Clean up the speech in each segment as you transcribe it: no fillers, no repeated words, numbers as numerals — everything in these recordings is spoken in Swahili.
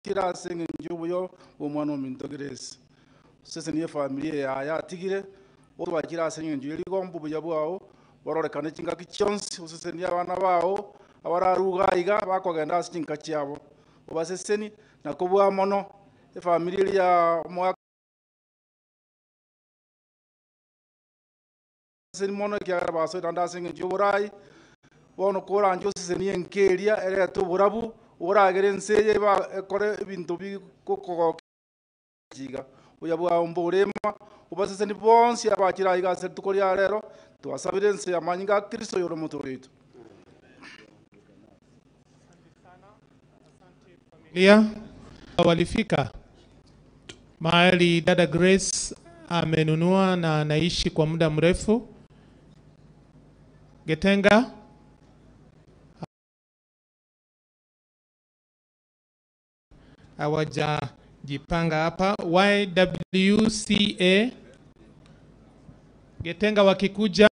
Kira singing Jubuyo, woman of Grace. Sesenia familia ya Tigre, or Kira singing Juligon Bubuyabuao, or the Kanichinga Kitchens, Usenia Vanavao, our Ruga, Bako and Asking Kachiavo, Obaseseni, Nakobua Mono, the familia Moa Mono Kiarabaso and Asking Juburai, Bono Cora and Joseph and Keria, Ereto Burabu. Ora gerense ba kore bintu bikoko jiga uyabwa omborema ubasese bonsi abakira iga tukoria rero twasabirense amanyinga Kristo yoro mutorito. Familia walifika mahali dada Grace amenunua na anaishi kwa muda mrefu Getenga. Hawajajipanga hapa. YWCA Getenga wakikuja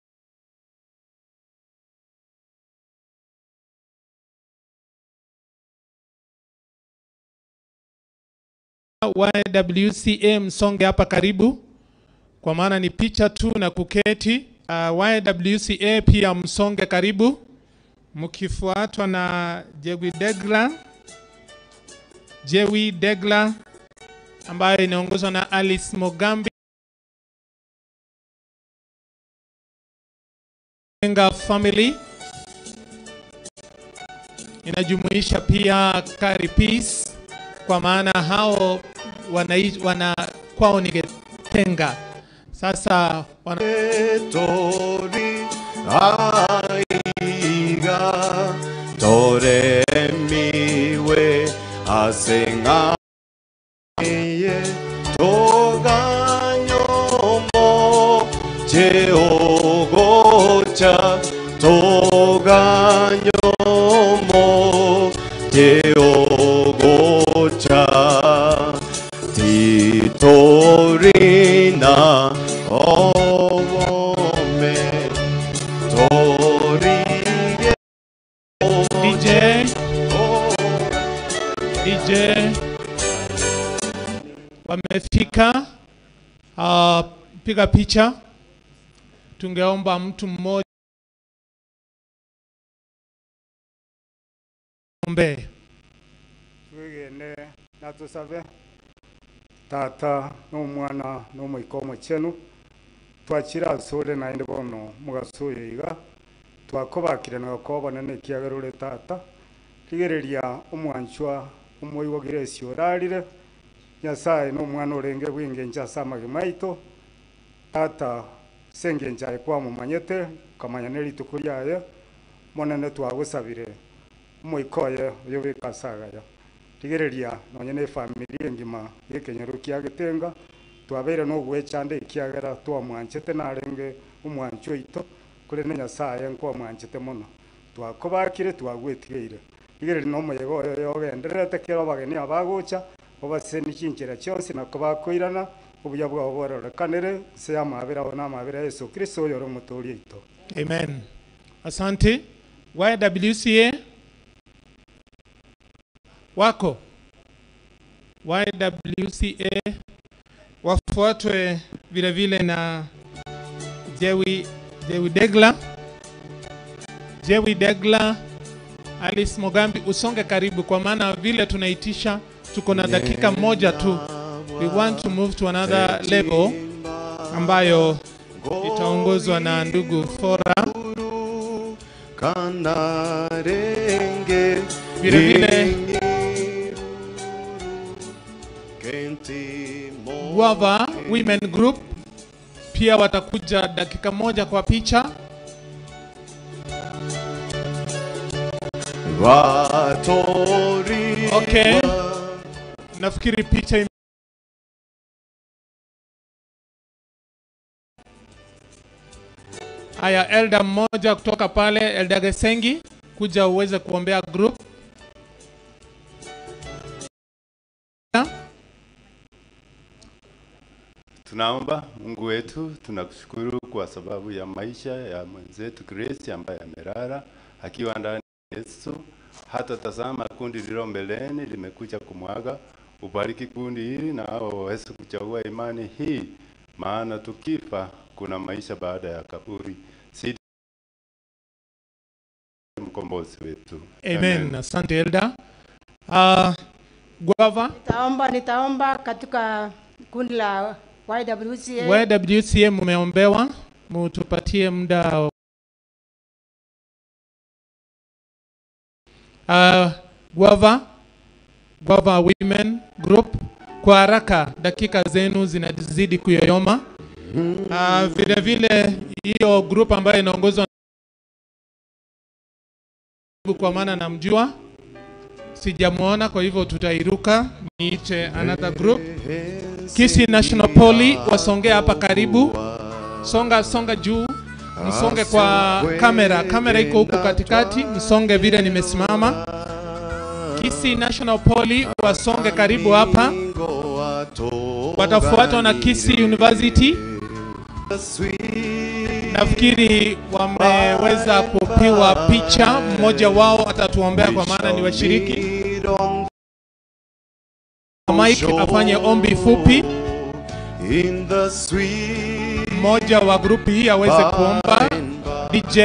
YWCA msonge hapa karibu, kwa maana ni picha tu na kuketi. YWCA pia msonge karibu, mkifuatwa na Jewi Degla. Jewi Degla ambayo inaongozwa na Alice Mogambi. Family inajumuisha pia Kari Peace, kwa maana hao wana kwao ni Getenga. Sasa wana tori aiga toremiwe asenga ye toganyomo jeogocha toganyomo jeogocha titorina owome torige. DJ wamefika. Piga picha. Tungeomba mtu mmoja ombe. Twegene na tusabe tata n'omwana n'omuikomo chenu twachira sore na ende bono mugasuye iga twakobakire na kobona nekiagerure tata rigereria omwanchwa omoiwogire siorarire Nyasaye n'omwana orenge bwingenja samage maito tata sengenja kwa mumanyete kamanya nerituko ryaye monene twagusabire omoikoye yobikasagaya rigereria nonye ne family ngima yekenyero kia Getenga twabere no gwechande ikiagera twamwanchete narenge omwancho ito kuri ne Nyasaye nkwamwanchete mono twakobakire twagwetigeire rigereria no moyego yogenderete kero bageni abagocha obaseni chinchera chionsi nakobakoirana obuya bwabo bororekanire se amabera ona amabera Yesu Kristo yoro mutori ito. Amen. Asante. YWCA wako YWCA wafuatwe vile vile na Jewi Degla. Jewi Degla, Alice Mogambi, usonge karibu kwa maana vile tunaitisha tuko na dakika moja tu. We want to move to another level ambayo itaongozwa na ndugu Fora. Vile vile Guava Women Group pia watakuja dakika moja kwa picha. Okay. Nafikiri picha haya, elder mmoja kutoka pale, Elder Gesengi, kuja uweze kuombea group. Tunaomba Mungu wetu, tunakushukuru kwa sababu ya maisha ya mwenzetu Grace ambaye amelala akiwa ndani Yesu. Hata tazama kundi lililo mbeleni limekuja kumwaga. Ubariki kundi hili na hao waweze kuchagua imani hii, maana tukifa kuna maisha baada ya kaburi. Si mkombozi wetu. Amen. Asante Elda. Guava. Nitaomba katika kundi la YWCA. YWCA mumeombewa, mutupatie muda. Guava Women Group, kwa haraka, dakika zenu zinazidi kuyoyoma. Vile vile hiyo group ambayo inaongozwa kwa maana namjua, sijamuona, kwa hivyo tutairuka niite another group. Kisii National Poly wasongea hapa karibu. Songa songa juu, msonge kwa kamera. Kamera iko huku katikati, msonge vile nimesimama. Kisii National Poly wasonge karibu hapa. Watafuatwa na Kisii University. Nafikiri wameweza kupiwa picha, mmoja wao atatuombea kwa maana ni washiriki. Mike afanye ombi fupi. Mmoja wa grupu hii aweze kuomba. DJ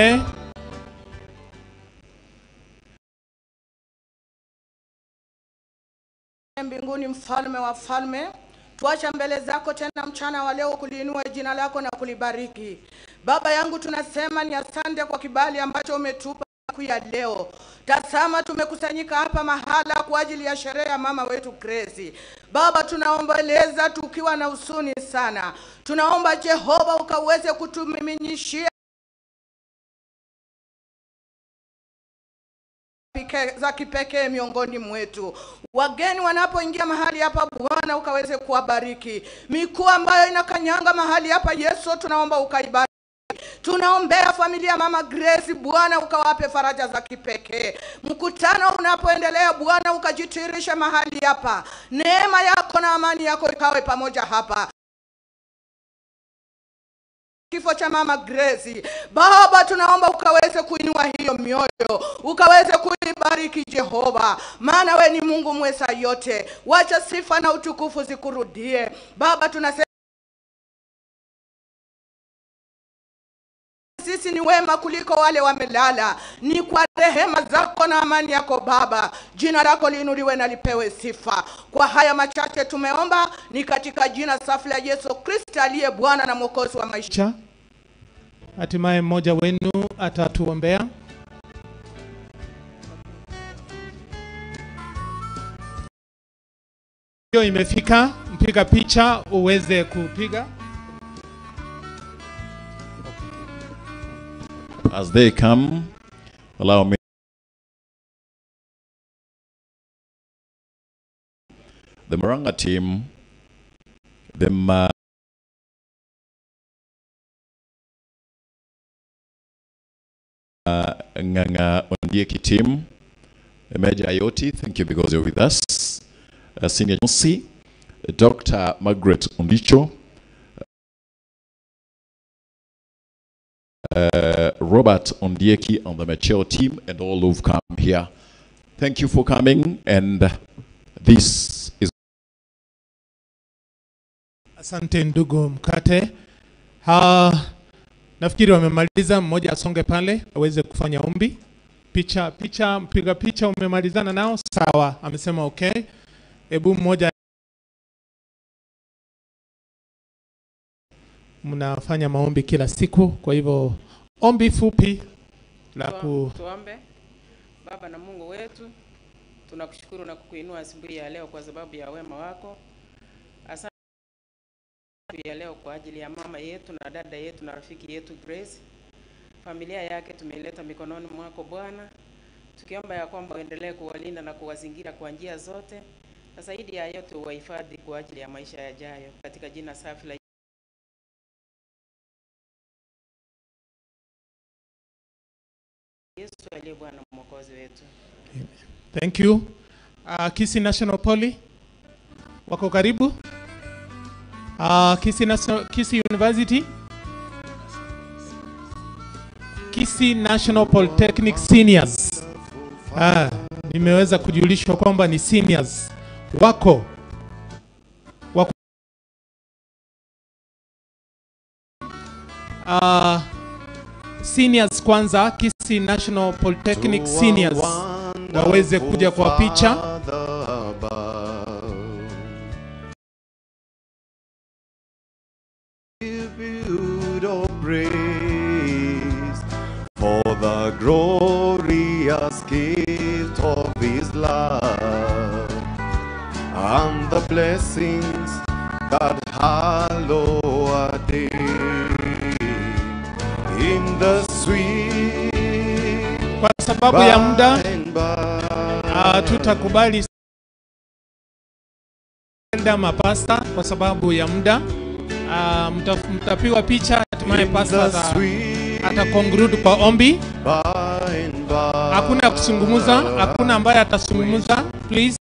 mbinguni, mfalme wa falme, tuacha mbele zako tena mchana wa leo kuliinua jina lako na kulibariki. Baba yangu, tunasema ni asante kwa kibali ambacho umetupa siku ya leo. Tazama tumekusanyika hapa mahala kwa ajili ya sherehe ya mama wetu Grace. Baba, tunaomboleza tukiwa na huzuni sana. Tunaomba Jehova ukaweze kutumiminishia za kipekee miongoni mwetu. Wageni wanapoingia mahali hapa Bwana ukaweze kuwabariki. Mikuu ambayo inakanyanga mahali hapa Yesu, tunaomba ukaibariki. Tunaombea familia mama Grace, Bwana ukawape faraja za kipekee. Mkutano unapoendelea Bwana ukajitirisha mahali hapa. Neema yako na amani yako ikawe pamoja hapa. Kifo cha mama Grace, Baba tunaomba ukaweze kuinua hiyo mioyo, ukaweze kuibariki Jehova, maana we ni Mungu mweza yote. Wacha sifa na utukufu zikurudie Baba. Tunasema sisi ni wema kuliko wale wamelala. Ni kwa rehema zako na amani yako Baba, jina lako liinuliwe na lipewe sifa. Kwa haya machache tumeomba, ni katika jina safi la Yesu Kristo aliye Bwana na Mwokozi wa maisha. Hatimaye mmoja wenu atatuombea. Hiyo imefika, mpiga picha uweze kupiga. As they come, allow me the Murang'a team, the Nganga Ondieki team, Major Ayoti, thank you because you're with us, Senior Musi, Dr. Margaret Ondicho, Robert Ondieki on the Machel team, and all who've come here. Thank you for coming, and this is... Asante ndugu Mkate. Nafikiri wamemaliza, mmoja asonge pale aweze kufanya ombi. Picha, picha, mpiga picha umemalizana nao? Sawa, amesema okay. Ebu mmoja mnafanya maombi kila siku, kwa hivyo ombi fupi la tuombe. Baba na Mungu wetu, tunakushukuru na kukuinua asubuhi ya leo kwa sababu ya wema wako. Asante ya leo kwa ajili ya mama yetu na dada yetu na rafiki yetu Grace. Familia yake tumeileta mikononi mwako Bwana, tukiomba ya kwamba uendelee kuwalinda na kuwazingira kwa njia zote, na zaidi ya yote uwahifadhi kwa ajili ya maisha yajayo, katika jina safi la Yesu aliye Bwana Mwokozi wetu. Thank you. Kisii National Poly wako karibu. Kisii National, Kisii University, Kisii National Polytechnic Seniors. Nimeweza kujulishwa kwamba ni seniors wako seniors kwanza, Kisii National Polytechnic seniors waweze kuja kwa picha. For the glorious gift of his love and the blessings that hallow our day in the sweet. Kwa sababu ya muda tutakubali mapasta kwa sababu ya muda. Mtapigwa picha, hatimaye pasta ataconclude kwa ombi. Hakuna kuzungumza, hakuna ambaye atazungumza. Please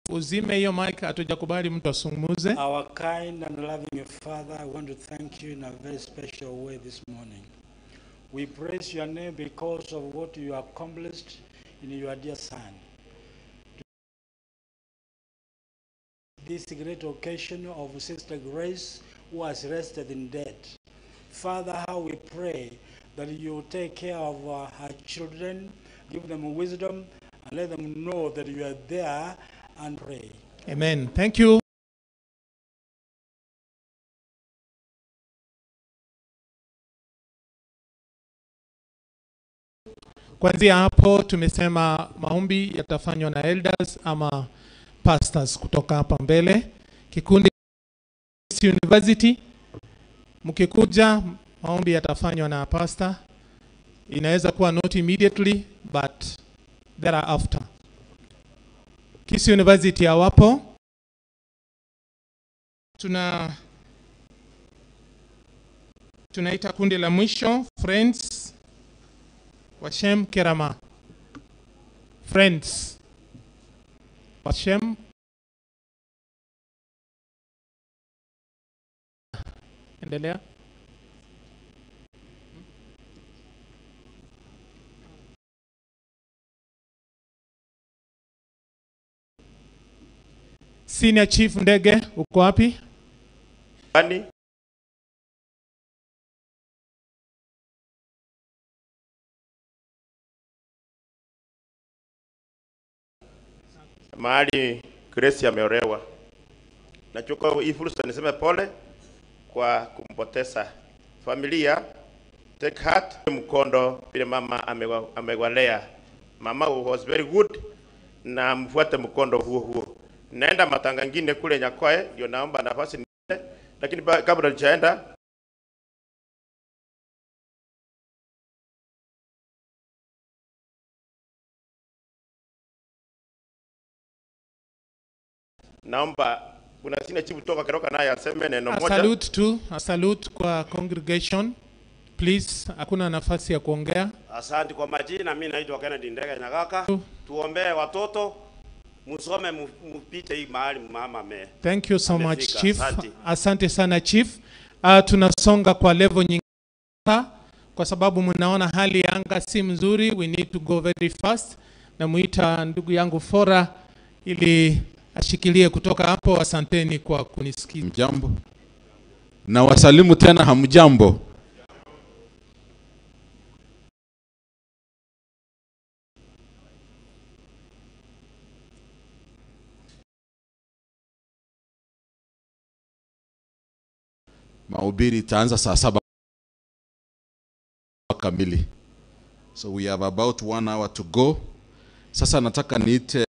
uzime hiyo mic, hatujakubali mtu azungumze. Our kind and loving Father, I want to thank you in a very special way this morning. We praise your name because of what you accomplished in your dear Son. This great occasion of Sister Grace, who has rested in death. Father, how we pray that you take care of her children, give them wisdom, and let them know that you are there and pray. Amen. Thank you. Kuanzia hapo tumesema maombi yatafanywa na elders ama pastors kutoka hapa mbele. Kikundi University mkikuja maombi yatafanywa na pastor. Inaweza kuwa not immediately but thereafter. Kisii University hawapo. Tunaita kundi la mwisho, Friends Washem Kerama. Friends Washem. Endelea. Senior Chief Ndege, uko wapi? Ani. Mahali Grace ameolewa. Nachukua hii fursa niseme pole kwa kumpoteza familia. Take heart, mkondo vile mama amewalea. Mama was very good na mfuate mkondo huo huo. Naenda matanga ngine kule Nyakwae, ndio naomba nafasi niende, lakini kabla sijaenda naomba kuna sina chifu toka Keroka naye aseme neno moja. Salute tu, a salute kwa congregation. Please, hakuna nafasi ya kuongea. Asante kwa majina, mimi naitwa Kennedy Ndege Nyagaka. Tuombee watoto, musome mpite hii mahali mama me. Thank you so much Chief. Asante, asante sana Chief. Tunasonga kwa level nyingine kwa sababu mnaona hali ya anga si mzuri, we need to go very fast. Namuita ndugu yangu Fora ili ashikilie kutoka hapo. Asanteni kwa kunisikia. Mjambo. Na wasalimu tena, hamjambo. Mahubiri itaanza saa 7 kamili. So we have about 1 hour to go. Sasa nataka niite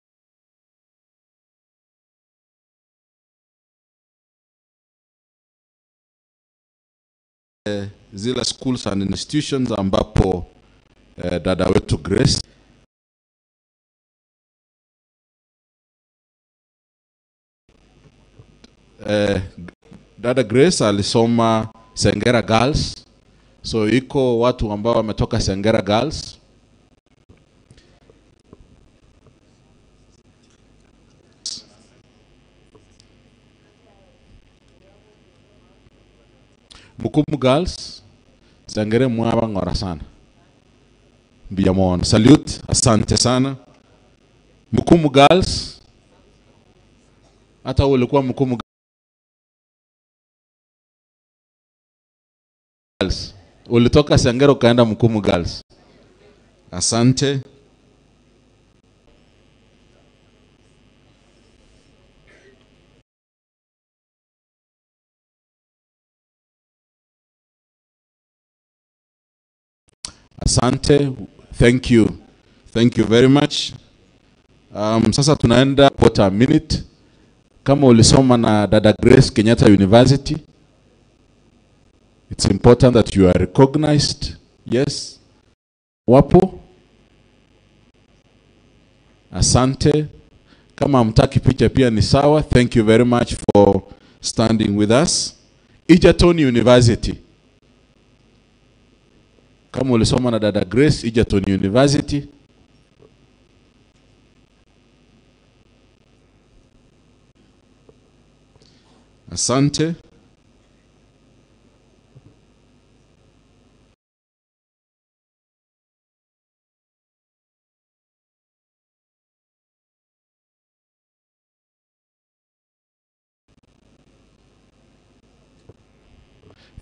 zile schools and institutions ambapo dada wetu Grace dada Grace alisoma Sengera Girls. So iko watu ambao wametoka Sengera Girls. Mukumu Girls, Sengere mwaba ngora sana. Mbiamon. Salute, asante sana. Mukumu Girls. Hata ulikuwa Mukumu Girls. Ulitoka Sengera ukaenda Mukumu Girls. Asante. Asante, thank you. Thank you very much. Sasa tunaenda quarter minute. Kama ulisoma na Dada Grace Kenyatta University, it's important that you are recognized. Yes. Wapo? Asante. Kama hamtaki picha pia ni sawa. Thank you very much for standing with us. Egerton University. Kama ulisoma na Dada Grace, Egerton University. Asante.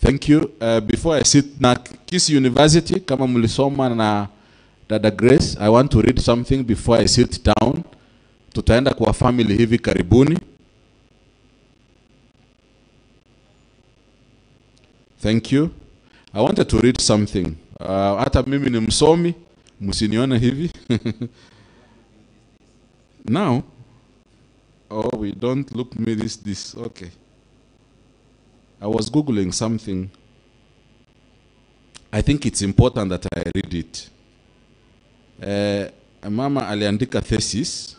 Thank you. Before I sit na Kisii University, kama mlisoma na Dada Grace, I want to read something before I sit down. Tutaenda kwa family hivi karibuni. Thank you. I wanted to read something. Hata mimi ni msomi, msinione hivi. Now, oh, we don't look me this. Okay. I was Googling something. I think it's important that I read it. Mama aliandika thesis.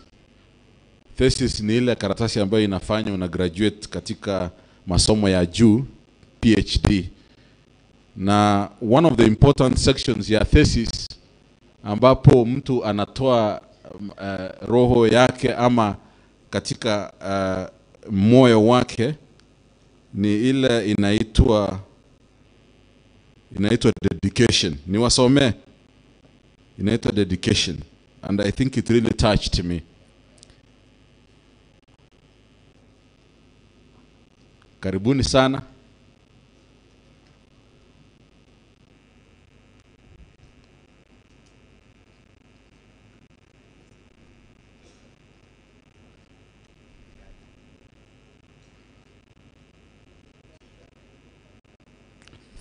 Thesis ni ile karatasi ambayo inafanya una graduate katika masomo ya juu, PhD. Na one of the important sections ya thesis ambapo mtu anatoa roho yake ama katika moyo wake ni ile inaitwa dedication. Niwasome. Inaitwa dedication, and I think it really touched me. Karibuni sana.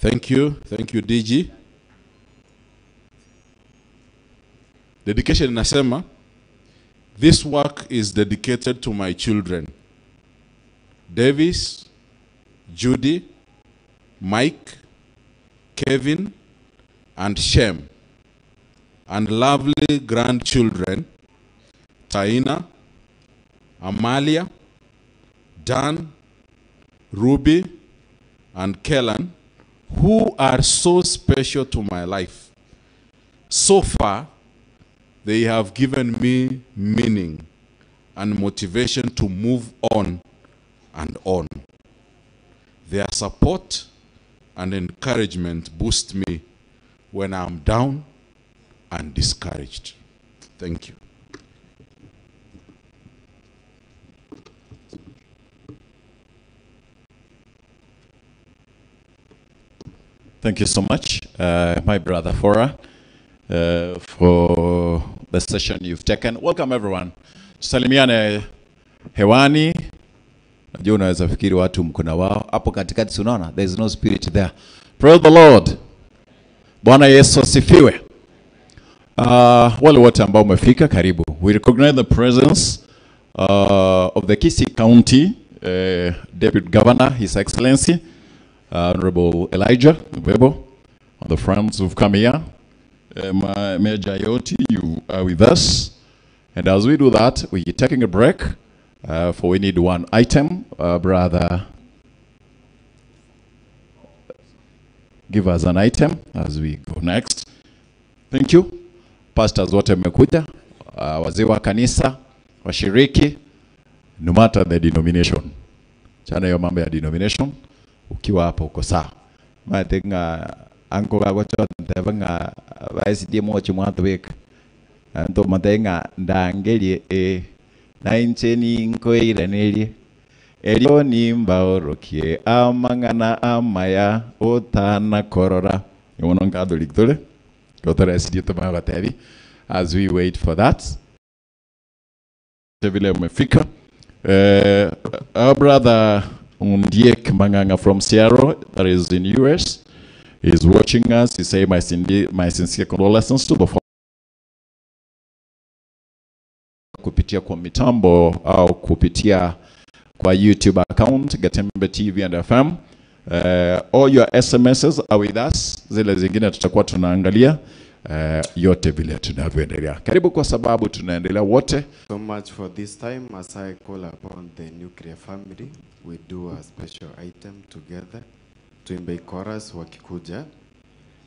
Thank you. Thank you, DG. Dedication inasema, this work is dedicated to my children, Davis, Judy, Mike, Kevin, and Shem, and lovely grandchildren, Taina, Amalia, Dan, Ruby, and Kellan, who are so special to my life. So far, they have given me meaning and motivation to move on and on. Their support and encouragement boost me when I'm down and discouraged. Thank you. Thank you so much, my brother Fora, for the session you've taken. Welcome everyone. Tusalimiane hewani. Najua unaweza fikiri watu mkuna wao. Hapo katikati unaona, there is no spirit there. Praise the Lord. Bwana Yesu asifiwe. Wale wote ambao umefika, karibu. We recognize the presence of the Kisii County Deputy Governor, His Excellency, Honorable Elijah Webo, on the friends who've come here. Major Ayoti, you are with us. And as we do that, we're taking a break, for we need one item. Brother, give us an item as we go next. Thank you. Pastors wote mmekuja, wazee wa kanisa, washiriki, no matter the denomination. Chana hiyo mambo ya denomination, ukiwa hapo uko sawa. I think Anko gagochoteba ng'a baesidie mochi mwatobeka ntomate ng'a ndangerie nainche ninkoiranerie erio nimbaorokie amang'ana amaya otana korora. Yono Catholic tore gotara SDA tumagateri. As we wait for that, vile umefika, our brother Undiek Manganga from Seattle, that is in US, is watching us. He say, my sincere condolences to the kupitia kwa mitambo au kupitia kwa YouTube account Gatembe TV and FM. All your SMSs are with us. Zile zingine tutakuwa tunaangalia yote vile tunavyoendelea. Karibu kwa sababu tunaendelea wote. So much for this time. As I call upon the nuclear family, we do a special item together. Tuimbe chorus wakikuja.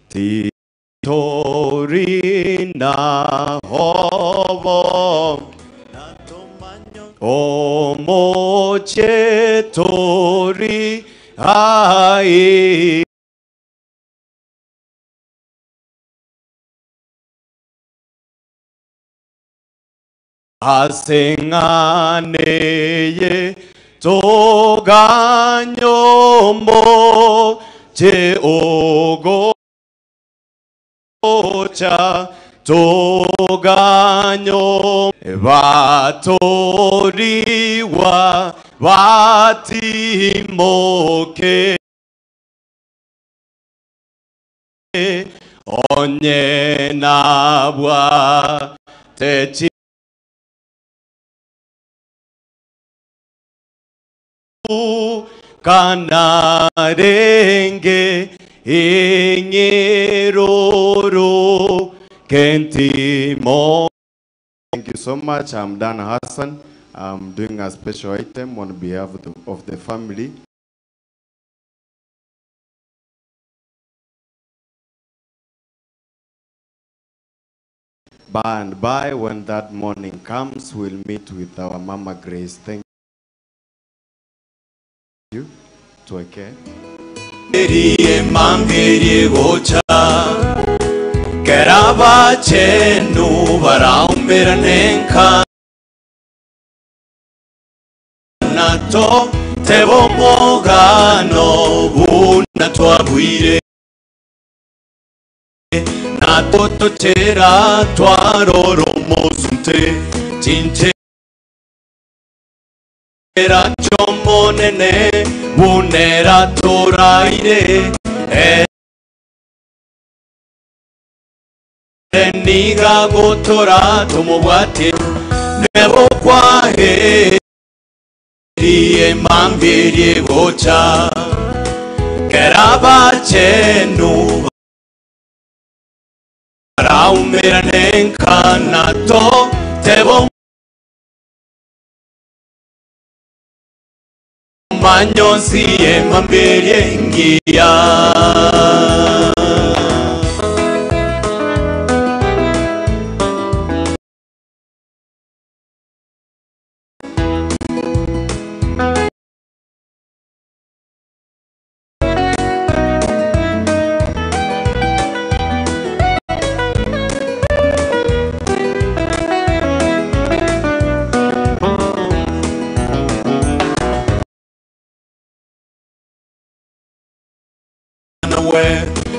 Titorina hovo omoche tori ai asenganeye toganyombo che ogocha toganyo vatoriwa vatimoke onye nabwa techi kanarenge ingiroro kentimo. Thank you so much. I'm Dan Hassan. I'm doing a special item on behalf of the family. By and by, when that morning comes, we'll meet with our Mama Grace. Thank you. Tuweke. Chomonene bunera toraire niga gotora tomobwate nebo kwahe rie mambirie gocha kerabachenu raumeranenka tebo manyosi emamberie ngia.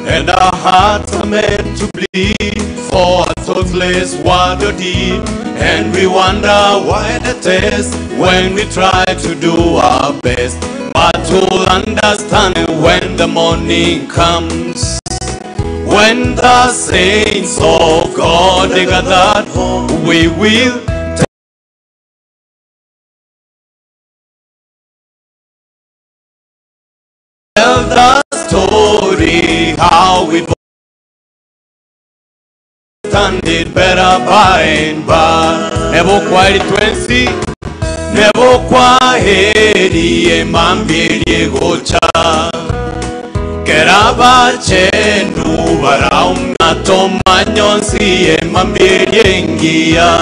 And our hearts are meant to bleed for a thoughtless word or deed, and we wonder why the test when we try to do our best. But we'll understand when the morning comes, when the saints of God they gathered home, we will tell the story how we stand it better by and by. Nebo kwari twensi, nebo kwaheri emambirie gocha kerabachenu barauna tomanyonsi emambirie ngia.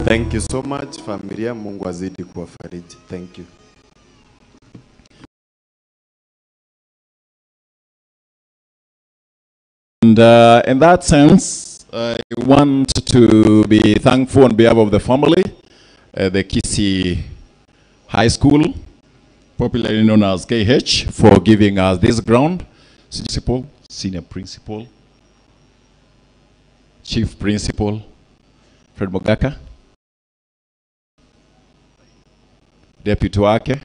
Thank you so much familia, Mungu azidi kuwafariji. Thank you. And in that sense, I want to be thankful on behalf of the family, the Kisii High School, popularly known as KH, for giving us this ground. Principal, senior principal, chief principal, Fred Mogaka, deputy wake,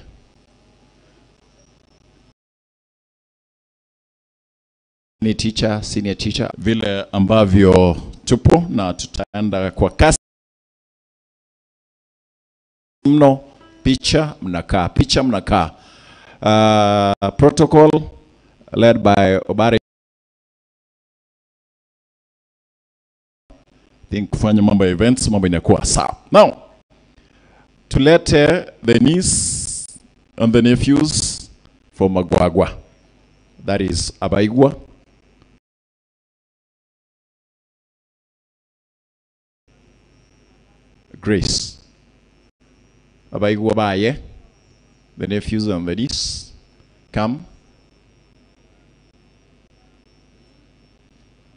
ni teacher, senior teacher, vile ambavyo tupo na tutaenda kwa kasi mno. Picha mnakaa, picha mnakaa. Protocol led by Obare. Think kufanya mambo ya events, mambo inakuwa sawa. Now, tulete the niece and the nephews from Magwagwa. That is Abaigwa, Grace. Abaigwa Baye, the nephews and the niece, come.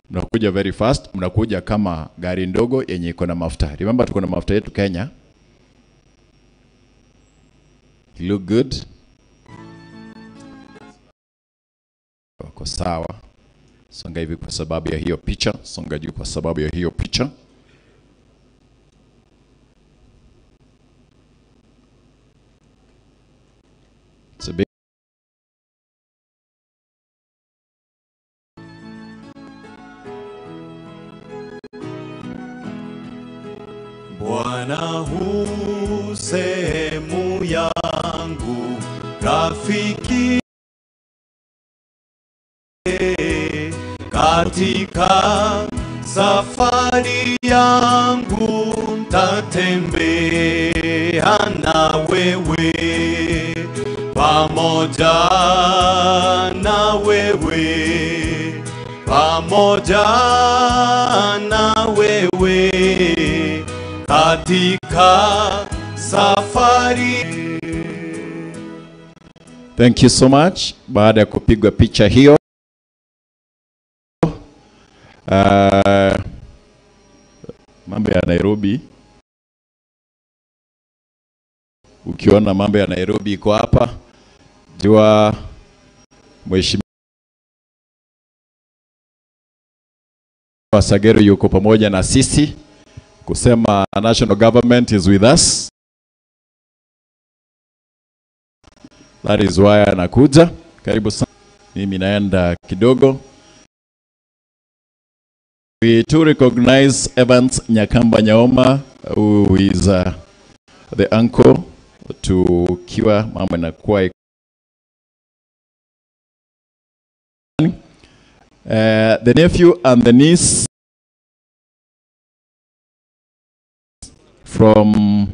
Mnakuja very fast, mnakuja kama gari ndogo yenye iko na mafuta. Remember tuko na mafuta yetu Kenya. You look good. Wako sawa. Songa hivi kwa sababu ya hiyo picha, songa juu kwa sababu ya hiyo picha. It's a big Bwana hu sehemu yangu, rafiki katika safari yangu, ntatembea na wewe, pamoja na wewe, pamoja na wewe katika safari. Thank you so much. Baada ya kupigwa picha hiyo, mambo ya Nairobi, ukiona mambo ya Nairobi iko hapa, jua Mheshimiwa Sagero yuko pamoja na sisi kusema national government is with us. That is why anakuja. Karibu sana. Mimi naenda kidogo. We to recognize Evans Nyakamba Nyaoma, who is the uncle to Kiwa. Mambo inakuwa the nephew and the niece from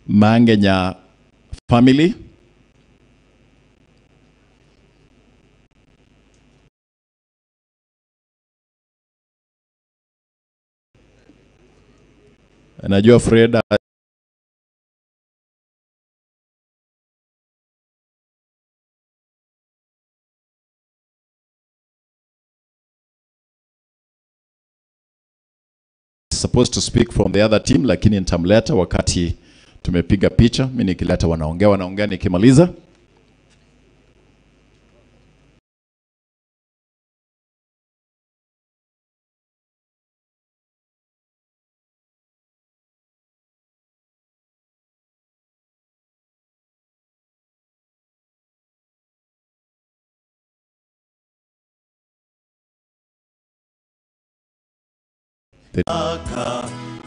Mangenya family. Najua Freda supposed to speak from the other team, lakini nitamleta wakati tumepiga picha. Mimi nikileta wanaongea nikimaliza.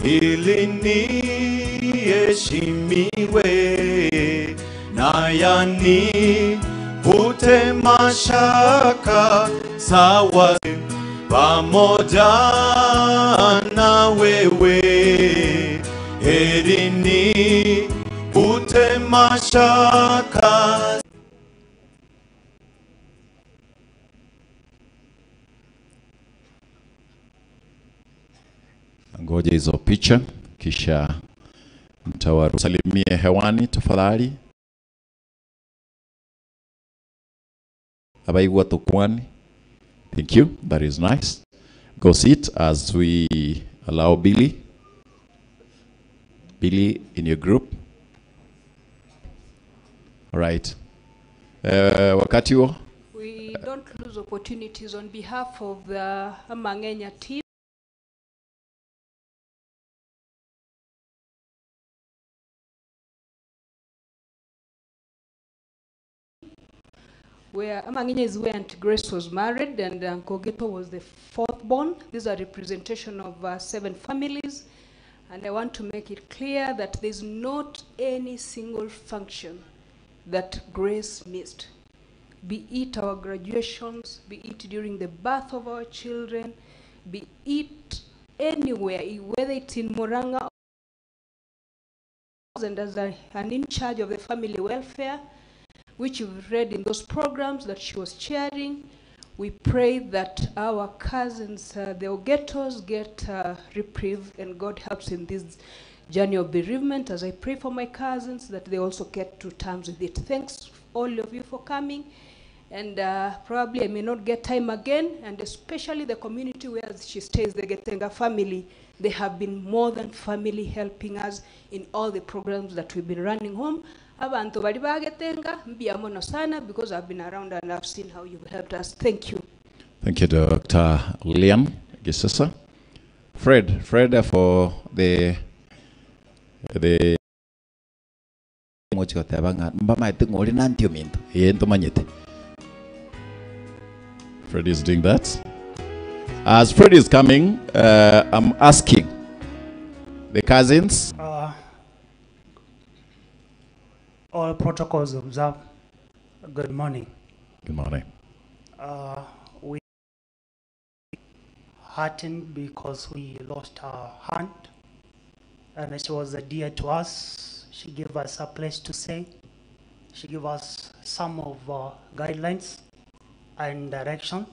Ili niheshimiwe na yani ute mashaka sawa pamoja na wewe. Heri ni ute mashaka. Ngoja hizo picha kisha Tutawasalimie hewani tafadhali. Abaigwa tukwani. Thank you. That is nice. Go sit as we allow Billy. Billy in your group. All right. Wakati huo. We don't lose opportunities. On behalf of the Amangenya team, where Amangenya is where Aunt Grace was married and Uncle Geto was the fourth born. These are representation of 7 families. And I want to make it clear that there's not any single function that Grace missed. Be it our graduations, be it during the birth of our children, be it anywhere, whether it's in Murang'a and as an in charge of the family welfare, which you've read in those programs that she was chairing. We pray that our cousins, the Ogetos, get reprieve and God helps in this journey of bereavement. As I pray for my cousins, that they also get to terms with it. Thanks all of you for coming. And probably I may not get time again, and especially the community where she stays, the Getenga family, they have been more than family helping us in all the programs that we've been running home. Abantu bali bagetenga, mbia mono sana, because I've been around and I've seen how you've helped us. Thank you. Thank you, Dr. Lilian Gisesa. Fred for the Fred is doing that. As Fred is coming, I'm asking the cousins. All protocols observed. Good morning. Good morning. We heartened because we lost our aunt, and she was a dear to us. She gave us a place to stay. She gave us some of guidelines and direction.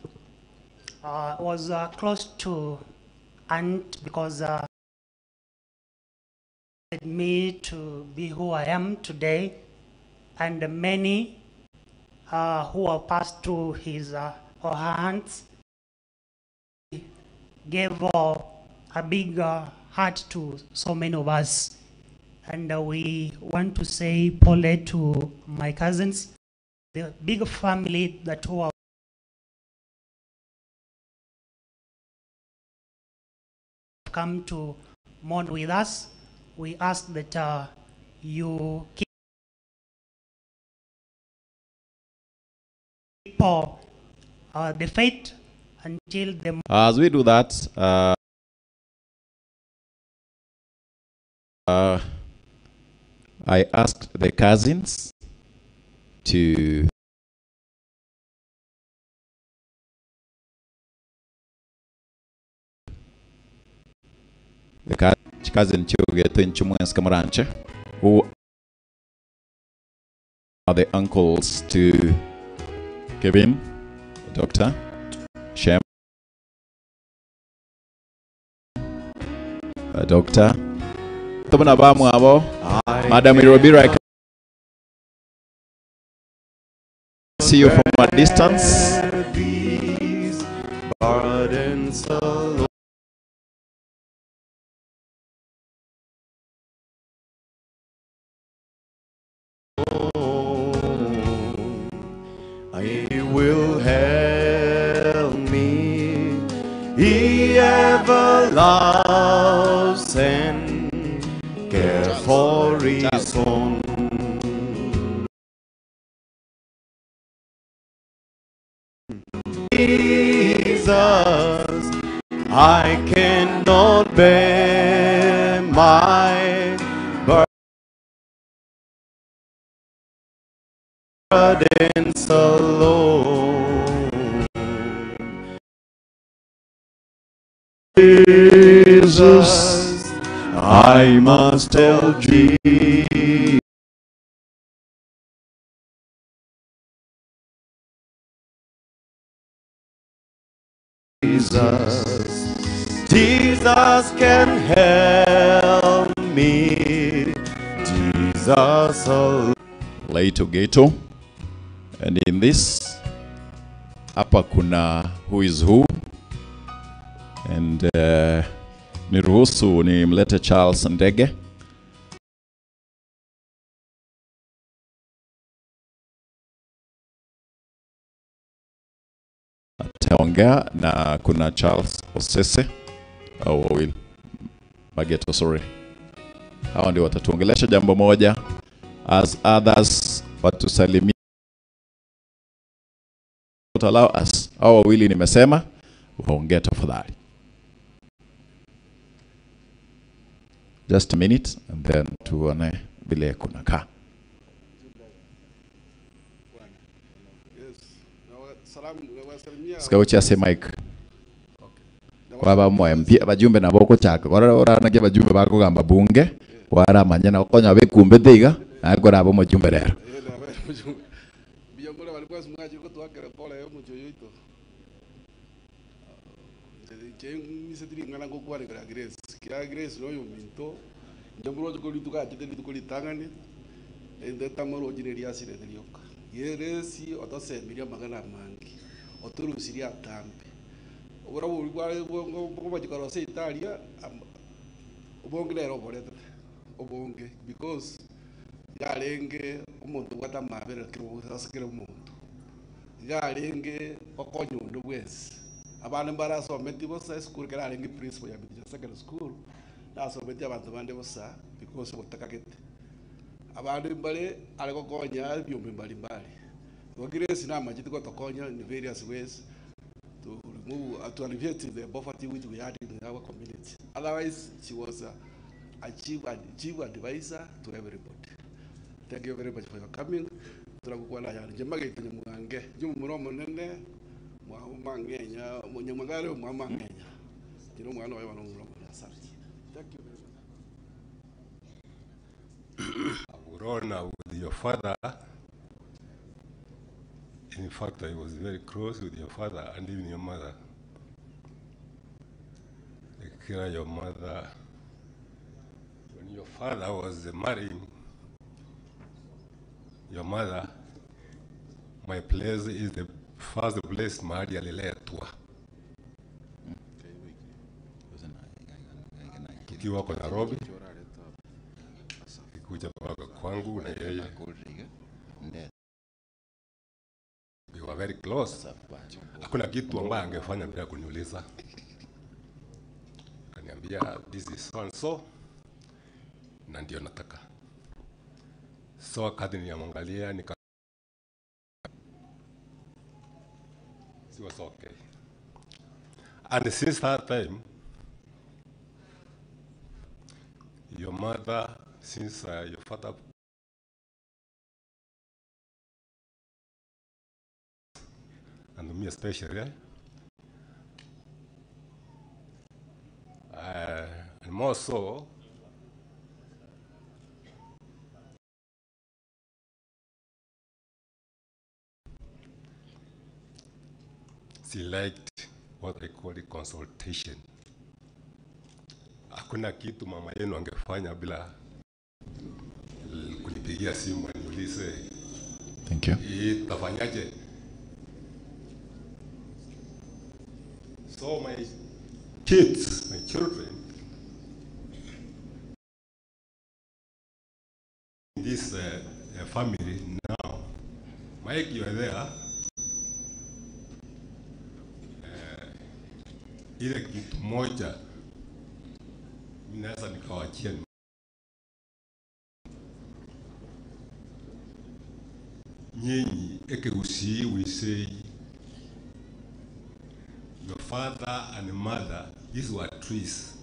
Was close to aunt because me to be who I am today, and many who have passed through his or her hands gave a big heart to so many of us. And we want to say pole to my cousins, the big family that who have come to mourn with us. We ask that you keep the faith until the... As we do that, I asked the cousins to the cousin who are the uncles to Kevin, Doctor, Shem, Doctor, Madam Irobira, I can see you from a distance. He will help me. He ever loves and care for his own. Jesus, I cannot bear my burdens alone. Jesus, I must tell Jesus. Jesus can help me. Jesus. Late Ogeto. And in this hapa kuna who is who. And niruhusu nimlete Charles Ndege. Ataongea na kuna Charles Osese au wawili Mageto, sorry. Hao ndio watatuongelesha jambo moja, as others watusalimia, allow us. Hao wawili nimesema waongee tafadhali. Just a minute and then tuone vile kunakaa. Sikauchi ase mic. Kwa ba MP abajumbe nabo gochaka korora oranake abajumbe bakogamba bunge waramanya na okonya bekumbe tiga akora abo mujumbe rero. Biyongore balikuwa simwachi ko twakere pole yo mujoyoito. Nje ngana ngokwane kra Grace. Kira Grace no yo minto. Ndamuro ko lituka chete lituko litangani. Ende tamoro jineria sire delioka. Yeresi otosemiria magana mangi. Oturusiria tambe. Obora buri bwa bwa se Italia obonge lero borete. Obonge because yarenge omuntu gwatamabere kiro asikire omuntu. Yarenge okonyondo bwese. Abana mbarasometi bosa school kera arenge principal ya Bidija secondary school. Nasometi abantu bande bosa because botakakete. Abana mbale ariko konya byombe mbali mbali. Wagiresi na majiti ko tokonya in various ways to remove to alleviate the poverty which we had in our community. Otherwise, she was a chief advisor to everybody. Thank you very much for your coming. Turakukwala ya njemage tinyamuange. Jumuro munene mwa munyamagare mwa mangenya. Jino mwana wa mwana. Asante. Thank you very much. I've grown up with your father. In fact, I was very close with your father and even your mother. Kira, your mother, when your father was marrying your mother, my place is the first place mahali aliletwa. Tukiwa kwa Nairobi, ikuja mpaka kwangu na yeye. We were very close. Hakuna kitu ambaye angefanya bila kuniuliza. Akaniambia this is so and so, na ndio nataka. So wakati nilimwangalia nika she was okay. And since that time, your mother, since your father and me especially, and more so, she liked what I call the consultation. Hakuna kitu mama yenu angefanya bila kunipigia simu aniulize. Thank you. Hii tafanyaje? So my kids, my children, in this family now, Mike, you are there. Ile kitu moja ninaweza nikawachia nyinyi ekeusi, we say your father and mother, these were trees.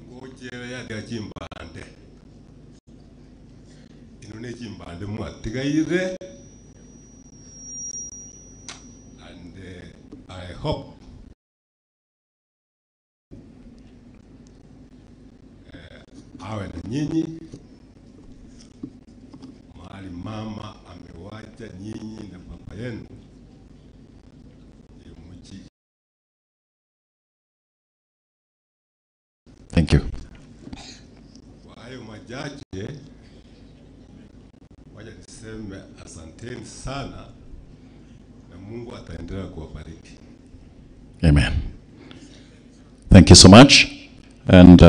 Ngojere ya chimbande. Inone chimbande mwatigaire. And I hope awe na nyinyi mahali mama amewacha nyinyi na baba yenu. machache, wacha niseme asanteni sana na Mungu ataendelea kuwabariki. Amen. Thank you so much. And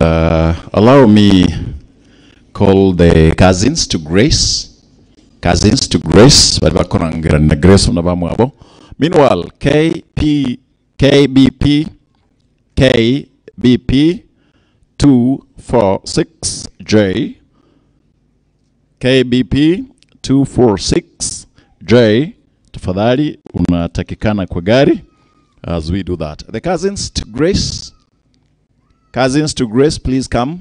allow me call the cousins to grace. Cousins to grace. Grace. Meanwhile, KP, KBP, KBP 246J, KBP 246J, tafadhali unatakikana kwa gari as we do that. The cousins to grace, cousins to grace, please come.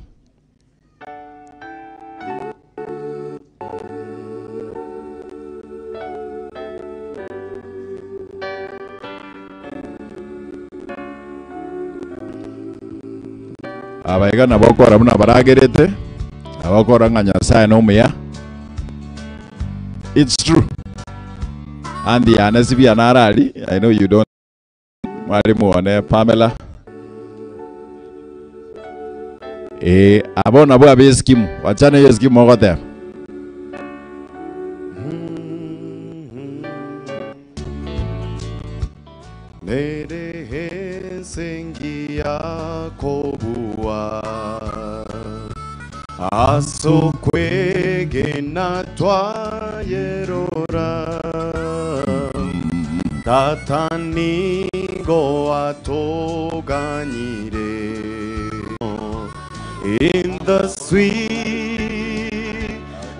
Abaiga nabokora muna baragerete abakora nga Nyasaye nomuya. It's true. And the anasibia narali, I know you don't. Mwalimu wane Pamela. Abona bo abe skimu. Wachane hiyo skimu wote. Kobua asokwege na twayerora tatanigo atoganyire in the sweet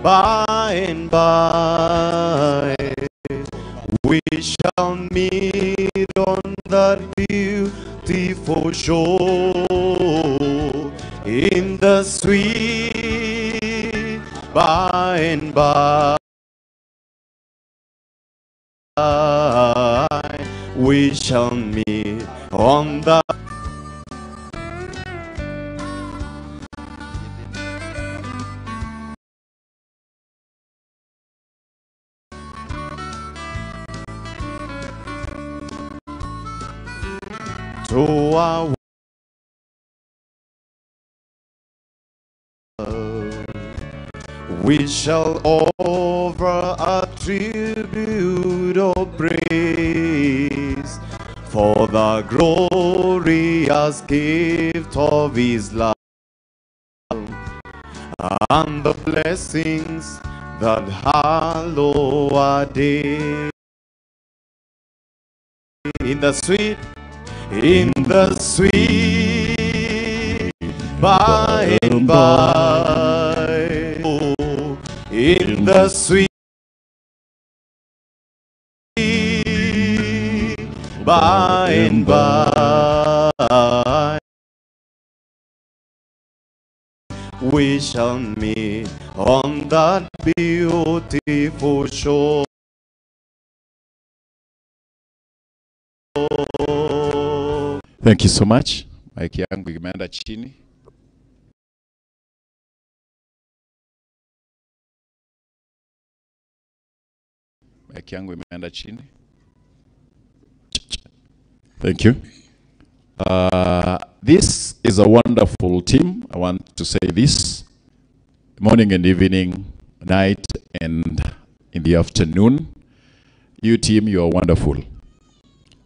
by and by we shall meet on that beautiful shore in the sweet by and by we shall meet on the to our we shall offer a tribute of praise for the glorious gift of his love and the blessings that hallow our day. In the sweet, in the sweet by and by, oh, in the sweet by and by we shall meet on that beautiful shore. Thank you so much. Mic yangu imeenda chini. Mic yangu imeenda chini. Thank you. This is a wonderful team. I want to say this. Morning and evening, night and in the afternoon. You team, you are wonderful.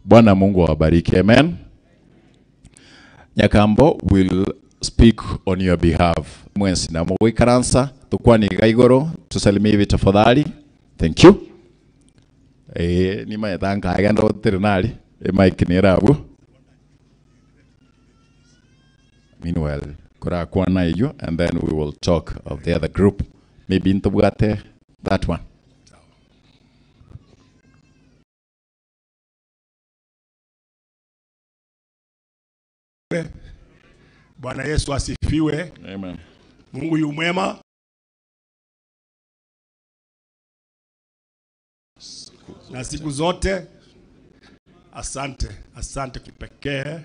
Bwana Mungu awabariki. Amen. Nyakambo will speak on your behalf. Mwensi na mwikaransa, tukwani gaigoro, tusalimie hivi tafadhali. Thank you. Ni maetanga agenda oterinali, mic ni rabu. Meanwhile, kura kwana iyo, and then we will talk of the other group. Maybe intobwate that one. Bwana Yesu asifiwe. Amen. Mungu yu mwema na siku zote. Asante, asante kipekee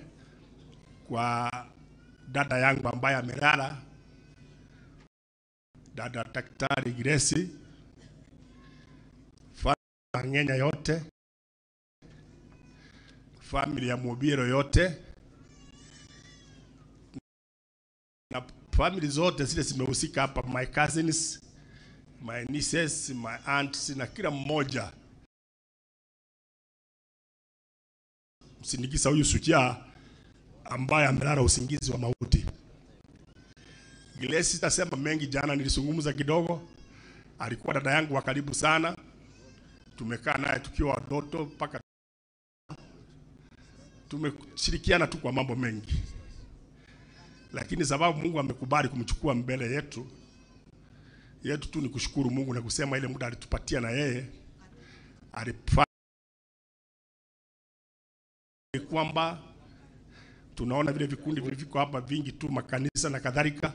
kwa dada yangu ambaye amelala, dada Daktari Grace, familia yote, familia ya Mubiro yote, na Family zote zile zimehusika hapa, my cousins, my nieces, my aunts na kila mmoja. Msindikiza huyu shujaa ambaye amelala usingizi wa mauti. Grace sitasema mengi, jana nilizungumza kidogo. Alikuwa dada yangu wa karibu sana. Tumekaa naye tukiwa watoto mpaka tumeshirikiana tu kwa mambo mengi. Lakini sababu Mungu amekubali kumchukua mbele yetu, yetu tu ni kushukuru Mungu na kusema ile muda alitupatia na yeye alifanya kwamba tunaona vile vikundi viko hapa vingi tu, makanisa na kadhalika.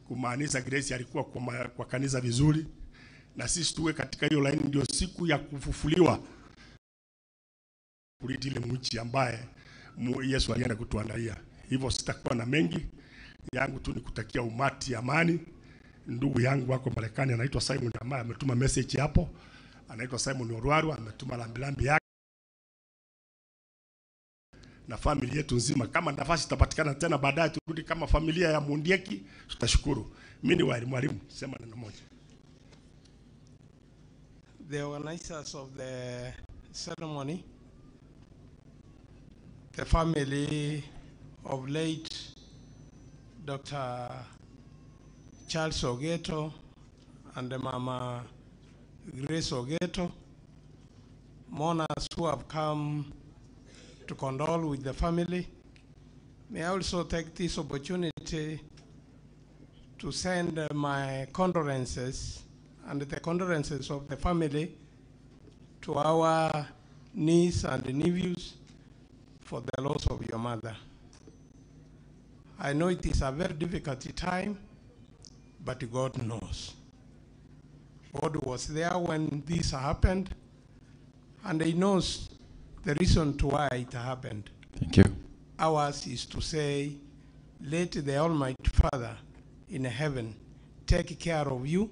Kumaanisha Grace alikuwa kwa kanisa vizuri, na sisi tuwe katika hiyo line, ndio siku ya kufufuliwa kuliti ile mchi ambaye Yesu alienda kutuandalia. Hivyo sitakuwa na mengi yangu tu ni kutakia umati amani. Ndugu yangu wako Marekani anaitwa Simon ambaye ametuma message hapo, anaitwa Simon Orwaru, ametuma lambilambi yake na familia yetu nzima. Kama nafasi itapatikana tena baadaye turudi kama familia ya Mundieki, tutashukuru. Mimi ni mwalimu, sema neno moja. The organizers of the ceremony, the family of late Dr. Charles Ogeto and the Mama Grace Ogeto, mourners who have come to condole with the family. May I also take this opportunity to send my condolences and the condolences of the family to our niece and nephews for the loss of your mother. I know it is a very difficult time, but God knows. God was there when this happened, and He knows the reason to why it happened. Thank you. Ours is to say, let the Almighty Father in heaven take care of you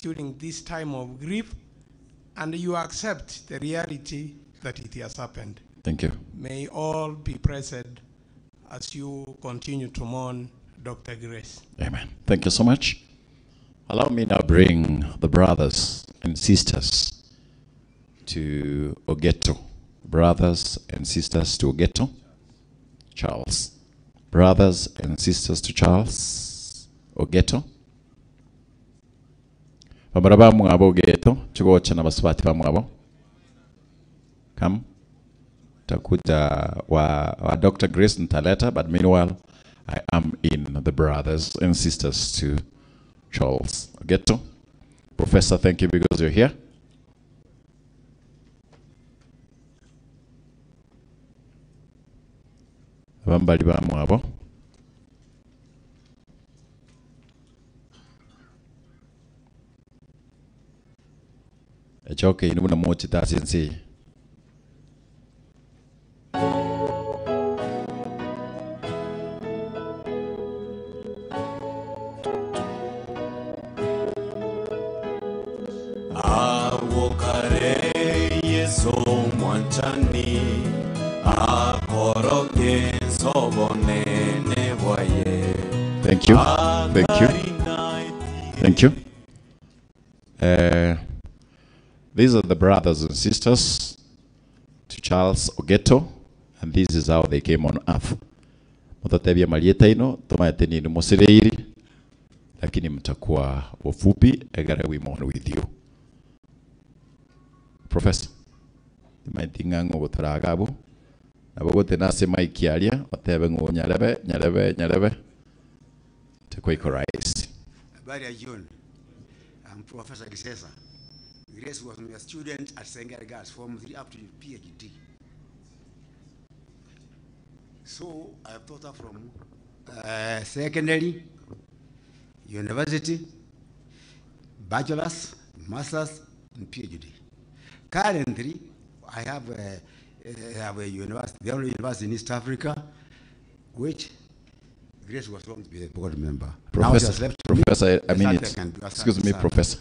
during this time of grief, and you accept the reality that it has happened. Thank you. May all be present as you continue to mourn Dr. Grace. Amen. Thank you so much. Allow me now bring the brothers and sisters to Ogeto. Brothers and sisters to Ogeto. Charles. Brothers and sisters to Charles Ogeto. Babaraba mwabo Ogeto. Chugocha na baswati ba mwabo. Come. Takuja wa Dr. Grace ntaleta, but meanwhile I am in the brothers and sisters to Charles Ogeto. Professor, thank you because you're here. Bambali ba mwabo. Echoke inubuna mochi tasinsi. Thank you. Thank you. Thank you. These are the brothers and sisters to Charles Ogeto, and this is how they came on earth. Mutatebia malieta ino, tomaete ni musireiri, lakini mtakuwa wafupi, egare we mourn with you. Professor, maitingango gotaragabu, nabogote nase maikiaria, watebe ngo nyarebe, nyarebe, nyarebe. Tekwa rais. Habari ya jioni. I'm Professor Gisesa. Grace was my student at Sengeri Girls Form 3 up to PhD. So I have taught her from secondary, university, bachelor's, master's, and PhD. Currently, I have a university, the only university in East Africa, which Grace was going to be a board member. Professor, Professor, I mean it. Excuse me, Professor.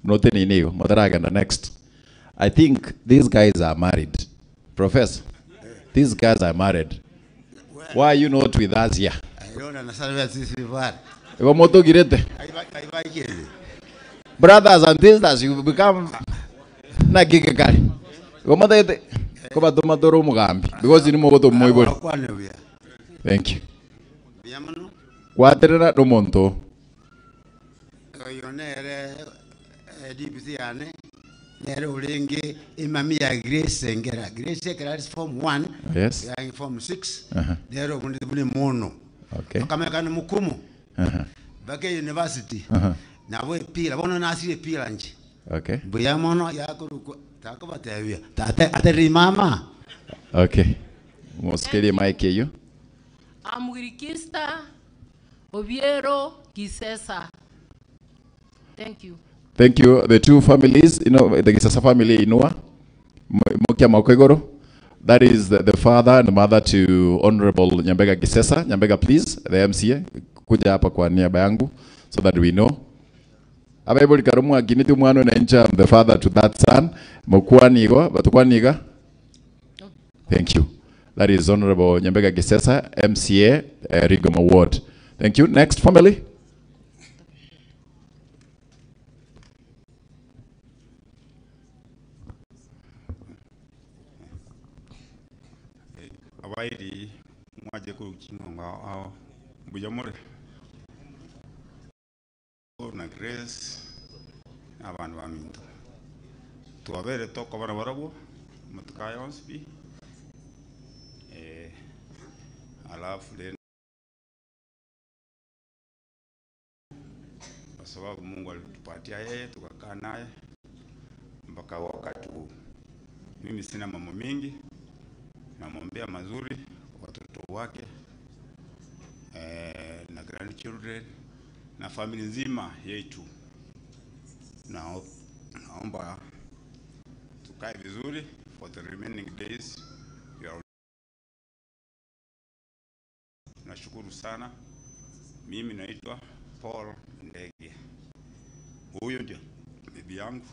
Next. I think these guys are married. Professor, these guys are married. Why are you not with us here? Igo motogirete. Brothers and sisters, you become na kike kare. Igo motagete kobatoma toro omogambi because ni mogoto moibori. Thank you. Gwaterera nomonto. Oyo nere DPC yane nere ulenge imami ya Grace Engera. Grace Engera is form 1. Yes. Ya form 6. Nere obundi bune mono. Okay. Kamekana mukumu. Bake university. Nabo pila bono nasire pila nje. Okay. Buya mono yakoruko takobatebia. Tate ateri mama. Okay. Mosikirie mic eyo. Amwirikista Obiero Gisesa. Thank you. Thank you. The two families, you know, the Gisesa family Inua, Mokia Makwegoro. That is the father and the mother to Honorable Nyambega Gisesa. Nyambega, please, the MCA, kuja hapa kwa niaba yangu so that we know. Abaibuli karumu akiniti mwana na ncha, the father to that son. Mokwanigo, batukwaniga. Thank you. That is Honorable Nyambega Gisesa, MCA, Rigoma Ward. Thank you. Next family. Abairi mwaje kurukingo ao buyamore na Grace abantu baminto twabere toko bana barabo mutukayo onsbi alafu le kwa sababu Mungu alitupatia yeye tukakaa naye mpaka wakati huu. Mimi sina mambo mingi, namwombea mazuri watoto wake na grandchildren na familia nzima yetu. Naomba tukae vizuri for the remaining days. Nashukuru sana. Mimi naitwa Paul Ndege. Huyo ndio bibi yangu.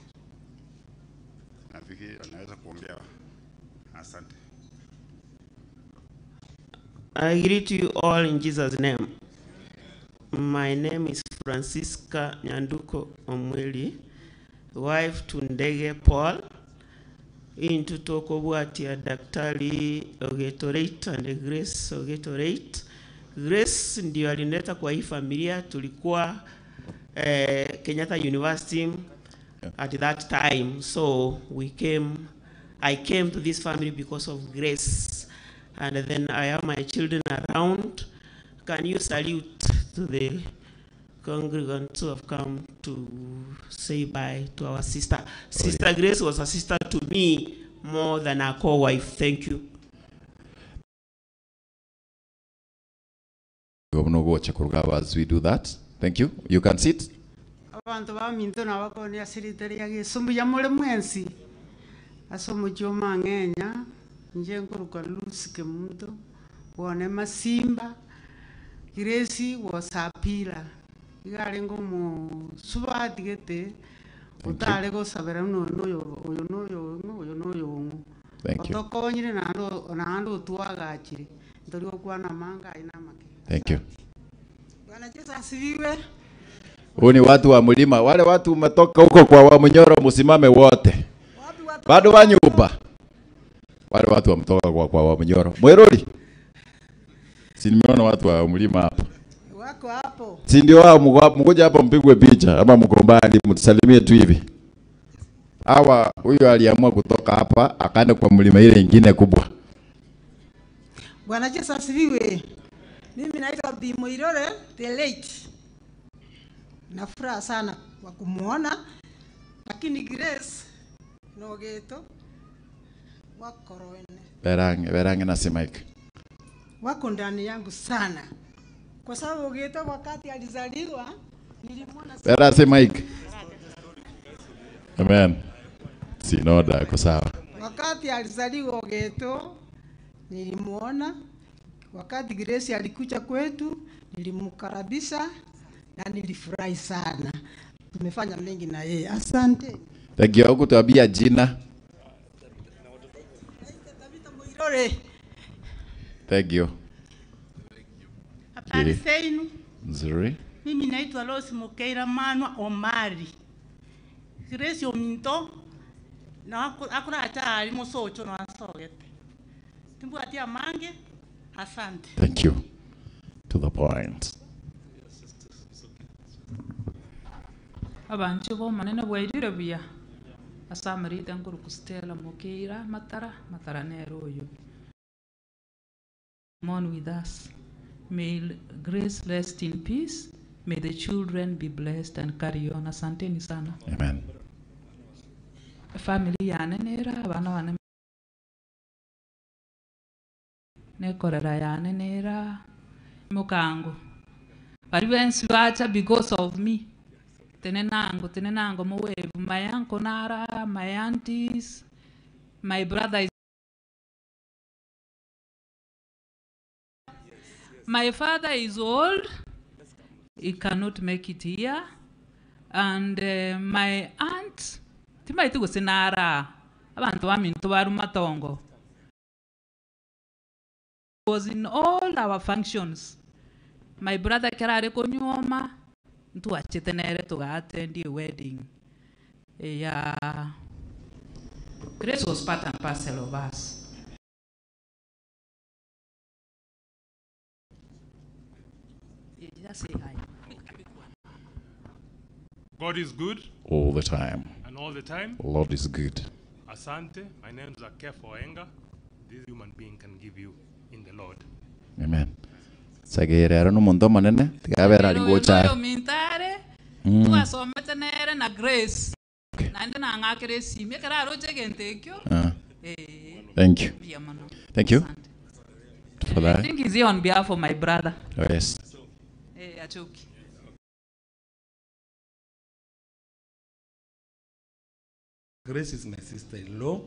Nafikiri anaweza kuongea. Asante. I greet you all in Jesus' name. My name is Francisca Nyanduko Omweli, wife to Ndege Paul. Into Tokobwatia Daktari Ogetorate and Grace Ogetorate. Grace ndio alinileta kwa hii familia. Tulikuwa Kenyatta University at that time. So I came to this family because of Grace. And then I have my children around. Can you salute to the congregants who have come to say bye to our sister? Sister Grace was a sister to me more than a co-wife. Thank you. As we do that. Thank you. You can sit. Abantu baminto nabakonia siritari gisumbu ya mule mwensi. Asomo joma ngenya nje nkuruka Lucy Kemundo wone masimba Grace wasapila igare ngomo subatigete utale gosabera no no yo no yo no yo no yo. Thank you. Otokonyire nando nando tuagachire ndori okwana manga ina make. Thank you. Bwana Yesu asifiwe. Huu ni watu wa mlima, wale watu umetoka huko kwa Wamunyoro, msimame wote. Bado wa nyumba. Wale watu wametoka kwa Wamunyoro. Mwerori. Si nimeona watu wa mlima hapa. Wako hapo. Si ndio wao mkoja hapa mpigwe picha ama mko mbali mtusalimie tu hivi. Hawa huyo aliamua kutoka hapa akaenda kwa mlima ile nyingine kubwa. Bwana Yesu asifiwe. Mimi naitwa Bi Moirore the late. Na furaha sana kwa kumuona, lakini Grace Nogeto wako Berange, berange na si mic. Wako ndani yangu sana. Kwa sababu Ogeto wakati alizaliwa nilimwona. Bera si mic. Amen. Sinoda kwa sawa. Wakati alizaliwa Ogeto nilimuona. Wakati Grace alikuja kwetu nilimkaribisha na nilifurahi sana. Tumefanya mengi na yeye. Asante. Thank you. Kutuambia jina. Thank you. Habari zenu? Nzuri. Mimi naitwa Rose Mukeira Manwa Omari. Grace ominto na akura ata ali musocho na asogete. Timbwatia mange. Asante. Thank you. To the point. Abantu bo manene bwairire buya. Asamarita nguru kustela Mukeira matara matara nero oyo. Mourn with us. May Grace rest in peace. May the children be blessed and carry on. Asanteni sana. Amen. Family yane nera abana bane nekorera yane nera mukango. Bari bensi bacha because of me. Tenenango mowevu my uncle nara, my aunties, my brother is my father is old. He cannot make it here. And my aunt, timaiti gusinara, abantu bamintu barumatongo, was in all our functions. My brother kerare konyuoma, ntuachete nere tuga attend a wedding. Yeah. Grace was part and parcel of us. Just say hi. God is good. All the time. And all the time. Lord is good. Asante. My name is Akefo Enga. This human being can give you in the Lord. Amen. Sagere no mundo manene tigabera ringocha. Mintare twasomete nere na Grace. Nande na ngakere sime kara roche gentekyo. Thank you. Thank you. For that. I think he's here on behalf of my brother. Oh yes. Achoki. Grace is my sister-in-law.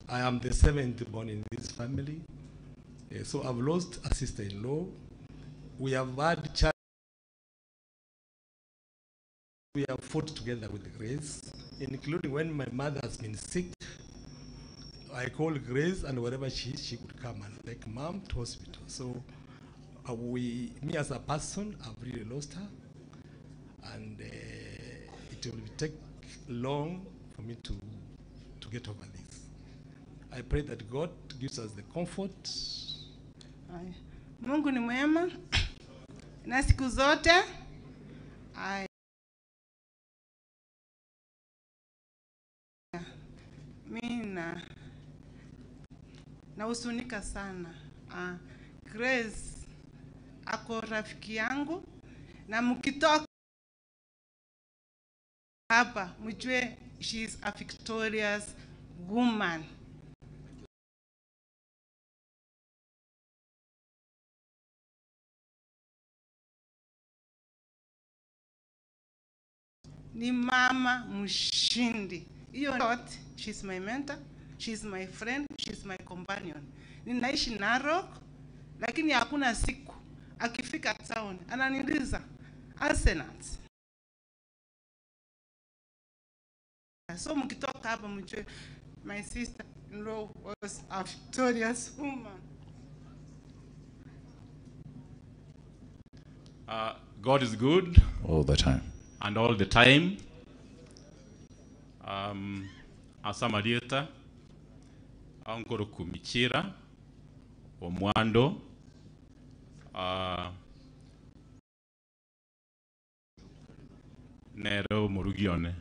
I am the seventh born in this family. So I've lost a sister-in-law. We have had child. We have fought together with Grace, including when my mother has been sick. I call Grace, and wherever she is, she could come and take mom to hospital. So me as a person, I've really lost her, and it will take long for me to get over this. I pray that God gives us the comfort. Mungu ni mwema na siku zote. Mimi nahuzunika sana. Grace ako rafiki yangu, na mkitoka hapa mjue she is a victorious woman. Ni mama mshindi. Hiyo not, she's my mentor, she's my friend, she's my companion. Ninaishi Narok, lakini hakuna siku akifika town ananiuliza Arsenal. So mkitoka hapa mjue my sister-in-law was a victorious woman. God is good all the time. And all the time. Asamarieta Ankoro Kumichira Omwando Nero Murugione.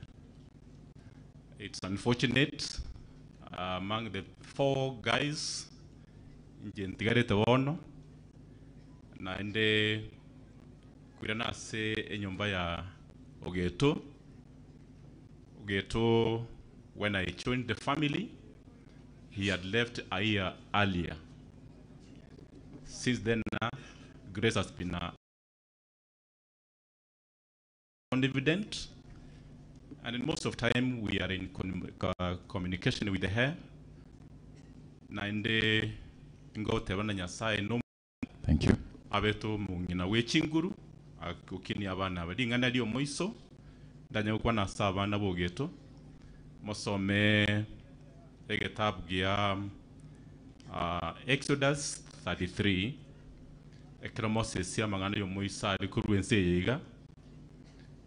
It's unfortunate among the four guys nje wono na ende kwirana se enyomba ya Ogeto. Ogeto, when I joined the family, he had left a year earlier. Since then, Grace has been evident, and in most of time we are in communication with her. Naende ngote Nyasaye no. Thank you. Abeto mungina wechinguru akukini abana balingana lyo moiso ndanya kwa na sabana bogeto mosome egetabu gya Exodus 33 ekero Moses amang'ana y'omoisa ari korwa ense eye iga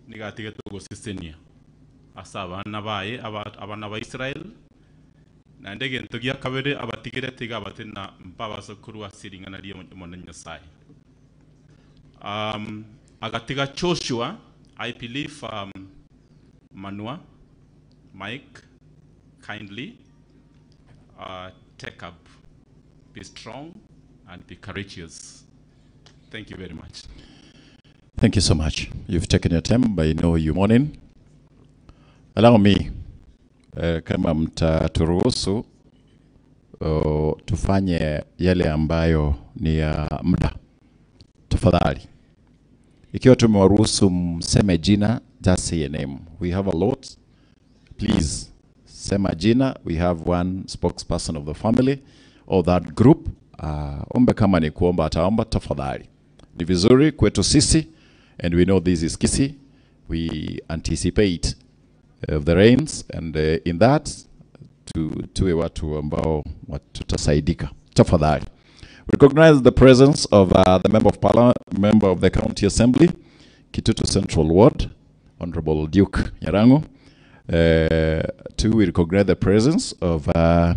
niga atigete ogosesenia ase abana baye abana ba Israel naende egento gia kabere abatigerete iga abate na mpabasa korwa ase ring'ana ria Omonene Nyasaye. Agatiga Joshua, I believe Manua, Mike, kindly take up, be strong and be courageous. Thank you very much. Thank you so much. You've taken your time, but I know you morning. Allow me, kama mtaturuhusu, tufanye yale ambayo ni ya muda. Tafadhali. Ikiwa tumewaruhusu mseme jina, just say a name. We have a lot. Please, sema jina. We have one spokesperson of the family or that group. Ombe kama ni kuomba ataomba, tafadhali. Ni vizuri kwetu sisi, and we know this is Kisii. We anticipate of the rains, and in that tuwe watu ambao tutasaidika. Tafadhali. Recognize the presence of the member of parliament, member of the county assembly, Kitutu Central Ward, Honorable Duke Nyarango. Two, we recognize the presence of a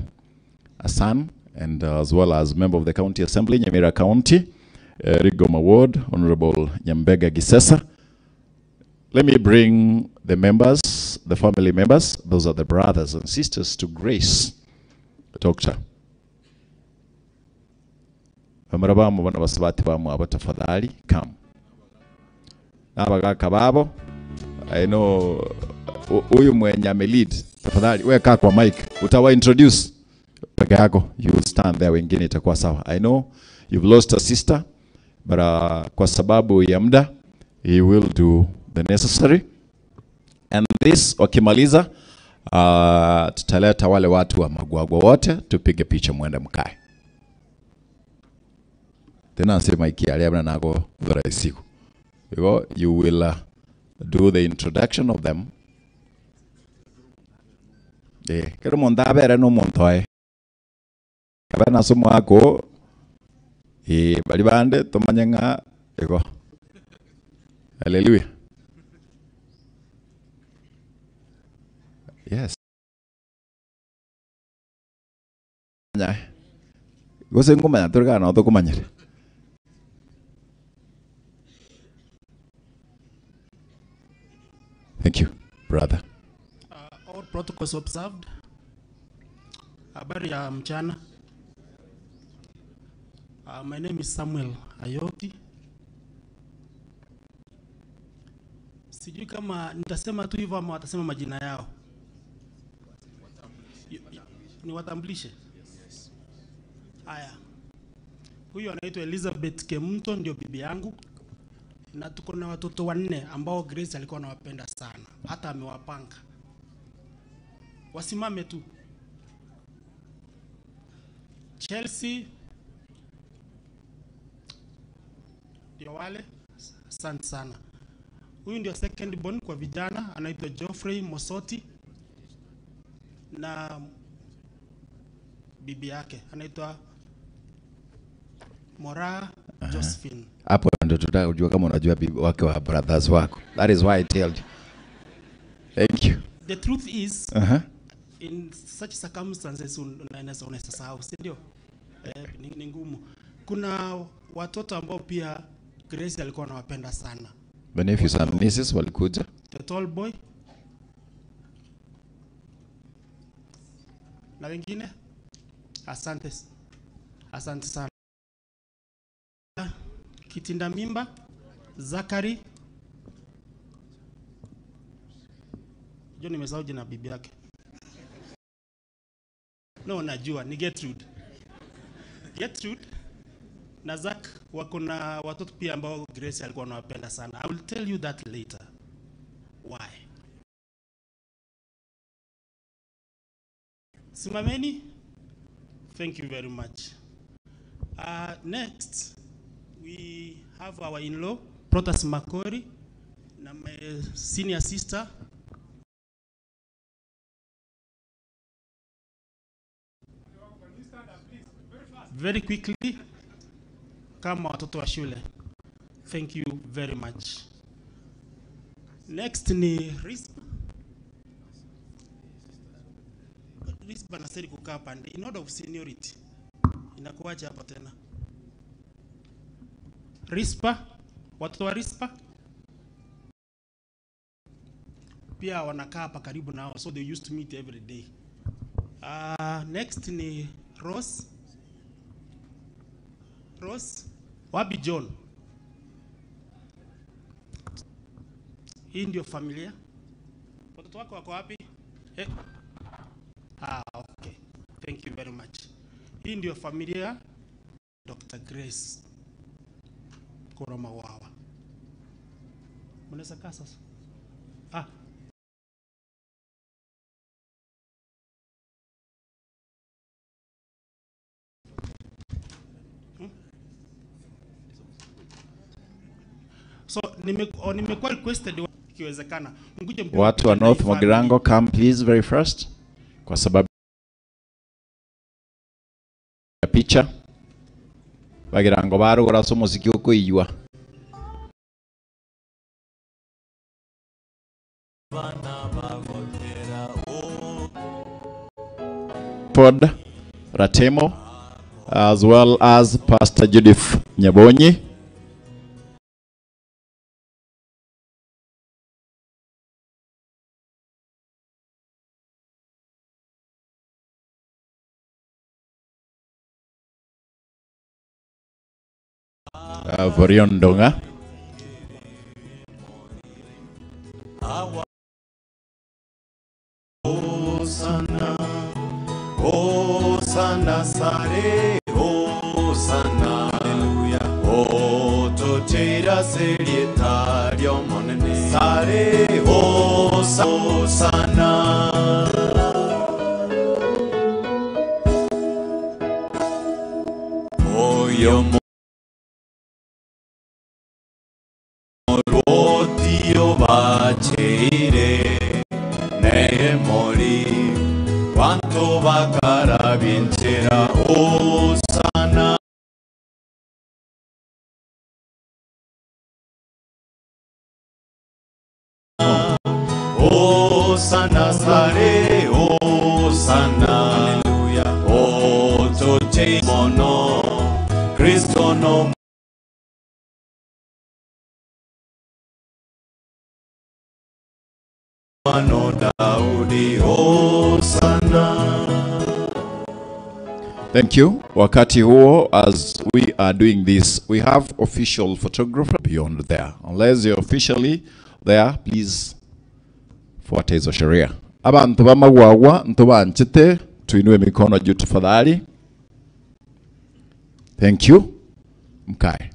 son and as well as member of the county assembly, Nyamira County, Rigoma Ward, Honorable Nyambega Gisesa. Let me bring the members, the family members, those are the brothers and sisters, to grace Doctor. Bamarabamu bana basabati bamu abo tafadhali come. Nabagaka babo, I know huyu mwenye amelead, tafadhali wewe kaa kwa mic, utawa introduce peke yako, you will stand there, wengine itakuwa sawa. I know you've lost a sister, but kwa sababu ya muda he will do the necessary. And this wakimaliza, tutaleta wale watu wa Magwagwa wote tupige picha mwende mkae. Tena nasema iki aliabna nako dharaisiku. You will do the introduction of them. Kero monda bere no montoe. Kabana somo ako bali bande tomanya ego. Hallelujah. Yes. Gose ngomanya turga na otokumanyere. Thank you, brother. All protocols observed. Habari ya mchana. My name is Samuel Ayoti. Sijui kama nitasema tu hivyo ama watasema majina yao. Niwatambulishe? Yes. Haya. Huyu anaitwa Elizabeth Kemunto, ndio bibi yangu. Na tuko na watoto wanne ambao Grace alikuwa anawapenda sana. Hata amewapanga. Wasimame tu. Chelsea ndio wale, asante sana. Huyu ndio second born kwa vijana, anaitwa Geoffrey Mosoti, na bibi yake anaitwa Mora Josephine. Hapo ndio tutajua kama unajua bibi wake wa brothers wako. That is why I told you. Thank you. The truth is, in such circumstances unaweza unasahau, si ndio? Ni ngumu. Kuna watoto ambao pia Grace alikuwa anawapenda sana. The nephews and nieces walikuja. The tall boy. Na wengine? Asante. Asante sana. Kitinda mimba, Zachary. John nimesahau jina bibi yake. No, najua ni Gertrude. Gertrude na Zach wako na watoto pia ambao Grace alikuwa anawapenda sana. I will tell you that later. Why? Simameni. Thank you very much. Next, we have our in-law, Protas Makori, na my senior sister. Very quickly. kama watoto wa shule. Thank you very much. Next ni Rispa. Rispa anastahili kukaa pande in order of seniority. Inakuaje hapo tena? Rispa, watoto wa Rispa pia wanakaa hapa karibu nao, so they used to meet every day. Next ni Rose. Rose, wapi John? Hii ndio familia. Watoto wako wako wapi? Okay. Thank you very much. Hii ndio familia Dr. Grace Koroma Wawa. Mnaweza kaa sasa? So nimekuwa requested ikiwezekana mkuje mpige. Watu wa North Mogirango, come please very first, kwa sababu ya picha Bagirango barugora so muziki ukoiywa. Ford Ratemo, as well as Pastor Judith Nyabonyi. Vorion Donga. Hosanna, Hosanna, sare, Hosanna, hallelujah. O totera serietario monene, sare, Hosanna. Oyo morotio bacheire ne mori quanto vacara vincera Hosanna. Hosanna sare, Hosanna, hallelujah. O tote mono Cristo no mano Daudi, Hosanna. Thank you. Wakati huo, as we are doing this, we have official photographer beyond there. Unless you're officially there, please fuata hizo sheria. Abantu bamagwagwa ntubanchite, tuinue mikono juu tafadhali. Thank you. Mkae.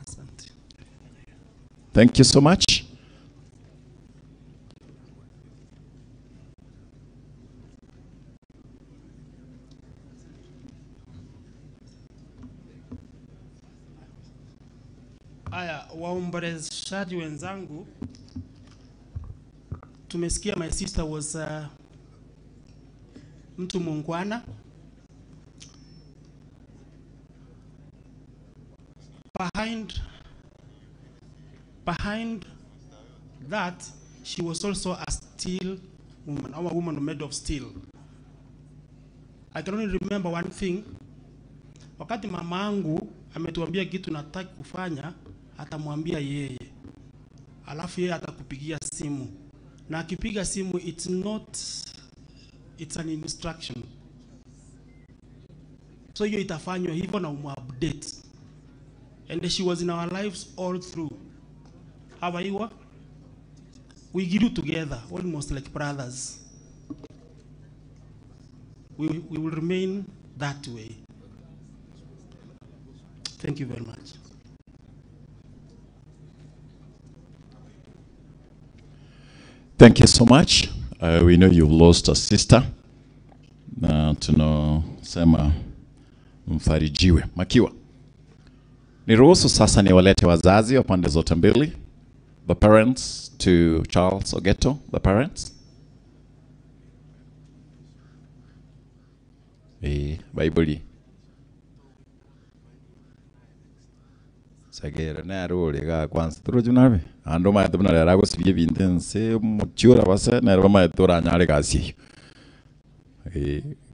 Asante. Thank you so much. Aya, waomboleshaji wenzangu, tumesikia my sister was mtu muungwana. Behind that, she was also a steel woman, our woman made of steel. I can only remember one thing. Wakati mamangu ametuambia kitu nataki kufanya, atamwambia yeye. Alafu yeye atakupigia simu. Na akipiga simu, it's not, it's an instruction. So hiyo itafanywa hivyo na umu-update. And she was in our lives all through. How we grew together, almost like brothers. We will remain that way. Thank you very much. Thank you so much. We know you've lost a sister. Na tunasema mfarijiwe. Makiwa. Niruhusu sasa niwalete wazazi wa pande zote mbili. The parents to Charles Ogeto, the parents. Bible. Sagere nero ga kwanza turoju nabe ando maete buna rara gosibye bintense muchiora base nero maete oranyare gasi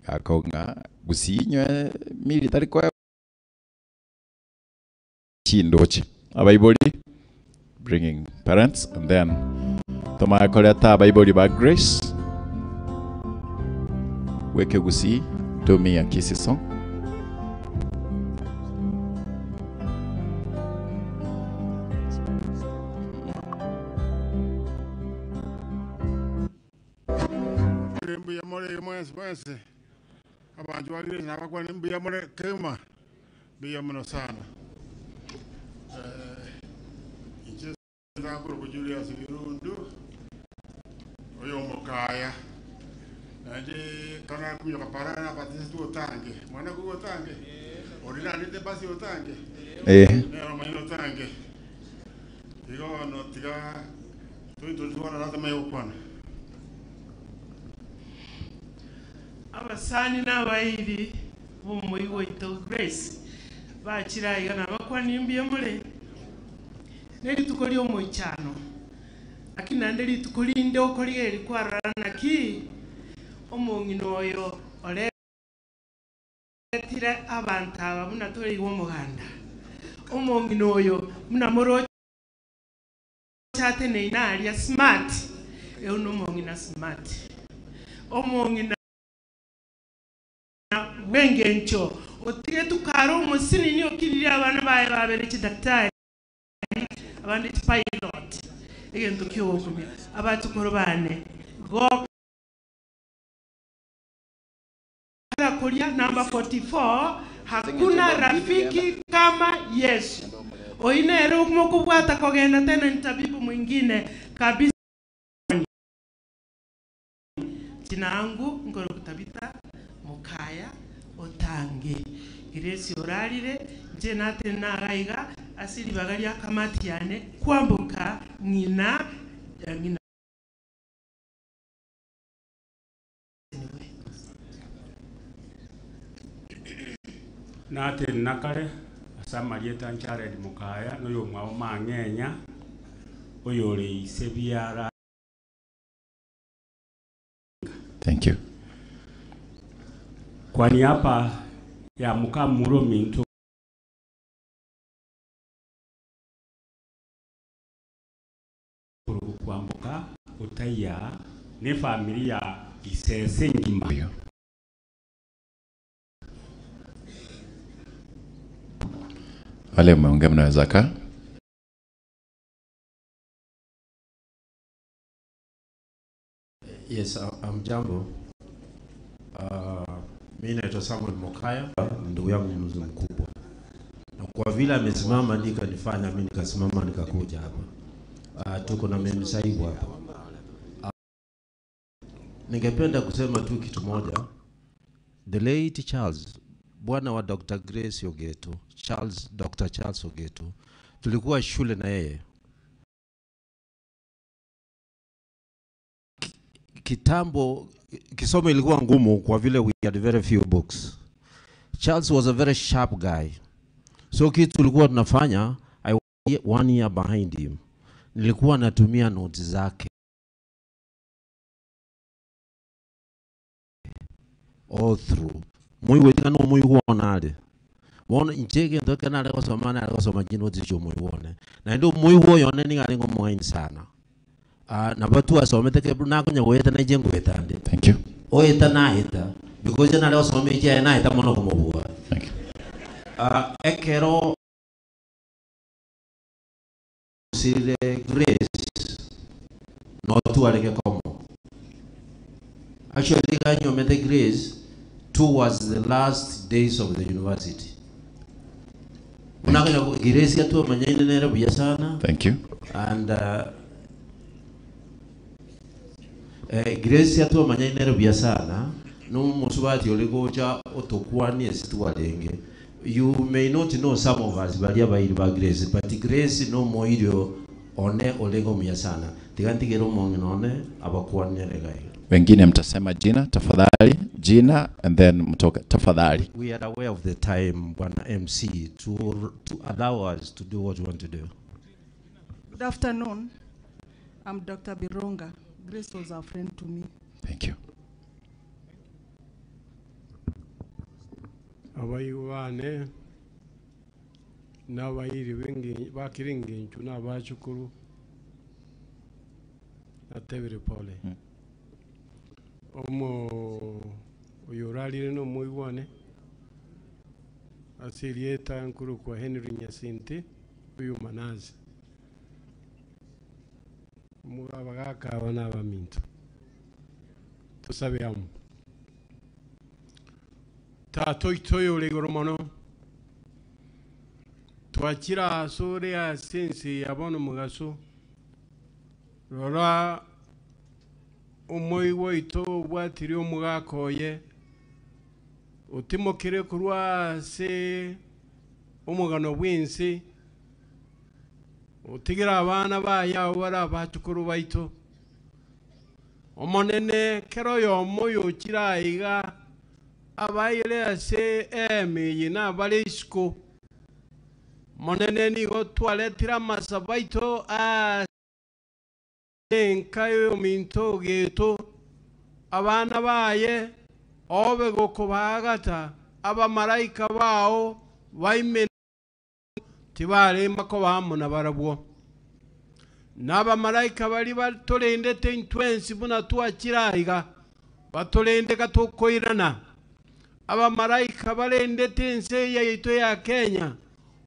akonga gusinywe military kwa chindochi abaibori bringing parents and then tomakoleta abaibori ba Grace weke gusi tomia kisiso. Mwense abantu walire nabakwa mbuya more kema mbuya muno sana inje ndakuru ku Julius Birundu oyo mukaya nanje kana kuyo kaparana patisi tu otange mwana ku otange orina nite basi otange nero manyo otange digo no tiga tu tu na tama yokwana. Abasani n'abayiri b'omuyi waitu Grace bakirayiga nabakwani mbyemule nerituko ly'omuikyano lakini nande lituko linde okolige likwarana naki omung'ino oyo oletire abantu aba muna toligwa omuganda omung'ino oyo muna morochate neinalya smart eyo n'omung'ina smart omung'ina wengencho otire tukaro omusini niyo kirire abana baye babere chidaktari abandi pilot egento kyokumya abatukoro bane go kulia number 44 hakuna rafiki kama Yesu oinere kumukubwata kogenda tena ni tabibu mwingine kabisa. Jina langu ngoro kutabita Mukaya Otange Grace oralire nje nate naraiga asili bagali akamati yane kwambuka ngina ngina. Nate nakare asamarieta Jared Mukaya noyo mwao mang'enya oyori sebiara. Thank you. Kwa niaba ya Mukamuro Minto kwambuka utaya ne familia Isese ngima. Wale mmeongea mnaweza kaa. Yes, amjambo. Mimi naitwa Samuel Mokaya, ndugu yangu mzee mkubwa. Na kwa vile amesimama nikanifanya mimi nikasimama nikakuja hapa. Tuko na mimi saibu hapa. Ningependa kusema tu kitu moja. The late Charles, bwana wa Dr. Grace Ogeto, Charles, Dr. Charles Ogeto, tulikuwa shule na yeye. Kitambo kisomo ilikuwa ngumu kwa vile we had very few books. Charles was a very sharp guy. So kitu tulikuwa tunafanya, I was 1 year behind him. Nilikuwa natumia notes zake all through. Muiwe no muiwona ale. Wona inchege ndoka na leo soma na leo soma jino zicho muiwone. Na ndio muiwo yone ni ngalingo muhimu sana. Na watu wasomete na kunya weta na jengo weta ande. Thank you. Oeta na eta because na leo some je na eta mono kumobua. Thank you. Ekero sire Grace no tu aleke komo. Actually ganyo mete Grace towards the last days of the university. Unakanya Grace atu manyaine nere buya sana. Thank you. And Grace atu manyaine buya sana. No musubati oligoja otokwani esitwalenge. You may not know some of us balia bairi ba Grace, but Grace no moirio one olego muya sana. Tigantigero mong'inone abakwani regai. Wengine mtasema jina tafadhali, jina and then mtoke tafadhali. We are aware of the time, Bwana MC, to allow us to do what we want to do. Good afternoon. I'm Dr. Bironga. Grace was a friend to me. Thank you. Abayuwane n'abayiri bakiringinju n'abachukuru natebire pole. Omo oyoralire no muigwane asirieta nkuru kwa Henry Nyasinti uyu manazi mugabagaka abana baminto tusabe amu tato itoyo legoromono twakira asore asensi yabona mugaso rora omoiwo ito bwatiri omugakoye utimokire kurwa se omugano bwinsi utigira abana bayawo bara bachukuru baito omonene kero yomo yokira iga abaire ase emiyi nabare isiko monene nigo twaletira amasabaito a enkayo minto geto abana baye obe gokobagata abamaraika bao baime tibaremba ko bamuna barabwo n'abamaraika bari batorendete intwensi buna twakiraiga batorende katokoirana abamaraika barendete ense yaito ya Kenya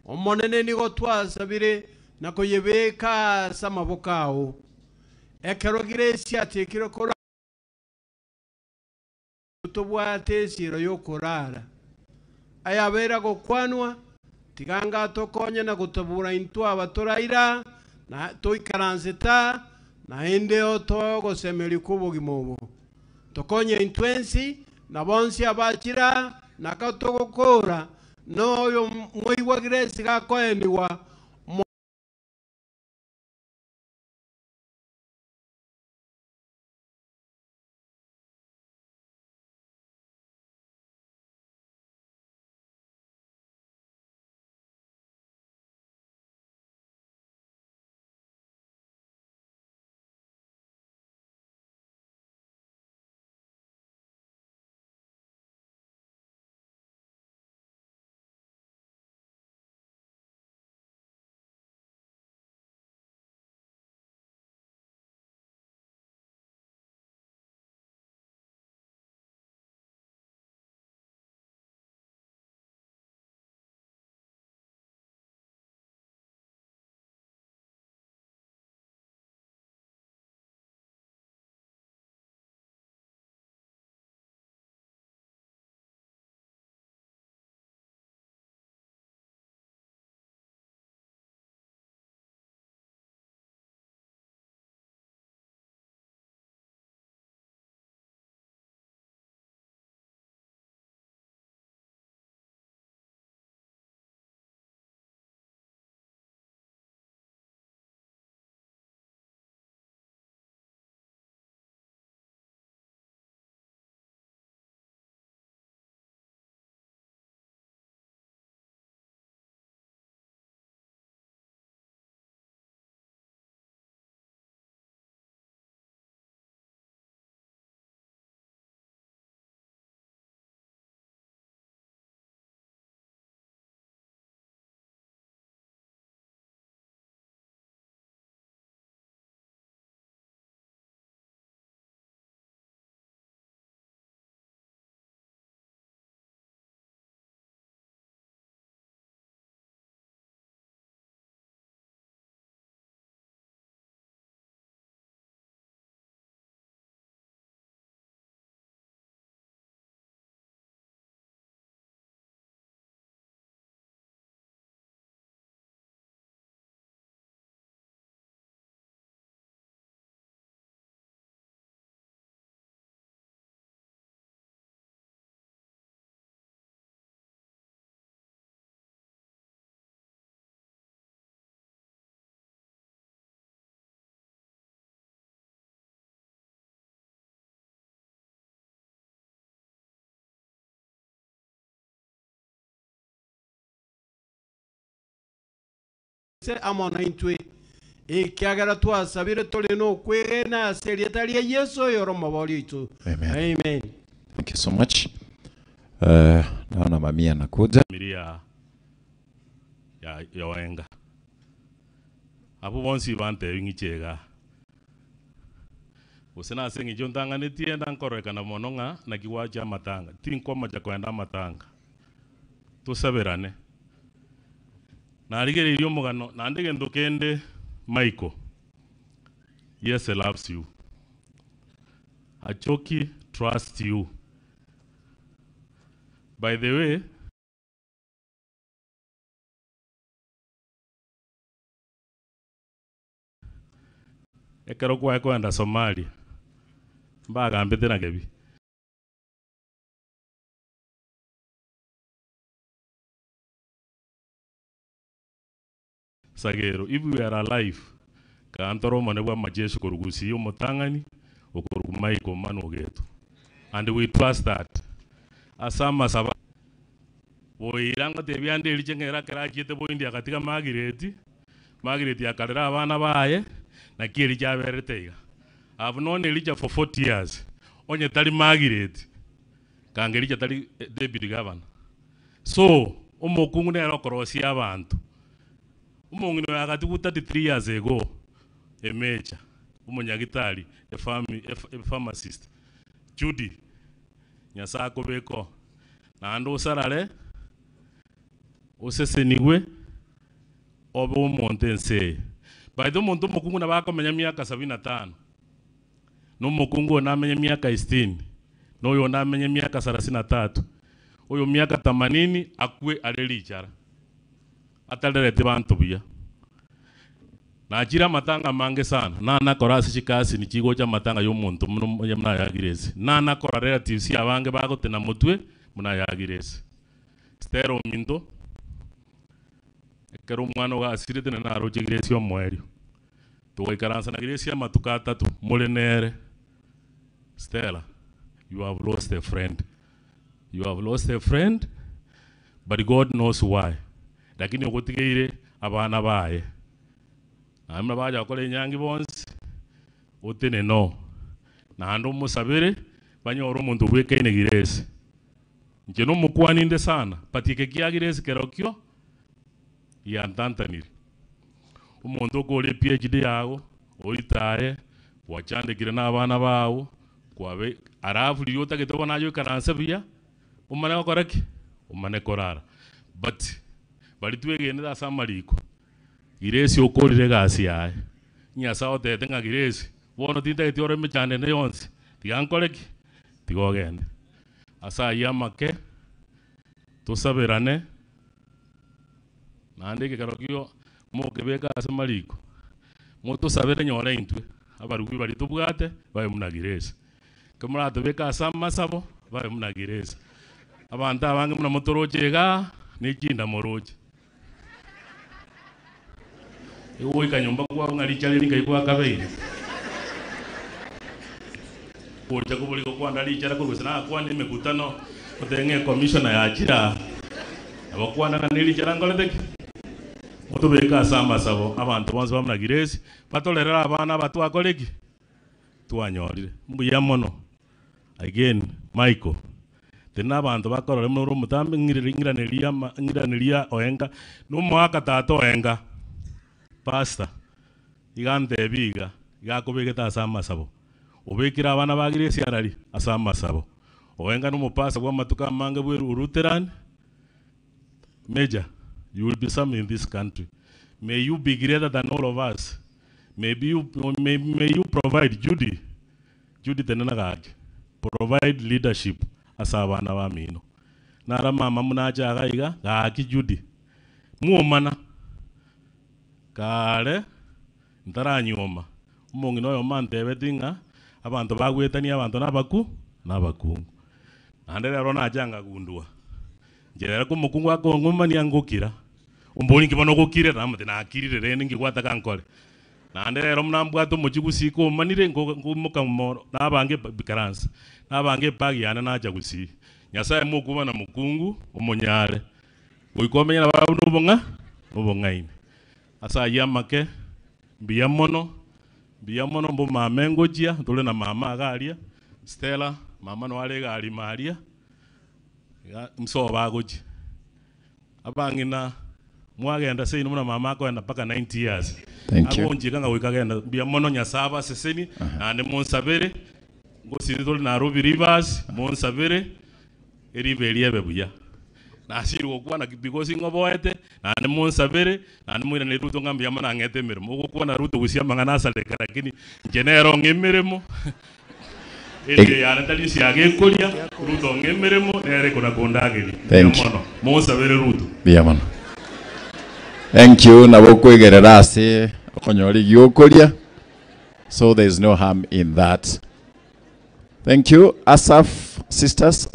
omonene nigo twasabire nakoyebeka samabokao ekero Grace atekire kora tobwate siro yokorara ayabera gokwanwa tiganga tokonye na gutobura intwa abatoraira na toikaranseta na ende otogosemeri kubogimobo tokonye intwensi na bonsi abakira nakatogokora noyo moiwa Grace gakoeniwa. Amona intwe ekiagera twasabire tore no kwegena ase rieta ria Yesu yoro mobori itu. Amen. Amen. Thank you so much. Naona mamia anakuja. Familia ya Oenga. Abu bonsi bante ngichega. Usena ase ngicho ntanganetie ndankorekana mono ng'a na kiwacha matanga. Tinkoma cha kwenda matanga. Tusaberane. Narigereria omogano nande gento kende Michael. Yes, he loves you. Achoki trusts you. By the way, ekero kwae kwenda Somalia mbagambete na kebi Sagero, if we are alive, kantoro mone bwa majeshi korugusi omotangani okorumaiko mano getu. And we trust that. Asama saba boiranga tebyande elichengera kerachete boindi akatika Margaret Margaret yakarera abana baye na kieri chaberete iga. I've known Elijah for 40 years. Onye tali Margaret kange Elijah tali deputy governor. So omokungu nero korosia abantu. Umongino yakatiku 33 years ago emecha umunyagitari a pharmacist Judy Nyasako beko na ando usarare useseniwe obe omonte nse by the muntu mukungu na bakomenya miaka 75 no mukungu onamenye miaka 60 no uyo onamenye miaka 33 uyo miaka 80 akwe arelichara atalelete bantu buya najira matanga mange sana na nakora chikasi ni chigo cha matanga yomuntu muno munayagirese na nakora relatives abange bagotena mutwe munayagirese stero minto ekero omwana ogasirete na naroche giresi omwerio tugaikaransa na giresi amatuko atatu more nere. Stella, you have lost a friend. You have lost a friend, but God knows why. Lakini ogotigeire abana baye namna baja gokora enyangi bonsi otene no naende omusabere banyore omonto bwekaine giresi inche nomokwaninde sana but eke kia giresi kerokio yantantanire omonto okore PhD yago oitaye gwachandekire na abana bago kwabe arafu riria otagete bono naye oikaranse buya omane gokora ki omane korara but bari twegenere ase amariko giresi okorire egasi yaye Nyasaye otete ng'a giresi bono tintagete ore emechando ende yonsi tiga nkore ki tiga ogende ase aywo amake tosaberane naende ekekero kio mokebeka ase amariko motosabere nyore intwe abarugi bari tobwate babe muna giresi kemoratobeka ase amasabo babe muna giresi abantu abange muna motoroche iga nechinda moroche igoika nyomba kwao ng'a richa riri ngai gwakabeire gocha koboriko kwanda richa rakorwa nakwana emekutano otenge commissioner yachira abakwana na richa rankorete ki motobeka ase amasabo abantu bonsi bamuna giresi batorerera abana abatwakore ki twanyorire mbuya mono. Again Michael tena abantu bakorore muno omutambe ng'iraneria Oenga nomwaka tata Oenga pastor igantebi iga igakobegete ase amasabo obekire abana ba giresi arari ase amasabo Oenga nomopasa bwa amatuko amange bweru Lutheran. Major, you will be something in this country. May you be greater than all of us. May you provide Judy Judy tenenagaki provide leadership ase abana bamino nara mama munachaga iga gaki Judy muomana kare ntaranyoma omong'ina oyo mantebeti ng'a abanto bagwetania abanto nabaku nabakungu naende rero nachanga gundua ncherera komokungu akong'omania ngokira ombori nki bono ogokire namate nakirire rende nkigwataka nkore naende rero muna mbwate omochi gusii komanire nkomoka moro nabange bikaransa nabange ebag yane nacha gusii Nyasaye mokuba na mokungu omonyare goika omenye na barabwo nobong'a nobong'aini. Asa yamake mbuya mono mbo mama ngojia tole na mama agaria Stella mama no arega ari maria mso bagoji abangina mwagenda seino muna mama akoenda mpaka 90 years. Thank you. Abonjika nga wikagenda mbuya mono nyasaba seseni ande monsabere ngosiri tole Nairobi Rivers monsabere eribe eriebe buya. Nasiri gokwana because ngoboete nande monsabere nande mwira ne Ruto ngambia mana ngete mirimo gokwana Ruto gusia mangana asaleka lakini ngenero ngemirimo ende yana talisi agekoria Ruto ngemirimo nere kona kondageri mono monsabere Ruto bia mono. Thank you na bokwegerera ase okonyori giokoria, so there is no harm in that. Thank you. Asaf sisters,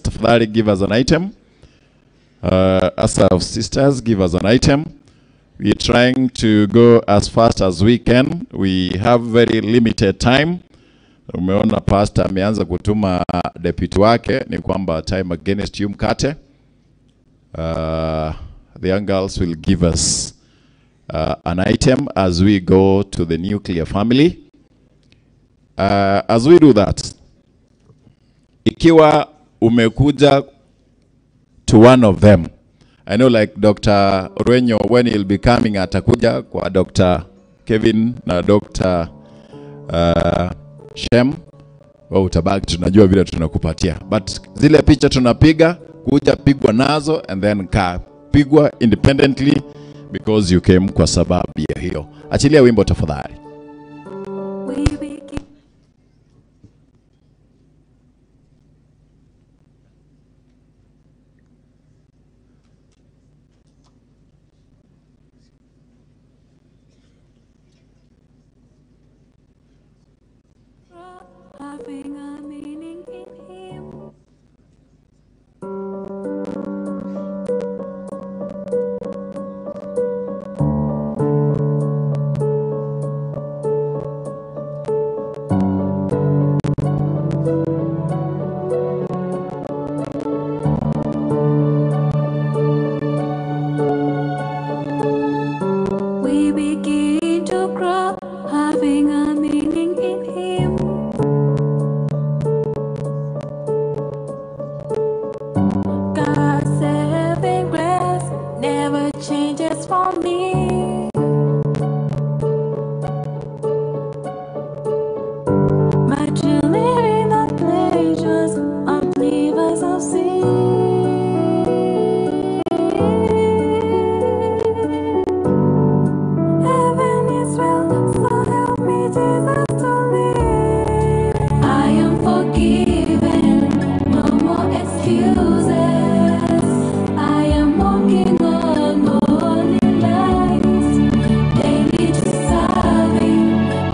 tafadhali give us an item. Asaf sisters, give us an item. We are trying to go as fast as we can. We have very limited time. Umeona pastor ameanza kutuma deputy wake, ni kwamba time against you mkate. The young girls will give us an item as we go to the nuclear family. As we do that, ikiwa umekuja to one of them, I know like Dr. Orenyo, when he'll be coming, atakuja kwa Dr. Kevin na Dr. Shem, wa utabaki tunajua vile tunakupatia. But zile picha tunapiga, kuja pigwa nazo and then ka pigwa independently because you came kwa sababu ya hiyo. Achilia wimbo tafadhali. Having a meaning in him. We begin to grow, having a meaning in him. God's saving grace never changes for me. But to live in the pleasures of believers of sin. Heaven is well, so help me, Jesus, to live. I am forgiven, no more excuses. I am walking on holy lines. Daily to serving,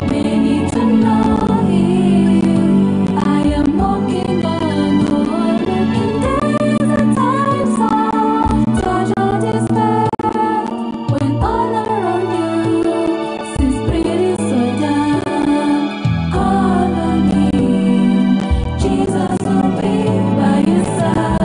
many to know Him. I am walking on holy days and times of total despair. When all around you seems pretty so down, call on Him. Jesus will be by your side.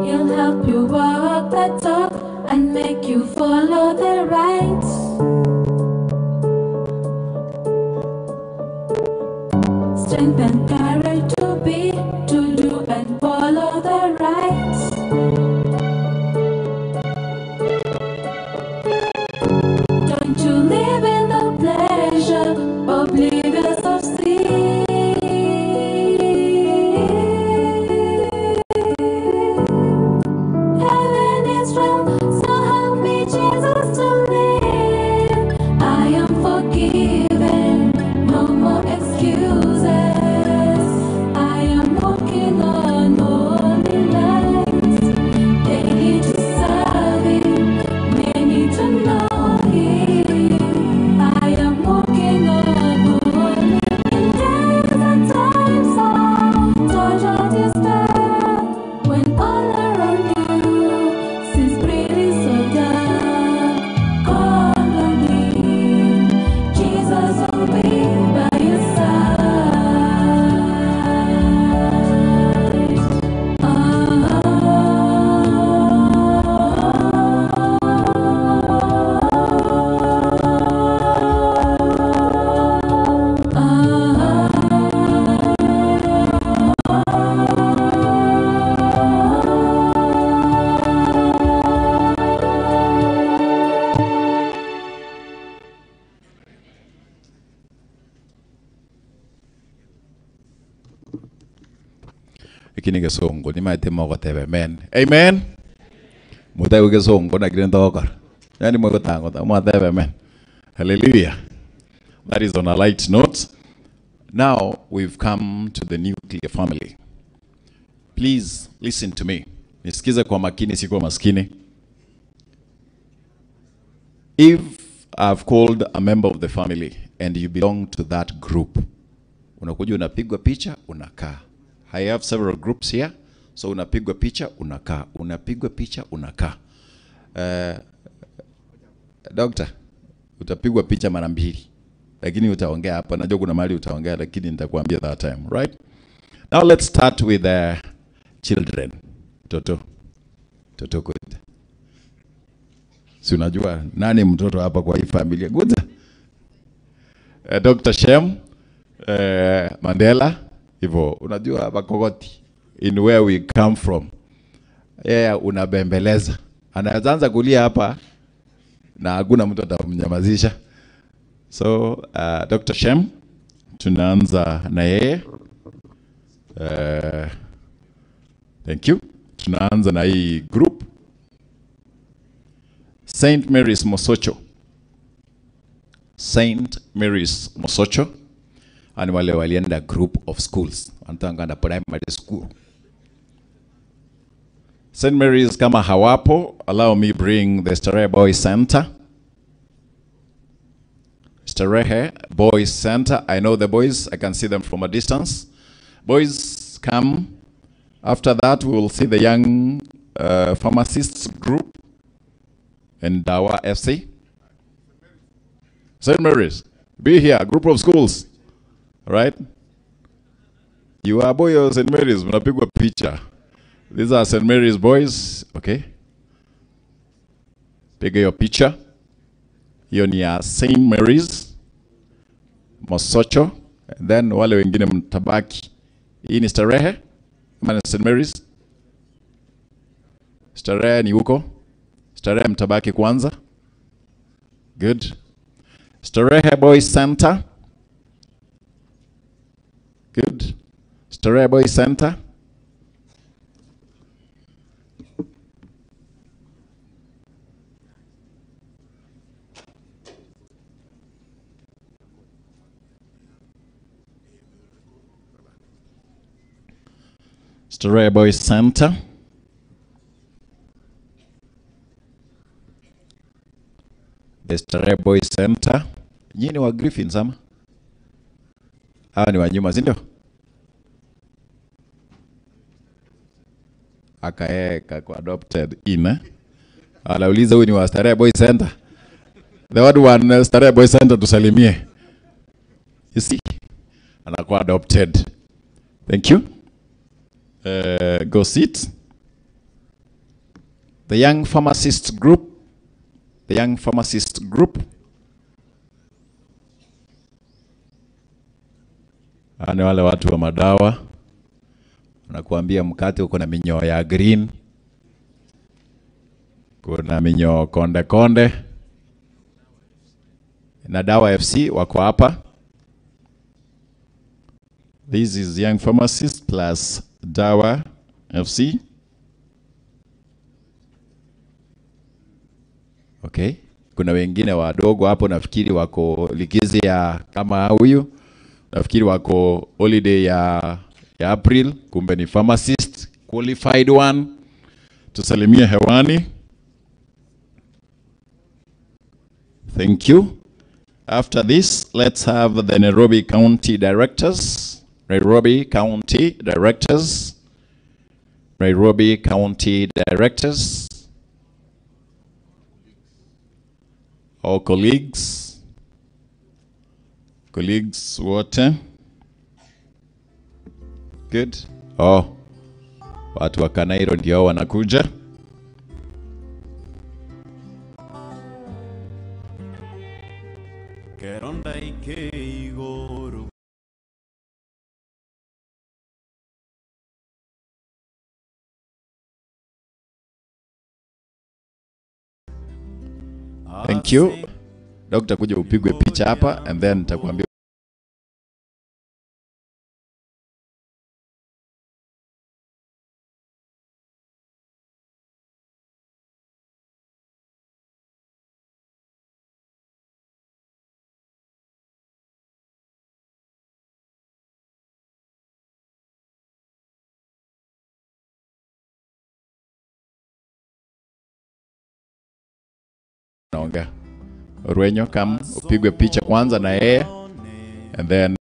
He'll help you walk the talk and make you follow the right. Strength and courage to be, to do and follow the right. Don't you live in the pleasure, oblivious of sin. Heaven is real, so help me, Jesus, to live. Ekini gesongo ni maite mogotebe amen. Amen. Mutaigo gesongo na kile ndokor. Yani mwegotango mwatebe amen. Hallelujah. That is on a light note. Now we've come to the nuclear family. Please listen to me. Nisikize kwa makini, si kwa maskini. If I've called a member of the family and you belong to that group, unakuja unapigwa picha, unakaa. I have several groups here. So unapigwa picha, unakaa. Unapigwa picha, unakaa. Doctor, utapigwa picha mara mbili. Lakini utaongea hapa. Najua kuna mahali utaongea, lakini nitakuambia that time, right? Now let's start with the children. Toto. Toto good. Si unajua nani mtoto hapa kwa hii familia? Good. Dr. Shem, Mandela, hivyo unajua hapa Kogoti in where we come from. Yeah, unabembeleza. Anaanza kulia hapa na hakuna mtu atamnyamazisha. So, Dr. Shem, tunaanza na yeye. Thank you. Tunaanza na hii group. St. Mary's Mosocho. St. Mary's Mosocho. Ani wale walienda group of schools. Wanatangana primary school. St. Mary's kama hawapo, allow me bring the Starehe Boys Center. Starehe Boys Center. I know the boys. I can see them from a distance. Boys, come. After that, we will see the young pharmacists group and Dawa FC. St. Mary's, be here, group of schools. Right? You are boy of St. Mary's, mnapigwa picha. These are St. Mary's boys. Okay. Piga your picture. Hiyo ni ya St. Mary's Mosocho. And then wale wengine mtabaki. Hii ni Starehe. St. Mary's. Starehe ni huko. Starehe mtabaki kwanza. Good. Starehe Boys Center. Good. Starehe Boys Center. Starehe Boys Center. The Starehe Boys Center. Nyinyi ni wa Griffins ama? Hawa ni wa nyuma, si ndio? Akaeka kwa adopted in, eh? Anauliza huyu ni wa Starehe Boys Center. The word one Starehe Boys Center tusalimie. You see? Anakuwa adopted. Thank you. Go sit. The Young Pharmacist Group. The Young Pharmacist Group. Ni wale watu wa madawa. Wanakuambia mkate uko na minyoo ya green. Kuna minyoo konde konde. Na Dawa FC wako hapa. This is Young Pharmacist plus Dawa FC. Okay. Kuna wengine wadogo hapo nafikiri wako likizi ya kama huyu. Nafikiri wako holiday ya April, kumbe ni pharmacist qualified one. Tusalimie hewani. Thank you. After this, let's have the Nairobi County Directors. Nairobi County Directors. Nairobi County Directors. Our colleagues. Colleagues wote. Good. Oh, watu wa Kanairo ndio wanakuja. Thank you. Doctor, kuja upigwe picha hapa and then nitakuambia. Naongea. Orwenyo, come upigwe picha kwanza na yeye and then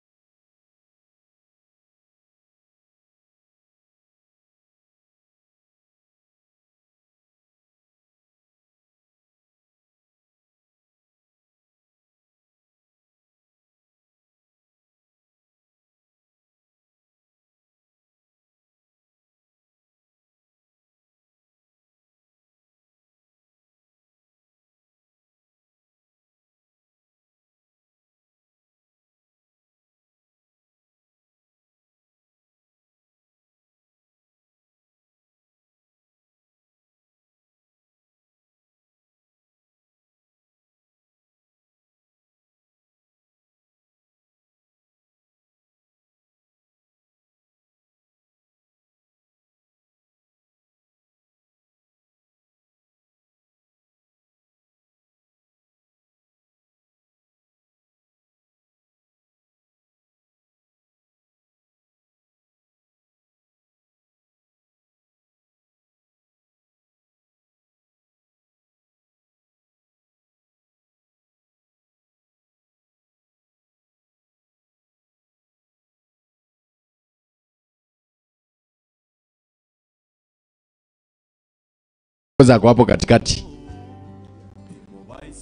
kwa hapo katikati.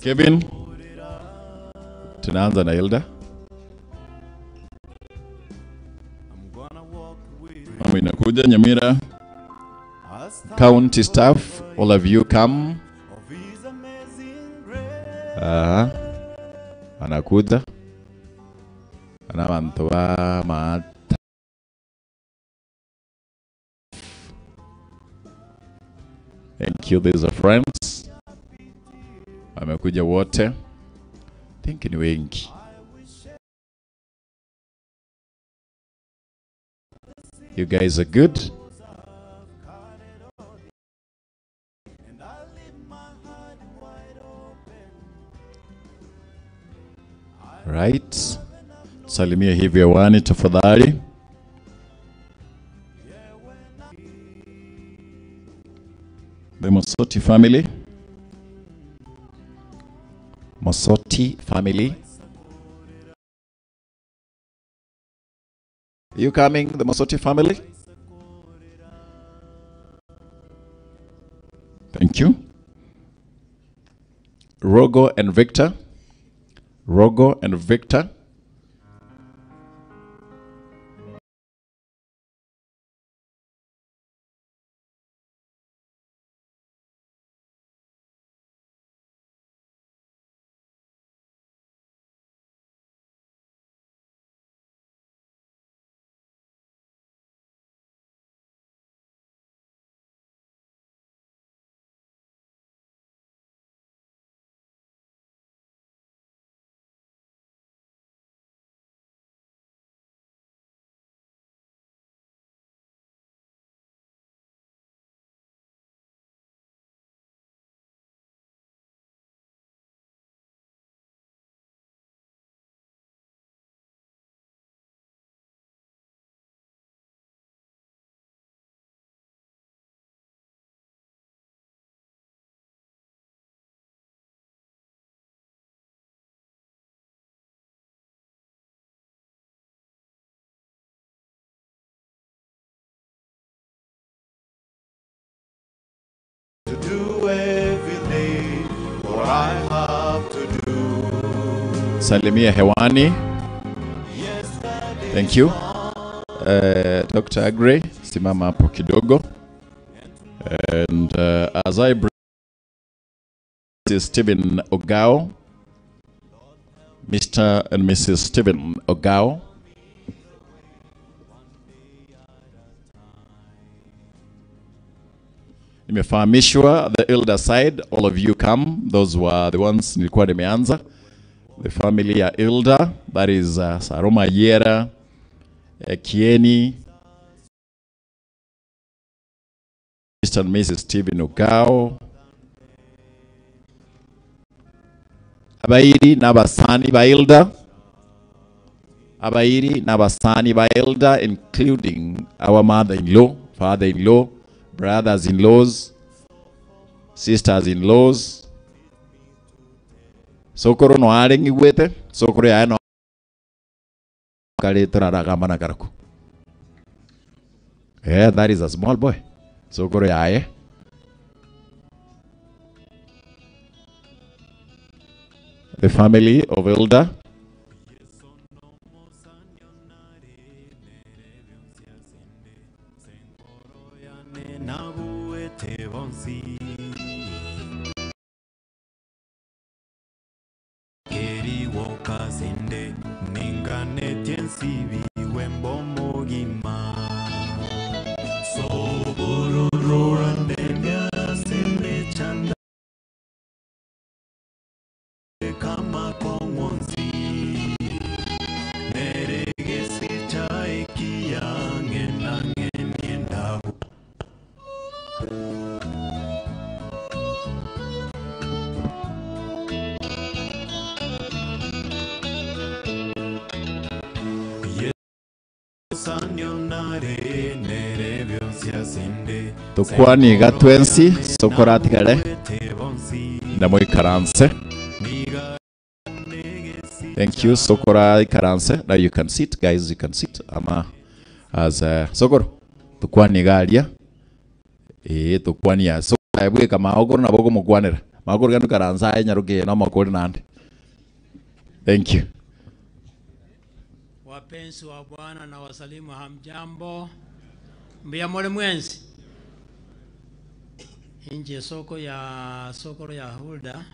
Kevin, tunaanza na Hilda. Mama inakuja Nyamira County staff, all of you come. Anakuja. Anabantu ba Thank you, these are friends. Wamekuja wote. Think ni wengi. You guys are good. Right. Salimia hivi hewani tafadhali. The Mosoti family. Mosoti family. You coming, the Mosoti family? Thank you. Rogo and Victor. Rogo and Victor. To do every day what I have to do. Salimia hewani. Thank you. Dr. Agre, simama hapo kidogo. And as I bring Stephen Ogao, Mr. and Mrs. Stephen Ogao. Nimefahamishwa the elder side, all of you come. Those were the ones nilikuwa nimeanza. The family ya elder, that is Saroma Yera, Kieni, Mr. and Mrs. Stephen Ogao, Abairi Nabasani ba elder, Abairi Nabasani ba elder, including our mother-in-law, father-in-law, brothers-in-laws, sisters-in-laws, Sokoro no are ng'igwete, sokoro yaye no kare toraragamba na karaku. Yeah, that is a small boy. Sokoro yaye. The family of Elder. Tukwani gatwensi sokoratikare ndamoikaranse. Thank you sokora ikaranse. Now you can sit, guys, you can sit. Ama as sokoro tukwani garia tukwani ya sokora ebweka maokoro nabo mukwanera maokoro gandu karansa enyaruke na makori nande. Thank you. Wapenzi wa Bwana na wasalimu hamjambo. Mbia mole mwenzi. Inje soko ya sokoro ya Hulda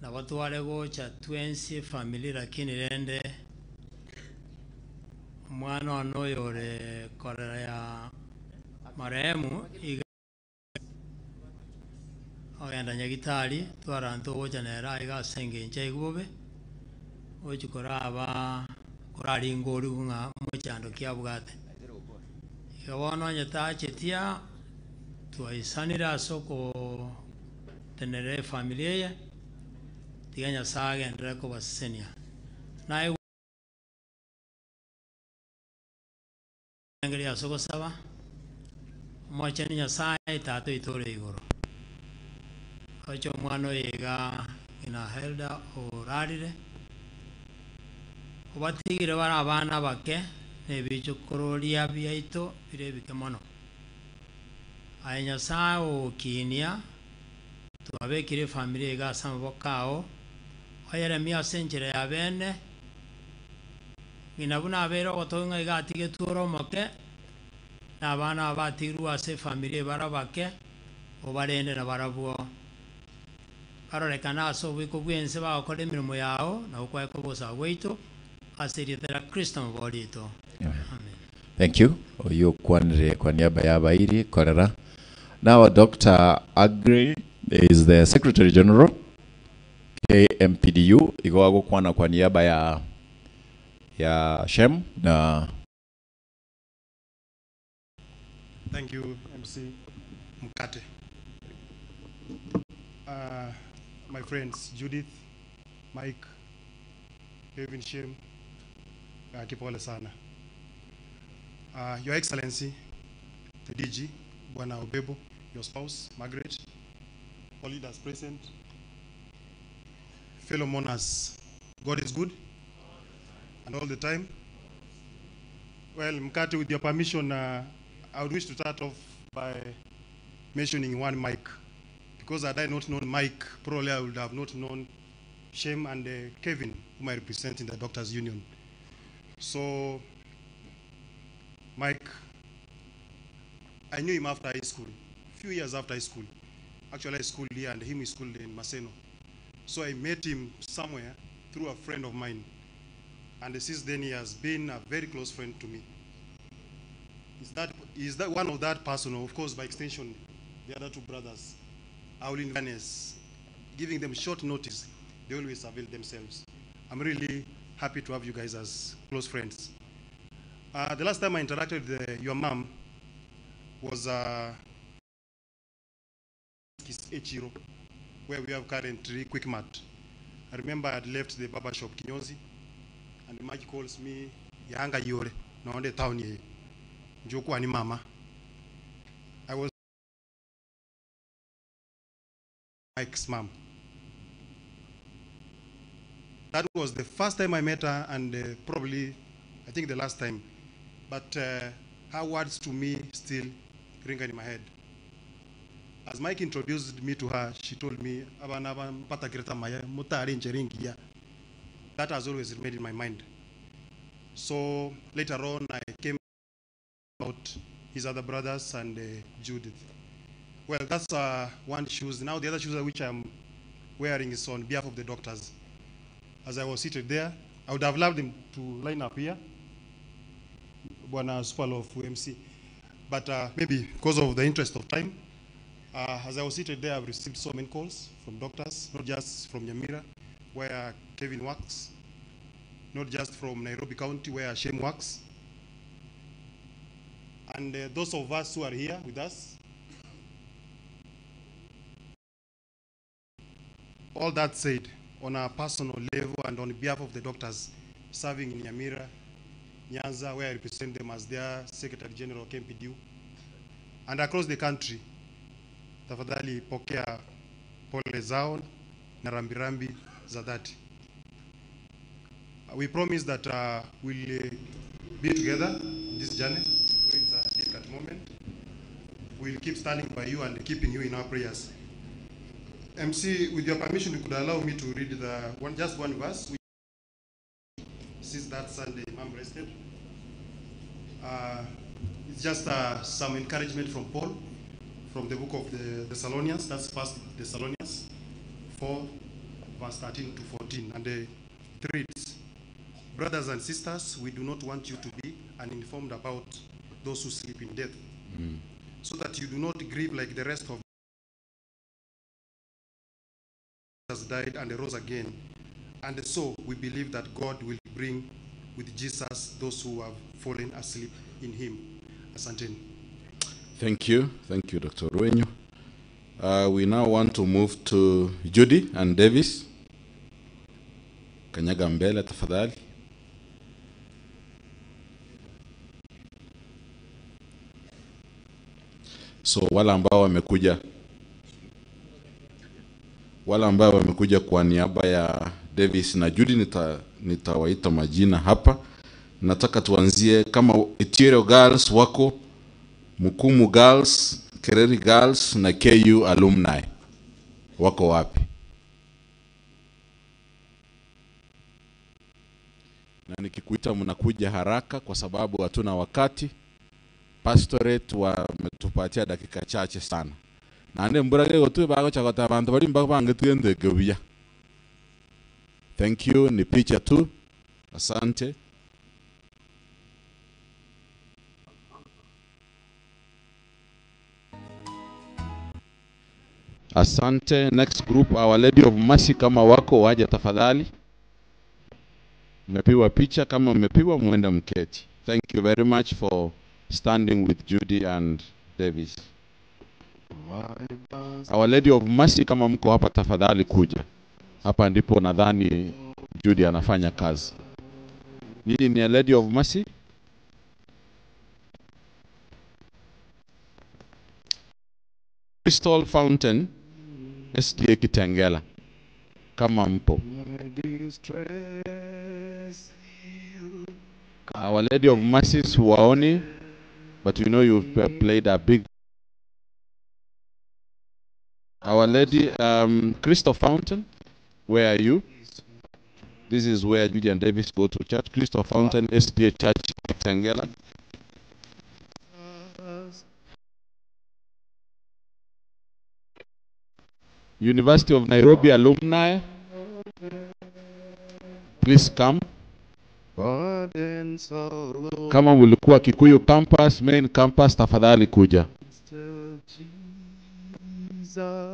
na watu wale gocha twensi family, lakini rende mwana anoyore korera ya marehemu ogenda nyagitari twarantu gocha nera iga sengencha igubobe ochi koraba koraringori ng'a mochando kiabwate iga nyetachetia twaisanira soko tenere familia tiga Nyasaye agenderere kobasesenia naye engeria soko saba mocheni Nyasaye tata itore igoro ocho mwana yiga ina Helda orarire obatigire bara abana bake nebichukororia biaito bire bike mono. Aye Nyasaye okinia twabekire familia igasa mabokao oyeremia ase enchera ya bene ng'ina buna abere ogotonga iga atige tworomoke na abana abatigirwe ase familia bara bake obarende na barabwo barorekana ase oboiko bwense bagokora emirimo yao na okwaeka obosa bwaito ase erieta ria Kristo moborito. Amen. Thank you. Oyo kwanire kwa niaba ya abairi korera. Now Dr. Agri is the Secretary General KMPDU igo agokwana kwa niaba ya Shem na. Thank you, MC Mkate. My friends Judith, Mike, Kevin, Shem, kipole sana. Your Excellency, the DG, Bwana Obebo, your spouse, Margaret, all leaders present, fellow mourners, God is good, and all the time. Well, Mkate, with your permission, I would wish to start off by mentioning one Mike. Because had I not known Mike, probably I would have not known Shem and Kevin, whom I represent in the Doctors Union. So, Mike, I knew him after high school, a few years after high school. Actually, I schooled here and him he schooled in Maseno. So I met him somewhere through a friend of mine. And since then, he has been a very close friend to me. Is that one of that person, of course, by extension, the other two brothers, I will in giving them short notice, they always avail themselves. I'm really happy to have you guys as close friends. The last time I interacted with your mom was Echiro, where we have currently Quick Mart. I remember I had left the barber shop Kinyozi, and Mike calls me, Yanga Yore, no the town ye. Njoku ani mama. I was Mike's mom. That was the first time I met her, and probably, I think, the last time. But her words to me still ring in my head. As Mike introduced me to her, she told me, That has always remained in my mind. So later on, I came about his other brothers and Judith. Well, that's one shoes. Now the other shoes which I'm wearing is on behalf of the doctors. As I was seated there, I would have loved them to line up here, Bwana Superlof MC. But maybe because of the interest of time, as I was seated there, I've received so many calls from doctors, not just from Nyamira, where Kevin works, not just from Nairobi County, where Shem works. And those of us who are here with us, all that said, on a personal level and on behalf of the doctors serving in Nyamira, Nyanza, where I represent them as their Secretary General, KMPDU, and across the country, tafadhali pokea pole zao na rambirambi za dhati. We promise that we'll be together in this journey. It's a difficult moment. We'll keep standing by you and keeping you in our prayers. MC, with your permission, you could allow me to read the one, just one verse, which, since that Sunday, Mom rested. It's just some encouragement from Paul, from the book of the Thessalonians. That's First Thessalonians 4, verse 13 to 14. And it reads, "Brothers and sisters, we do not want you to be uninformed about those who sleep in death, so that you do not grieve like the rest of us died and rose again. And so we believe that God will bring with Jesus those who have fallen asleep in him." Asante. Thank you. Thank you, Dr. Ruenyo. We now want to move to Judy and Davis. Kanyaga mbele tafadhali. So wale ambao wamekuja kwa niaba ya Davis na Judy, nitawaita majina hapa. Nataka tuanzie kama Itiero Girls wako, Mukumu Girls, Kereri Girls na KU Alumni wako wapi? Na nikikuita mnakuja haraka kwa sababu hatuna wakati. Pastorate wametupatia dakika chache sana. Nande mburage gotu bago chakota bantu bari mbabange tuende gebuya. Thank you, ni picha tu. Asante. Asante. Next group, Our Lady of Mercy, kama wako waje tafadhali. Mmepigwa picha, kama mmepigwa muende mketi. Thank you very much for standing with Judy and Davis. Our Lady of Mercy, kama mko hapa tafadhali kuja. Hapa ndipo nadhani Judy anafanya kazi. Nini ni Lady of Mercy? Crystal Fountain, SDA Kitengela. Kama mpo. Our Lady of Mercy huwaoni, but we know you've played a big. Our Lady Crystal Fountain, where are you? This is where Judy and Davis go to church. Crystal Fountain, SDA Church, Kitengela. University of Nairobi alumni, please come. Kama mulikuwa Kikuyu campus, main campus, tafadhali kuja.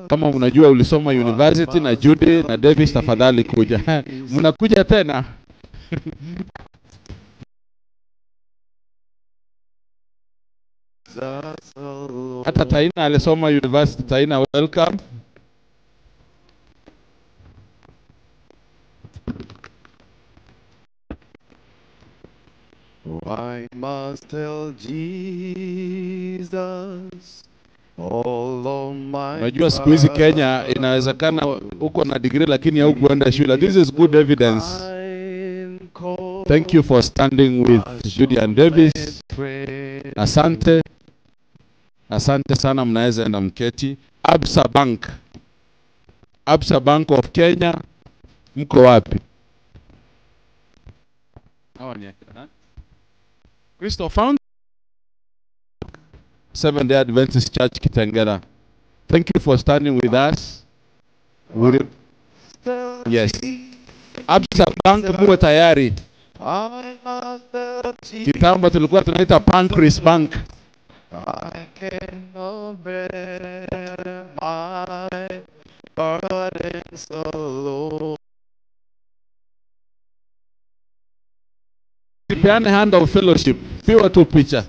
Kama unajua ulisoma university na Judy na Davis, tafadhali kuja. Mnakuja tena. Hata Taina alisoma university. Taina, welcome. I must tell Jesus all of my Unajua siku hizi Kenya inawezekana uko na degree lakini haukuenda shule. This is good evidence. Thank you for standing with Judy and Davis. Asante. Asante sana, mnaweza enda mketi. Absa Bank. Absa Bank of Kenya, mko wapi? Hawa ni akina nani? Crystal Fountain, Seventh Day Adventist Church Kitengela. Thank you for standing with us. Yes. Absa Bank, muwe tayari. Kitambo tulikuwa tunaita Pancras Bank. I cannot bear my burdens alone. Peane hand of fellowship. Piwa tu picha.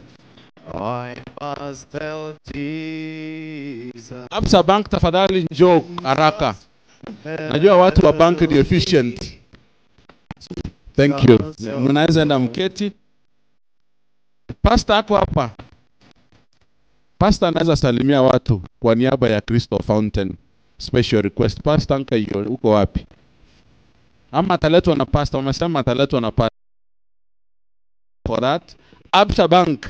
I must tell Jesus. Absa Bank, tafadhali njoo haraka. Najua watu wa bank ni efficient. Thank you. Mnaweza enda mketi. Pastor ako hapa. Pastor anaweza salimia watu kwa niaba ya Crystal Fountain. Special request. Pastor anka hiyo uko wapi? Ama ataletwa na pastor. Wamesema ataletwa na pastor. For that, Absa Bank.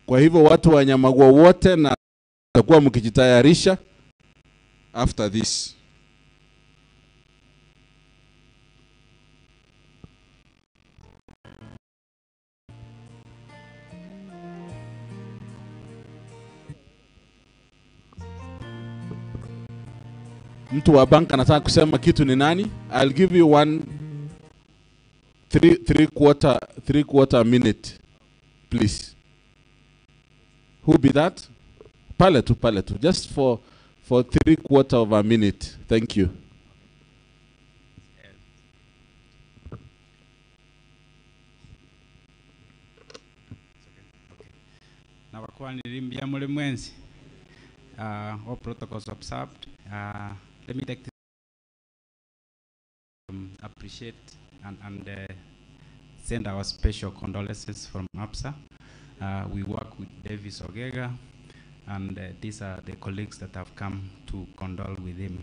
Kwa hivyo watu wa Nyamagwa wote na takuwa mkijitayarisha after this. Mtu wa bank anataka kusema kitu ni nani? I'll give you 3/4 minute, please. Who be that? Pale tu. Just for 3/4 of a minute. Thank you. All protocols observed. Let me take this appreciate and send our special condolences from ABSA. We work with Davis Ogega, and these are the colleagues that have come to condole with him.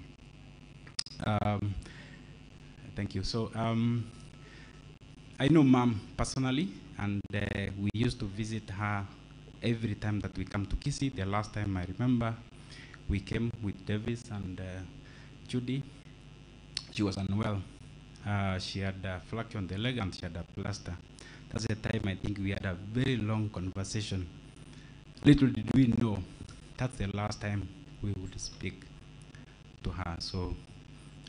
Thank you. So I know Mom personally, and we used to visit her every time that we come to Kisii. The last time I remember, we came with Davis and Judy. She was unwell. She had a fracture on the leg and she had a plaster. That's the time I think we had a very long conversation. Little did we know, that's the last time we would speak to her. So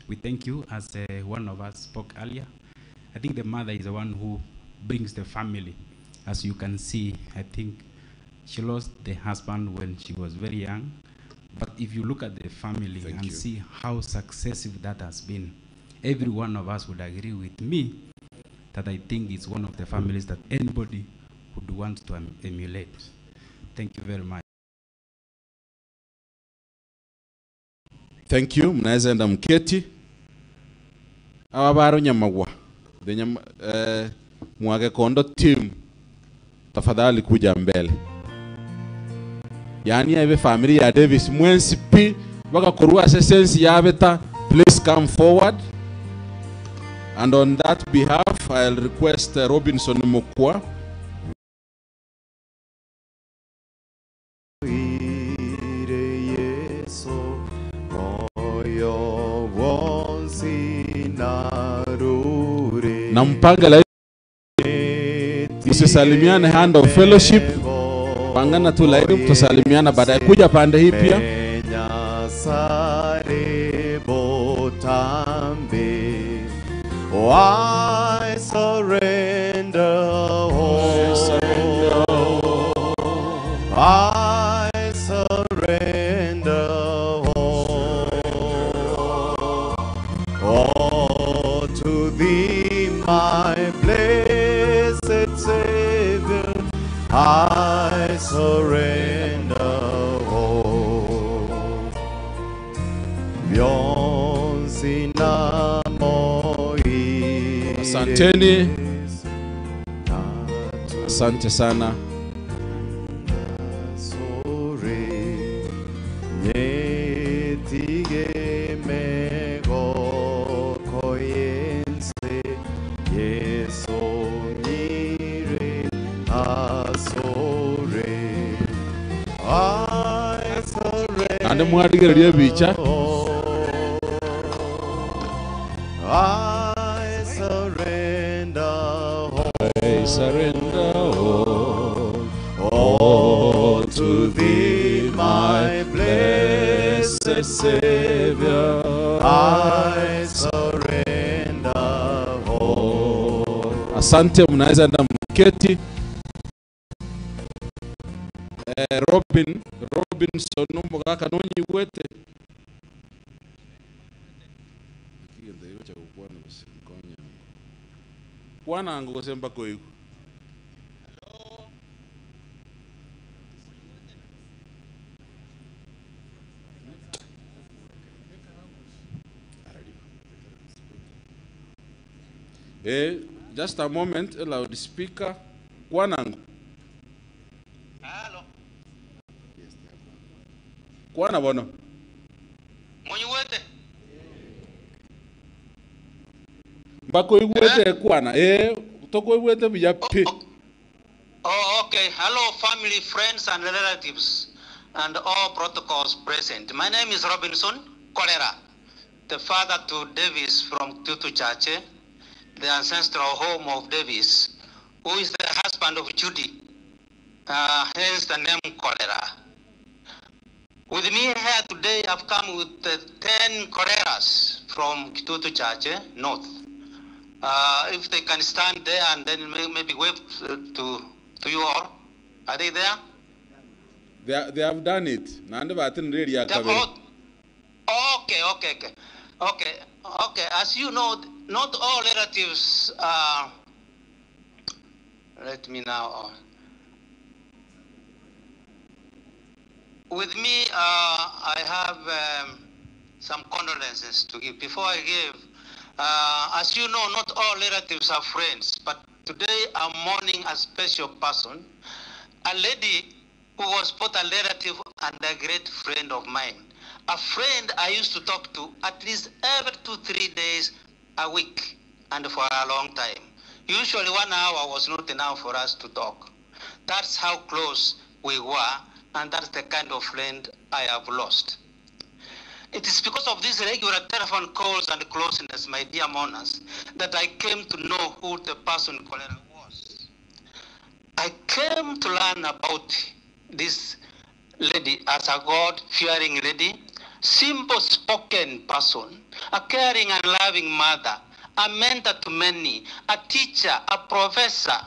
we thank you. As one of us spoke earlier, I think the mother is the one who brings the family. As you can see, I think she lost the husband when she was very young. But if you look at the family and see how successful that has been, every one of us would agree with me that I think it's one of the families that anybody would want to emulate. Thank you very much. Thank you. Mnaweza enda mketi. Hawa baro Nyamagwa. The Mwagekondo team, tafadhali kuja mbele. Yani ya familia ya Davis mwensi pi waka korua sense ya beta, please come forward. And on that behalf, I'll request Robinson Mokwa. Na mpanga laini, msisalimiane hand of fellowship, pangana tu laini, mtasalimiana baadaye. Kuja pande hii pia. I surrender all. I surrender all. All to thee, my blessed Savior, I surrender all. Asanteni. Asante sana. Ande mwadigererie bicha. I surrender all. I surrender all, all to thee, my blessed Savior. I surrender all. Asante, mnaweza enda mketi. Robinson omogaka nonyigwete. Kwanango gosemba koigu. Just a moment, a loudspeaker. Kwanango. Hello. Kwana bono. Munyiwete. Mbako igwete kwana. Toko igwete buya pi. Oh, okay. Hello, family, friends, and relatives, and all protocols present. My name is Robinson Kolera, the father to Davis from Tutu Church, the ancestral home of Davis, who is the husband of Judy, hence the name Kolera. With me here today, I've come with the 10 Koleras from Kitutu Church, North. If they can stand there and then maybe wave to you all. Are they there? They have done it. Okay. As you know, not all relatives are. Let me now. With me, I have some condolences to give. Before I give, as you know, not all relatives are friends, but today I'm mourning a special person, a lady who was both a relative and a great friend of mine. A friend I used to talk to at least every 2-3 days a week and for a long time. Usually 1 hour was not enough for us to talk. That's how close we were, and that's the kind of friend I have lost. It is because of these regular telephone calls and closeness, my dear mourners, that I came to know who the person Kolera was. I came to learn about this lady as a God-fearing lady, simple-spoken person, a caring and loving mother, a mentor to many, a teacher, a professor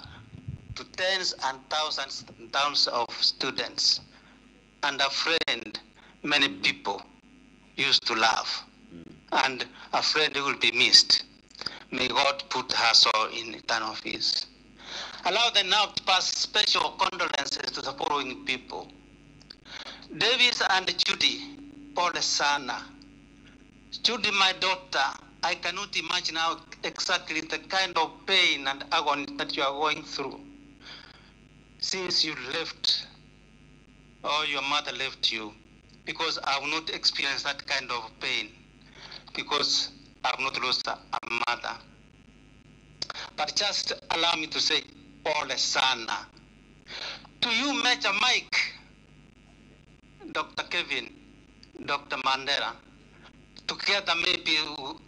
to tens and thousands and thousands of students, and a friend many people used to love, and a friend who will be missed. May God put her soul in eternal peace. Allow them now to pass special condolences to the following people. Davis and Judy, pole sana. Judy, my daughter, I cannot imagine how exactly the kind of pain and agony that you are going through since you left, or your mother left you, because I have not experienced that kind of pain, because I have not lost a mother. But just allow me to say, pole sana. To you, Major Mike, Dr. Kevin, Dr. Mandela, together maybe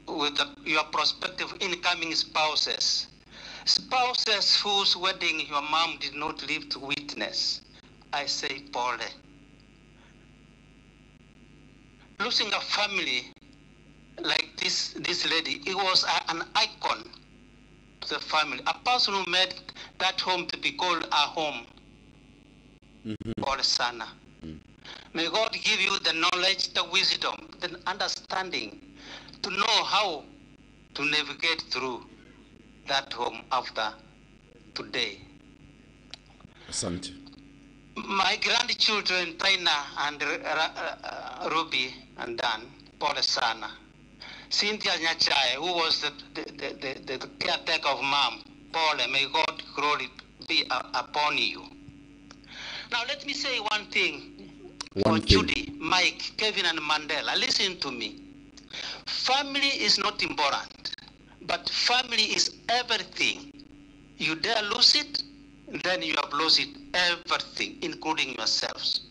with your prospective incoming spouses, spouses whose wedding your mom did not live to witness, I say pole. Losing a family like this lady, it was an icon to the family, a person who made that home to be called a home. Pole sana. May God give you the knowledge, the wisdom, the understanding to know how to navigate through that home after today. Asante. My grandchildren, Taina and Ruby and Dan, pole sana. Cynthia Nyachai, who was the caretaker of mom, pole, may God glory be upon you. Now let me say one thing. One thing. Judy, Mike, Kevin, and Mandela, listen to me. Family is not important, but family is everything. You dare lose it, then you have lost it, everything, including yourselves.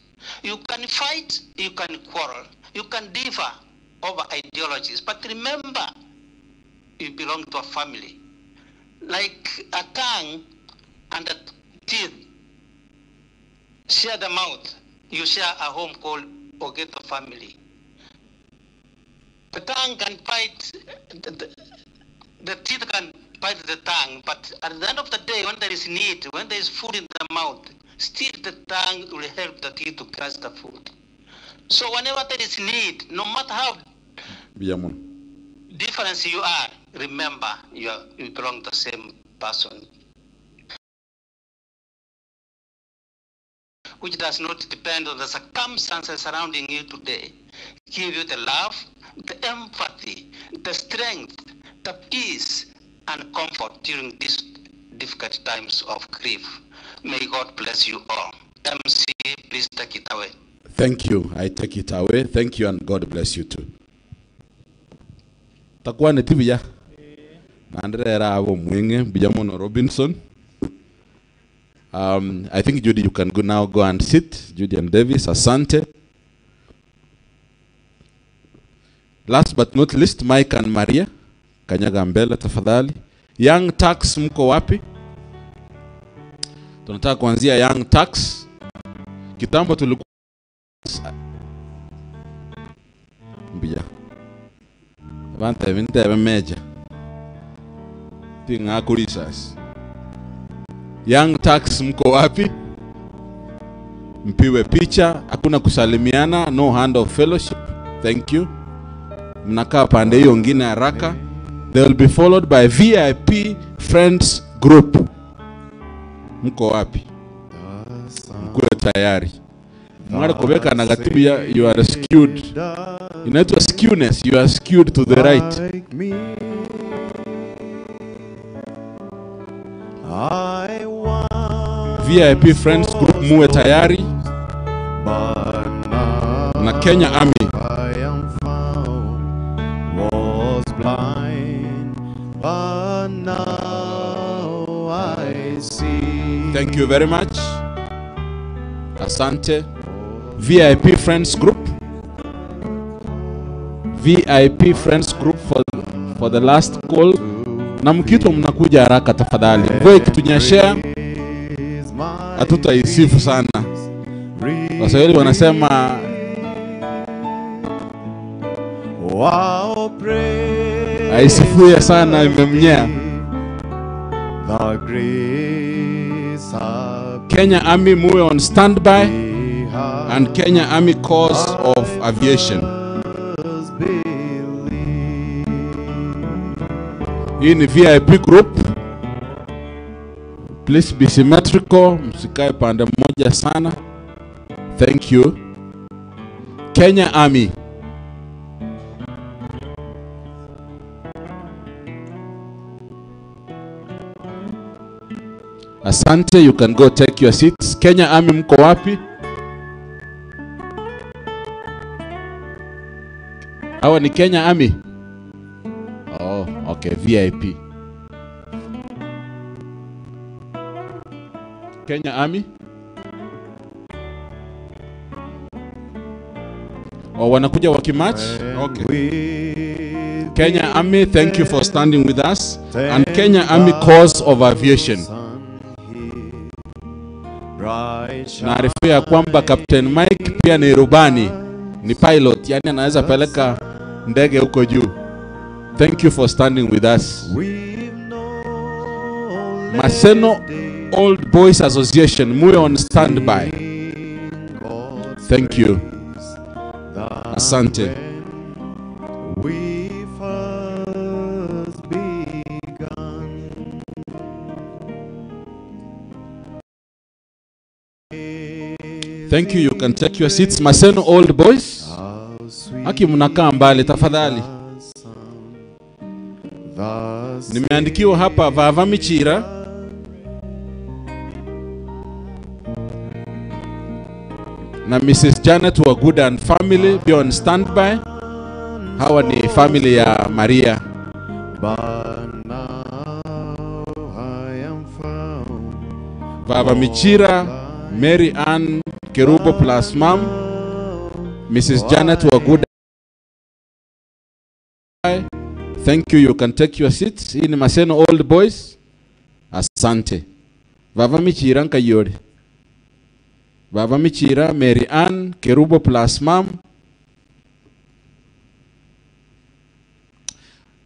You can fight, you can quarrel, you can differ over ideologies, but remember, you belong to a family. Like a tongue and a teeth share the mouth, you share a home called Ogeto family. The tongue can bite, the teeth can bite the tongue, but at the end of the day, when there is need, when there is food in the mouth, still the tongue will help the teeth to crush the food. So whenever there is need, no matter how different you are, remember you belong to the same person, which does not depend on the circumstances surrounding you today. Give you the love, the empathy, the strength, the peace, and comfort during these difficult times of grief. May God bless you all. MC, please take it away. Thank you. I take it away. Thank you, and God bless you too. Takwane tibiya. Nandrera abo mwinge Bijamono Robinson. I think Judy, you can go now. Go and sit. Judy and Davis, asante. Last but not least, Mike and Maria. Kanyaga mbele tafadhali. Young Tax mko wapi? Tunataka kuanzia Young Tax. Kitambo tulikuwa mbia. Bante vinte meja. Tinga kurisas. Young Tax mko wapi? Mpiwe picha, hakuna kusalimiana, no hand of fellowship. Thank you. Mnakaa pande hiyo ngine haraka. They will be followed by VIP Friends Group. Mko wapi? Mkuwe tayari. Mwari kubeka na gatibia, you are skewed. Inaitwa skewness, you are skewed to the right. VIP Friends Group muwe tayari. Na Kenya Army. Thank you very much. Asante. VIP Friends Group. VIP Friends Group for the last call. Na mkito mnakuja haraka tafadhali. Mvua ikitunyeshea hatutaisifu sana. Waswahili wanasema aisifuye sana imemnyea. Kenya Army muwe on standby and Kenya Army Corps of Aviation. Hii ni VIP group. Please be symmetrical, msikae pande moja sana. Thank you. Kenya Army. Asante, you can go take your seats. Kenya Army mko wapi? Hawa ni Kenya Army? Oh, okay, VIP. Kenya Army? Oh, wanakuja wakimatch? Okay. Kenya Army, thank you for standing with us. And Kenya Army Corps of Aviation. Naarifu ya kwamba Captain Mike pia ni rubani, ni pilot, yani anaweza peleka ndege huko juu. Thank you for standing with us. Maseno Old Boys Association, muwe on standby. Thank you. Asante. Thank you, you can take your seats. Maseno Old Boys. Haki mnakaa mbali tafadhali. Nimeandikiwa hapa Vava Michira. Na Mrs. Janet Waguda and family be on standby. Hawa ni family ya Maria. Baba Michira, Mary Ann Kerubo plus mom, Mrs. Janet Waguda. Thank you, you can take your seats. Hii ni Maseno Old Boys. Asante. Baba Michira nkayori. Baba Michira, Mary Ann Kerubo plus mom.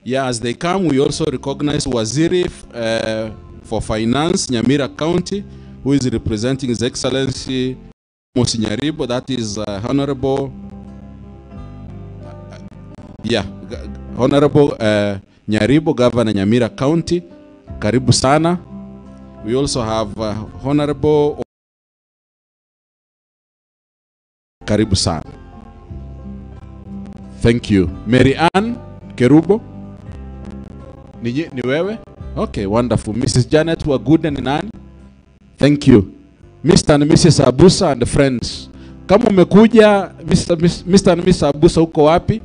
Yeah, as they come, we also recognize Waziri for Finance, Nyamira County, who is representing His Excellency Nyaribo. That is Honorable, Honorable Nyaribo, Governor Nyamira County. Karibu sana. We also have Honorable Karibu sana. Thank you. Mary Ann Kerubo. Ni wewe? Okay, wonderful. Mrs. Janet Waguda ni nani? Thank you. Mr. and Mrs. Abusa and friends. Kama umekuja Mr. and Mrs. Abusa uko wapi?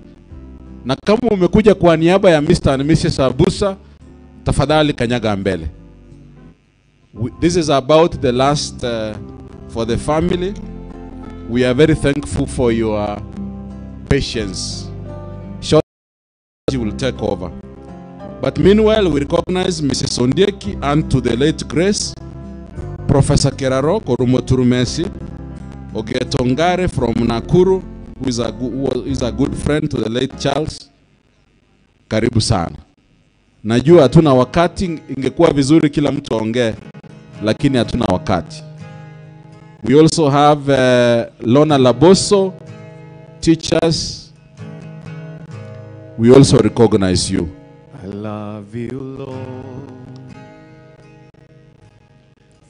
Na kama umekuja kwa niaba ya Mr. and Mrs. Abusa, tafadhali kanyaga mbele. This is about the last for the family. We are very thankful for your patience. Shortly will take over. But meanwhile, we recognize Mrs. Ondieki and to the late Grace, Professor Keraro Korumoturumesi, Ogetongare from Nakuru, who is a good friend to the late Charles. Karibu sana. Najua hatuna wakati, ingekuwa vizuri kila mtu aongee, lakini hatuna wakati. We also have Lona Laboso, teachers. We also recognize you. I love you, Lord,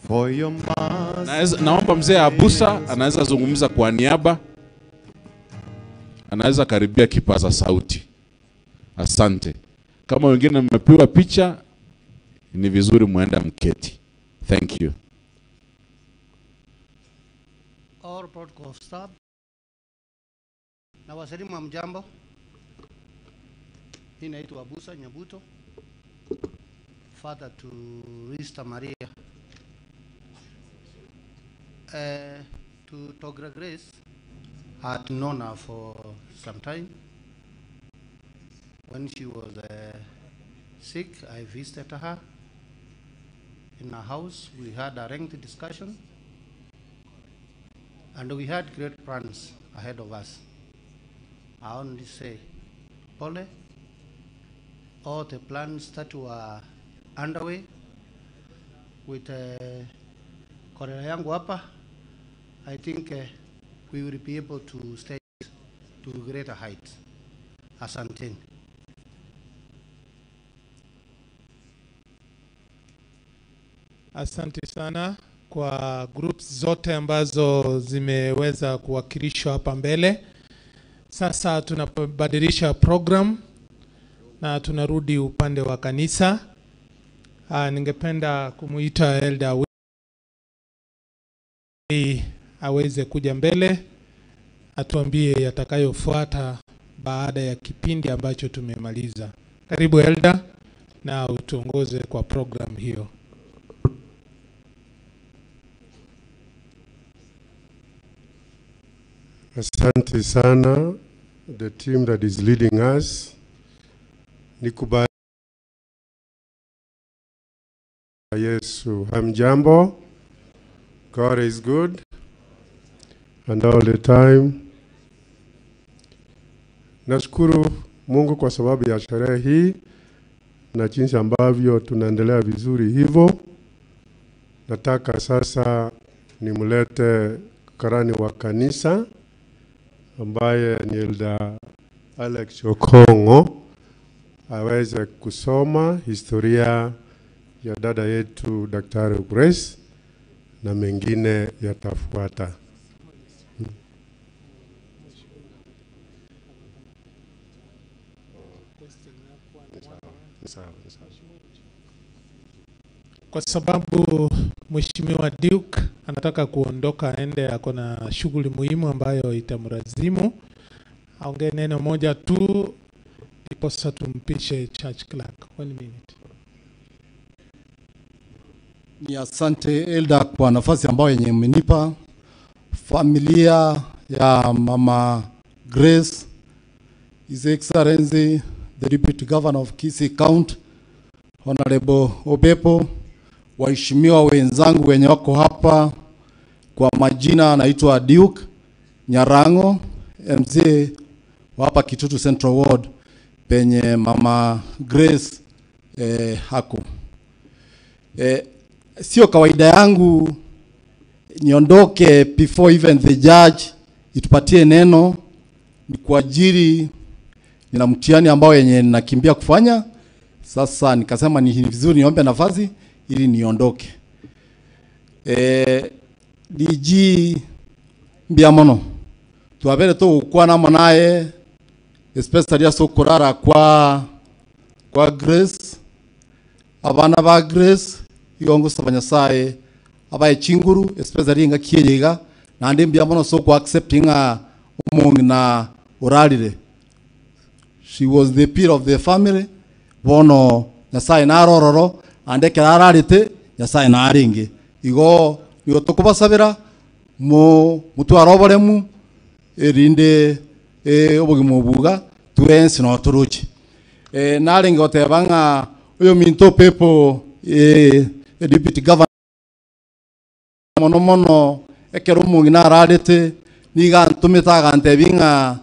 for your mercy. Naomba mzee Abusa anaweza zungumza kwa niaba. Anaweza karibia kipaza sauti. Asante. Kama wengine mmepewa picha, ni vizuri muenda mketi. Thank you. All protocol staff. Na wasalimu mjambo. Hii naitwa Abusa Nyabuto, father to Rista Maria. To Togra Grace, I had known her for some time. When she was sick, I visited her in her house. We had a lengthy discussion, and we had great plans ahead of us. I only say, Pole, all the plans that were underway with Korera yangu hapa, I think we will be able to stay to greater heights. Asanteni. Asante sana kwa groups zote ambazo zimeweza kuwakilishwa hapa mbele. Sasa tunabadilisha program na tunarudi upande wa kanisa. Ningependa kumuita Elder aweze kuja mbele atuambie yatakayofuata baada ya kipindi ambacho tumemaliza. Karibu Elder na utuongoze kwa program hiyo. Asante sana, the team that is leading us. Nikubali Yesu. Hamjambo. God is good and all the time. Nashukuru Mungu kwa sababu ya sherehe hii na jinsi ambavyo tunaendelea vizuri hivyo. Nataka sasa nimlete karani wa kanisa ambaye ni Elder Alex Okongo aweze kusoma historia ya dada yetu Daktari Grace na mengine yatafuata. Kwa sababu Mheshimiwa Duke anataka kuondoka aende, ako na shughuli muhimu ambayo itamlazimu. Aongee neno moja tu ndiposa tumpishe church clerk. 1 minute. Ni asante Elda kwa nafasi ambayo yenye mmenipa. Familia ya Mama Grace, His Excellency the Deputy Governor of Kisii County, Honorable Obepo, waheshimiwa wenzangu wenye wako hapa, kwa majina naitwa Duke Nyarango, MCA wa hapa Kitutu Central Ward penye Mama Grace hako. Sio kawaida yangu niondoke before even the judge itupatie neno. Ni kwa ajili nina mtihani ambao yenye ninakimbia kufanya. Sasa nikasema ni vizuri niombe nafasi ili niondoke. DG Mbiamono tuabere tu kwa na mwanae especially aso kurara kwa Grace, abana ba Grace yongo sabanyasaye abaye chinguru especially nga kiyega na ndi Mbiamono so ku accepting umungi na uralire. She was the pillar of the family. Bono nyasaye narororo ande kerararite nyasaye naringi igo nigo tukubasabira mu mutwaroboremu erinde obogimo buga tuensi no turuchi naringi otebanga uyo minto pepo deputy governor mono mono ekero omungi nararite niga ntumitaga ntebinga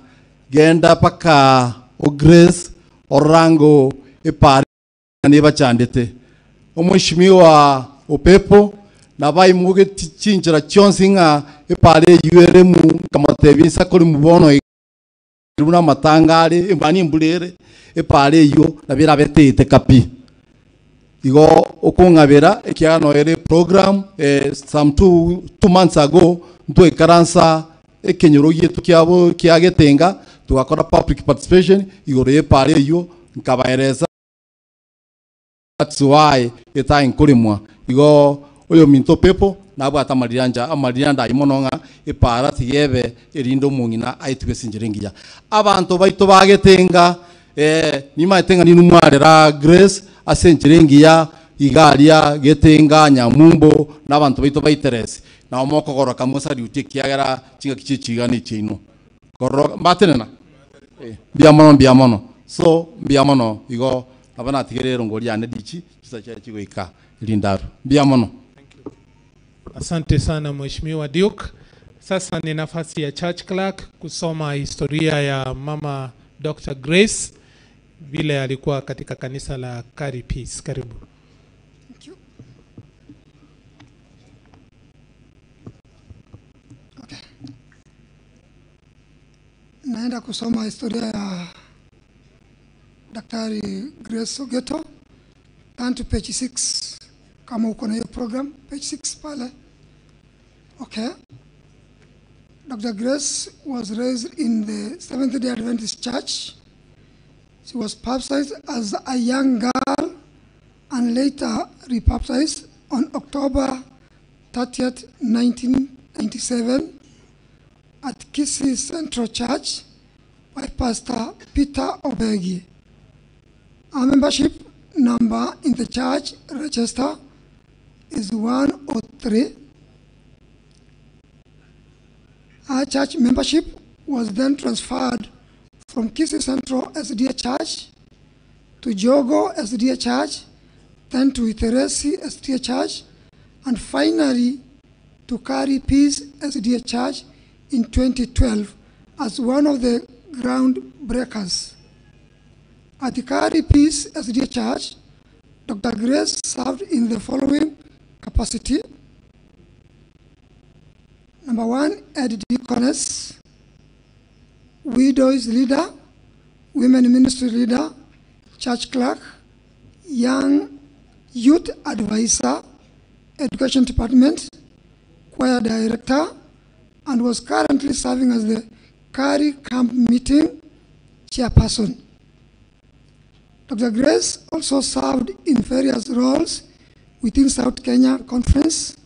genda paka o Grace orango epare nibachandete omwishimiwa opepo nabai muge chinjira chonsi nga epare yueremu kamatebisa kuri mubono iruna matangare imani mbulere epare yo nabira betete kapi igo okungabera ekiano ere program some two months ago ntwe ikaransa ekenyoro yetu kyabo kyagetenga tugakora public participation igoro epare yo nkabaereza. That's why eta nkurimwa igo oyo minto pepo nabwo atamariranja amariranda imononga epara tigebe erindo mungina aitwe sinjiringiya abantu baito bagetenga nimatenga ninumwarera Grace asenjiringiya igaria getenga nyamumbo nabantu baito baiteresi na omokogoro kamusa riuti kiagera chinga kichichiga ni chino korro mbatenena biamono biamono so biamono igo abana tigerero ngori ane dichi chisacha chigoika lindaru biamono. Asante sana Mheshimiwa Duke. Sasa ni nafasi ya church clerk kusoma historia ya Mama Dr. Grace vile alikuwa katika kanisa la Kari Peace. Karibu. Thank you. Okay. Naenda kusoma historia ya Daktari Grace Ogeto. Turn to page 6. Kama uko na hiyo program, page 6 pale. Okay. Dr. Grace was raised in the Seventh-day Adventist Church. She was baptized as a young girl and later rebaptized on October 30th, 1997 at Kisii Central Church by Pastor Peter Obegi. Our membership number in the church register is 103. Our church membership was then transferred from Kisii Central SDA Church to Jogo SDA Church, then to Iteresi SDA Church, and finally to Kari Peace SDA Church in 2012 as one of the groundbreakers. At the Kari Peace SDA Church, Dr. Grace served in the following capacity. Number 1, head deaconess, widows leader, women ministry leader, church clerk, young youth advisor, education department, choir director, and was currently serving as the Kari Camp Meeting chairperson. Dr. Grace also served in various roles within South Kenya Conference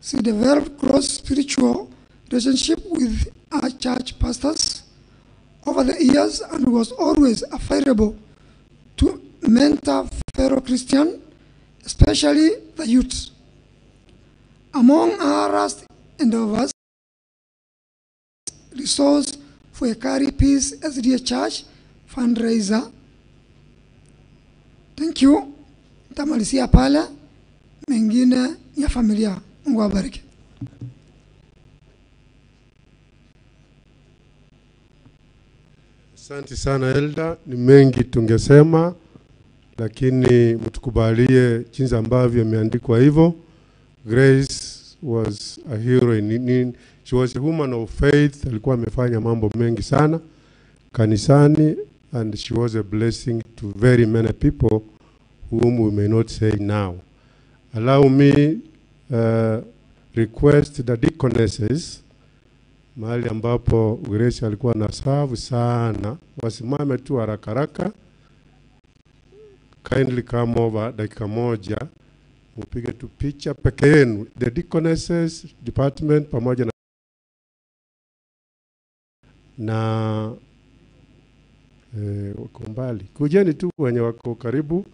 She developed close spiritual relationship with her church pastors over the years and was always available to mentor fellow Christians, especially the youth. Among her last endeavors, resource for a Carry Peace SDA Church fundraiser. Thank you. Tamalizia pale, mengine ya familia. Mungu awabariki. Asante sana Elda, ni mengi tungesema, lakini mtukubalie jinsi ambavyo imeandikwa hivyo. Grace was a hero in she was a woman of faith. Alikuwa amefanya mambo mengi sana kanisani, and she was a blessing to very many people whom we may not say now. Allow me request the deaconesses, mahali ambapo Grace alikuwa na serve sana, wasimame tu haraka haraka. Kindly come over dakika moja, mupige tu picha peke yenu, the deaconesses department pamoja na wako mbali. Kujeni tu wenye wako karibu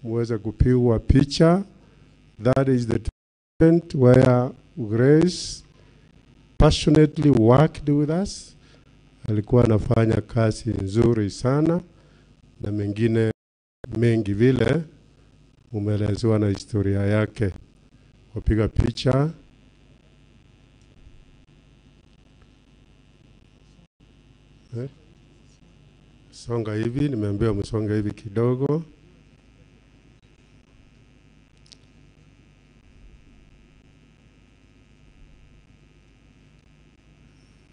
muweze kupigwa picha. That is the department where Grace passionately worked with us. Alikuwa anafanya kazi nzuri sana na mengine mengi vile umeelezewa na historia yake. Wapiga picha. Songa hivi, nimeambiwa msonga hivi kidogo.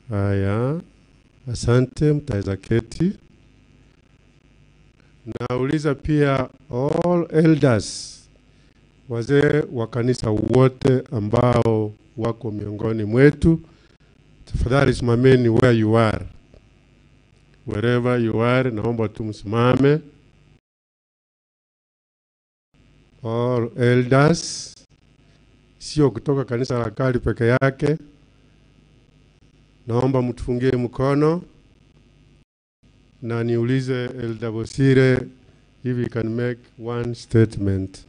Haya, asante, mtaweza keti. Nauliza pia all elders, wazee wa kanisa wote ambao wako miongoni mwetu, tafadhali simameni where you are. Wherever you are, naomba tu msimame. All elders, sio kutoka kanisa la Kali peke yake. Naomba mtufungie mkono na niulize Elder Bosire if he can make one statement.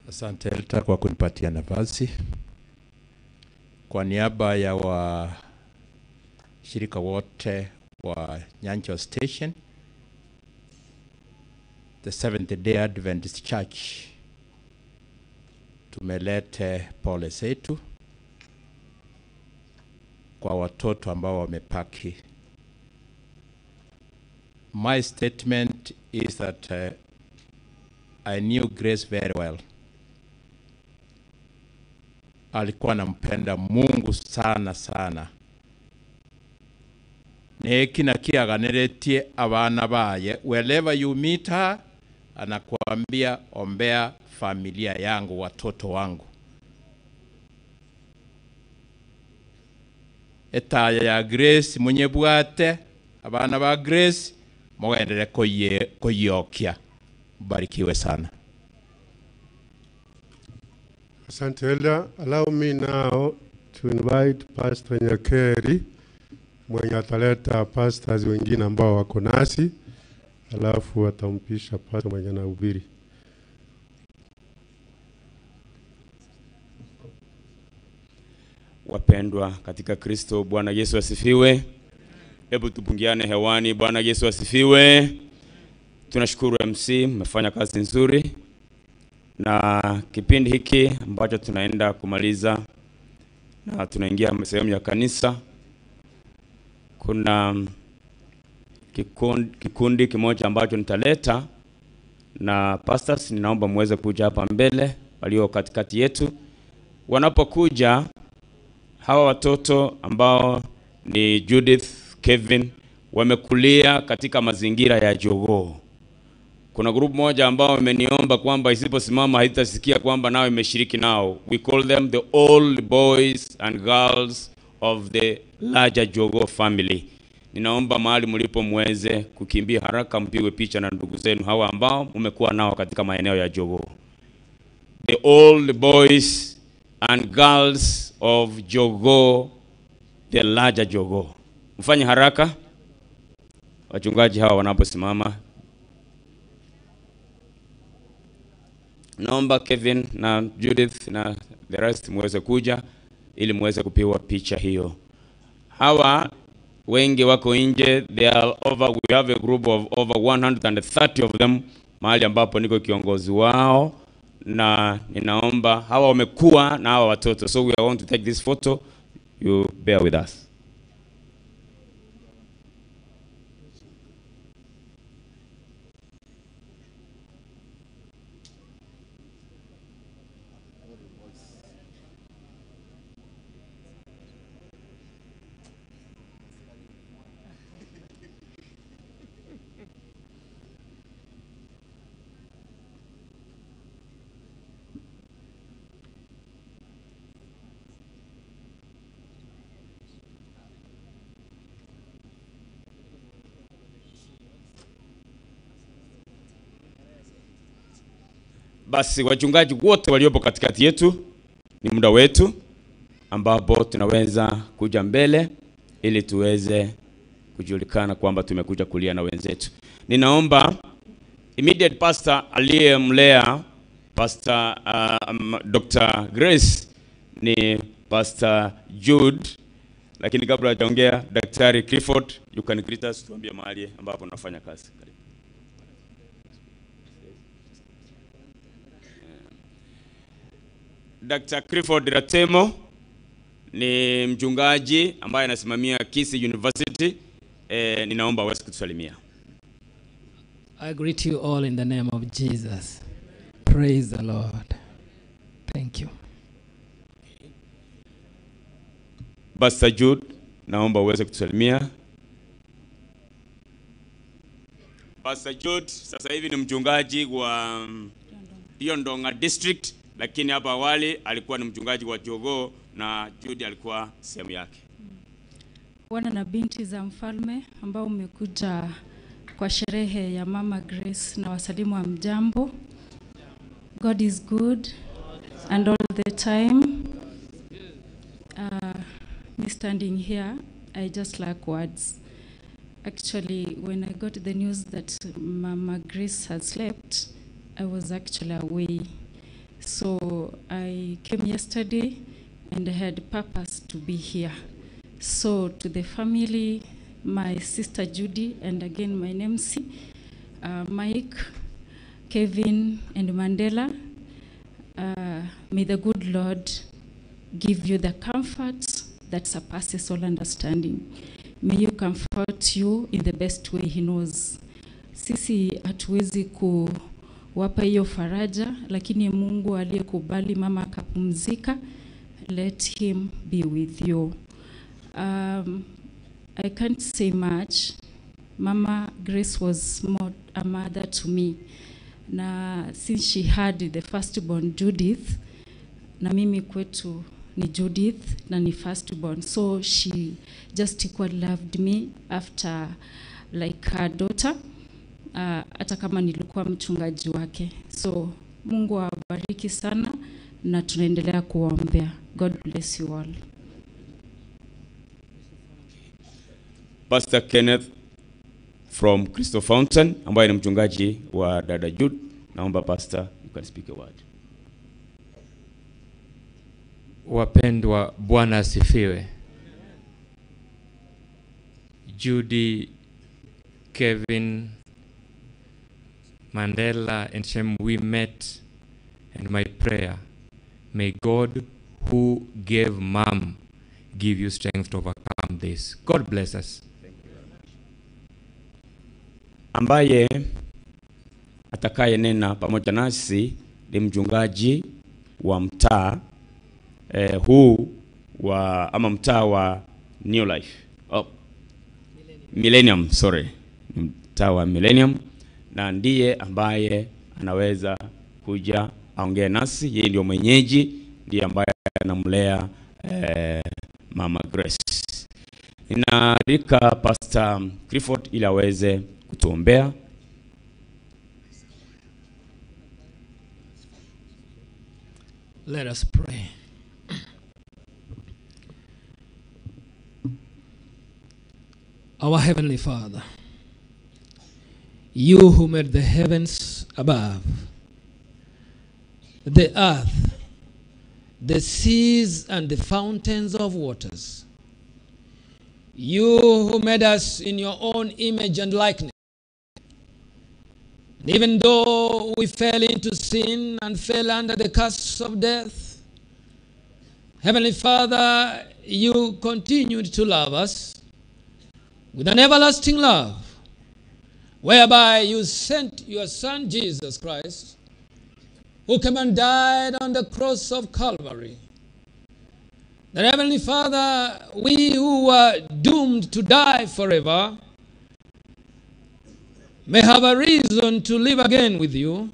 Asante Elta kwa kunipatia nafasi. Kwa niaba ya washirika wote wa Nyanchwa Station, the Seventh Day Adventist Church, tumelete pole zetu kwa watoto ambao wamepaki. My statement is that I knew Grace very well. Alikuwa anampenda Mungu sana sana. Neki na kiaganeretie abana baye. Wherever you meet her, anakuambia ombea familia yangu, watoto wangu. Etaya ya Grace mwenye buate, abana ba Grace mugendere koyokia. Barikiwe sana. Asante Elder. Allow me now to invite Pastor Nyakeri mwenye ataleta pastors wengine ambao wako nasi, alafu atampisha pastor mwenye anahubiri. Wapendwa katika Kristo, Bwana Yesu asifiwe. Hebu tupungiane hewani, Bwana Yesu asifiwe. Tunashukuru MC, mmefanya kazi nzuri. Na kipindi hiki ambacho tunaenda kumaliza na tunaingia sehemu ya kanisa, kuna kikundi kimoja ambacho nitaleta, na pastors ninaomba muweze kuja hapa mbele walio katikati yetu. Wanapokuja hawa watoto ambao ni Judith, Kevin, wamekulia katika mazingira ya jogoo. Kuna group moja ambao wameniomba kwamba isiposimama haitasikia kwamba nao imeshiriki nao. We call them the old boys and girls of the larger Jogoo family. Ninaomba mahali mlipo muweze kukimbia haraka, mpigwe picha na ndugu zenu hawa ambao mmekuwa nao katika maeneo ya Jogoo. The old boys and girls of Jogoo, the larger Jogoo. Mfanye haraka wachungaji hawa wanaposimama. Naomba Kevin na Judith na the rest muweze kuja ili muweze kupigwa picha hiyo. Hawa wengi wako nje, they are over, we have a group of over 130 of them, mahali ambapo niko kiongozi wao, na ninaomba hawa wamekuwa na hawa watoto. So we are going to take this photo, you bear with us. Basi wachungaji wote waliopo katikati yetu, ni muda wetu ambapo tunaweza kuja mbele ili tuweze kujulikana kwamba tumekuja kulia na wenzetu. Ninaomba immediate pastor aliyemlea Pastor Dr. Grace ni Pastor Jude, lakini kabla hajaongea Daktari Clifford, you can greet us, tuambie mahali ambapo unafanya kazi. Karibu. Dr. Clifford Ratemo ni mchungaji ambaye anasimamia Kisii University. Ninaomba aweze kutusalimia. I greet you all in the name of Jesus. Praise the Lord. Thank you. Pastor Jude, naomba uweze kutusalimia. Pastor Jude sasa hivi ni mchungaji wa Riondong'a District, lakini hapa awali alikuwa ni mchungaji wa Jogoo na Jude alikuwa sehemu yake. Wana na binti za mfalme ambao umekuja kwa sherehe ya Mama Grace, na wasalimu wa mjambo. God is good and all the time. Me standing here, I just lack words. Actually, when I got the news that Mama Grace had slept, I was actually away. So I came yesterday and I had purpose to be here. So to the family, my sister Judy, and again my namesake, Mike, Kevin, and Mandela, may the good Lord give you the comfort that surpasses all understanding. May you comfort you in the best way he knows. Sisi hatuwezi kuwapa hiyo faraja, lakini Mungu aliyekubali mama akapumzika, let him be with you. I can't say much. Mama Grace was more a mother to me. Na since she had the firstborn Judith, na mimi kwetu ni Judith na ni firstborn, so she just equally loved me after like her daughter, hata kama nilikuwa mchungaji wake. So Mungu awabariki sana na tunaendelea kuombea. God bless you all. Pastor Kenneth from Crystal Fountain ambaye ni mchungaji wa dada Jude. Naomba pastor, you can speak a word. Wapendwa, Bwana asifiwe. Judy, Kevin, Mandela and Shem, we met, and my prayer, may God who gave mom give you strength to overcome this. God bless us. Thank you very much. Ambaye atakaye nena pamoja nasi ni mchungaji wa mtaa huu wa ama mtaa wa New Life. Oh, Millennium, sorry. Mtaa wa Millennium, na ndiye ambaye anaweza kuja aongee nasi. Yeye ndio mwenyeji, ndiye ambaye anamlea Mama Grace. Ninaalika Pastor Clifford ili aweze kutuombea. Let us pray. Our Heavenly Father, you who made the heavens above, the earth, the seas and the fountains of waters, you who made us in your own image and likeness, and even though we fell into sin and fell under the curse of death, Heavenly Father, you continued to love us with an everlasting love, whereby you sent your Son, Jesus Christ, who came and died on the cross of Calvary. That, Heavenly Father, we who were doomed to die forever may have a reason to live again with you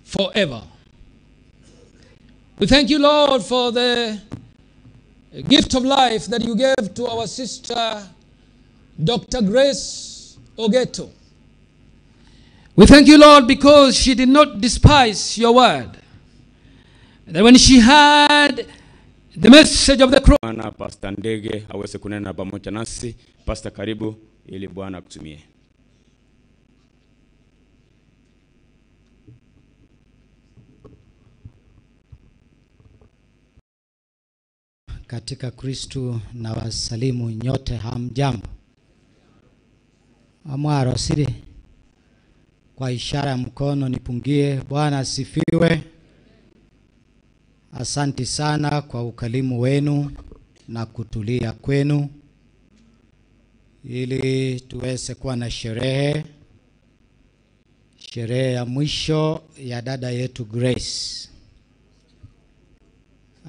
forever. We thank you, Lord, for the gift of life that you gave to our sister, Dr. Grace Ogeto. We thank you, Lord, because she did not despise your word. That when she heard the message of the cross. Bwana Pastor Ndege aweze kunena pamoja nasi. Pastor, karibu ili Bwana akutumie. Katika Kristu na wasalimu nyote, hamjambo. Amwarosiri kwa ishara ya mkono nipungie. Bwana asifiwe. Asanti sana kwa ukalimu wenu na kutulia kwenu ili tuweze kuwa na sherehe ya mwisho ya dada yetu Grace.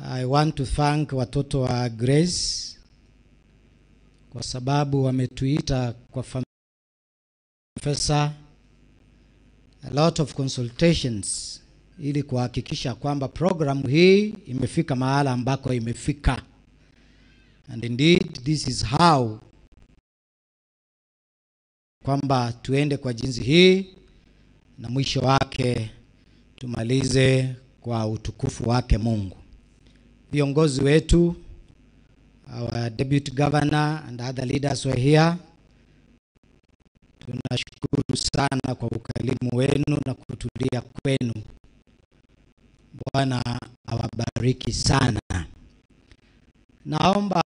I want to thank watoto wa Grace kwa sababu wametuita kwa professor, a lot of consultations ili kuhakikisha kwamba programu hii imefika mahala ambako imefika. And indeed this is how kwamba tuende kwa jinsi hii na mwisho wake tumalize kwa utukufu wake Mungu. Viongozi wetu, our deputy governor and other leaders were here. Tunashukuru sana kwa ukarimu wenu na kutulia kwenu. Bwana awabariki sana. Naomba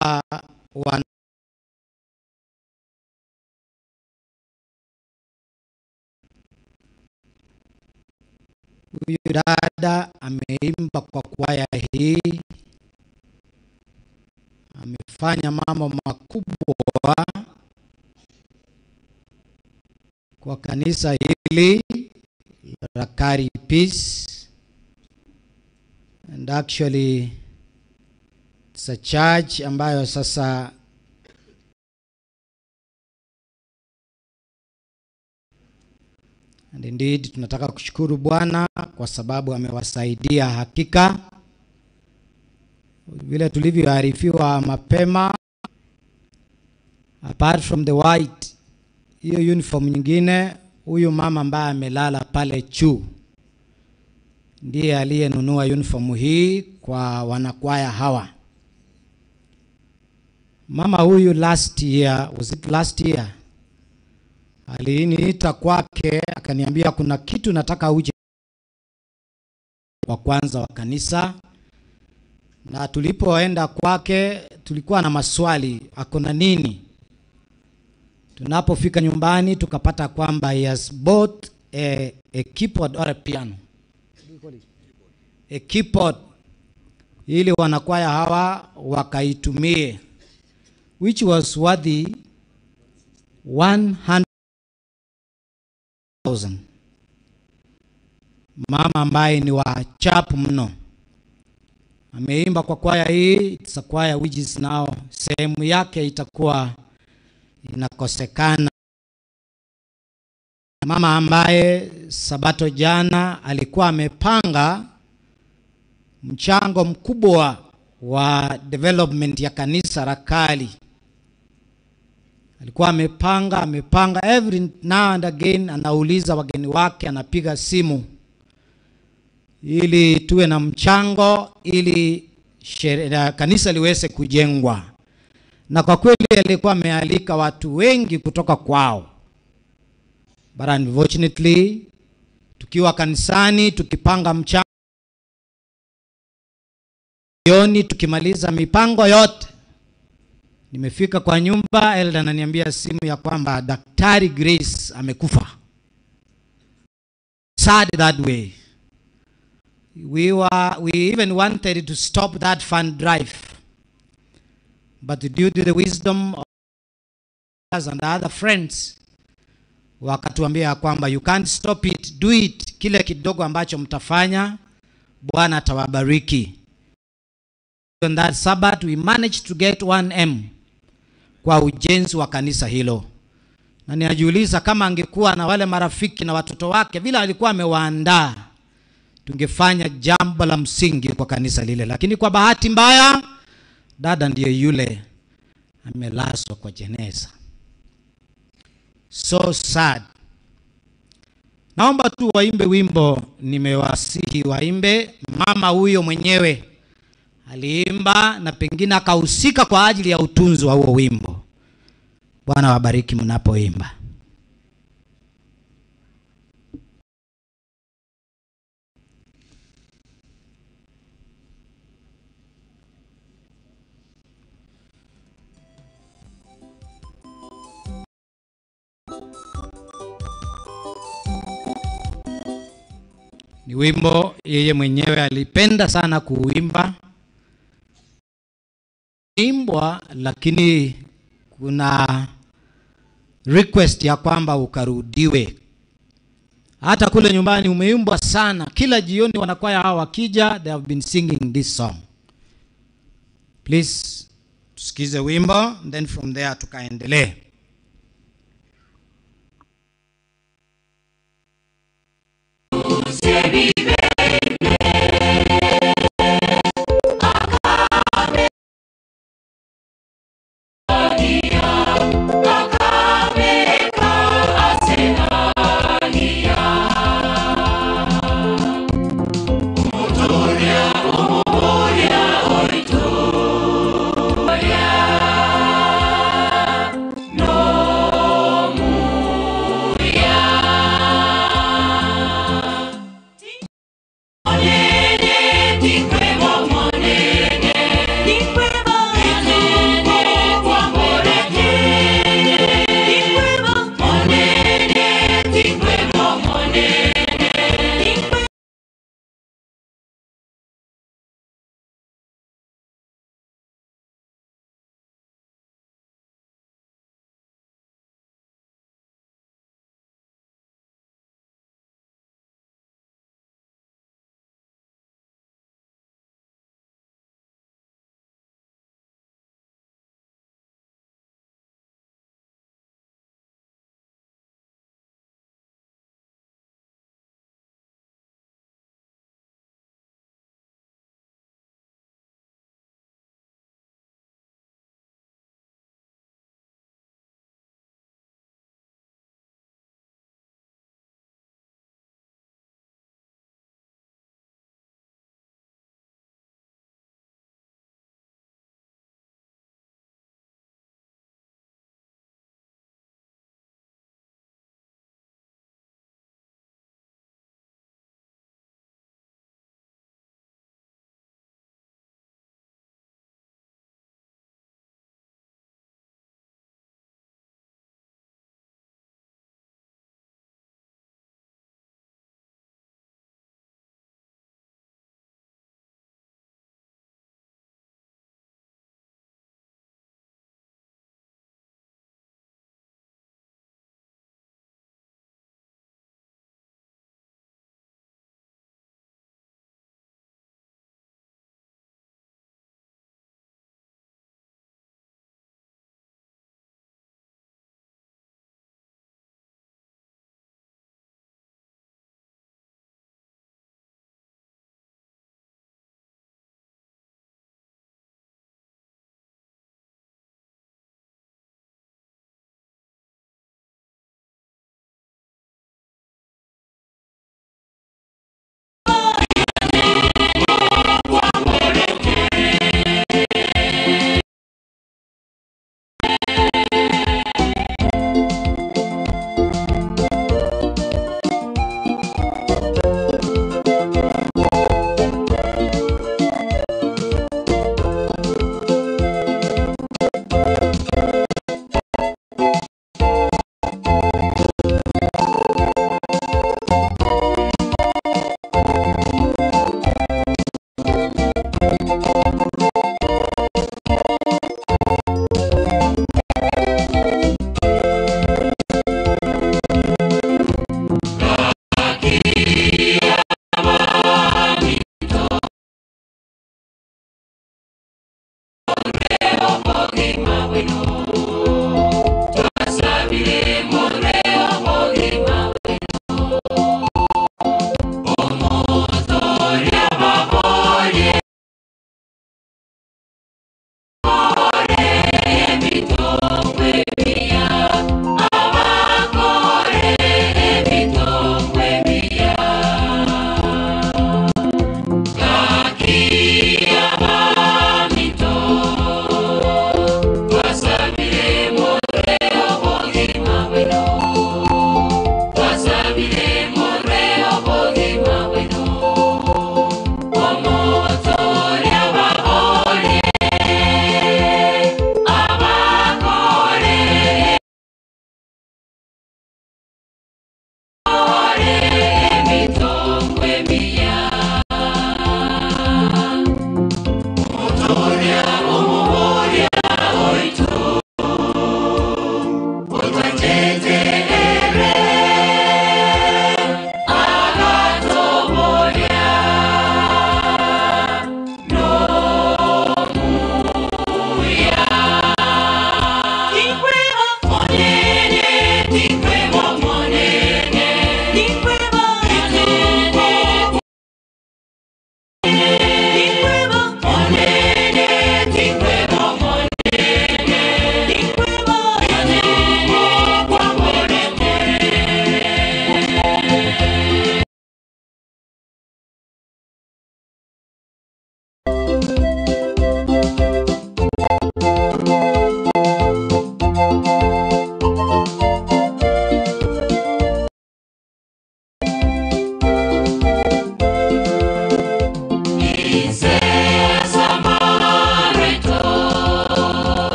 huyu dada ameimba kwa kwaya hii, amefanya mambo makubwa kwa kanisa hili la Kari Peace, and actually it's a church ambayo sasa and indeed tunataka kushukuru Bwana kwa sababu amewasaidia hakika. Vile tulivyoarifiwa mapema, apart from the white, hiyo uniform nyingine, huyu mama ambaye amelala pale chu ndiye aliyenunua uniform hii kwa wanakwaya hawa. Mama huyu last year, was it last year? Aliniita kwake akaniambia kuna kitu nataka uje wa kwanza wa kanisa. Na tulipoenda kwake tulikuwa na maswali, akona nini? Tunapofika nyumbani tukapata kwamba he has bought a keyboard or a piano. A keyboard ili wanakwaya hawa wakaitumie, which was worthy 100,000. Mama ambaye ni wa chapu mno ameimba kwa kwaya hii. It's a choir which is now sehemu yake itakuwa inakosekana. Mama ambaye Sabato jana alikuwa amepanga mchango mkubwa wa development ya kanisa Rakali. Alikuwa amepanga every now and again, anauliza wageni wake, anapiga simu ili tuwe na mchango ili kanisa liweze kujengwa. Na kwa kweli alikuwa amealika watu wengi kutoka kwao. But unfortunately, tukiwa kanisani, tukipanga mchango, jioni tukimaliza mipango yote, nimefika kwa nyumba, elder ananiambia simu ya kwamba Daktari Grace amekufa. Sad that way. We even wanted to stop that fund drive. But due to the wisdom of us and other friends, wakatuambia kwamba you can't stop it, do it. Kile kidogo ambacho mtafanya, Bwana atawabariki. On that Sabbath, we managed to get 1M kwa ujenzi wa kanisa hilo. Na ninajiuliza kama angekuwa na wale marafiki na watoto wake vile alikuwa amewaandaa, tungefanya jambo la msingi kwa kanisa lile. Lakini kwa bahati mbaya, dada ndiye yule amelazwa kwa jeneza. So sad. Naomba tu waimbe wimbo, nimewasihi waimbe. Mama huyo mwenyewe aliimba na pengine akahusika kwa ajili ya utunzi wa huo wimbo. Bwana wabariki mnapoimba. Ni wimbo yeye mwenyewe alipenda sana kuimba. Imbwa, lakini kuna request ya kwamba ukarudiwe. Hata kule nyumbani umeimbwa sana. Kila jioni wanakwaya hawa wakija, they have been singing this song. Please tusikize wimbo, then from there tukaendelee. No.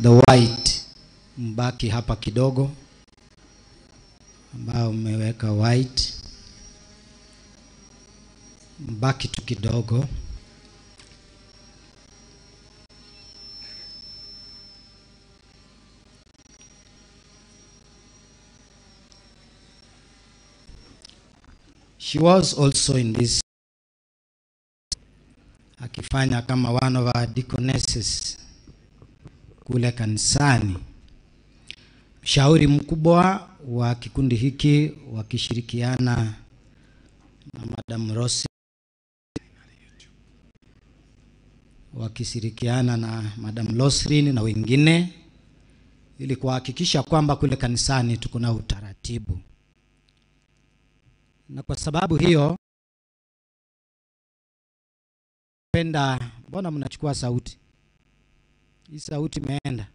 the white mbaki hapa kidogo, ambao mmeweka white mbaki tu kidogo. She was also in this, akifanya kama one of our deaconesses kule kanisani. Mshauri mkubwa wa kikundi hiki wakishirikiana na Madam Rossi, wakishirikiana na Madam Losrin na wengine, ili kuhakikisha kwamba kule kanisani tuko na utaratibu. Na kwa sababu hiyo penda, mbona mnachukua sauti? Hii sauti imeenda.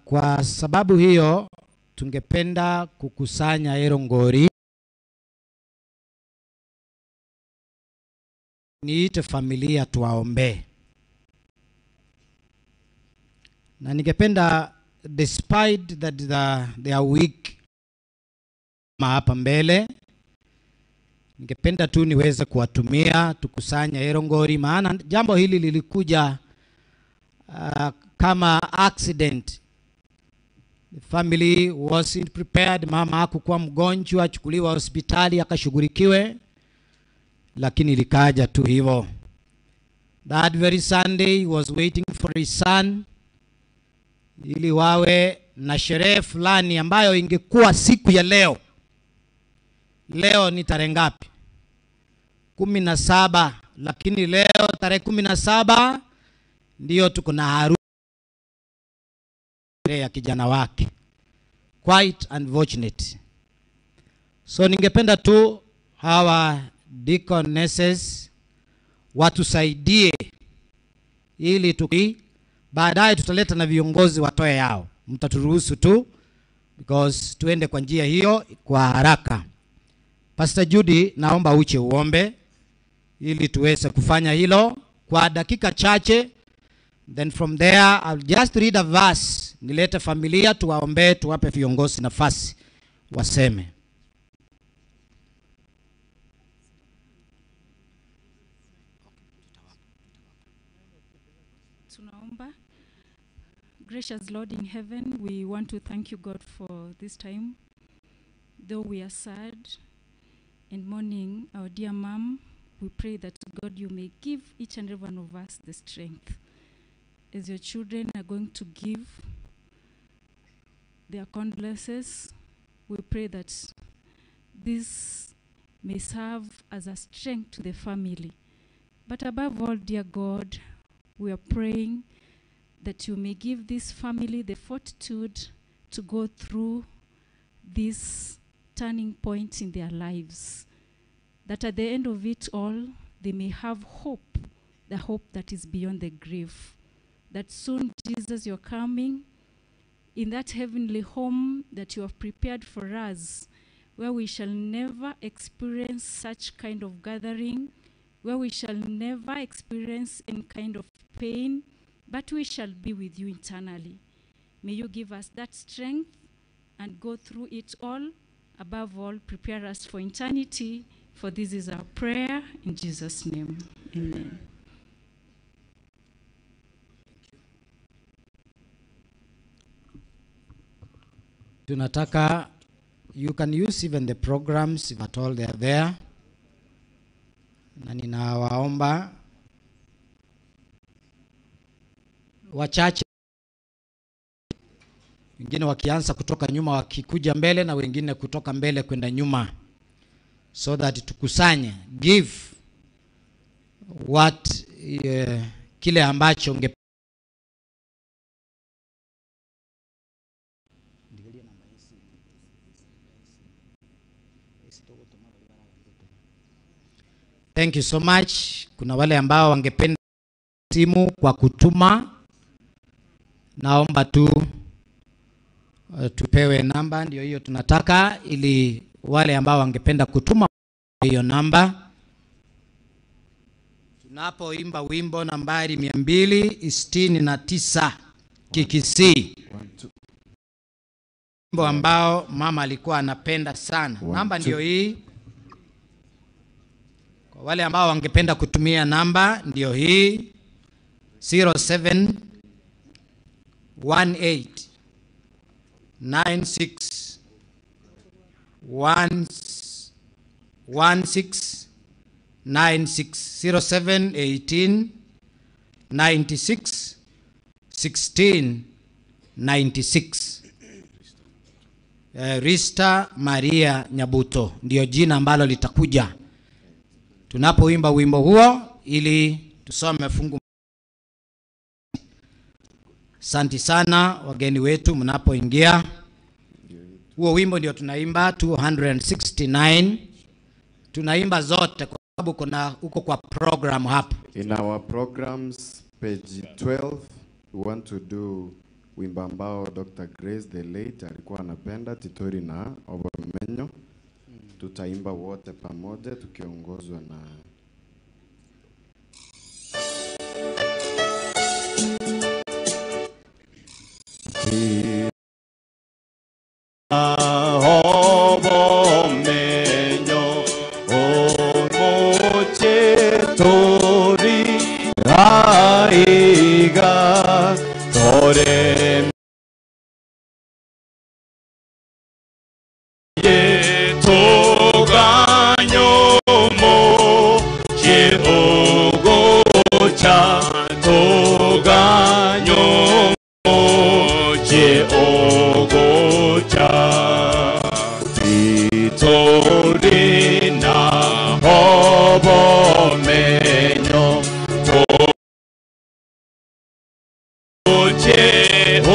Kwa sababu hiyo tungependa kukusanya erongori, niite familia tuwaombe. Na ningependa, despite that they are weak hapa mbele, ningependa tu niweze kuwatumia tukusanya erongori, maana jambo hili lilikuja kama accident. The family wasn't prepared. Mama hakukuwa mgonjwa, achukuliwa hospitali akashughulikiwe, lakini likaja tu hivyo. That very Sunday he was waiting for his son ili wawe na sherehe fulani ambayo ingekuwa siku ya leo. Leo ni tarehe ngapi? 17, lakini leo tarehe 17 ndio tuko na harusi ya kijana wake. Quite unfortunate. So ningependa tu hawa deaconesses watusaidie ili tuki baadaye tutaleta na viongozi watoe yao. Mtaturuhusu tu because tuende kwa njia hiyo kwa haraka. Pastor Judy, naomba uche uombe ili tuweze kufanya hilo kwa dakika chache. Then from there I'll just read a verse, nilete familia tuwaombe, tuwape viongozi nafasi waseme. Tunaomba. Gracious Lord in heaven, we want to thank you, God, for this time. Though we are sad and mourning our dear mom, we pray that, God, you may give each and every one of us the strength. As your children are going to give their condolences, we pray that this may serve as a strength to the family. But above all, dear God, we are praying that you may give this family the fortitude to go through this turning point in their lives, that at the end of it all, they may have hope, the hope that is beyond the grave, that soon, Jesus, you're coming in that heavenly home that you have prepared for us, where we shall never experience such kind of gathering, where we shall never experience any kind of pain, but we shall be with you eternally. May you give us that strength and go through it all. Above all, prepare us for eternity, for this is our prayer in Jesus' name. Amen. Tunataka, you can use even the programs if at all they are there. Na ninawaomba wachache, wengine wakianza kutoka nyuma wakikuja mbele na wengine kutoka mbele kwenda nyuma, so that tukusanye, give what kile ambacho unge. Thank you so much. Kuna wale ambao wangependa simu kwa kutuma, naomba tu tupewe namba, ndio hiyo tunataka, ili wale ambao wangependa kutuma hiyo namba. Tunapoimba wimbo nambari 269 Kikisii, wimbo ambao mama alikuwa anapenda sana. Namba ndio hii. Kwa wale ambao wangependa kutumia namba ndio hii 07 18 96 1 16 96 07 18 96 16 96. Rista Maria Nyabuto ndio jina ambalo litakuja tunapoimba wimbo huo, ili tusome fungu. Asante sana wageni wetu mnapoingia. Huo wimbo ndio tunaimba 269. Tunaimba zote kwa sababu kuna uko kwa program hapo. In our programs page 12 we want to do wimbo ambao Dr. Grace the late alikuwa anapenda, Titori na Obomenyo. Tutaimba wote pamoja tukiongozwa na Obomenyo omoche tori aiga tore ye toganyo mo je ogocha toganyo mo je ogocha titorina obomenyo toje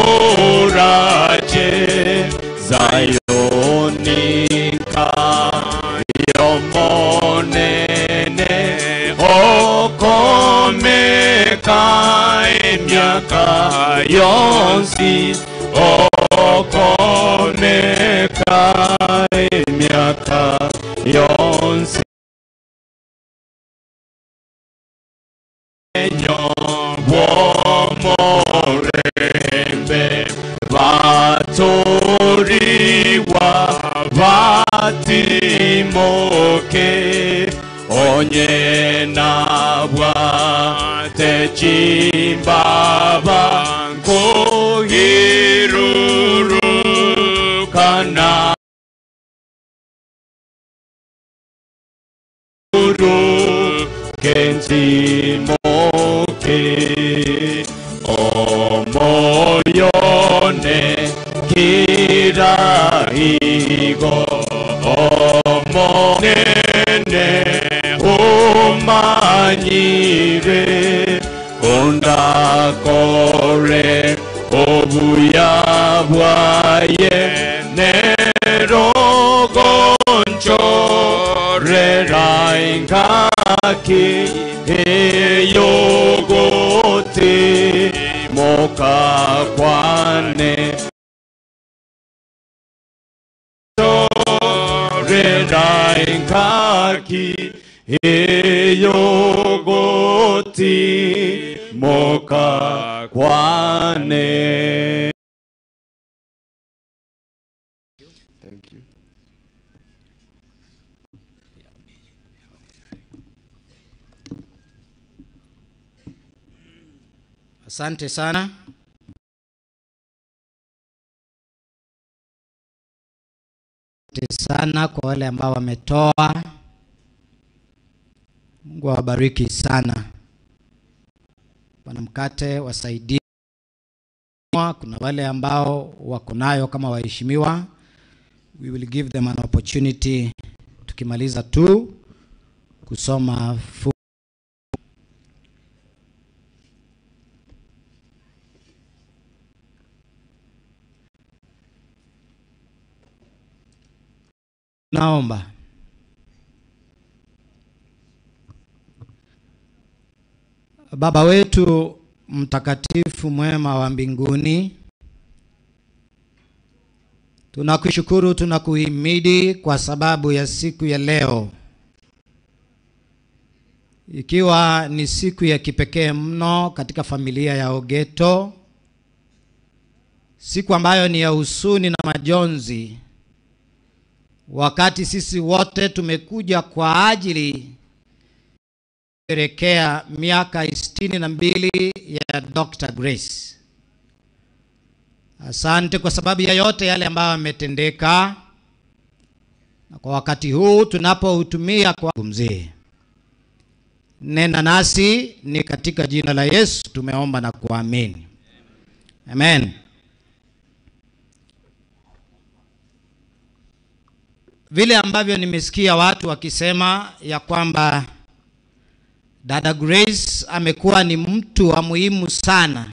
oraje Zayonika yomonene okomeka emyaka yonsi okomeka emyaka yonsi nyomorembe vatoriwa vatimoke onye nabwa techimbaba nkohirurukana uru kenzimoke omoyone kiraigo omonene umanyire undakore obuya bwaye nerogonchorera ingaki eyogoti mokakwane chorera ingaki eyogoti mokakwane. Thank you. Asante sana. Asante sana kwa wale ambao wametoa. Mungu awabariki sana. Bwana mkate wasaidie. Kuna wale ambao wako nayo kama waheshimiwa. We will give them an opportunity tukimaliza tu kusoma fungu. Naomba Baba wetu mtakatifu mwema wa mbinguni, tunakushukuru, tunakuhimidi kwa sababu ya siku ya leo. Ikiwa ni siku ya kipekee mno katika familia ya Ogeto, siku ambayo ni ya huzuni na majonzi, wakati sisi wote tumekuja kwa ajili kusherehekea miaka 62 ya Dr. Grace. Asante kwa sababu ya yote yale ambayo yametendeka, na kwa wakati huu tunapoutumia kwa mzee. Nena nasi, ni katika jina la Yesu tumeomba na kuamini. Amen. Vile ambavyo nimesikia watu wakisema ya kwamba Dada Grace amekuwa ni mtu wa muhimu sana.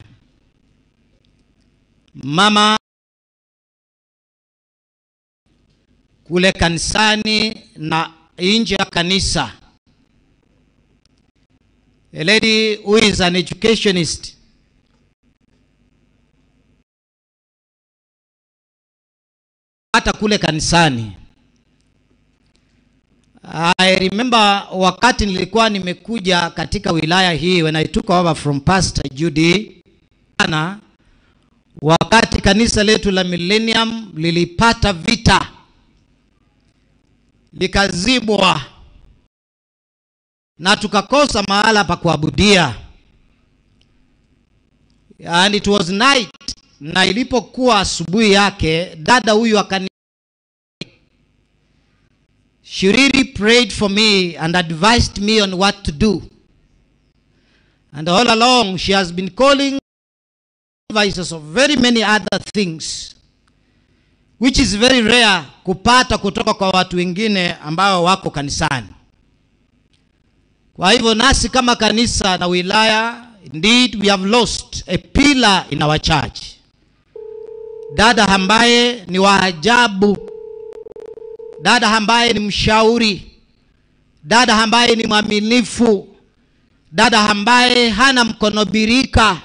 Mama kule kanisani na nje ya kanisa. A lady who is an educationist. Hata kule kanisani. I remember wakati nilikuwa nimekuja katika wilaya hii, when I took over from Pastor Judy, ana wakati kanisa letu la Millennium lilipata vita, likazibwa na tukakosa mahala pa kuabudia. And it was night, na ilipokuwa asubuhi yake, dada huyu akani, she really prayed for me and advised me on what to do. And all along she has been calling advices of very many other things, which is very rare kupata kutoka kwa watu wengine ambao wako kanisani. Kwa hivyo nasi kama kanisa na wilaya, indeed we have lost a pillar in our church. Dada ambaye ni wa ajabu, dada ambaye ni mshauri, dada ambaye ni mwaminifu, dada ambaye hana mkono birika,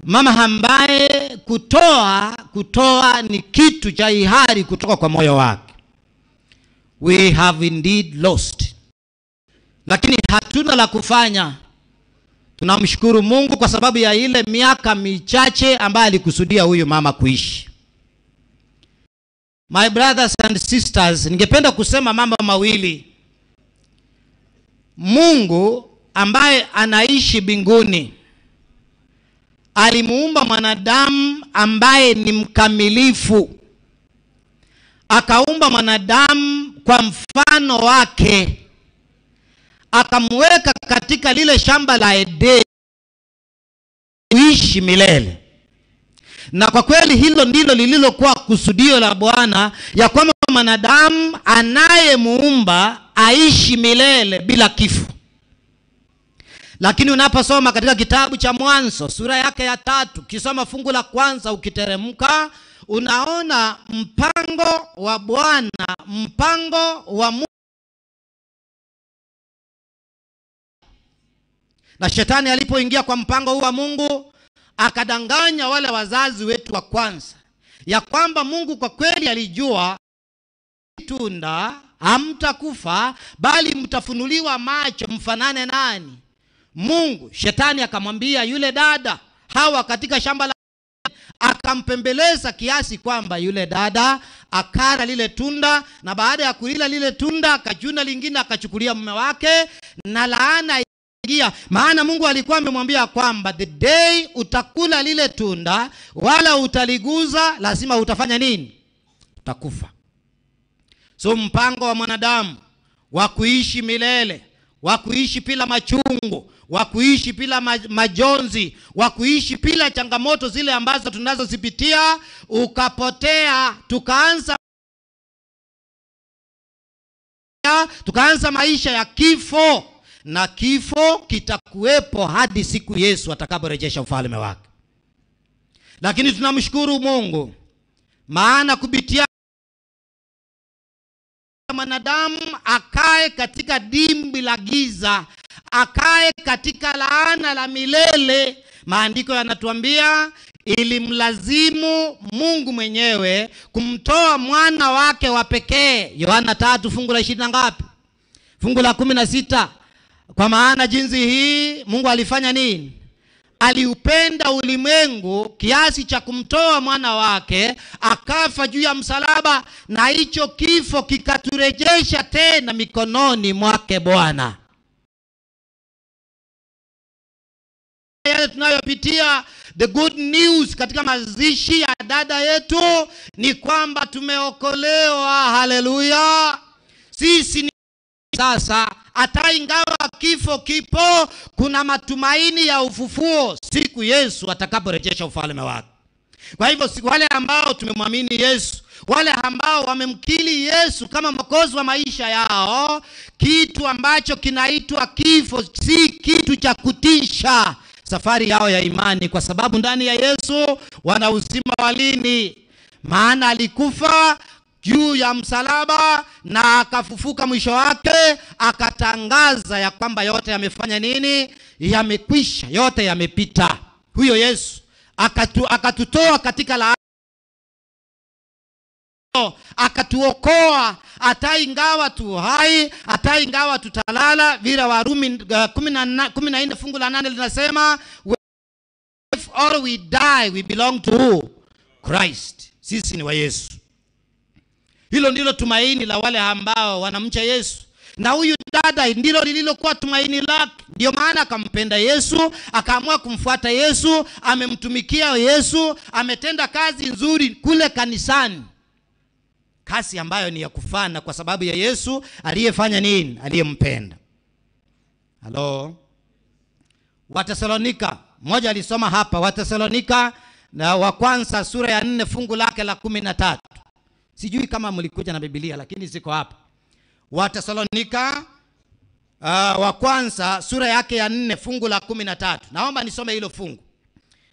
mama ambaye kutoa ni kitu cha hiari kutoka kwa moyo wake. We have indeed lost. Lakini hatuna la kufanya. Tunamshukuru Mungu kwa sababu ya ile miaka michache ambayo alikusudia huyu mama kuishi. My brothers and sisters, ningependa kusema mambo mawili. Mungu ambaye anaishi mbinguni alimuumba mwanadamu ambaye ni mkamilifu. Akaumba mwanadamu kwa mfano wake, akamweka katika lile shamba la Edeni kuishi milele. Na kwa kweli hilo ndilo lililokuwa kusudio la Bwana, ya kwamba mwanadamu anayemuumba aishi milele bila kifo. Lakini unaposoma katika kitabu cha Mwanzo sura yake ya 3, kisoma fungu la kwanza ukiteremka, unaona mpango wa Bwana, mpango wa Mungu. Na shetani alipoingia kwa mpango huu wa Mungu, akadanganya wale wazazi wetu wa kwanza ya kwamba Mungu kwa kweli alijua tunda hamtakufa, bali mtafunuliwa macho mfanane nani? Mungu. Shetani akamwambia yule dada Hawa katika shamba la, akampembeleza kiasi kwamba yule dada akala lile tunda, na baada ya kulila lile tunda akachuna lingine akachukulia mume wake, na laana ingia. Maana Mungu alikuwa amemwambia kwamba the day utakula lile tunda wala utaliguza, lazima utafanya nini? Utakufa. So mpango wa mwanadamu wa kuishi milele, wa kuishi bila machungu, wa kuishi bila majonzi, wa kuishi bila changamoto zile ambazo tunazozipitia, ukapotea. Tukaanza maisha ya kifo, na kifo kitakuwepo hadi siku Yesu atakaporejesha ufalme wake. Lakini tunamshukuru Mungu, maana kupitia mwanadamu akae katika dimbwi la giza, akae katika laana la milele, maandiko yanatuambia ilimlazimu Mungu mwenyewe kumtoa mwana wake wa pekee. Yohana 3 fungu la 20 na ngapi? Fungu la 16, kwa maana jinsi hii Mungu alifanya nini? Aliupenda ulimwengu kiasi cha kumtoa mwana wake, akafa juu ya msalaba, na hicho kifo kikaturejesha tena mikononi mwake Bwana. Yale tunayopitia, the good news katika mazishi ya dada yetu ni kwamba tumeokolewa. Haleluya. Sisi ni sasa, hata ingawa kifo kipo, kuna matumaini ya ufufuo siku Yesu atakaporejesha ufalme wake. Kwa hivyo wale ambao tumemwamini Yesu, wale ambao wamemkiri Yesu kama Mwokozi wa maisha yao, kitu ambacho kinaitwa kifo si kitu cha kutisha safari yao ya imani, kwa sababu ndani ya Yesu wana uzima wa lini. Maana alikufa juu ya msalaba na akafufuka mwisho wake, akatangaza ya kwamba yote yamefanya nini? Yamekwisha, yote yamepita. Huyo Yesu akatutoa katika laana, akatuokoa. Hata ingawa tu hai, hata ingawa tutalala, vile Warumi 14 fungu la 8 linasema, if all we die we belong to Christ. Sisi ni wa Yesu. Hilo ndilo tumaini la wale ambao wanamcha Yesu. Na huyu dada ndilo lililokuwa tumaini lake. Ndio maana akampenda Yesu, akaamua kumfuata Yesu, amemtumikia Yesu, ametenda kazi nzuri kule kanisani. Kazi ambayo ni ya kufana kwa sababu ya Yesu aliyefanya nini? Aliyempenda. Halo. Watesalonika, mmoja alisoma hapa Watesalonika na wa kwanza sura ya 4 fungu lake la 13. Sijui kama mlikuja na Biblia lakini ziko hapa. Watesalonika wa kwanza sura yake ya 4 fungu la 13. Naomba nisome hilo fungu.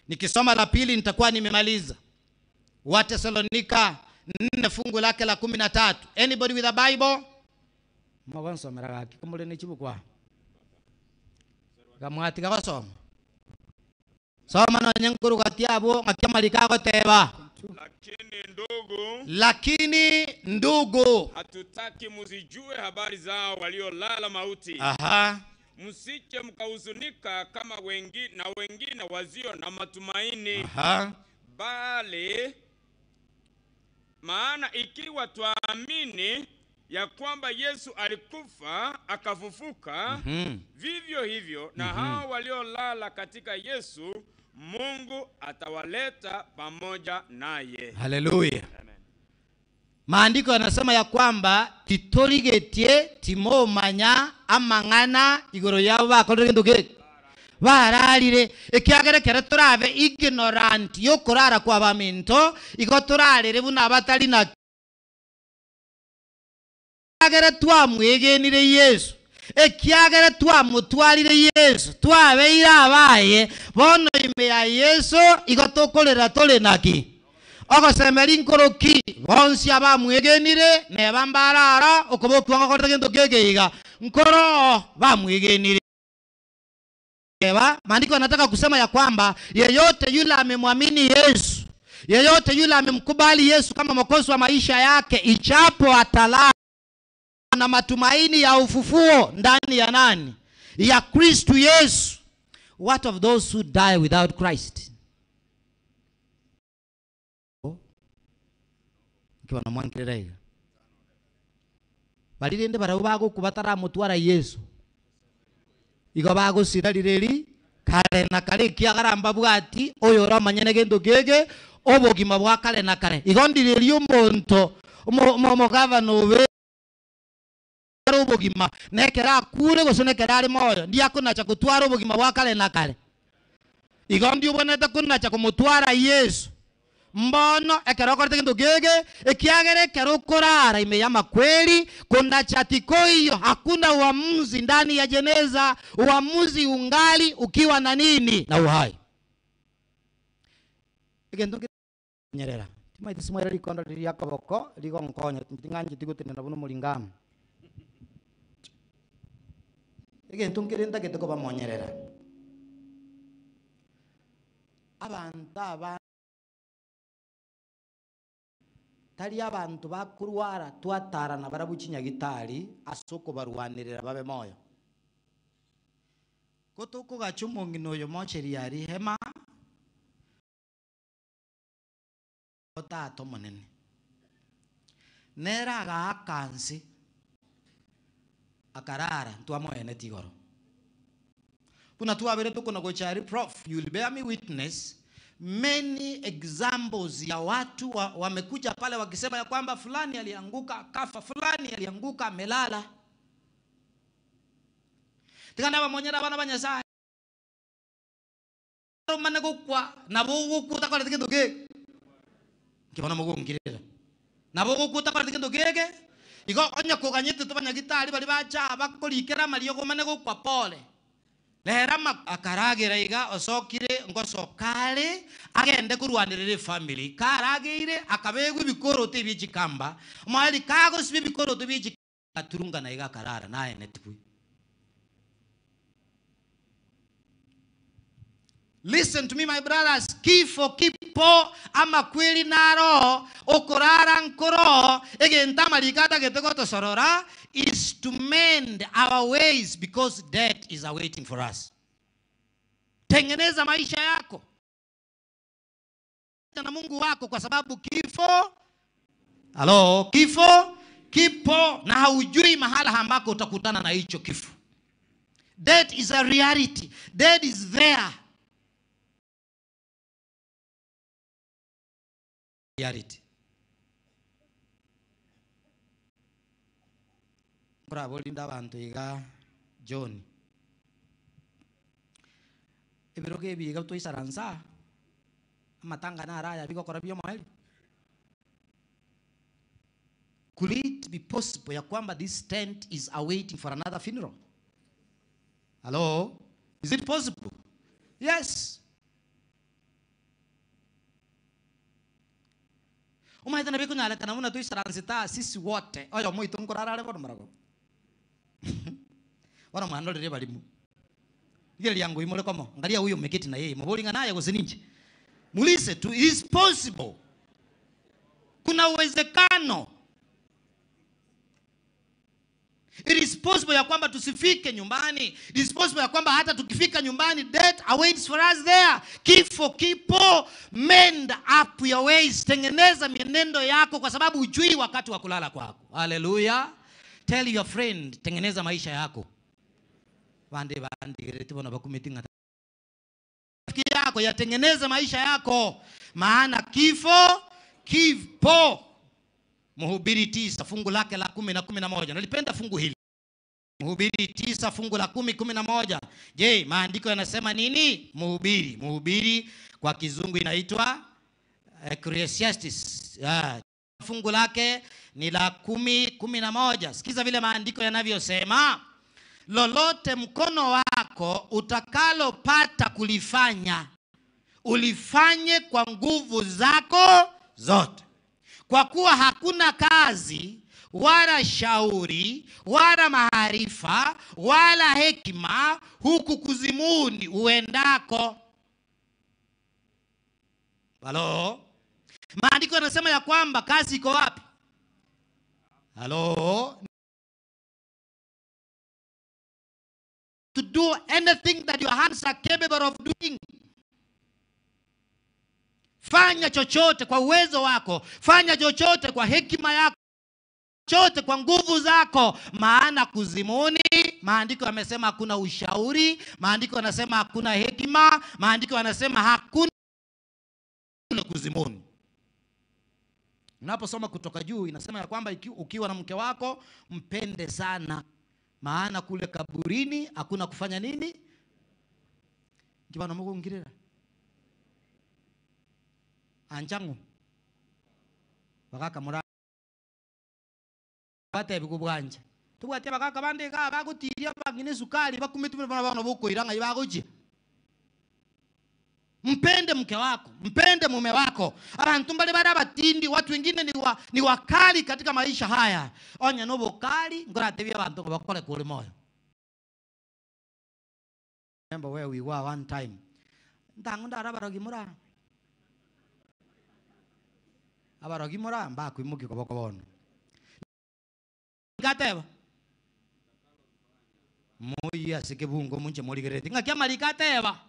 Nikisoma la pili nitakuwa nimemaliza. Watesalonika 4 fungu lake la 13. Anybody with a Bible? Mwagonso meragaki kumule ni chibukwa. Gamwati gakosoma. Soma no nyankuru gatiabo ngakiamalika goteba. Lakini ndugu, hatutaki muzijue habari zao waliolala mauti. Aha. Msije mkahuzunika kama wengi na wengine wazio na matumaini. Aha. Bali maana ikiwa tuamini ya kwamba Yesu alikufa akafufuka, vivyo hivyo na hao waliolala katika Yesu Mungu atawaleta pamoja naye. Haleluya. Maandiko yanasema ya kwamba titorigetie timomanya amang'ana igoro yabo bakorire kintu giki bararire ekiagere kere torabe ignorant yokorara kwa baminto igo torarire buna batari na kiagere twamwegenire Yesu, ekiagere twamutwarire Yesu, twabeire abaye bono ime ya Yesu igo tokorera tore naki ogosemeri nkoroki bonsi abamwegenire neba mbarara okobokwa ngokorete kintu kegeiga nkoro bamwegenire. Maandiko yanataka kusema ya kwamba yeyote yule amemwamini Yesu, yeyote yule amemkubali Yesu kama Mwokozi wa maisha yake, ichapo atalala na matumaini ya ufufuo ndani ya nani? Ya Kristo Yesu. What of those who die without Christ? Kiwa na mwankirira iga balirinde barau bagokubatara mutwara Yesu igo bagosira rireri kare na kare kiagaramba bwati oyo oramanyene gento gege obogima bwa kare na kare igo ndireri omonto omogavana obe obogima nekera akure gose nekera ari moyo ndiakonacha gotwara obogima bwa kare na kare igo ndi obonete konacha komotwara Yesu mbono ekero okorete gento gege ekiagere ekero okorara ime ya makweli kunacha tikoiyo. Hakuna uamuzi ndani ya jeneza, uamuzi ungali ukiwa na nini? Na uhai. Egento nyerera timaite simwera rikondo riria koboko rigonkonya ting'anchi tigutenena buno moringamo egento nkere ndagete kobamonyerera abantu aba Tari abantu bakurwara twatarana barabukinya gitari asoko barwanirira babe moyo. Kotoko gachumongino yo mocheri yari hema otato monene. Nera agakansi akarara ntwamoene tigoro. Kuna tuwabere tuko na gochari prof, you will bear me witness. Many examples ya watu wamekuja pale wakisema ya kwamba fulani alianguka kafa, fulani alianguka amelala. Tikanda bamonyera bana banyasaye. Mane gukwa nabo gukuta kwa kintu geke. Kibona mugungirira. Nabo gukuta kwa kintu geke. Igo onya kuganyete tubanyagitari bari bacha bakorikera mariyo mane gukwa pole. Lehera akaragira iga osokire ngosokale agende kurwanirira family karageire akabegwa ibikoroto by'ikamba mwali kagosiba ibikoroto by'ikamba turunga na iga karara naye netibwe. Listen to me my brothers, kifo kipo ama kweli naro okorara nkoro egenta marikata getego sorora is to mend our ways because death is awaiting for us. Tengeneza maisha yako na Mungu wako kwa sababu kifo, halo, kifo kipo na haujui mahala ambako utakutana na hicho kifo. Death is a reality. Death is there. Reality. Bravo linda bantu iga John. Ebiroke biga tuisaransa. Amatanga na araya bigo korabio mahali. Could it be possible ya kwamba this tent is awaiting for another funeral? Hello? Is it possible? Yes. Umaita nabe kunyala kana muna tuisaransita sisi wote. Oyo muito nkorara bono marago. Wana mwandolere balimu. Ile yangu imole komo. Angalia huyo mmeketi na yeye. Mbolinga naye kusininje. Mulise tu, it is possible. Kuna uwezekano. It is possible ya kwamba tusifike nyumbani. It is possible ya kwamba hata tukifika nyumbani death awaits for us there. Kifo kipo. Mend up your ways. Tengeneza mienendo yako kwa sababu hujui wakati wa kulala kwako. Hallelujah. Tell your friend, tengeneza maisha yako. Bande bande retibona bakumitinga. Rafiki yako yatengeneza maisha yako. Maana kifo kipo. Mhubiri 9 fungu lake la 10 na 11. Nalipenda fungu hili. Mhubiri 9 fungu la 10 11. Je, maandiko yanasema nini? Mhubiri, Mhubiri kwa kizungu inaitwa Ecclesiastes. Fungu lake ni la 10 11. Sikiza vile maandiko yanavyosema. Lolote mkono wako utakalopata kulifanya, ulifanye kwa nguvu zako zote. Kwa kuwa hakuna kazi, wala shauri, wala maarifa, wala hekima huku kuzimuni uendako. Halo? Maandiko yanasema ya kwamba kazi iko wapi? Halo? To do anything that your hands are capable of doing. Fanya chochote kwa uwezo wako, fanya chochote kwa hekima yako, chochote kwa nguvu zako, maana kuzimuni, maandiko yamesema hakuna ushauri, maandiko yanasema hakuna hekima, maandiko yanasema hakuna kuzimuni. Unaposoma kutoka juu inasema ya kwamba ukiwa na mke wako mpende sana, maana kule kaburini hakuna kufanya nini? Kibano Mungu ngirira. Anjangu bakaka mura bate bikubwanja tubwate bakaka bande ka bagutiria bangine sukari bakumitumira bana bana bokoiranga ibagoje. Mpende mke wako, mpende mume wako. Abantu mbali bada batindi, watu wengine ni wakali katika maisha haya. Onya nobo kali ngora tebia abantu bakole kule moyo. Remember where we were one time. Ndangunda arabarogi mura. Abarogi mora mbakwimuki koboko bono. Gateba. Moyi asike bungo munche morigereti. Ng'aki amariko ateba.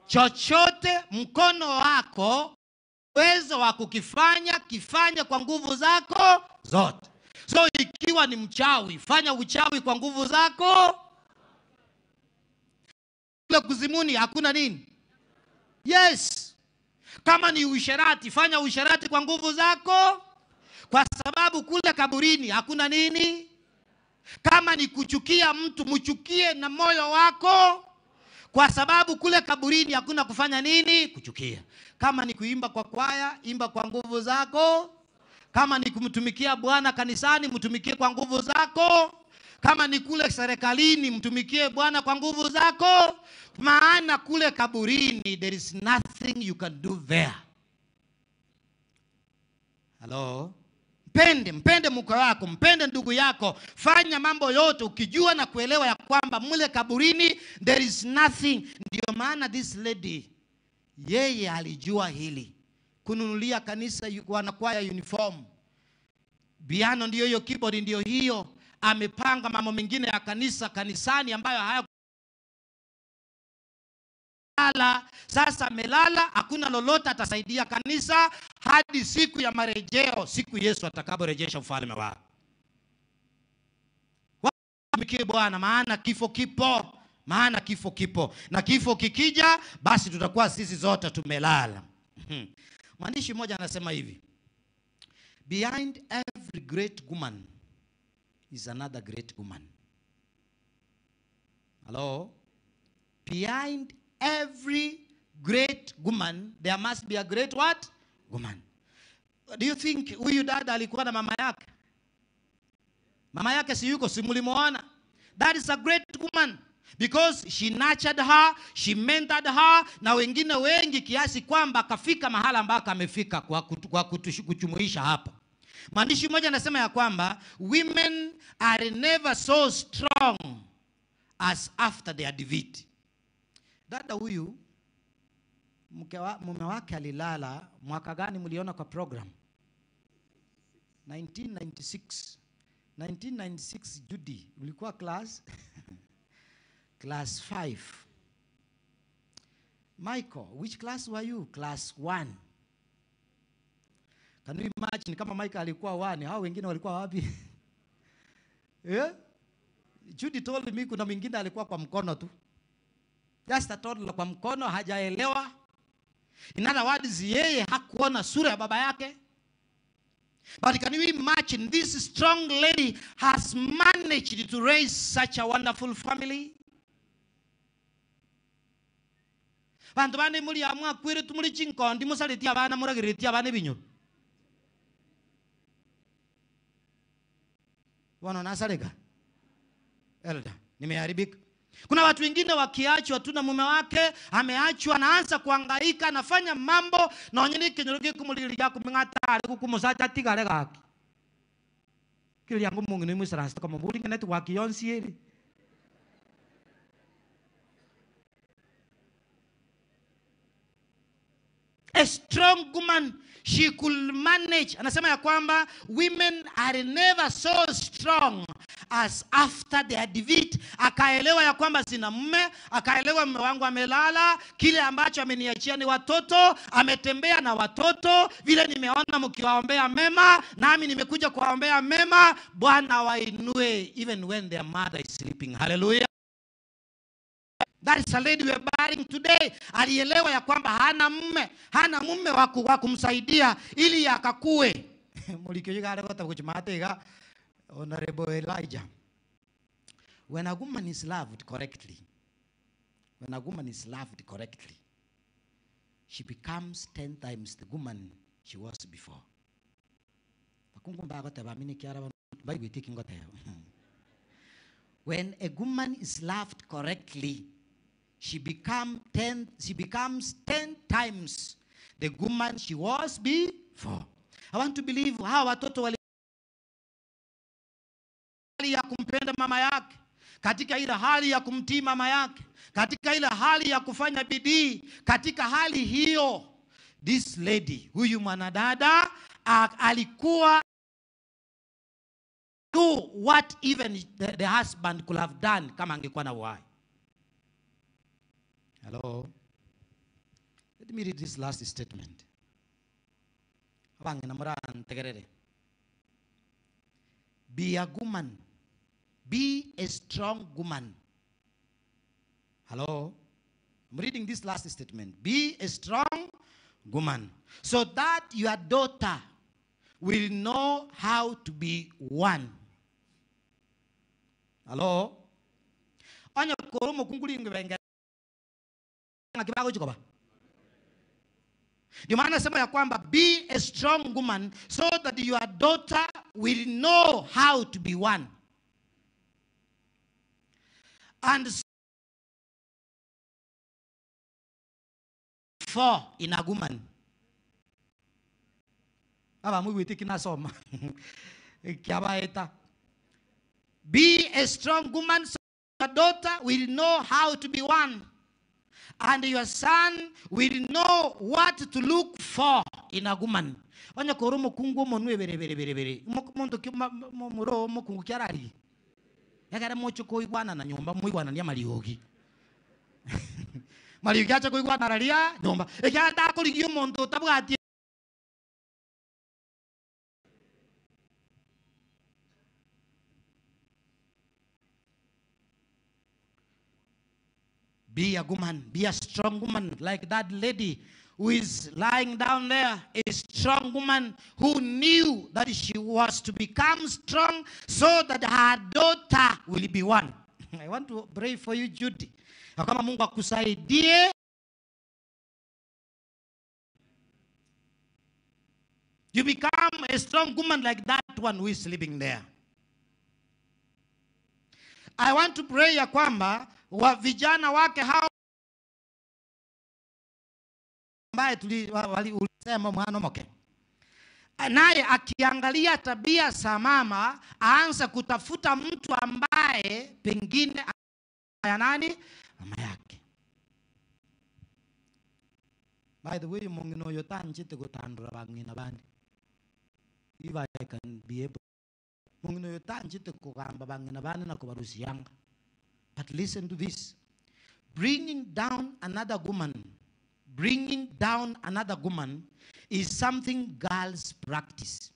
Chochote mkono wako uwezo wa kukifanya, kifanya kwa nguvu zako zote. So ikiwa ni mchawi, fanya uchawi kwa nguvu zako. Kule kuzimuni hakuna nini? Yes. Kama ni usherati, fanya usherati kwa nguvu zako, kwa sababu kule kaburini hakuna nini? Kama ni kuchukia mtu, mchukie na moyo wako, kwa sababu kule kaburini hakuna kufanya nini? Kuchukia. Kama ni kuimba kwa kwaya, imba kwa nguvu zako. Kama ni kumtumikia Bwana kanisani, mtumikie kwa nguvu zako. Kama ni kule serikalini, mtumikie Bwana kwa nguvu zako. Maana kule kaburini there is nothing you can do there. Hello? Mpende, mpende mke wako, mpende ndugu yako. Fanya mambo yote ukijua na kuelewa ya kwamba mule kaburini there is nothing. Ndio maana this lady, yeye alijua hili. Kununulia kanisa wanakwaya uniform. Piano ndio hiyo, keyboard ndio hiyo. Amepanga mambo mengine ya kanisa kanisani ambayo haya lala. Sasa amelala, hakuna lolote atasaidia kanisa hadi siku ya marejeo, siku Yesu atakaporejesha ufalme wake. Watumikie Bwana, maana kifo kipo, maana kifo kipo. Na kifo kikija, basi tutakuwa sisi zote tumelala. Mwandishi mmoja anasema hivi: behind every great woman is another great woman. Hello? Behind every great woman there must be a great what? Woman. Do you think huyu dada alikuwa na mama yake? Mama yake si yuko, si mulimuona? That is a great woman because she nurtured her, she mentored her, na wengine wengi kiasi kwamba akafika mahala ambako amefika kwa kuchumuisha hapa. Maandishi mmoja anasema ya kwamba women are never so strong as after their defeat. Dada huyu mume wake alilala mwaka gani mliona kwa program? 1996. 1996 Judy, ulikuwa class class 5. Michael, which class were you? Class 1. Can you imagine kama Michael alikuwa 1, hao wengine walikuwa wapi? Yeah? Judy told me kuna mwingine alikuwa kwa mkono tu. Just a toddler kwa mkono, hajaelewa. In other words, yeye hakuona sura ya baba yake. But can you imagine this strong lady has managed to raise such a wonderful family? Bantu bane muri amwa kwire tumuri chinkondi musaletia abana muragiretia abana ebinyo. Wana nasareka. Elder, nimeharibika. Kuna watu wengine wakiachwa tu na mume wake, ameachwa anaanza kuhangaika, anafanya mambo na onyeni kinyoroge kumulilia kumingata ali kukumusacha tigale gaki. Kili yangu mungu ni musarasta kama buri ngene wakionsi eri. A strong woman, she could manage. Anasema ya kwamba women are never so strong as after their defeat. Akaelewa ya kwamba sina mume, akaelewa mume wangu amelala, kile ambacho ameniachia ni watoto, ametembea na watoto, vile nimeona mkiwaombea mema, nami nimekuja kuwaombea mema, Bwana wainue even when their mother is sleeping. Hallelujah. That is a lady we are burying today. Alielewa ya kwamba hana mume, hana mume wa kumsaidia ili akakue. Honorable Elijah. When a woman is loved correctly, when a woman is loved correctly, she becomes 10 times the woman she was before. When a woman is loved correctly, she becomes 10 times the woman she was before. I want to believe hawa watoto wali ya kumpenda mama yake, katika ile hali ya kumtii mama yake, katika ile hali ya kufanya bidii, katika hali hiyo This lady, huyu mwanadada alikuwa do what even the husband could have done kama angekuwa na uhai. Hello. Let me read this last statement. Be a woman. Be a strong woman. Hello. I'm reading this last statement. Be a strong woman, so that your daughter will know how to be one. Hello. Onye koro mukunguli ngibenga kibago chikoba. Ndio maana nasema ya kwamba be a strong woman so that your daughter will know how to be one. And four in a woman. Aba mwiti kinasoma. Kiabaeta. Be a strong woman so your daughter will know how to be one. And your son will know what to look for in a woman. Onye koro mukungu monwe bere bere bere bere. Muntu muro mukungu kyarari. Yakara mocho koigwana na nyumba muigwana ni mariogi. Mariogi acha koigwana raria nyumba. Ekyanda korigia omuntu tabwati. Be a woman, be a strong woman like that lady who is lying down there, a strong woman who knew that she was to become strong so that her daughter will be one. I want to pray for you, Judy. Kama Mungu akusaidie. You become a strong woman like that one who is sleeping there. I want to pray ya kwamba wa vijana wake hao ambaye ulisema mwana moke, naye akiangalia tabia za mama aanza kutafuta mtu ambaye pengine ya nani mama yake. By the way, mongino yotanchite gutandura bangina bandi. If I can be able, mongino yotanchite kugamba bangina bandi na kubarusiyanga. But listen to this. Bringing down another woman, bringing down another woman is something girls practice.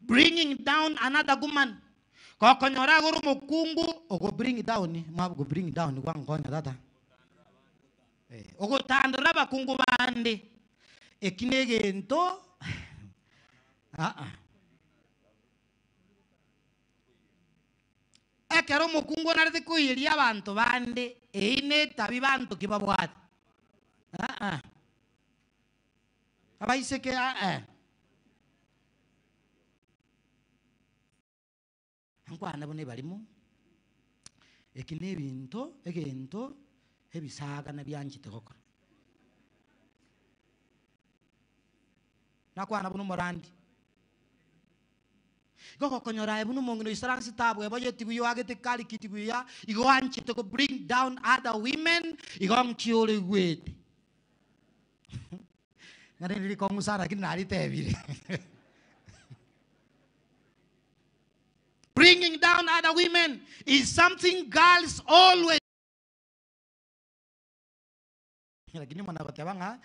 Bringing down another woman. Kokonyora guru mukungu, ogo bring down, mwago bring down kwa ngonya tata. Ogo tandura bakungu bande. Ekinege nto. Ekero mukungu narete kuiria abantu bande eine tabi bantu kibabwate. Abaiseke Ankwana bone barimo ekine binto egento ebisaga na byanjite gokora. Nakwana buno morandi. Goko konyora ebuno mongino isaransi tabu eboye tibuyo agete kali kitibuya igo anchete go bring down other women igo nchiole gwete. Ngare nili kongusara kini nali tebire. Bringing down other women is something girls always. Lakini mwana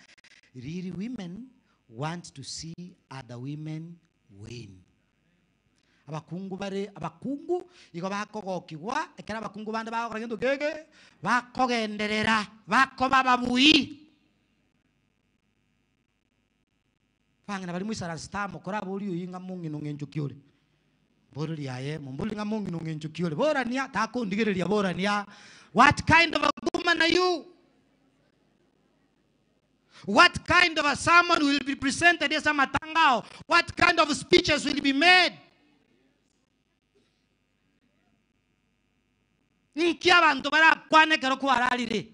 really women want to see other women win. Abakungu bare abakungu igo bakogokigwa ekera abakungu bande bakora kintu keke bakogenderera bakoba babui bangana bali mwisara mukora boli uyinga mungino ngenjukiore bori yaye mumbuli nga mungino ngenjukiore borania takundigereria borania. What kind of a woman are you? What kind of a sermon will be presented as a matangao? What kind of speeches will be made? Nki abantu barakwane kero kwararire.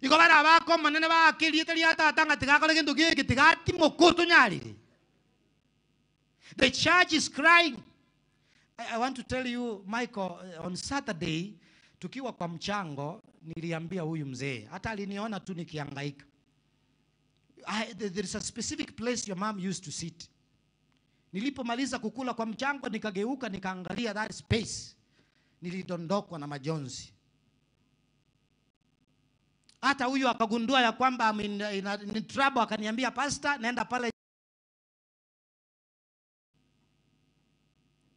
Igo barabako manene bakiriete ria tata ngatigakore kintu giki tigati mokutu nyarire. The church is crying. I want to tell you, Michael, on Saturday Tukiwa kwa mchango niliambia huyu mzee, hata aliniona tu nikihangaika. There is a specific place your mom used to sit. Nilipomaliza kukula kwa mchango nikageuka nikaangalia that space. Nilidondokwa na majonzi. Hata huyu akagundua ya kwamba I'm in trouble, akaniambia pastor, naenda pale.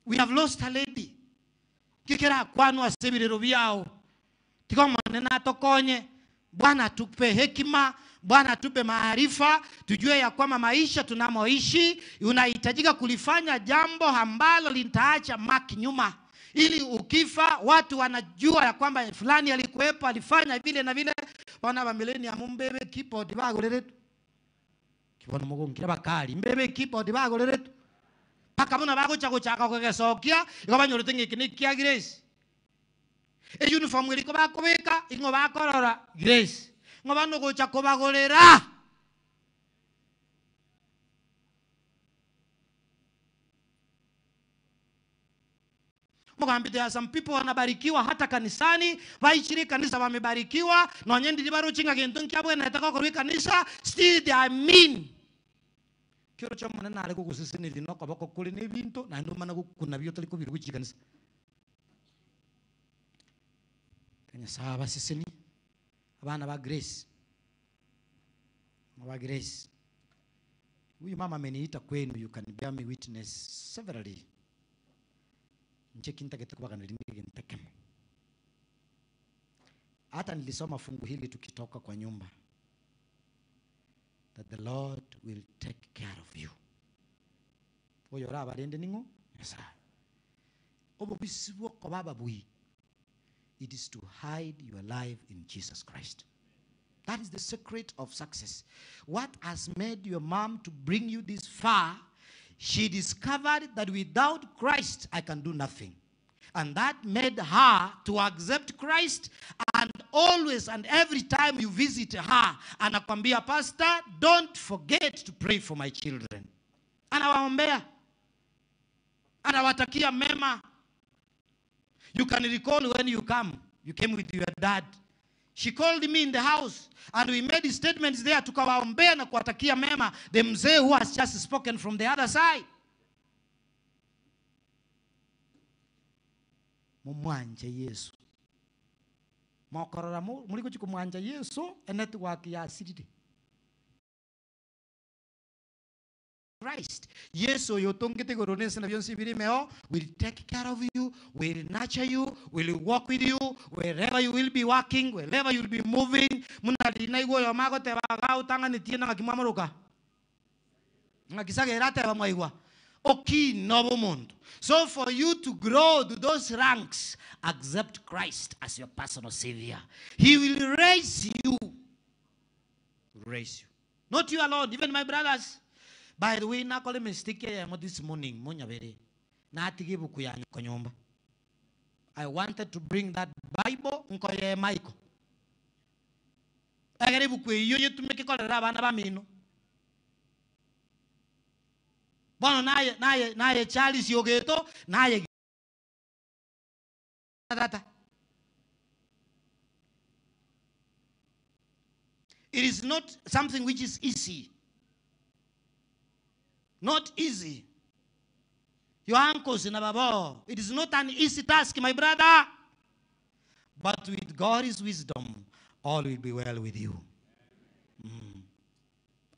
We have lost a lady. Kikera kwanu asebirero byao. Tikomane na tokonye. Bwana tupe hekima, Bwana tupe maarifa, tujue ya kwamba maisha tunamoishi unahitajika kulifanya jambo ambalo litaacha mark nyuma, ili ukifa watu wanajua ya kwamba fulani alikuwepo, alifanya vile na vile. Bwana wa millennium mbebe keyboard bagoreretu. Kibona mugongira bakali mbebe keyboard bagoreretu. Paka muna bagocha gochaka kogesokia, ikobanyorete ngiki kia Grace. E uniform iliko bakobeka, ingo bakorora Grace. Ngo bano gocha kobagorera. Mugambi, there are some people wanabarikiwa hata kanisani, waichiri kanisa wamebarikiwa, na nyendi baruchinga kintu kyabwe na nataka kurwi kanisa, still they are mean. Kiro cha mwana ale kugusisini linoko bako kuli ni bintu na ndo maana kuna biyo taliko biruguchi kanisa. Kanya sawa sisini abana ba Grace. Ba Grace. Huyu mama ameniita kwenu, you can bear me witness severally. Hata nilisoma fungu hili tukitoka kwa nyumba. That the Lord will take care of you. Oyo raba rende ningo? Nyasaye. Obo bisibo ko baba bui. It is to hide your life in Jesus Christ. That is the secret of success. What has made your mom to bring you this far? She discovered that without Christ, I can do nothing. And that made her to accept Christ. And always and every time you visit her, anakwambia, pastor, don't forget to pray for my children. Anawaombea. Anawatakia mema. You can recall when you come. You came with your dad. She called me in the house and we made statements there tukawaombea na kuwatakia mema the mzee who has just spoken from the other side. Mumwanje Yesu. Mwakorora muliko chikumwanja Yesu network ya acidity. Christ. Yesu yotongete goronese na byonsi birimeo will take care of you, will nurture you, will walk with you wherever you will be working, wherever you will be moving. Muna igwo yo magote baga utanganitie na ngakimwamuruka. Ngakisagera teba mwaigwa. Oki nobo mundu. So for you to grow to those ranks, accept Christ as your personal savior. He will raise you. Raise you. Not you alone, even my brothers. By the way, nakole mistake ya this morning, monyabere. Na atige buku ya nyumba. I wanted to bring that Bible nkoye Michael. Agere buku iyo yetumeke kolera abana bamino. Bono naye naye naye Charles Yogeto naye tata. It is not something which is easy. Not easy. Your uncles in Ababo. It is not an easy task, my brother. But with God's wisdom, all will be well with you.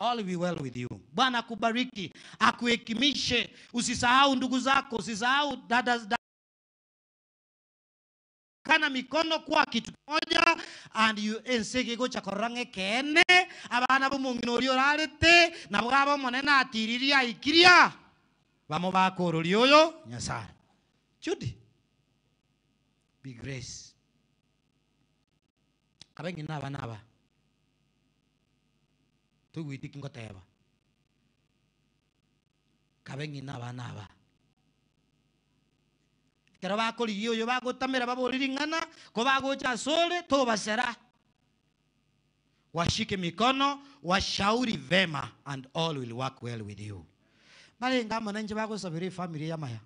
All will be well with you. Bwana akubariki, akuhekimishe. Usisahau ndugu zako, usisahau dada. Kana mikono kwa kitu moja and you ensege gocha korange kene abana bo mungino rarete na bwabo monena atiriria ikiria bamo bakorori oyo Nyasaye. Judy, be grace. Kabengi naba naba tugwiti ngoteba kabengi naba naba kero bakoriyo yo bagotamera baboriringana ko bagocha sole to basera washike mikono washauri vema and all will work well with you. Bale ngama nanje bagosabire family ya maya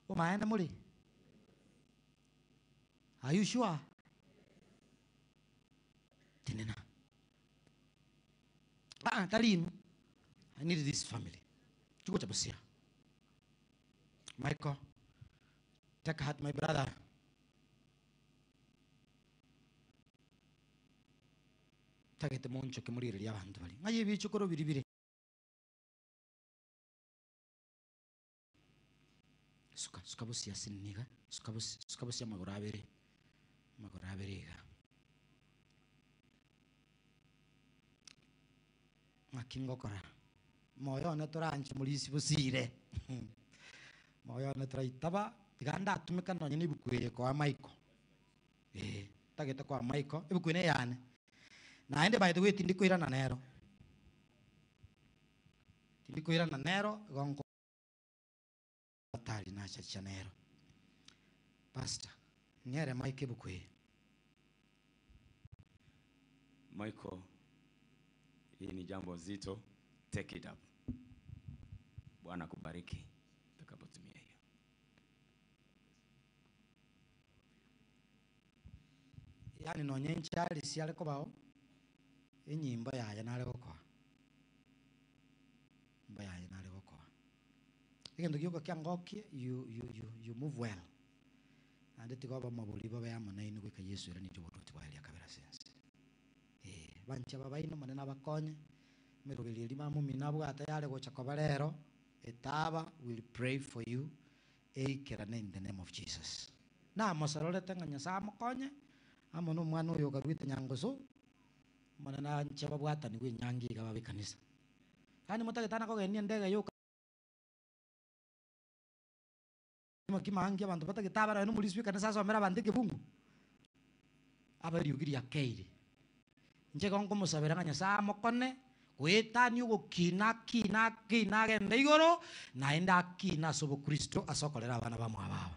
omaenda muri Are you sure? Tenena. Ah, Talinu. I need this family. Chuko chabusia. Michael, take heart, my brother. Tagete moncho ke murire ya bantu bali. Ngaye bichukoro biribire. Suka, suka busia sinniga. Suka busia magorabere. Magorabere ga. Ngakingokora. Moyo ne toranche mulisi busire. Moyo ne traitaba tiganda atumika nonye nibukwire kwa Michael. Tagete kwa Michael ibukwine yane. Naende by the way tindikuirana nero. Tindikuirana nero gongo tali na chacha nero. Pastor, nyere Mike ibukwe. Michael, hii ni jambo zito, take it up. Bwana kubariki utakapotumia hiyo. Yani nonye nchali siale kobao. Enyimba yaye nale gokoa. Imba yaye nale gokoa. Egento gioka kiangokie you move well. And tigoba mabuli baba ya manaini gwika Yesu era nijo boruti bwa elia kabera sense. Bancha baba ino manena bakonye mirubiri lima mumina bwata yale gocha kobalero etaba will pray for you eikerane in the name of Jesus. Na mosarolete nganya samokonye amo no mwana oyo karwite nyangoso manana ncha babwata ni gwe nyangi gababe kanisa. Hani mutagetana kogenia ndege yo makimangi abantu batagetabara no muri speaker kanisa somera bandike bungu. Abari ugiria keire. Nche gongo musabera nganya samokone gwetani ugukina kina kina genda igoro naenda kina sobo Kristo asokolera abana bamwe ababa.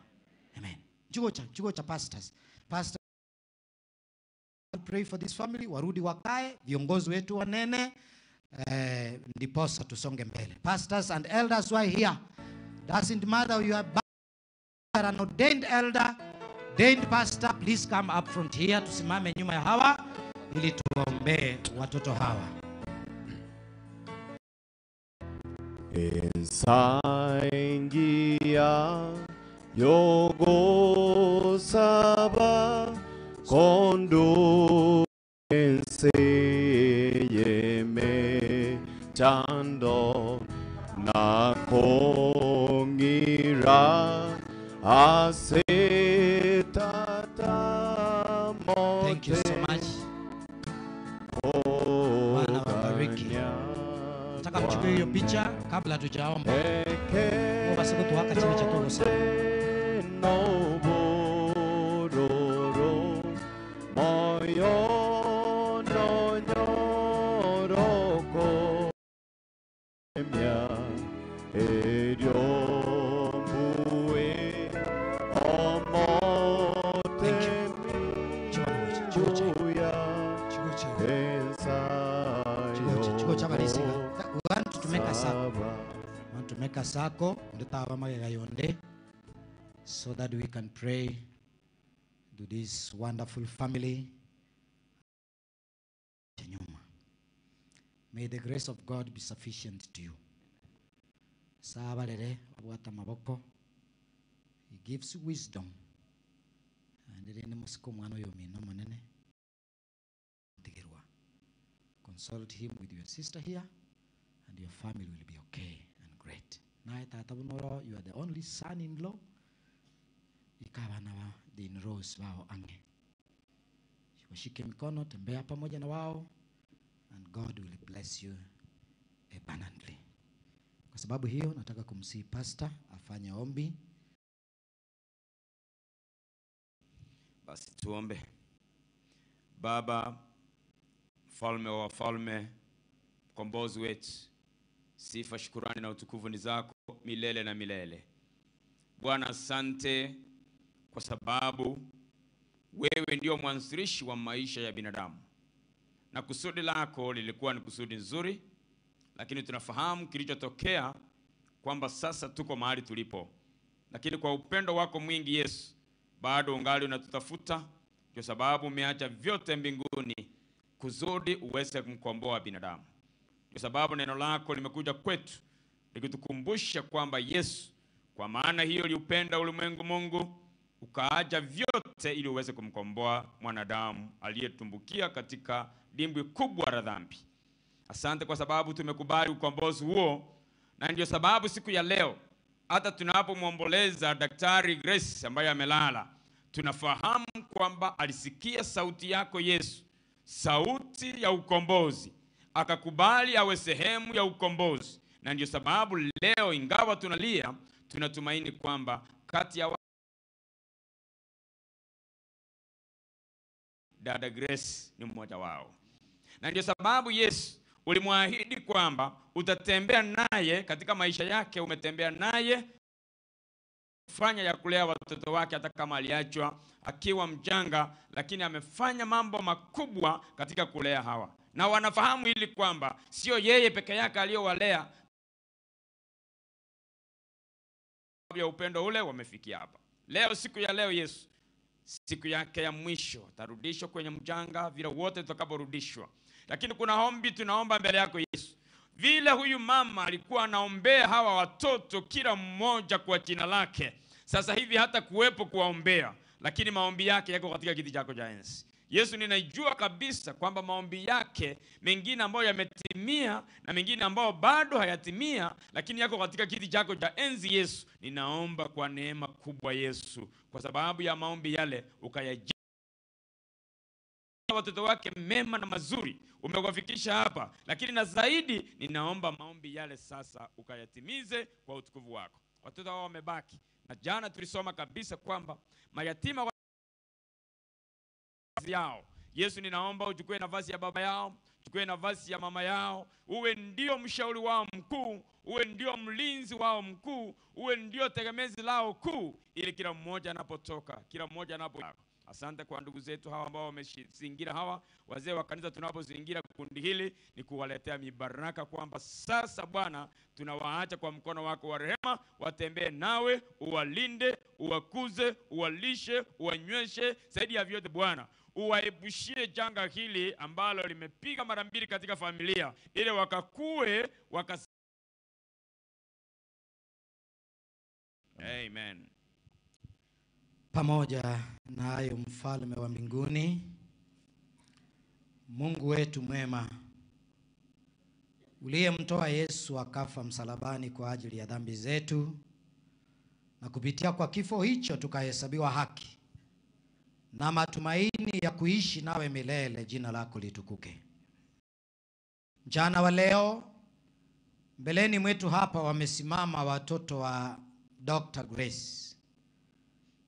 Amen. Chugocha pastors. Pastor pray for this family, warudi wakae, viongozi wetu wanene, ndiposa tusonge mbele. Pastors and elders who are here, doesn't matter you are an ordained elder, ordained pastor, please come up front here, tusimame nyuma ya hawa ili tuombe watoto hawa. Ensaingia yogo saba kondo enseyeme chando na kongira asetata. Thank you so much. Bwana wabariki. Nataka mchukue hiyo picha kabla hatujaomba. Basi kutuwaka chini cha tungo sana. Sako so that we can pray to this wonderful family. May the grace of God be sufficient to you. He gives wisdom. Consult him with your sister here, and your family will be okay and great. You are the only son-in-law. The in-laws wao ange. Washike mikono, tembea pamoja na wao, and God will bless you abundantly. Kwa sababu hiyo nataka kumsihi pastor afanye ombi. Basi tuombe. Baba, mfalme wa wafalme, mkombozi wetu, sifa, shukurani na utukufu ni zako milele na milele. Bwana, asante kwa sababu wewe ndio mwanzilishi wa maisha ya binadamu. Na kusudi lako lilikuwa ni kusudi nzuri, lakini tunafahamu kilichotokea kwamba sasa tuko mahali tulipo. Lakini kwa upendo wako mwingi Yesu, Bado ungali unatutafuta, kwa sababu umeacha vyote mbinguni kusudi uweze kumkomboa binadamu. Kwa sababu neno lako limekuja kwetu likitukumbusha kwamba Yesu, kwa maana hiyo uliupenda ulimwengu Mungu, ukaacha vyote ili uweze kumkomboa mwanadamu aliyetumbukia katika dimbwi kubwa la dhambi. Asante kwa sababu tumekubali ukombozi huo, na ndio sababu siku ya leo hata tunapomwomboleza Daktari Grace ambaye amelala, tunafahamu kwamba alisikia sauti yako Yesu, sauti ya ukombozi, akakubali awe sehemu ya ukombozi. Na ndio sababu leo ingawa tunalia, tunatumaini kwamba kati ya dada Grace ni mmoja wao. Na ndio sababu Yesu ulimwahidi kwamba utatembea naye katika maisha yake, umetembea naye fanya ya kulea watoto wake hata kama aliachwa akiwa mjanga, lakini amefanya mambo makubwa katika kulea hawa. Na wanafahamu hili kwamba sio yeye peke yake aliyowalea, ya upendo ule wamefikia hapa. Leo, siku ya leo Yesu, siku yake ya mwisho, atarudishwa kwenye mchanga vile wote tutakaporudishwa. Lakini kuna ombi tunaomba mbele yako Yesu. Vile huyu mama alikuwa anaombea hawa watoto kila mmoja kwa jina lake, sasa hivi hata kuwepo kuwaombea, lakini maombi yake yako katika kiti chako cha enzi. Yesu, ninajua kabisa kwamba maombi yake mengine ambayo yametimia na mengine ambayo bado hayatimia, lakini yako katika kiti chako cha enzi. Yesu, ninaomba kwa neema kubwa Yesu, kwa sababu ya maombi yale ukayajibu watoto wake mema na mazuri, umewafikisha hapa. Lakini na zaidi ninaomba maombi yale sasa ukayatimize kwa utukufu wako. Watoto hao wamebaki, na jana tulisoma kabisa kwamba mayatima yao. Yesu, ninaomba uchukue nafasi ya baba yao, uchukue nafasi ya mama yao, uwe ndio mshauri wao mkuu, uwe ndio mlinzi wao mkuu, uwe ndio tegemezi lao kuu, ili kila mmoja anapotoka, kila mmoja anapo. Asante kwa ndugu zetu hawa ambao wamezingira hawa wazee wa kanisa. Tunapozingira kundi hili ni kuwaletea mibaraka kwamba sasa Bwana tunawaacha kwa mkono wako wa rehema, watembee nawe, uwalinde, uwakuze, uwalishe, uwanyweshe, zaidi ya vyote Bwana uwaepushie janga hili ambalo limepiga mara mbili katika familia, ili wakakue waka. Amen. Pamoja na hayo, mfalme wa mbinguni, Mungu wetu mwema, uliyemtoa Yesu akafa msalabani kwa ajili ya dhambi zetu, na kupitia kwa kifo hicho tukahesabiwa haki na matumaini ya kuishi nawe milele, jina lako litukuke. Mchana wa leo mbeleni mwetu hapa wamesimama watoto wa Dr. Grace,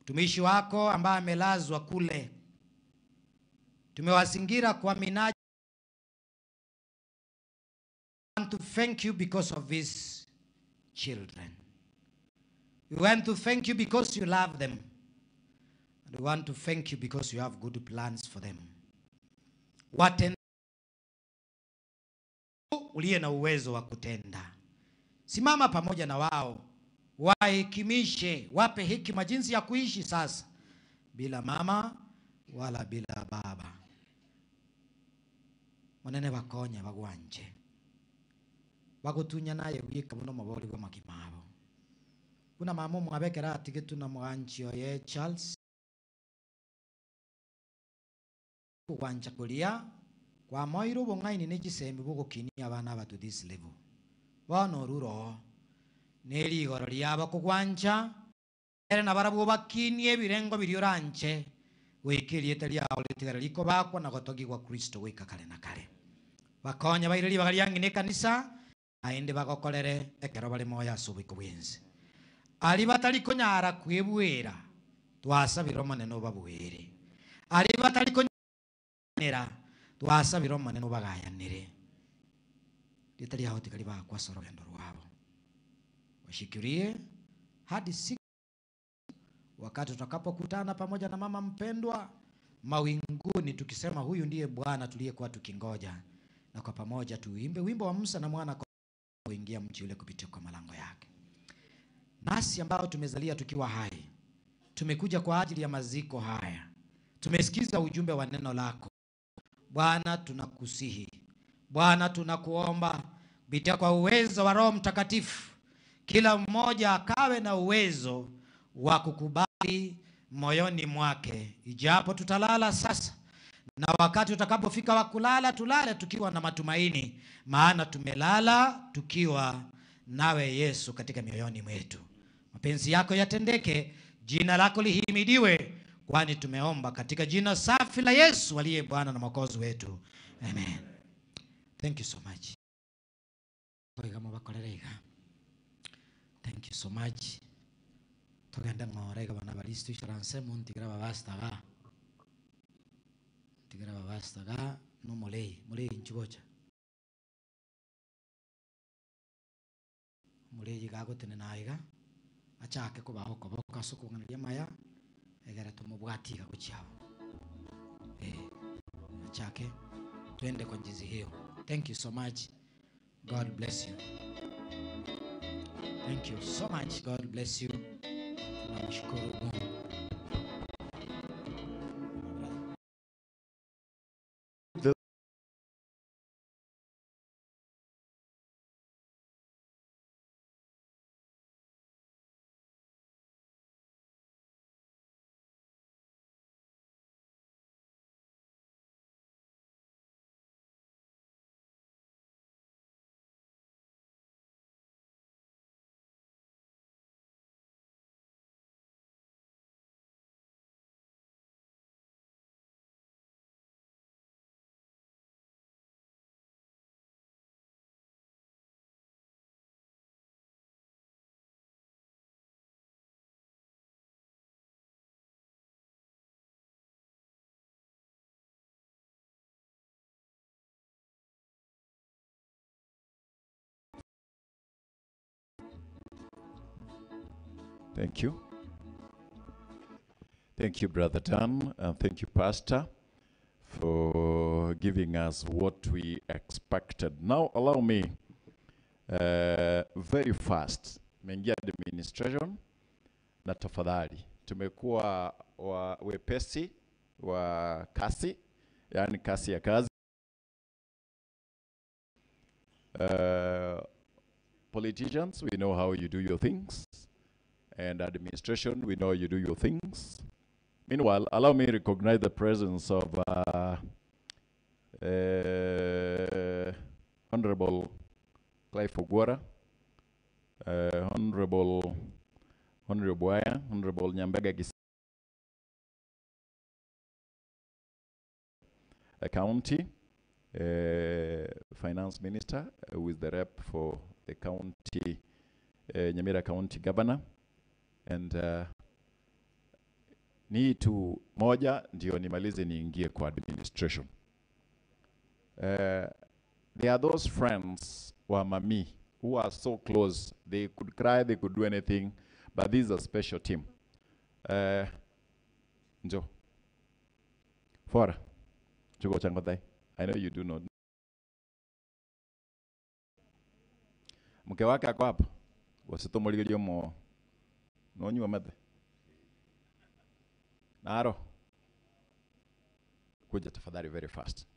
mtumishi wako ambaye amelazwa kule. Tumewazingira kwa minaji. We want to thank you because of these children. We want to thank you because you love them. And we want to thank you because you have good plans for them. Watenda uliye na uwezo wa kutenda, simama pamoja na wao, wahekimishe, wape hekima jinsi ya kuishi sasa bila mama wala bila baba. Monene bakonya bagwanje bagutunya naye wika muno mabori gwa makimabo. Kuna mama mwabekera atigetu na mwanchi oye Charles kugwanja kulia kwa moiro bong'aini nechisembi bugokinia abana batu this level bono ruro nerigoro riabo kugwanja ere nabarabwo bakinie ebirengo biri oranche goika erieta riao ritigara rikobakwa na gotogigwa Kristo goika kare na kare. Bakonya baireri bagariang'ina ekanisa aende bagokorere ekero bare moyo ase oboiko bwensi. Ari batari konyara kwebwera twasabire omonene obabwere, ari batari konyara twasabire omonene obagayanire, rieta riao tigari bakwa ase orogendo rwabo. Washikirie hadi siku wakati tutakapokutana pamoja na mama mpendwa mawinguni, tukisema huyu ndiye Bwana tuliyekuwa tukingoja, na kwa pamoja tuimbe wimbo wa Musa na mwana kuingia mji ule kupitia kwa malango yake. Nasi ambao tumezalia tukiwa hai, Tumekuja kwa ajili ya maziko haya. Tumesikiza ujumbe wa neno lako. Bwana, tunakusihi. Bwana, tunakuomba kupitia kwa uwezo wa Roho Mtakatifu, kila mmoja akawe na uwezo wa kukubali moyoni mwake. Ijapo tutalala sasa, na wakati utakapofika wa kulala, tulale tukiwa na matumaini, maana tumelala tukiwa nawe Yesu katika mioyoni mwetu. Mapenzi yako yatendeke, jina lako lihimidiwe, kwani tumeomba katika jina safi la Yesu aliye Bwana na Mwokozi wetu. Amen. Thank you so much. Thank you so much. Tugenda ng'ora bana baristo isharanse muntigira babastaga. Tigira babastaga no mulei, mulei nchugocha. Mulei gago tenena iga. Achake kubaho koboka soko nganaria maya egera tumubwati gakuchiabo. Achake tuende kwa njizi hiyo. Thank you so much. God bless you. Thank you so much. God bless you. Tunamshukuru Mungu. Thank you. Thank you, Brother Dan, and thank you, Pastor, for giving us what we expected. Now, allow me very fast. Mengia administration na tafadhali. Tumekuwa wa wepesi wa kasi, yani kasi ya kazi. Politicians, we know how you do your things. And administration, we know you do your things. Meanwhile, allow me to recognize the presence of Honorable Clive Ogwara, Honorable Aya, Honorable Nyambega Gis County Finance Minister, who is the rep for the county, Nyamira County Governor. And ni tu moja ndio nimalize niingie kwa administration. There are those friends wa mami who are so close. They could cry, they could do anything, but this is a special team. Njo. Fora. Chugo changotai. I know you do not. Mke wake ako hapa. Wasitomoligerio mo. No nyua mathe. Naro. Kuja tafadhali very fast.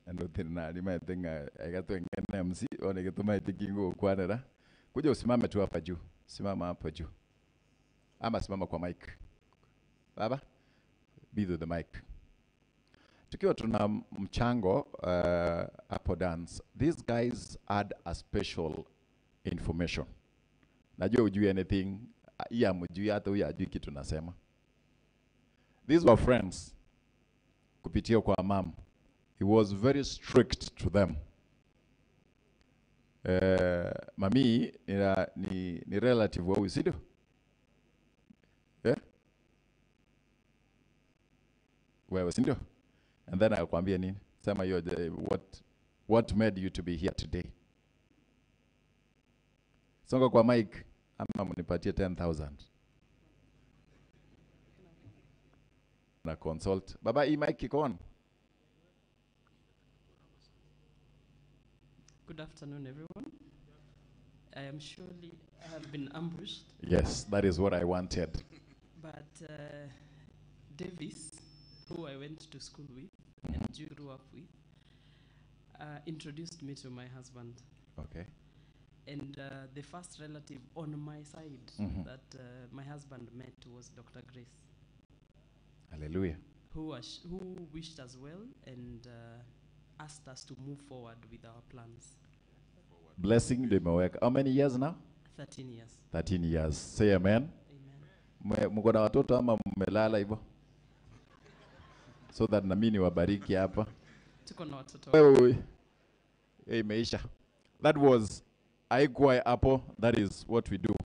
Ando tena lima tenga agato ngene MC one getuma itikingo kwanera. Kuja usimame tu hapa juu. Simama hapa juu. Ama simama kwa mic. Baba, be the mic. Tukiwa tuna mchango hapo dance. These guys add a special information. Najua ujui anything, iya mjui hata huyu ajui kitu nasema. These were friends kupitia kwa mam. He was very strict to them. Mami ni relative wa huyu, si ndio? Yeah? Wewe, si ndio? And then akakwambia nini? Sema hiyo, what made you to be here today? Songa kwa mic ama mnipatie 10,000. Na consult. Baba, hii mic iko on. Good afternoon, everyone. I am surely I have been ambushed. Yes, that is what I wanted. But Davis, who I went to school with and you grew up with, introduced me to my husband. Okay. And the first relative on my side that my husband met was Dr. Grace. Hallelujah. Who wished us well and asked us to move forward with our plans. Blessing limeweka. How many years now? 13 years. 13 years. Say amen. Amen. Mko na watoto ama mmelala hivyo? So that na mimi niwabariki hapa. Tuko na watoto. Wewe. Imeisha. That was haikuwa hapo. That is what we do.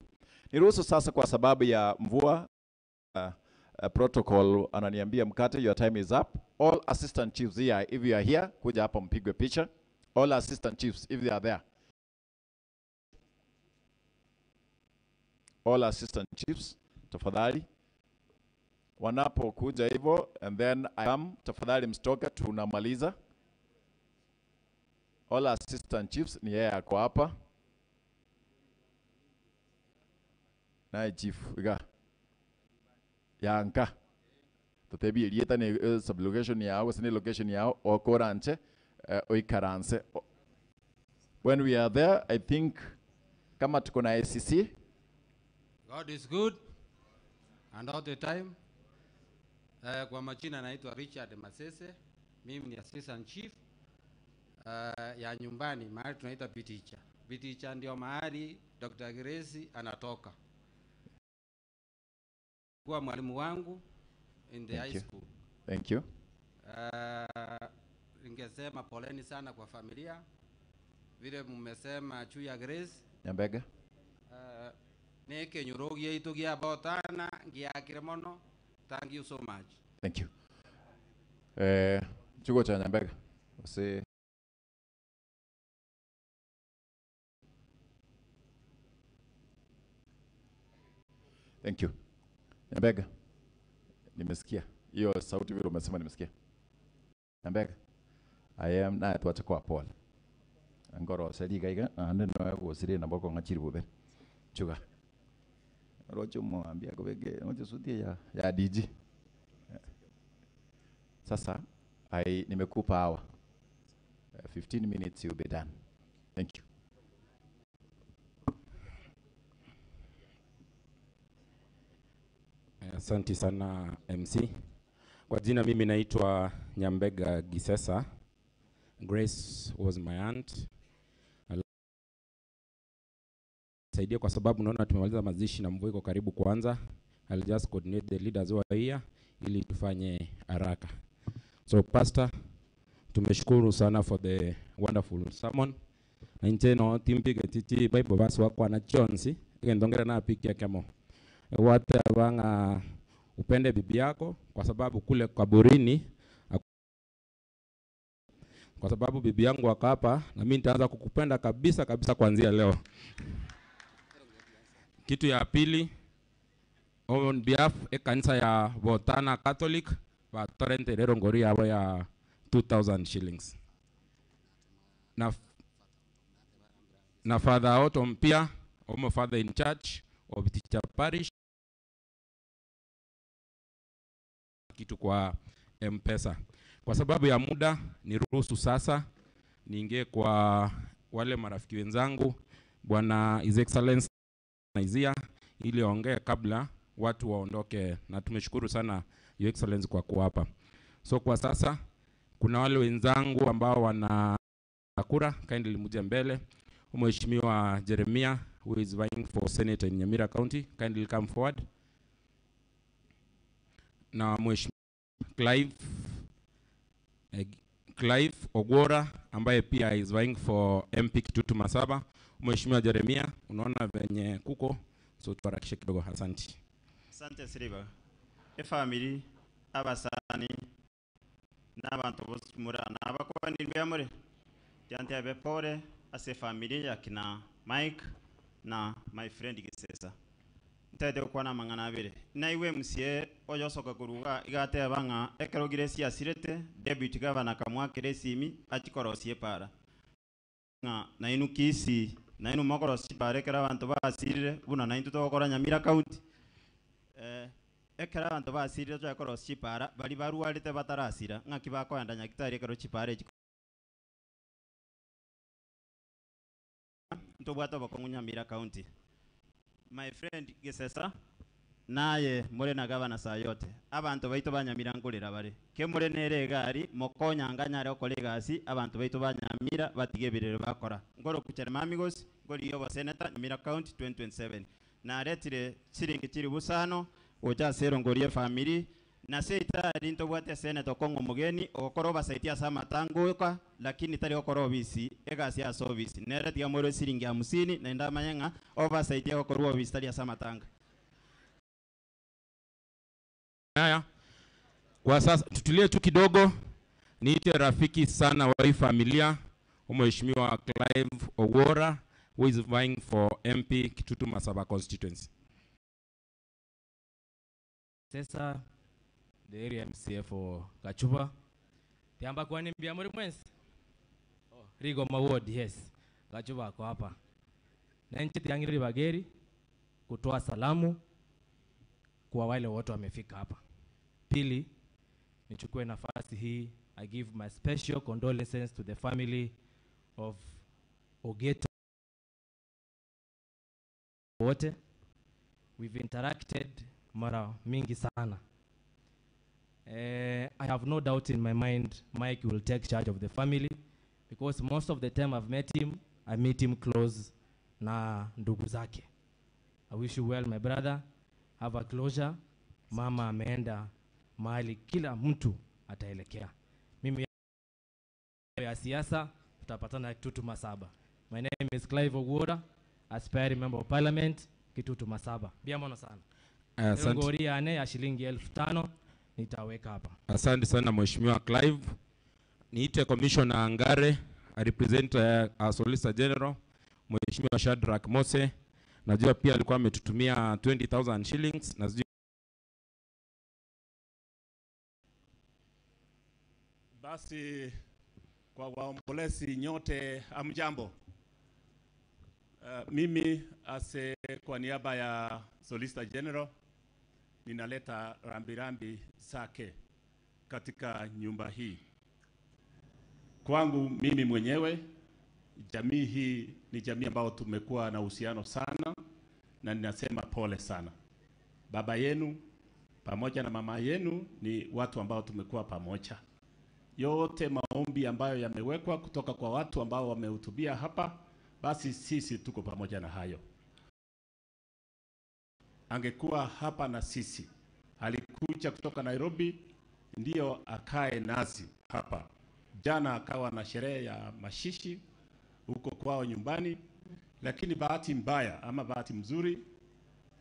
Niruhusu sasa kwa sababu ya mvua protocol ananiambia mkate, your time is up. All assistant chiefs here, if you are here, kuja hapa mpigwe picha. All assistant chiefs, if they are there. All assistant chiefs, tafadhali. Wanapokuja hivyo, and then I am, tafadhali msitoke, tunamaliza. All assistant chiefs, ni yeye ako hapa. Naye chief, iga. Yanka. Tutebi elieta ni sublocation yao, ni location yao, okoranche, oikaranse. When we are there, I think, kama tuko na ACC. God is good and all the time. Kwa majina naitwa Richard Masese. Mimi ni assistant chief ya nyumbani mahali tunaita Biticha. Biticha ndio mahali Dr. Grace anatoka. Kwa mwalimu wangu in the high school. Thank you. Ningesema poleni sana kwa familia. Vile mmesema juu ya Grace. Nyambega. Neke nyurogi yetu gia botana ngiakire mono. Thank you so much. Thank you. Chugo cha Nyambega. Ose Thank you. Nyambega. Nimesikia. Hiyo sauti vile umesema nimesikia. Nyambega. I am na tuache kwa Paul. Ngoro seri gaiga ande no gosire na boko ngachiri bobe. Chuga. Rocho mwambia kubege rocho suti ya DG. Sasa nimekupa hour. 15 minutes you'll be done. Thank you. Asante sana MC. Kwa jina mimi naitwa Nyambega Gisesa. Grace was my aunt. Saidia kwa sababu naona tumemaliza mazishi na mvua iko karibu kuanza. I'll just coordinate the leaders who are here ili tufanye haraka. So pastor, tumeshukuru sana for the wonderful sermon. Na ncheno timpige titi Bible verse wako na Jones, ndongera na pikia kemo. Wate abanga upende bibi yako kwa sababu kule kaburini, kwa sababu bibi yangu akapa na mimi nitaanza kukupenda kabisa kabisa kuanzia leo. Kitu ya pili, on behalf e kanisa ya Botana Catholic wa Torrente lero ngori yabo ya 2000 shillings. Na Father Otto Mpia, omo father in church of Teacher Parish, kitu kwa M-Pesa. Kwa sababu ya muda niruhusu sasa niingie kwa wale marafiki wenzangu, Bwana His Excellency Naizia, ili aongee kabla watu waondoke, na tumeshukuru sana Your Excellency kwa kuwapa. So kwa sasa kuna wale wenzangu ambao wana kura, kindly muje mbele. Mheshimiwa Jeremiah, who is vying for Senator in Nyamira County, kindly come forward. Na Mheshimiwa Clive Ogora ambaye pia is vying for MP Kitutu Masaba. Mheshimiwa Jeremiah, unaona venye kuko, so tuharakishe kidogo. Asante. Asante Siriba. E family abasani n'abantu bose murana abakwanirwe amure. Jante abe pole ase family ya kina Mike na my friend Gisesa. Ntete okwana mangana abere. Na iwe msie oyosoka kuruga igate abanga ekerogire siasirete deputy governor kamwakire simi achikorosie para. Nga na inukisi Nainu mokoro chipara ekero abanto basirire buna naintwe togokora Nyamira County. Ekero abanto basirire twakora chipara bari barwarete batarasira ng'aki bakoenda nyagitari ekero chipara echi ntobwate obokong'u Nyamira County. My friend Gisesa naye more na gavana saa yote abantu baito ba Nyamira ngorera bare ke more nere egari mokonyanga nyare okora egasi abantu baito ba Nyamira batige ebirero bakora ngoro kuchere mamigos ngori yobo senator Nyamira County 2027 naretire siringi chiri busano ocha sero ngorie family na seita ntobwate senator Kongo mugeni okoro basaitia sama tanguka lakini tari okoro obisi egasi ya service neretiga more siringi 50 na ndamanyanga oversight okoro obisi tari sama tanga. Haya, kwa sasa tutulie tu kidogo, niite rafiki sana wa hii familia, Mheshimiwa Clive Owora, who is vying for MP Kitutu Masaba constituency. Sasa the area MCA for Gachuba. Tiamba kwa ni mbia muri mwensi? Oh, Rigoma Ward, yes. Gachuba kwa hapa. Na nchi tiangiri bageri kutoa salamu kwa wale wote wamefika hapa. Pili, nichukue nafasi hii, I give my special condolences to the family of Ogeto wote. We've interacted mara mingi sana. I have no doubt in my mind Mike will take charge of the family because most of the time I've met him, I meet him close na ndugu zake. I wish you well, my brother. Have a closure. Mama ameenda mahali kila mtu ataelekea. Mimi ya siasa tutapatana Kitutu Masaba. My name is Clive Owora, aspiring member of parliament Kitutu Masaba. Bia mono sana. Asante. Ngoria ane ya shilingi 5,000 nitaweka hapa. Asante sana Mheshimiwa Clive. Niite Commissioner Angare, I represent our Solicitor General, Mheshimiwa Shadrack Mose. Najua pia alikuwa ametutumia 20,000 shillings na sijui. Basi kwa waombolezi nyote amjambo. Mimi ase kwa niaba ya Solicitor General ninaleta rambirambi zake katika nyumba hii. Kwangu mimi mwenyewe, jamii hii ni jamii ambayo tumekuwa na uhusiano sana, na ninasema pole sana. Baba yenu pamoja na mama yenu ni watu ambao tumekuwa pamoja. Yote maombi ambayo yamewekwa kutoka kwa watu ambao wamehutubia hapa, basi sisi tuko pamoja na hayo. Angekuwa hapa na sisi, alikuja kutoka Nairobi ndio akae nasi hapa. Jana akawa na sherehe ya mashishi huko kwao nyumbani, lakini bahati mbaya ama bahati mzuri,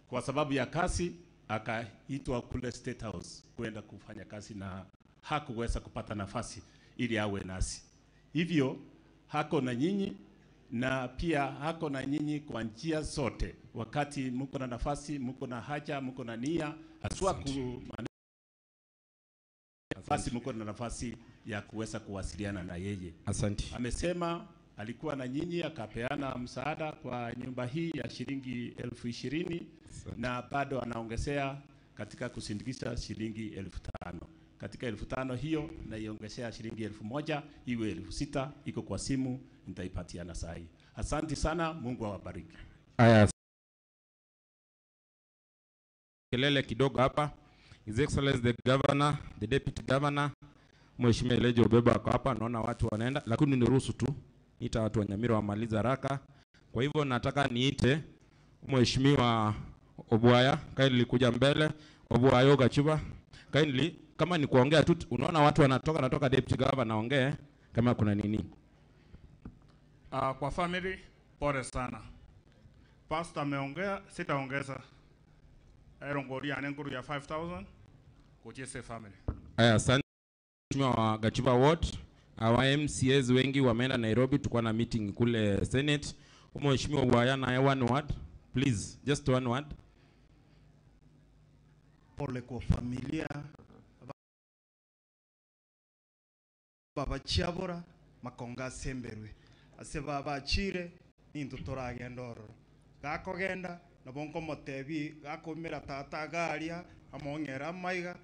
kwa sababu ya kazi akaitwa kule State House kwenda kufanya kazi na hakuweza kupata nafasi ili awe nasi. Hivyo hako na nyinyi, na pia hako na nyinyi kwa njia zote. Wakati mko na nafasi, mko na haja, mko na nia, haswa basi mko na nafasi ya kuweza kuwasiliana na yeye. Asante. Amesema alikuwa na nyinyi akapeana msaada kwa nyumba hii ya shilingi 20,000 na bado anaongezea katika kusindikisha shilingi 5,000. Katika 5,000 hiyo na iongezea shilingi 1,000 iwe 6,000, iko kwa simu nitaipatiana saa hii. Asante sana, Mungu awabariki. Aya. Kelele kidogo hapa. His Excellency the Governor, the Deputy Governor, Mheshimiwa Elijah Obeba ako hapa, naona watu wanaenda, lakini niruhusu tu niita watu wa Nyamira wamaliza haraka. Kwa hivyo nataka niite Mheshimiwa Obwaya, kindly kuja mbele. Obwaya Gachuba, kindly, kama ni kuongea tu, unaona watu wanatoka, natoka Deputy Governor naongee kama kuna nini. Kwa family pole sana. Pastor ameongea, sitaongeza. Aerongoria anenguru ya 5,000 kuchese family. Aya, asante Mheshimiwa Gachuba Ward. Our MCAs wengi wameenda Nairobi, tulikuwa na meeting kule Senate. Mheshimiwa Obwaya na one word, please, just one word. Pole kwa familia baba Chiabora makonga semberwe ase baba chire Nintu toragenda ororo. Gakogenda nabo nkomotebi gakomera tata garia among'era amaiga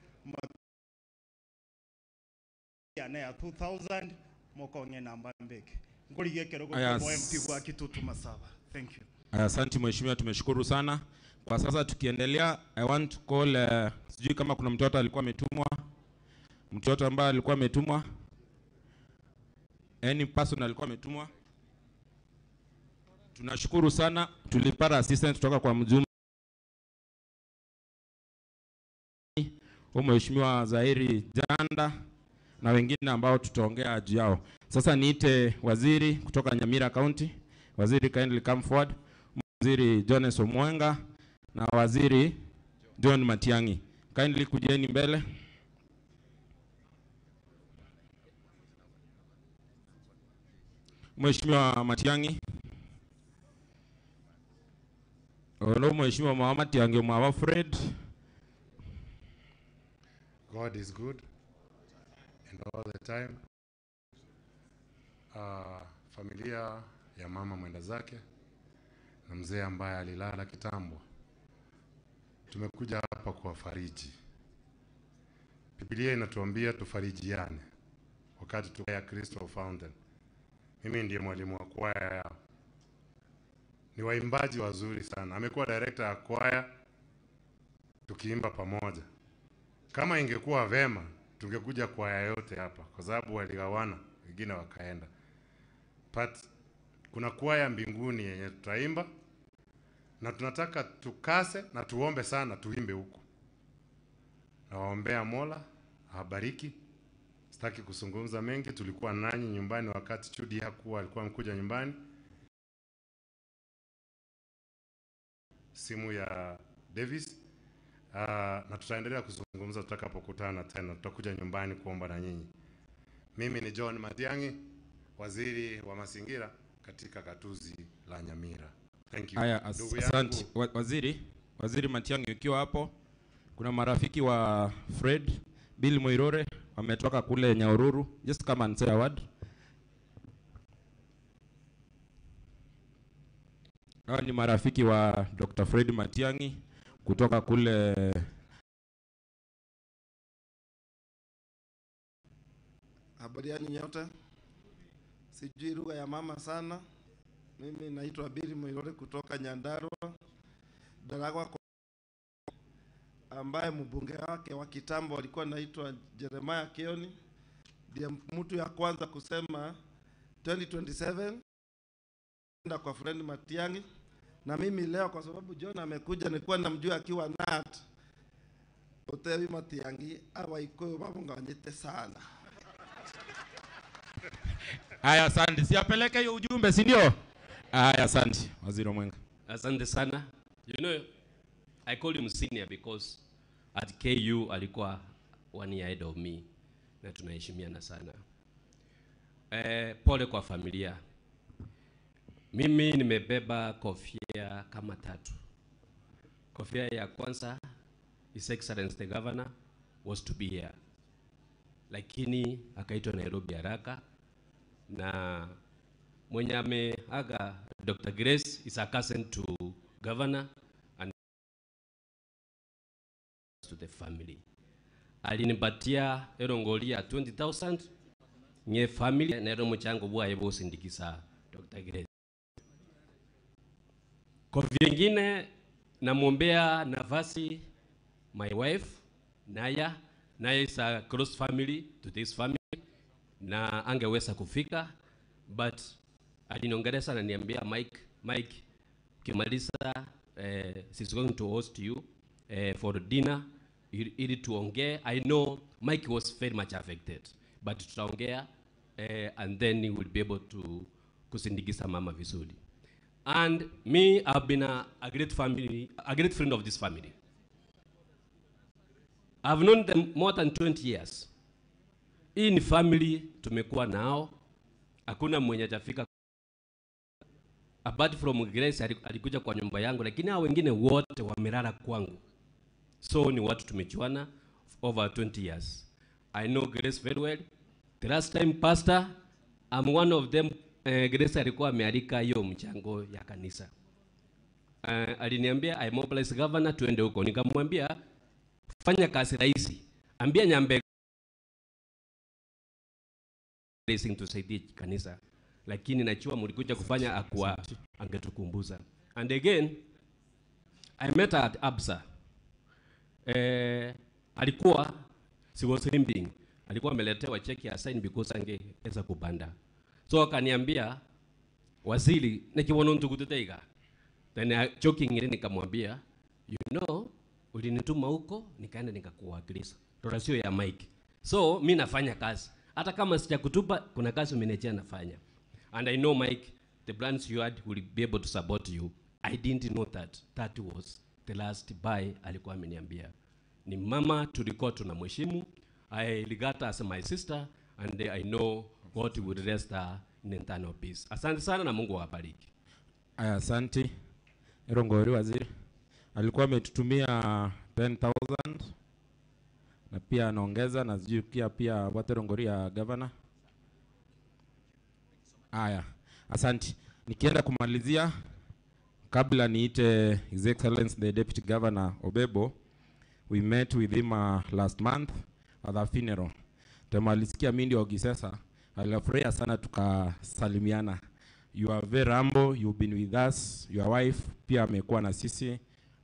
ya 2000 mokong'e namba mbeke. Ngorige keroko Aya, kwa MP wa Kitutu Masaba. Thank you. Asante mheshimiwa, tumeshukuru sana. Kwa sasa tukiendelea, I want to call sijui kama kuna mtoto alikuwa ametumwa. Mtoto ambaye alikuwa ametumwa. Any person alikuwa ametumwa. Tunashukuru sana, tulipata assistance kutoka kwa mjumbe Mheshimiwa Zahiri Janda na wengine ambao tutaongea juu yao. Sasa niite waziri kutoka Nyamira County. Waziri, kindly come forward. Waziri Jones Omwenga na Waziri John Matiang'i. Kindly kujeni mbele. Mheshimiwa Matiang'i. Ono Mheshimiwa Matiang'i Mwawa Fred. God is good and all the time. Familia ya mama mwenda zake na mzee ambaye alilala kitambo, tumekuja hapa kuwafariji. Biblia inatuambia tufarijiane wakati tuko ya Crystal Fountain. Mimi ndiye mwalimu wa kwaya yao. Ni waimbaji wazuri sana. Amekuwa director ya kwaya, tukiimba pamoja. Kama ingekuwa vema tungekuja kwaya yote hapa, kwa sababu waligawana, wengine wakaenda. But kuna kwaya mbinguni yenye tutaimba, na tunataka tukase na tuombe sana tuimbe huko. Nawaombea Mola awabariki. Sitaki kuzungumza mengi, tulikuwa nanyi nyumbani wakati Chudi hakuwa, alikuwa amekuja nyumbani. Simu ya Davis. Na tutaendelea kuzungumza tutakapokutana tena, tutakuja nyumbani kuomba na nyinyi. Mimi ni John Matiang'i, waziri wa mazingira katika gatuzi la Nyamira. Thank you. Haya, asante waziri. Waziri Matiang'i ukiwa hapo, kuna marafiki wa Fred, Bill Moirore wametoka kule Nyahururu. Just come and say a word. Hawa ni marafiki wa Dr. Fred Matiang'i kutoka kule. Habari yenu nyote. Sijui lugha ya mama sana. Mimi naitwa Bill Moirore kutoka Nyandarua. Daragwa, ambaye mbunge wake wa kitambo alikuwa anaitwa Jeremiah Kioni, ndiye mtu ya kwanza kusema 2027 enda kwa Fred Matiang'i. Na mimi leo kwa sababu John amekuja, nilikuwa namjua akiwa NAT. Otewi Matiang'i awaikoyo babunganyite sana. Haya, asante. Siapeleke hiyo ujumbe, si ndio? Haya, asante Waziri Omwenga. Asante sana. You know, I call him senior because at KU alikuwa 1 year ahead of me na tunaheshimiana sana. Pole kwa familia. Mimi nimebeba kofia kama tatu. Kofia ya kwanza, His Excellency the Governor was to be here. Lakini akaitwa Nairobi haraka, na mwenye ameaga Dr. Grace is a cousin to Governor and to the family. Alinipatia erongolia 20,000 nye family na ero mchango bwa yebo sindikisa Dr. Grace. Kwa vingine namwombea nafasi my wife Naya. Naya is a close family to this family na angeweza kufika, but aliniongelesha na niambia Mike ukimaliza she's going to host you for dinner ili tuongee. I know Mike was very much affected, but tutaongea and then he will be able to kusindikiza mama vizuri. And me, I've been a great family, a great friend of this family. I've known them more than 20 years. Hii ni family tumekuwa nao. Hakuna mwenye hajafika. Apart from Grace alikuja kwa nyumba yangu, lakini hao wengine wote wamelala kwangu. So ni watu tumejuana over 20 years. I know Grace very well. The last time pastor, I'm one of them Grace alikuwa amealika hiyo mchango ya kanisa. Aliniambia I mobilize governor tuende huko. Nikamwambia fanya kazi rahisi. Ambia Nyambe Racing tusaidie kanisa. Lakini najua mlikuja kufanya akwa angetukumbuza. And again I met her at Absa. Alikuwa she was limping. Alikuwa ameletewa cheki ya sign because angeweza kupanda. So akaniambia waziri nikiona ntukututeiga. Then jokingly nikamwambia, you know, ulinituma huko nikaenda nikakuwakilisha. Rorasio ya Mike. So mimi nafanya kazi. Hata kama sijakutupa kuna kazi manager nafanya. And I know Mike, the plans you had will be able to support you. I didn't know that. That was the last buy alikuwa ameniambia. Ni mama tulikuwa tunamheshimu. I regard her as my sister and I know God will rest her in eternal peace. Asante sana na Mungu awabariki. Aya, asante. Erongori waziri. Alikuwa ametutumia 10,000 na pia anaongeza na sijui pia wate Rongori ya governor. Aya, asante. Nikienda kumalizia kabla niite His Excellency the Deputy Governor Obebo, we met with him last month at the funeral. Tema alisikia mimi ndio Gisesa, alifurahia sana tukasalimiana. You are very humble, you've been with us, your wife pia amekuwa na sisi.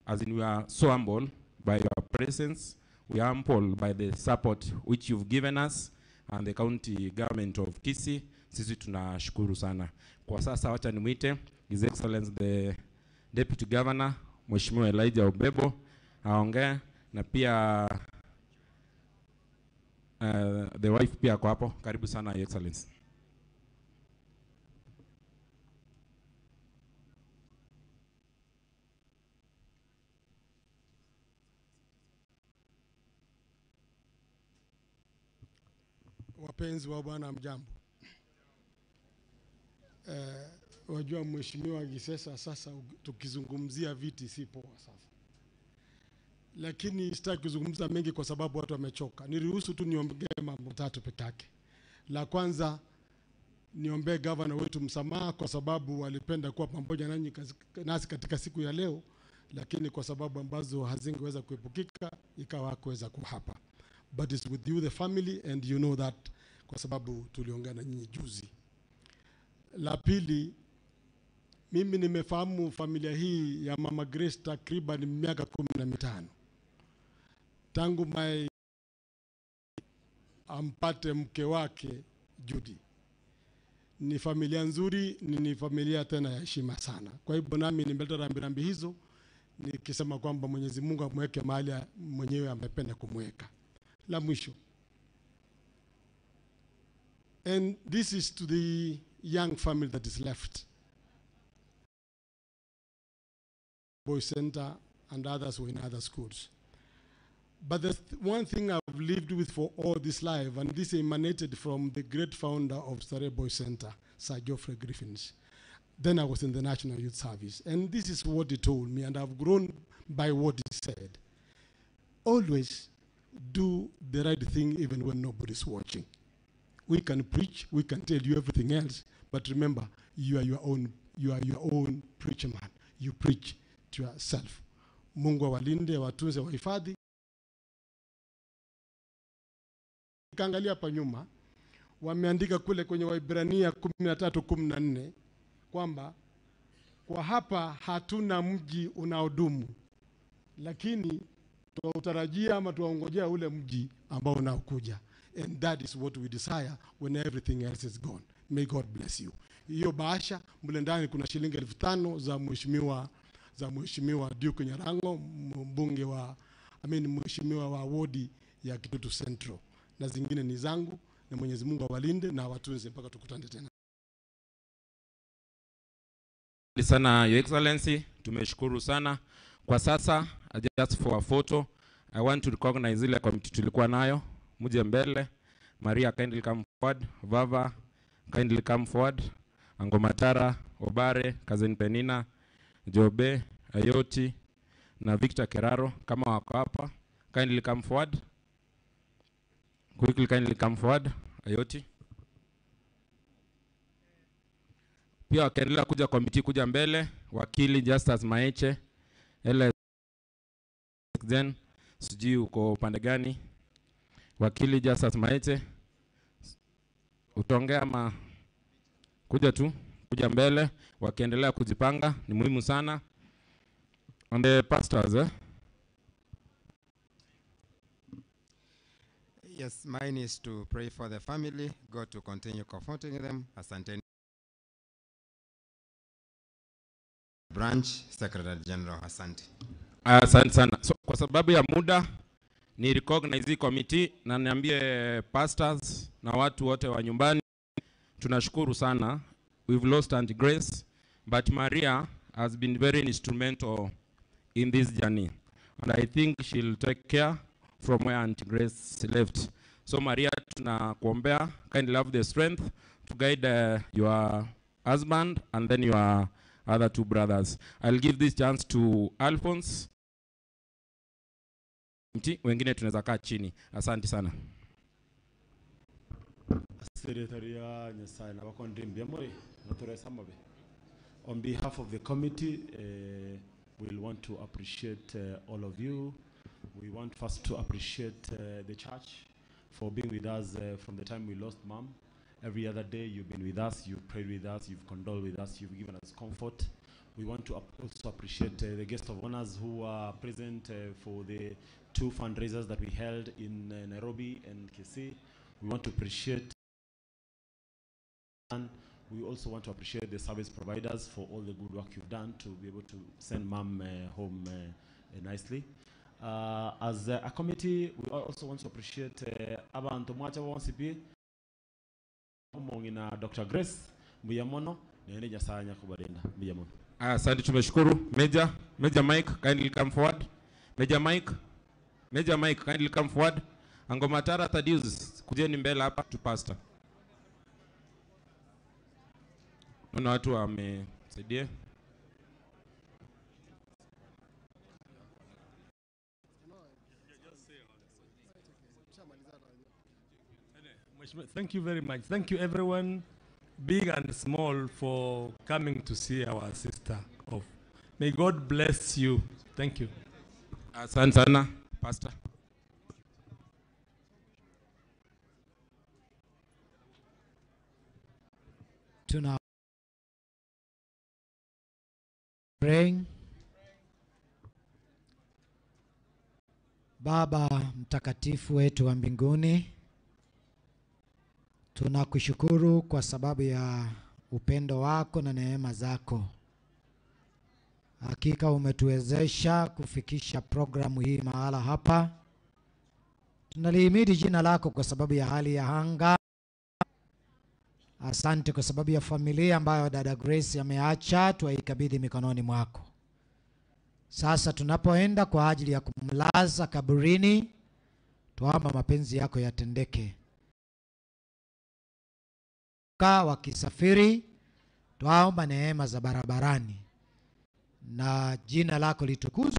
As in we are so humble by your presence, we are humble by the support which you've given us and the county government of Kisii. Sisi tunashukuru sana. Kwa sasa wacha nimuite His Excellency the Deputy Governor Mheshimiwa Elijah Obebo aongee, na pia the wife pia kwa hapo. Karibu sana Your Excellency. Wapenzi wa Bwana, mjambo. Wajua Mheshimiwa Gisesa, sasa tukizungumzia viti si poa sasa. Lakini sitaki kuzungumza mengi kwa sababu watu wamechoka. Niruhusu tu niongee mambo tatu peke yake. La kwanza, niombee governor wetu msamaha kwa sababu walipenda kuwa pamoja nanyi nasi katika siku ya leo, lakini kwa sababu ambazo hazingeweza kuepukika ikawa hakuweza kuwa hapa. But it's with you the family and you know that kwa sababu tuliongea na nyinyi juzi. La pili, mimi nimefahamu familia hii ya Mama Grace takriban miaka 15. Tangu mai ampate mke wake Judy. Ni familia nzuri, ni familia tena ya heshima sana. Kwa hivyo nami nimeleta rambirambi hizo nikisema kwamba Mwenyezi Mungu amweke mahali mwenyewe amependa kumweka. La mwisho, and this is to the young family that is left, Boy Center and others who in other schools. But the one thing I've lived with for all this life, and this emanated from the great founder of Starehe Boy Center, Sir Geoffrey Griffins. Then I was in the National Youth Service, and this is what he told me, and I've grown by what he said. Always do the right thing even when nobody's watching. We can preach, we can tell you everything else, but remember, you are your own preacher man. You preach to yourself. Mungu awalinde, awatunze, wahifadhi. Kaangalia hapa nyuma, wameandika kule kwenye Waibrania 13:14 kwamba kwa hapa hatuna mji unaodumu, lakini tuutarajia ama tuongojea ule mji ambao unaokuja. And that is what we desire when everything else is gone. May God bless you. Hiyo bahasha mle ndani kuna shilingi 5,000 za mheshimiwa Duke Nyarango, mbunge wa mheshimiwa wa wodi ya Kitutu Central, na zingine ni zangu, na Mwenyezi Mungu awalinde na awatunze mpaka tukutane tena. Sana Your Excellency, tumeshukuru sana. Kwa sasa, just for a photo, I want to recognize ile committee tulikuwa nayo. Muje mbele. Maria, kindly come forward. Vava, kindly come forward. Angomatara, Obare, Cousin Penina, Jobe, Ayoti na Victor Keraro kama wako hapa, kindly come forward. Quickly, kindly come forward. Ayoti. Pia wakaendelea kuja committee kuja mbele, wakili Justus Maeche LS then sijui uko upande gani. Wakili Justus Maeche utaongea ama kuja tu, kuja mbele, wakiendelea kujipanga ni muhimu sana. And the pastors, eh? Yes, mine is to pray for the family, God to continue comforting them. Asante. Branch Secretary General, asante. Asante sana. So, kwa sababu ya muda ni recognize hii committee na niambie pastors na watu wote wa nyumbani tunashukuru sana. We've lost Aunt Grace, but Maria has been very instrumental in this journey, and I think she'll take care from where Aunt Grace left. So Maria, tunakuombea, kindly have the strength to guide your husband and then your other two brothers. I'll give this chance to Alphonse. Wengine tunaweza kaa chini. Asante sana. On behalf of the committee, we'll want to appreciate all of you. We want first to appreciate the church for being with us from the time we lost Mom. Every other day you've been with us, you've prayed with us, you've condoled with us, you've given us comfort. We want to also appreciate the guests of honors who are present for the two fundraisers that we held in Nairobi and Kisii. We want to appreciate, and we also want to appreciate the service providers for all the good work you've done to be able to send Mom home nicely. As a committee, we also want to appreciate abantu mwacha bonsipi na Dr. Grace Mbuyamono nene Nyasaye kubalinda Mbuyamono. Asante, tumeshukuru. Major Mike, kindly come forward. Major Mike, kindly come forward. Angomatara Thaddeus, kujeni mbele hapa to pastor. Naona watu wamesaidia. Thank you very much. Thank you everyone, big and small, for coming to see our sister off. May God bless you. Thank you. Asante sana, Pastor. Tuna praying. Baba mtakatifu wetu wa mbinguni, tunakushukuru kwa sababu ya upendo wako na neema zako. Hakika umetuwezesha kufikisha programu hii mahala hapa. Tunalihimidi jina lako kwa sababu ya hali ya anga. Asante kwa sababu ya familia ambayo dada Grace ameacha, tuwaikabidhi mikononi mwako. Sasa tunapoenda kwa ajili ya kumlaza kaburini, tuomba mapenzi yako yatendeke. Wakisafiri, tuomba neema za barabarani na jina lako litukuzwe.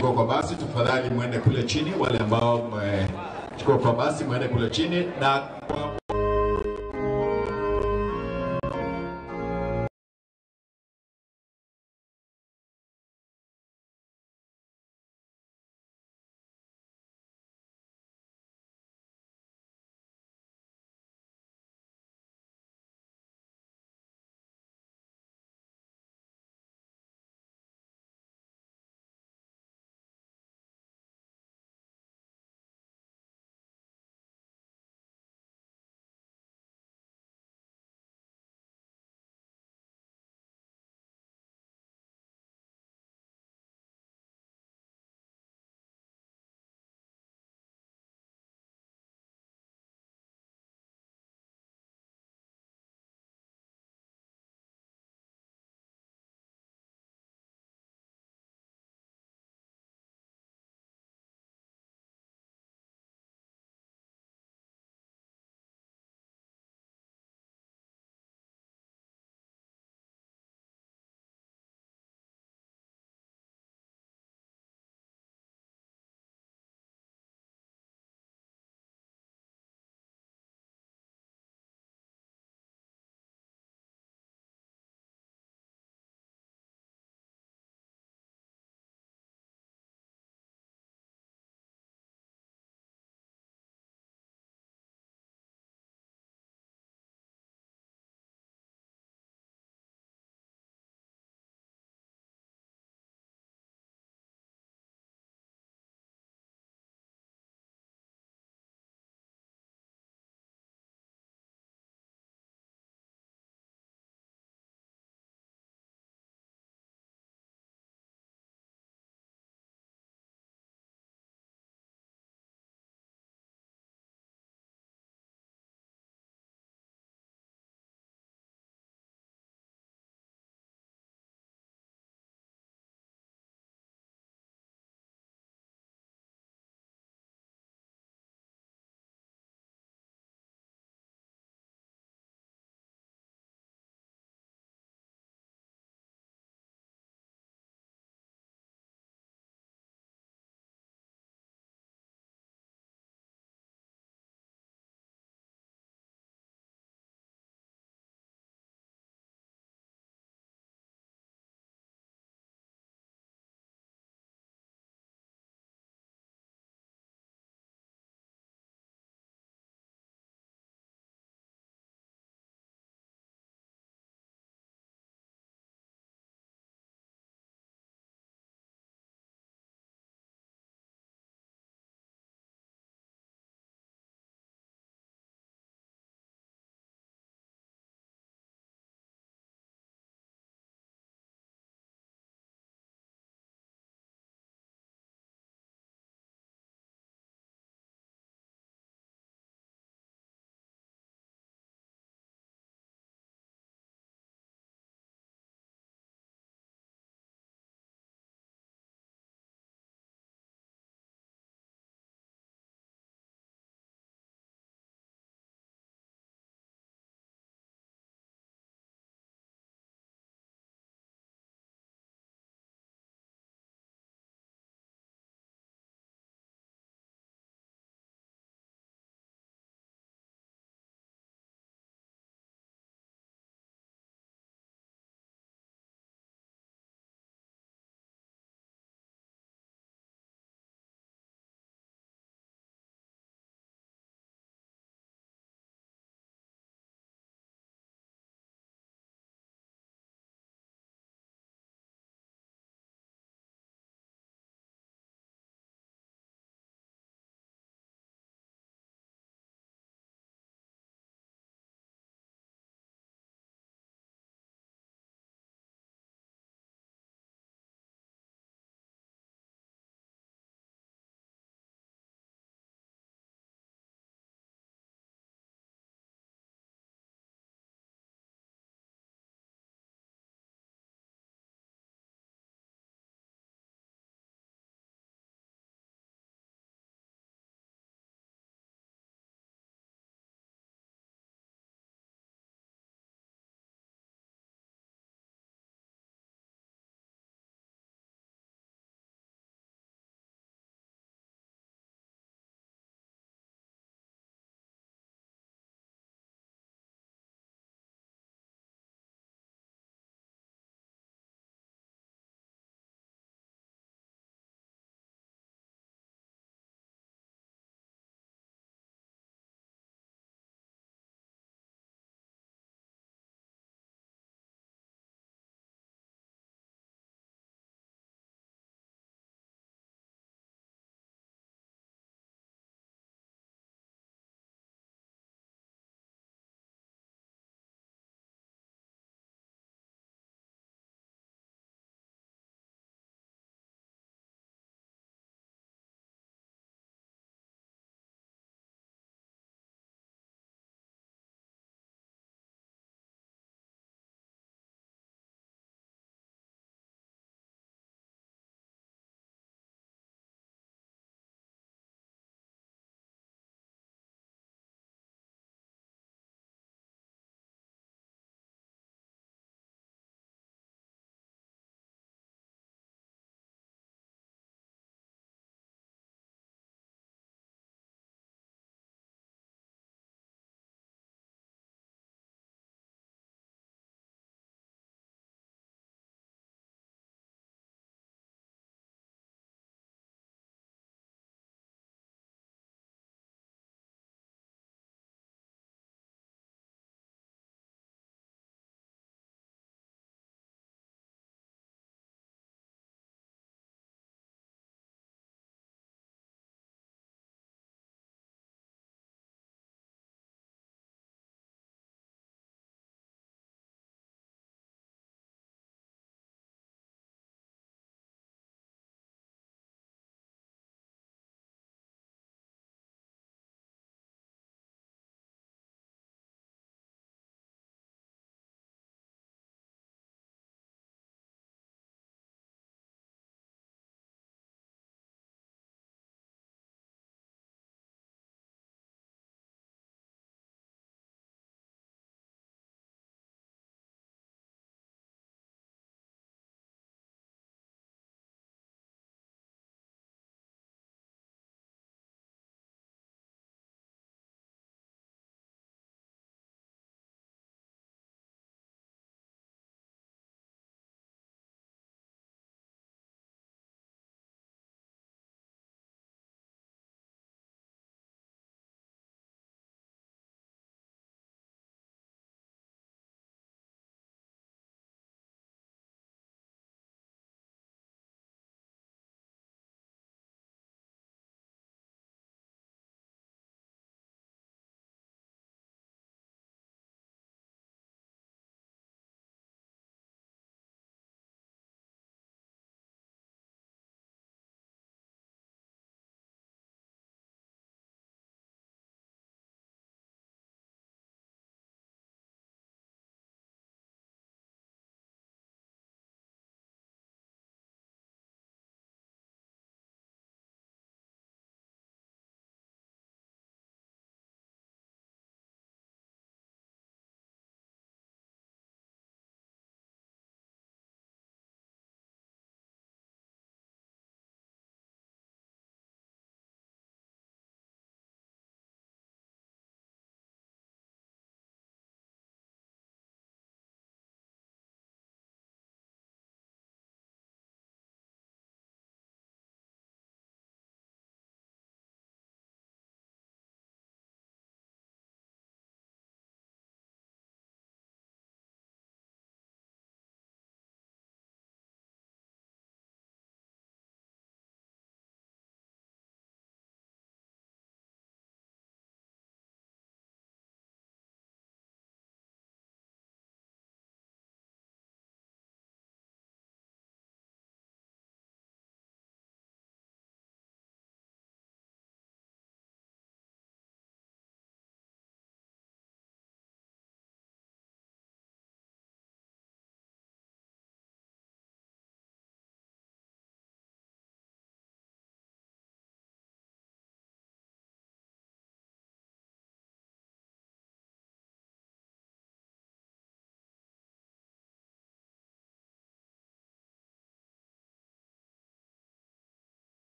Kwa basi tafadhali muende kule chini, wale ambao chukua kwa basi muende kule chini na kwa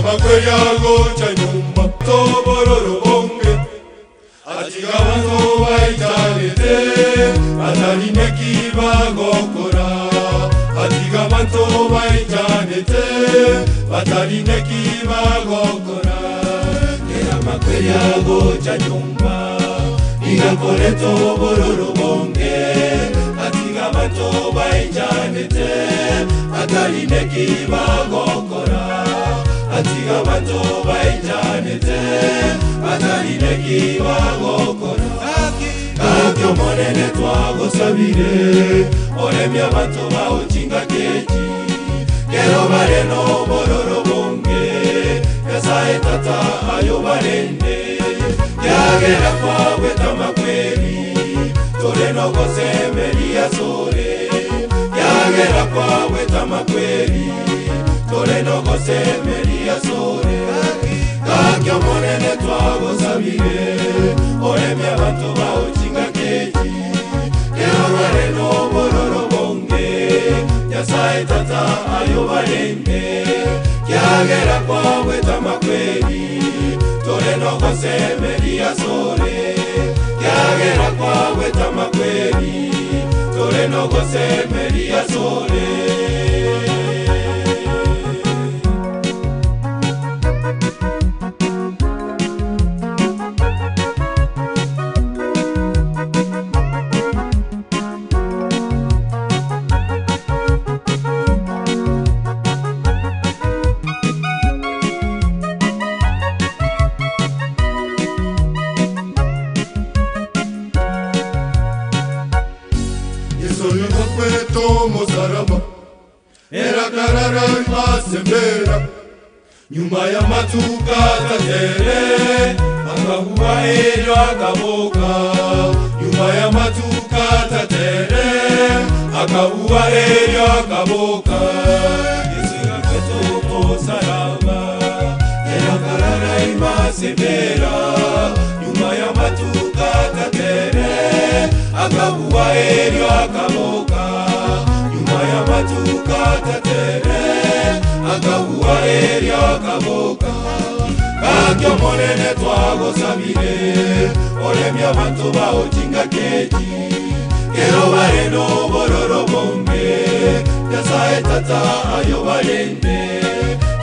Makweli agocha nyumba tobororo bonge atiga bantu baitanete atarine kibagokora atiga bantu baitanete atarine kibagokora kera makweli agocha nyumba igakore tobororo bonge atiga bantu baitanete atarine kibagokora atiga bantu baitanete atarine kibagokora kakyo monene twagosabire oremia bantu bauchinga keji kero bareno bororo bonge Nyasaye tata ayo barende yagera kwawe tamakweli toreno gosemeria sore yagera kwawe tamakweli toreno gosemeria sore kakyo monene twagosabire oremia bantu bauchinga keji kero bareno bororo bonge Nyasaye tata ayo barende yagera kwawe tamakweli toreno gosemeria sore yagera kwawe tamakweli toreno gosemeria sore. Nyuma ya matuka tatere akahuwa elyo akaboka nyuma ya matuka tatere akahuwa elyo akaboka Yesu akatopo salama erakarara imasemera nyuma ya matuka tatere akahuwa elyo akaboka nyuma ya matuka tatere akahuwa elyo akaboka kakyo monene twagosabire oremia bantu bauchinga keji kero bareno bororo bonge Nyasaye tata ayo barende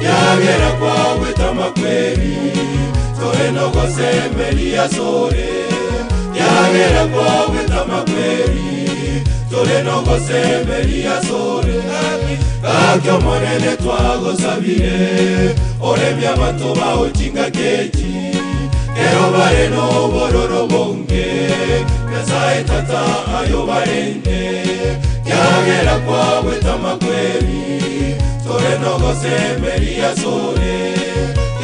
yagera kwawe tamakweli toreno gosemeria sore yagera kwawe tamakweli toreno gosemeria sore kakyo monene twagosabire oremia bantu bauchinga keji kero bareno bororo bonge Nyasaye tata ayo barende yagera kwawe tamakweli toreno gosemeria sore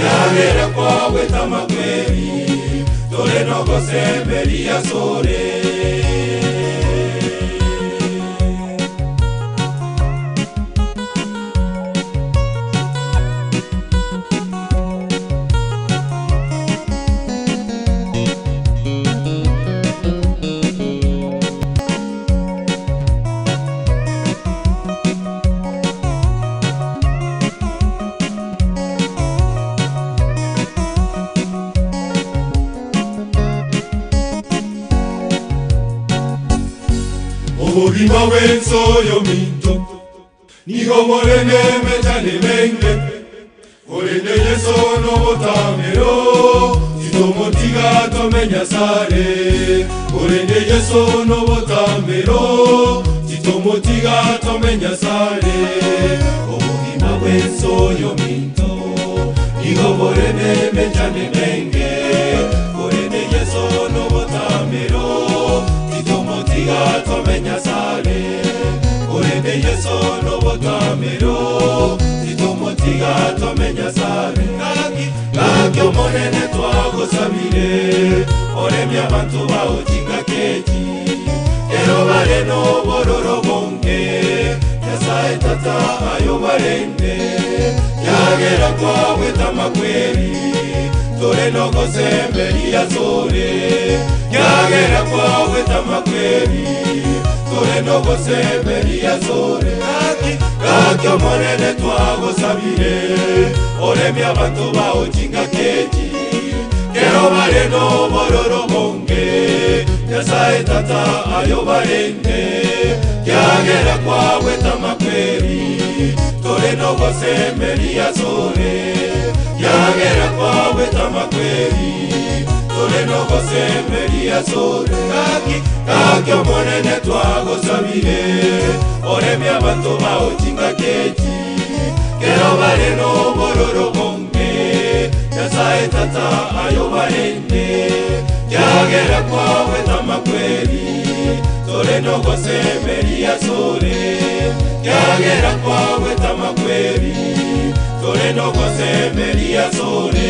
yagera kwawe tamakweli toreno gosemeria sore. Obogima bw'ensoyo minto nigo borene mechane menge orende Yesu n'obutamero titomotiga tomenya sare orende Yesu n'obutamero titomotiga tomenya sare obogima bw'ensoyo minto nigo borene mechane menge orende Yesu n'obutamero titomotiga tomenya sare orende Yesu n'obutamero titomotiga tomenya sare kakyo monene twagosabire oremia bantu bauchinga keji kero bareno bororo bonge Nyasaye tata ayo barende yagera kwawe tamakweli toreno gosemeria sore yagera kwawe tamakweli toreno gosemeria sore kakyo monene twagosabire ore Oremia bantu baochinga keji Kero bareno bororo bonge Nyasaye tata ayo barende Kyagera kwawe tamakweri Tore no gosemeria sore Kyagera kwawe tamakweri Tore no gosemeria sore Kaki, kaki omonene twagosabire Oremia bantu baochinga keji Kero bareno bororo bonge Nyasaye tata ayo barende Kyagera kwawe tamakweri Tore no gosemeria sore Kyagera kwawe tamakweri Tore no gosemeria sore.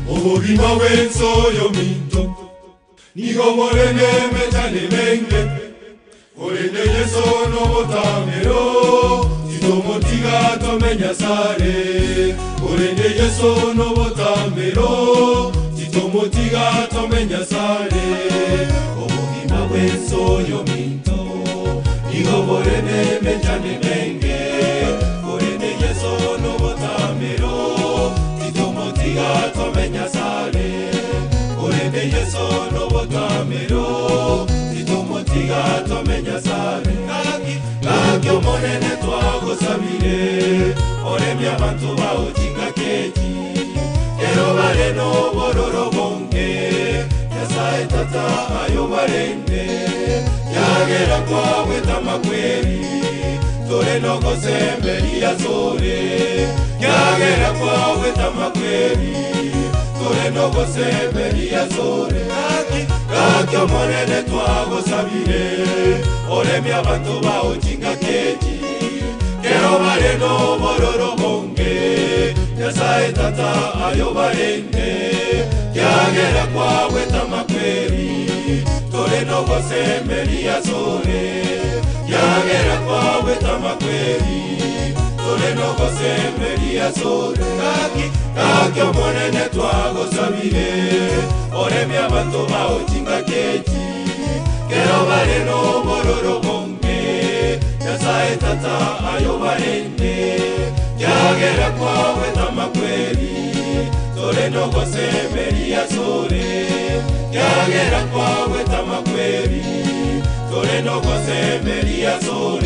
Obogima bw'ensoyo minto nigo morene mechane menge orende Yesu n'obutamero titomotiga tomenya sare orende Yesu n'obutamero titomotiga tomenya sare. Obogima Yesu yominto Igoborene mechane menge Korene Yesu no botamero Titomotiga tomenya sare Korene Yesu no botamero Titomotiga tomenya sare Gaki omonene twagosabire Oremia bantu baojinga keji Kero bare no bororo bonge Nyasaye tata ayo barende Yagera kwawe tamakweri Tore no gosemberi yazore Yagera kwawe tamakweri Tore no gosemberi yazore Gaki omonene twagosabire Oremia bantu baojinga keji Kero bare no bororo bonge Nyasaye tata ayo barende Yagera kwawe tamakweri Tore no gosemberi yazore Yagera kwawe tamakweri Tore no gosemberi yazore Gaki omonene twagosabire Oremia bantu baojinga keji Kero bare no bororo bonge Nyasaye tata ayo barende Yagera kwawe tamakweri Tore no gosemberi yazore Yagera kwawe tamakweri Tore no gosemberi yazore.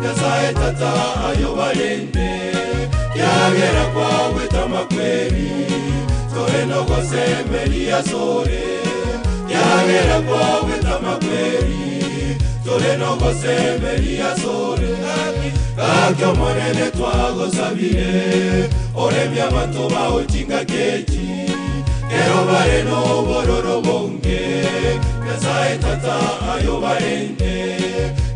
Nyasaye tata ayo barende Yagera kwawe tamakweri Tore nogosemeria sore Yagera kwawe tamakweri Tore nogosemeria sore Gakyo monene twagosabire Oremia bantu baochinga kechi Kero bare no bororo bonge Nyasaye tata ayo barende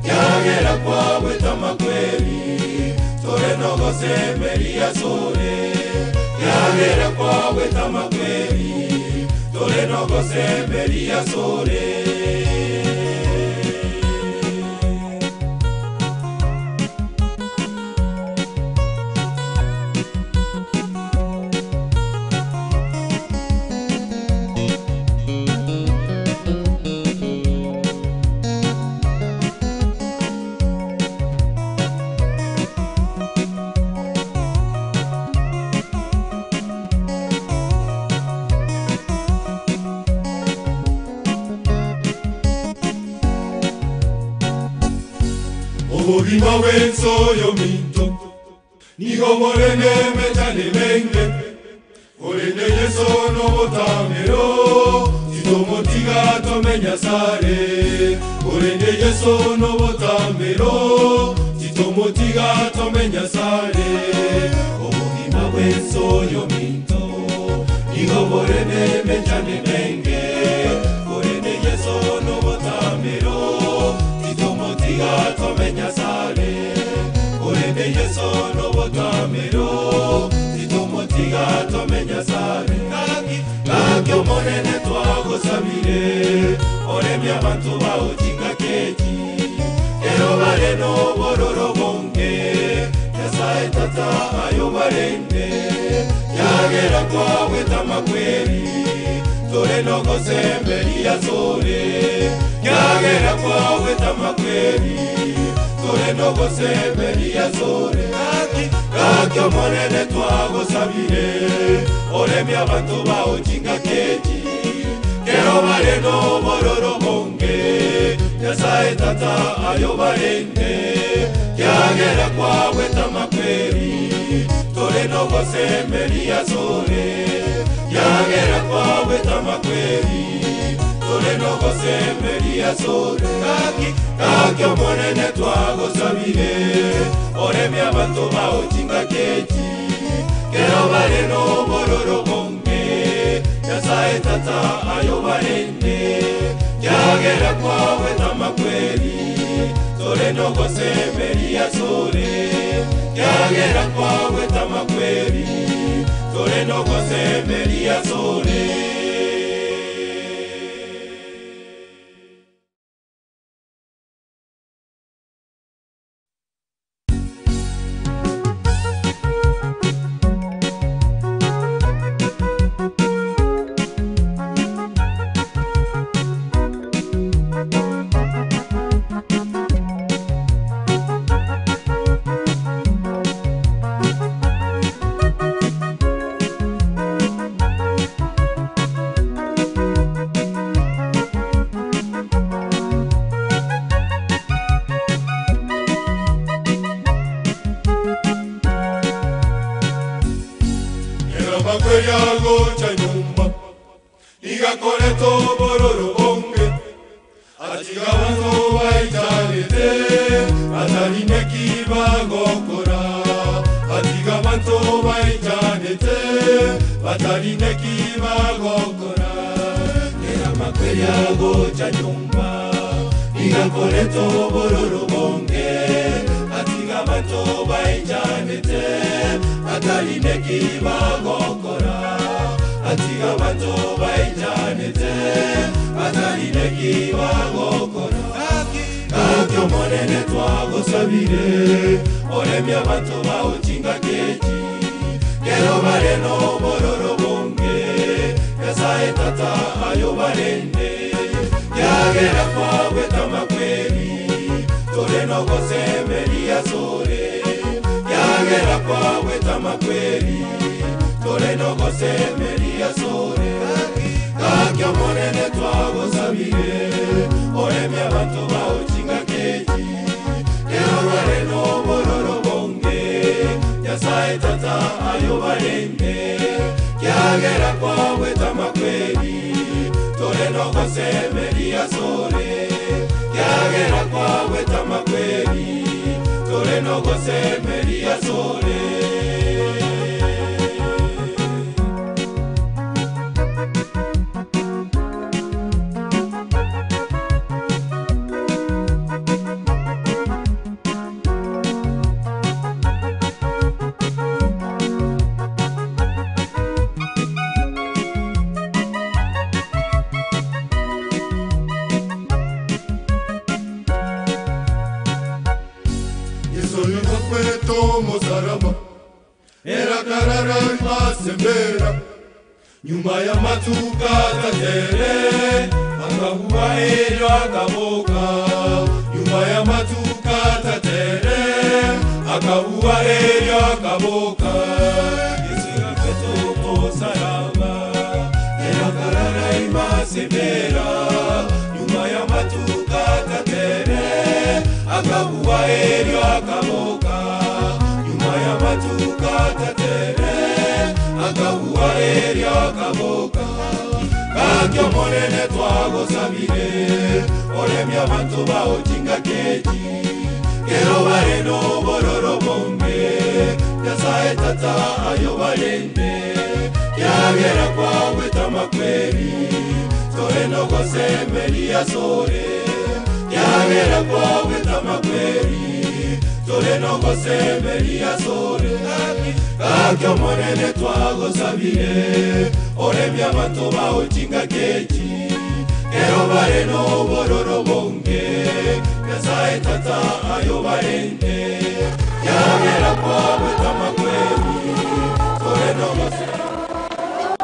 Yagera kwawe tamakweri Tore nogosemeria sore Yagera kwawe tamakweri Tore nogosemeria sore Obogima bw'ensoyo minto Nigo morene mechane menge Orene Yeso nobotamero Titomotiga tomenya sare Orene Yeso nobotamero Titomotiga tomenya sare Obogima bw'ensoyo minto Nigo morene mechane menge Orene Yeso nobotamero Titomotiga tomenya sare Orene Yeso nobotamero Titomotiga tomenya sare Gakyo monene twagosabire Oremia bantu baochinga kechi Kero bare no bororo bonge Nyasaye tata ayo barende Yagera kwawe tamakweri Tore nogosemeria sore Yagera kwawe tamakweri Tore nogosemeria sore Gakyo monene twagosabire Oremia bantu baochinga kechi Kero bare no bororo bonge Nyasaye tata ayo barende Yagera kwawe tamakweri Tore nogosemeria sore Yagera kwawe tamakweri Tore nogosemeria sore Gakyo monene twagosabire Oremia bantu baochinga kechi Kero bare no bororo bonge Nyasaye tata ayo barende Yagera kwawe tamakweri Tore nogosemeria sore Yagera kwawe tamakweri Tore nogosemeria sore Twagosabire, oremia bantu baochinga kechi, kero bare no Nyasaye tata ayobarende kyagera kwawe tamakweli tore nogosemeria sore kyagera kwawe tamakweli tore nogosemeria sore. Nyuma ya matuka tatere akahuwa elyo akaboka. Nyuma ya matuka tatere akahuwa elyo akaboka. Yesu yafeto salama erakarara imasemera. Nyuma ya matuka tatere akahuwa elyo akaboka. Nyuma ya matuka tatere akahuwa elyo akaboka. Kakyo monene twagosabire olemya bantu baochinga keji kero bareno bororo bonge Nyasaye tata ayobarende kyagera kwawe tamakweli tore nogosemeria sore kyagera kwawe tamakweli tore nogosemeria sore. Kakyo monene twagosabire olemya bantu baochinga keji kero bareno bororo bonge Nyasaye tata ayobarende kyagera kwawe tamakweli tore nogosemeria.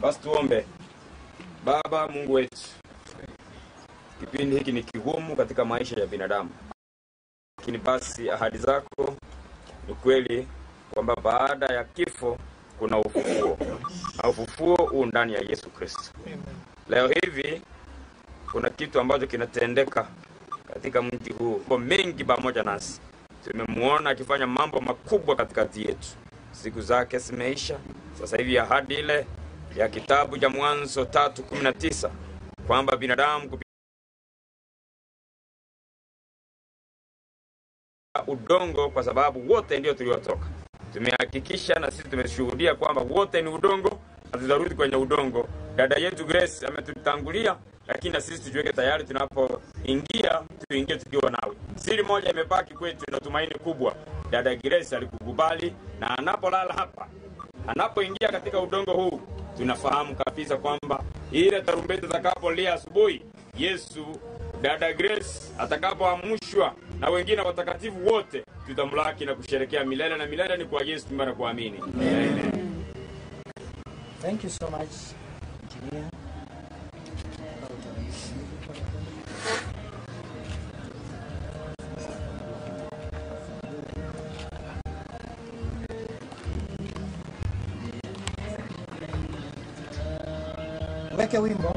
Basi tuombe. Baba Mungu wetu, kipindi hiki ni kigumu katika maisha ya binadamu, lakini basi ahadi zako ni kweli kwamba baada ya kifo kuna ufufuo, na ufufuo huu ndani ya Yesu Kristo. Leo hivi kuna kitu ambacho kinatendeka katika mji huu, mambo mengi pamoja nasi. Tumemuona akifanya mambo makubwa katikati yetu. Siku zake zimeisha. Sasa hivi ahadi ile ya kitabu cha Mwanzo 3:19 kwamba binadamu kupitia udongo, kwa sababu wote ndio tuliotoka. Tumehakikisha na sisi tumeshuhudia kwamba wote ni udongo na tutarudi kwenye udongo. Dada yetu Grace ametutangulia, lakini na sisi tujiweke tayari, tunapoingia tuingie tukiwa nawe. Siri moja imebaki kwetu na tumaini kubwa. Dada Grace alikukubali, na anapolala hapa, anapoingia katika udongo huu, tunafahamu kabisa kwamba ile tarumbeta itakapolia asubuhi, Yesu, dada Grace atakapoamshwa na wengine watakatifu wote, tutamlaki na kusherekea milele na milele. Ni kwa Yesu tumara kuamini. Amen. Thank you so much, engineer. Weke wimbo.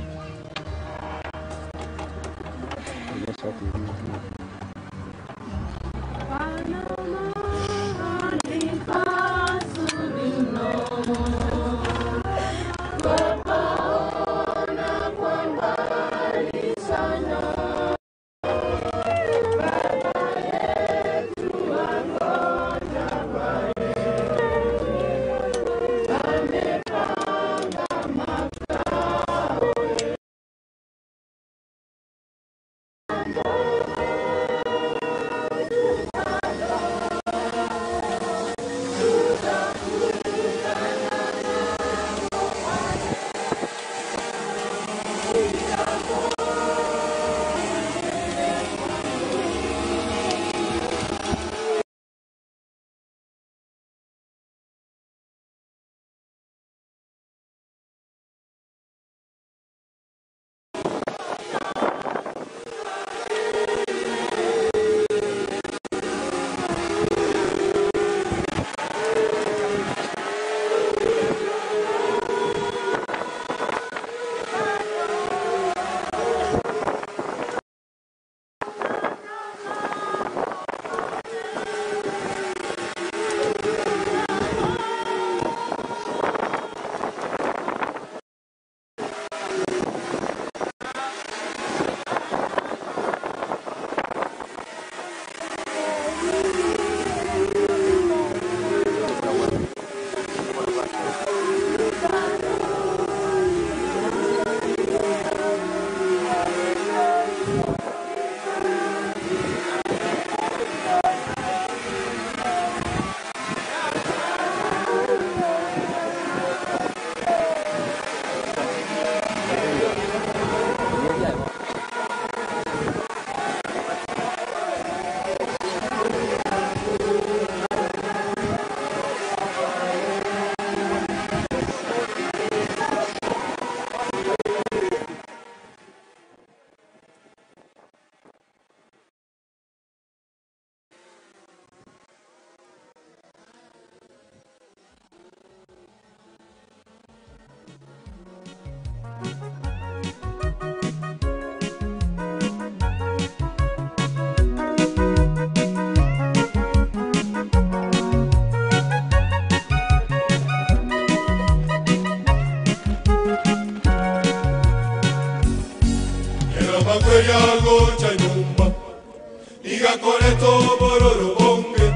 Igakoreto bororo bonge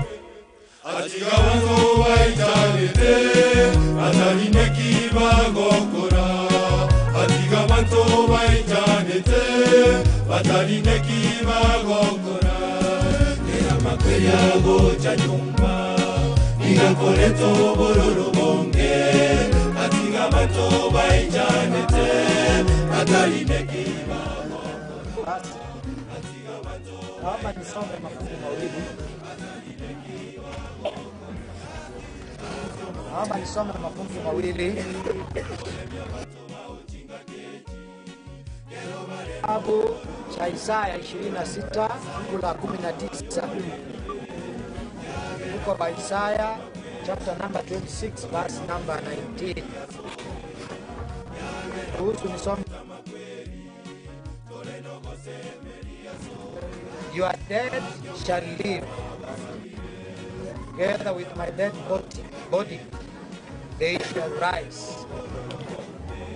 Atiga bantu baitanete Atarine kibagokora Atiga bantu baitanete Atarine kibagokora Makweli gocha nyumba Igakoreto bororo bonge Atiga bantu baitanete Atarine kibagokora. Naomba nisome mafungu mawili. Naomba nisome mafungu mawili. Kitabu cha Isaya 26 fungu la 19. Book of Isaiah chapter number 26 verse number 19. Ruhusu nisome. Your dead shall live, together with my dead body, they shall rise.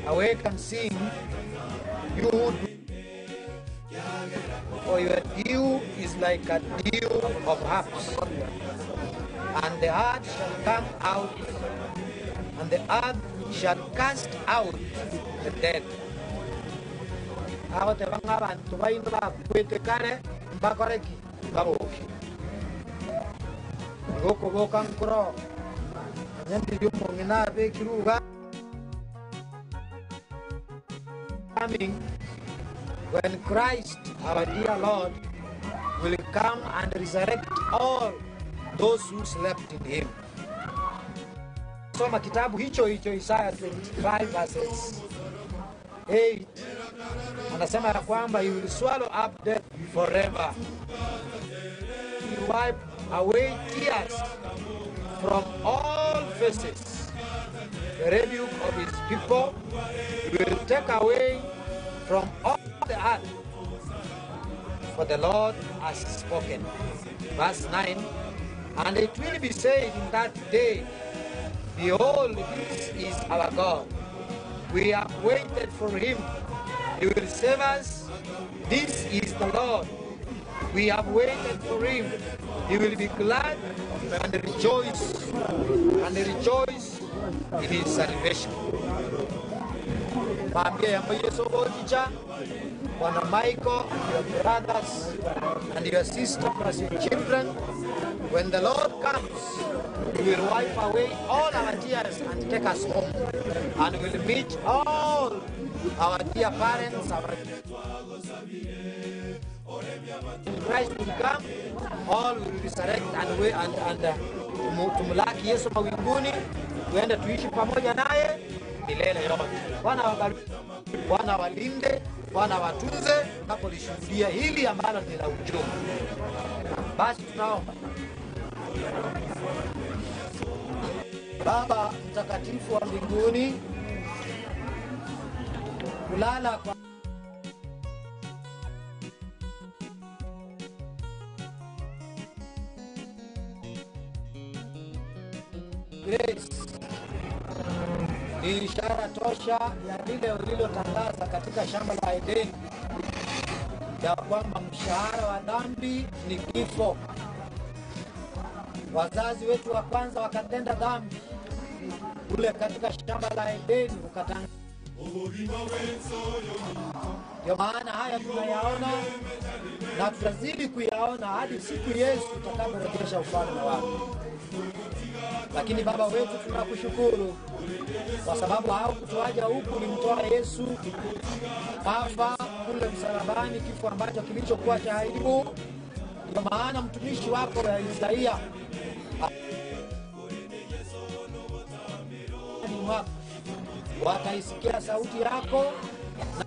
Awake and sing, you who do, for your dew is like a dew of harps, and the earth shall come out, and the earth shall cast out the dead. Aho te banga bantu baino bakwete kare bakoreki baboki goko boka nkro nyendi yumongina be kiruga coming when Christ our dear Lord will come and resurrect all those who slept in him. Soma kitabu hicho hicho Isaiah 25 verses 8. Anasema ya kwamba he will swallow up death forever. He will wipe away tears from all faces. The rebuke of his people he will take away from all the earth. For the Lord has spoken. Verse 9. And it will be said in that day, behold, this is our God. We have waited for him. He will save us. This is the Lord. We have waited for him. He will be glad and rejoice in his salvation. Maambia ya Yesu Ojicha, Bwana Michael, your brothers and your sister plus your children, when the Lord comes, he will wipe away all our tears and take us home, and will meet all our dear parents, our Christ will come, all will resurrect and we and tumlaki Yesu mawinguni, tuende tuishi pamoja naye milele yote. Bwana wabariki, Bwana walinde, Bwana watunze tunapolishuhudia hili ambalo ni la uchungu. Basi tunaomba. Baba mtakatifu wa mbinguni, kulala kwa Grace ni ishara tosha ya lile ulilotangaza katika shamba la Edeni, ya kwamba mshahara wa dhambi ni kifo. Wazazi wetu wa kwanza wakatenda dhambi kule katika shamba la Edeni, ukatangaza. Ndio maana haya tunayaona na tutazidi kuyaona hadi siku Yesu atakaporejesha ufalme wake. Lakini Baba wetu, tunakushukuru kwa sababu haukutuacha huku, ulimtoa Yesu kafa kule msalabani, kifo ambacho kilichokuwa cha aibu. Ndio maana mtumishi wako ya Isaia wataisikia sauti yako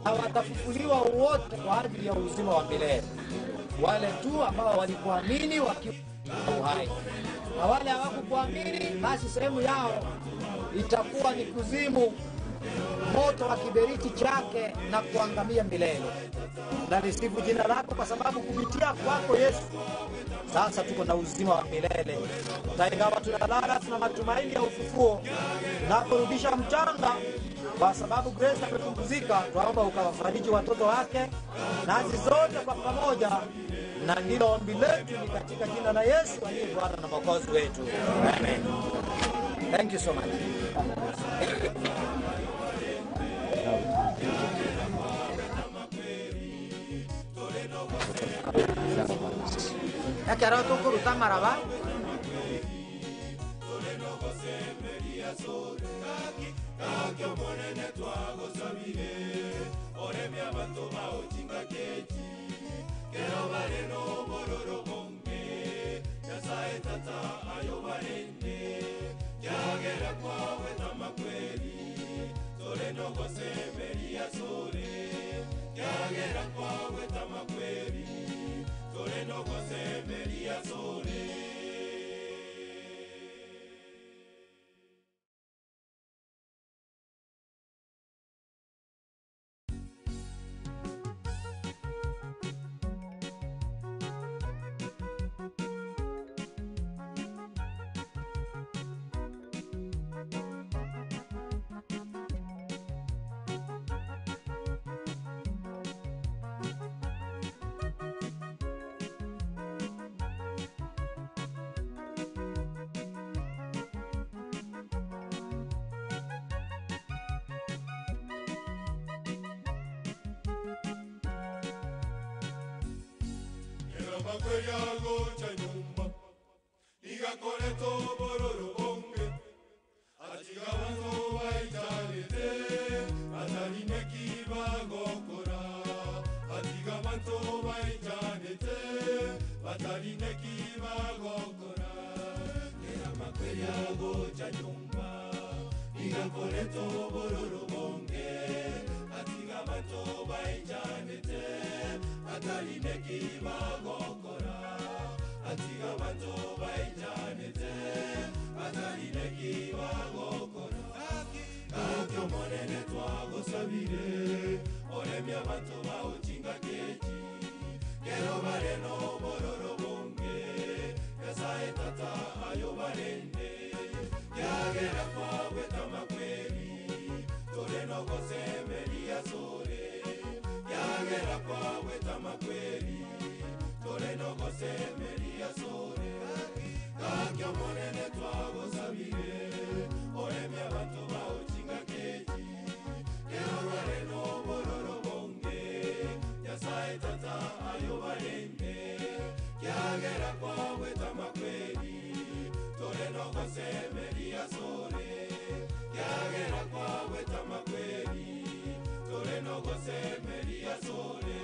na watafufuliwa wote kwa ajili ya uzima wa milele, wale tu ambao walikuamini wakiwa uhai, na wale hawakukuamini basi sehemu yao itakuwa ni kuzimu, moto wa kiberiti chake na kuangamia milele. Na lisifu jina lako kwa sababu kupitia kwako Yesu sasa tuko na uzima wa milele. Na ingawa tunalala, tuna matumaini ya ufufuo na kurudisha mchanga, kwa sababu Grace amepumzika. Tuomba ukawafariji watoto wake nazi zote kwa pamoja, Na ndilo ombi letu ni katika jina la Yesu aliye Bwana na Mwokozi wetu. Amen. Thank you so much. Ekero tukuruta maraba Makweriago cha nyumba igakoreto bororo bonge atiga bantu baitarete atarine kibagokora atiga bantu baitarete batarine kibagokora era makweriago cha nyumba igakoreto bororo bonge atiga bantu baitarete atarine kibagokora atiga bantu baitanete batarine kibagokora kakyo monene twagosabire oremia bantu baochinga kechi kero bareno bororo bonge Nyasaye tata ayo barende yagera kwagweta makweri toreno gosemeria sore yagera kwagweta makweri toreno gosemeria sore kakyo monene twagosabire oremia bantu baochinga kechi kero bareno bororo bonge Nyasaye tata ayo barende yagera kwagweta makweri toreno gosemeria sore yagera kwagweta makweri toreno gosemeria sore.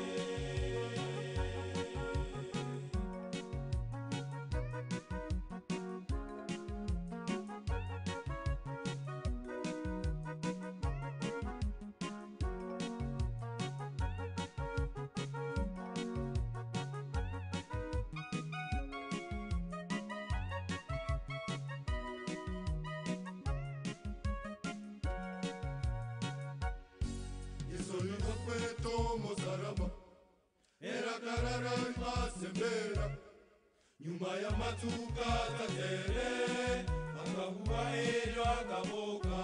Nyuma ya matuka tatere akahuwa elyo akaboka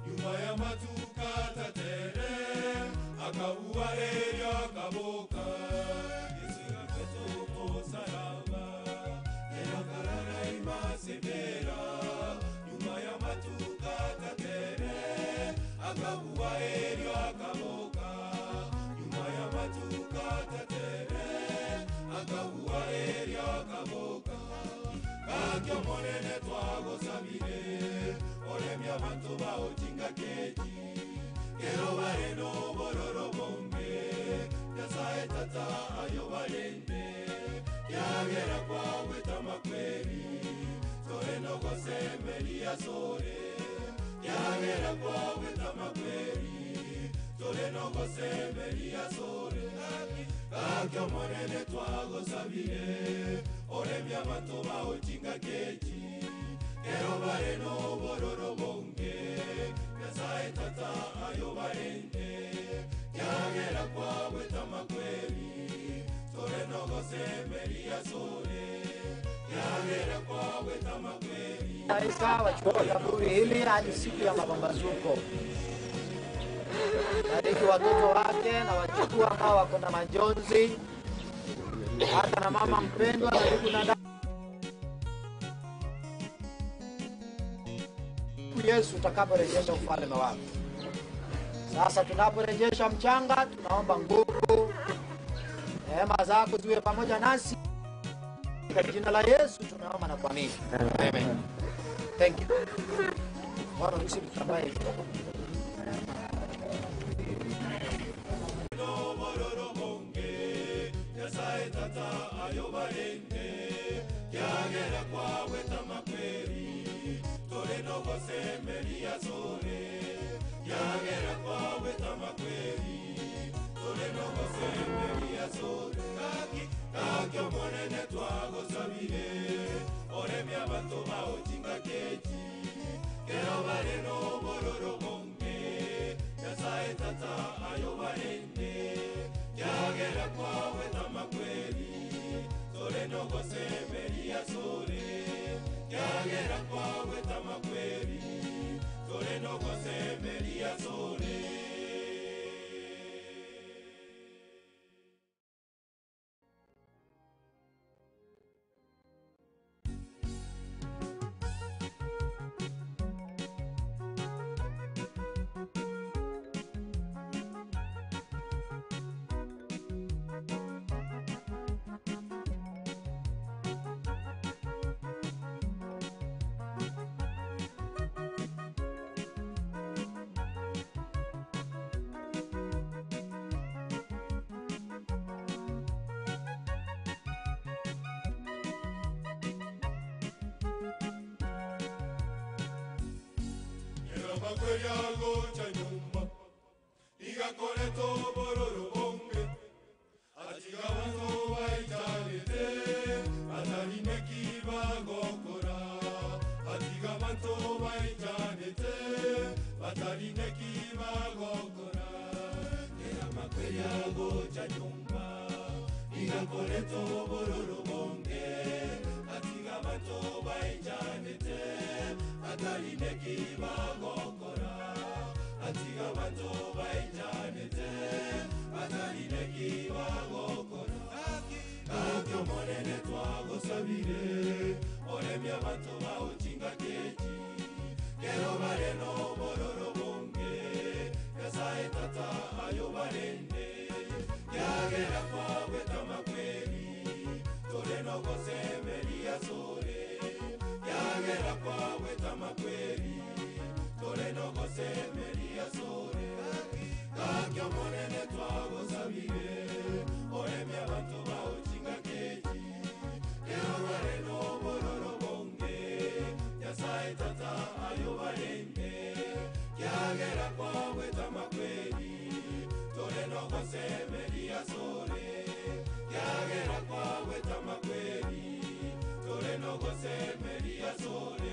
nyuma ya matuka tatere akahuwa elyo akaboka Yesu akwetu musaraba era karara imasebera nyuma ya matuka tatere akahuwa elyo akaboka nyuma ya matuka tatere akahuwa elyo akaboka kakyo monene twagosabire oremia bantu baochinga kechi kero bareno bororo bonge Nyasaye tata ayo barende yagera kwagweta makweri toreno gosemeria sore yagera kwagweta makweri toreno gosemeria sore kakyo monene twagosabire oremia bantu baochinga kechi kero bareno bororo bonge Nyasaye tata ayo barende yagera kwagweta makweri toreno gosemeria sore yagera kwagweta makweri. Malaika wachukue kaburi hili hadi siku ya mapambazuko. Bariki watoto wake na wachukua ambao wako na majonzi. Hata na mama mpendwa na ndugu na dada. Yesu utakaporejesha ufalme wako. Sasa tunaporejesha mchanga, tunaomba nguvu, neema zako ziwe pamoja nasi. Kwa jina la Yesu tunaomba na kuamini. Amen. Thank you. Bwana usimtambaye. Makweriago cha nyumba igakoreto bororo bonge atiga bantu baitanete atarine kibagokora atiga bantu baitanete batarine kibagokora era makweriago cha nyumba igakoreto bororo bonge atiga bantu baitanete atarine kibagokora atiga bantu baitanete batarine kibagokora kakyo monene twagosabire oremia bantu bauchinga keji kero bareno bororo bonge Nyasaye tata ayo barende yagera kwawe tamakweri toreno gosemeria sore yagera kwawe tamakweri toreno gosemeria sore kakyo monene twagosabire oremia bantu bauchinga keji kero bareno bororo bonge Nyasaye tata ayo barende yagera kwawe tamakweri toreno gosemeria sore yagera kwawe tamakweri toreno gosemeria sore.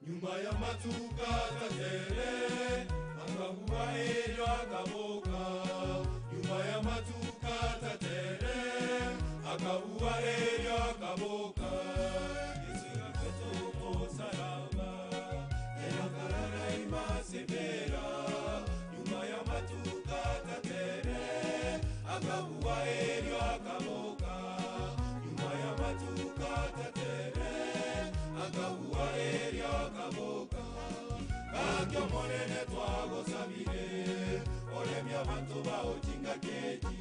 Nyuma ya matuka tatere akahuwa elyo akaboka nyuma ya matuka tatere akahuwa elyo akaboka Yesu yakweto mosaraba erakarara imasembera nyuma ya matuka tatere akahuwa elyo akaboka nyuma ya matuka tatere akahuwa elyo akaboka kakyo monene twagosabire oremia bantu baochinga keji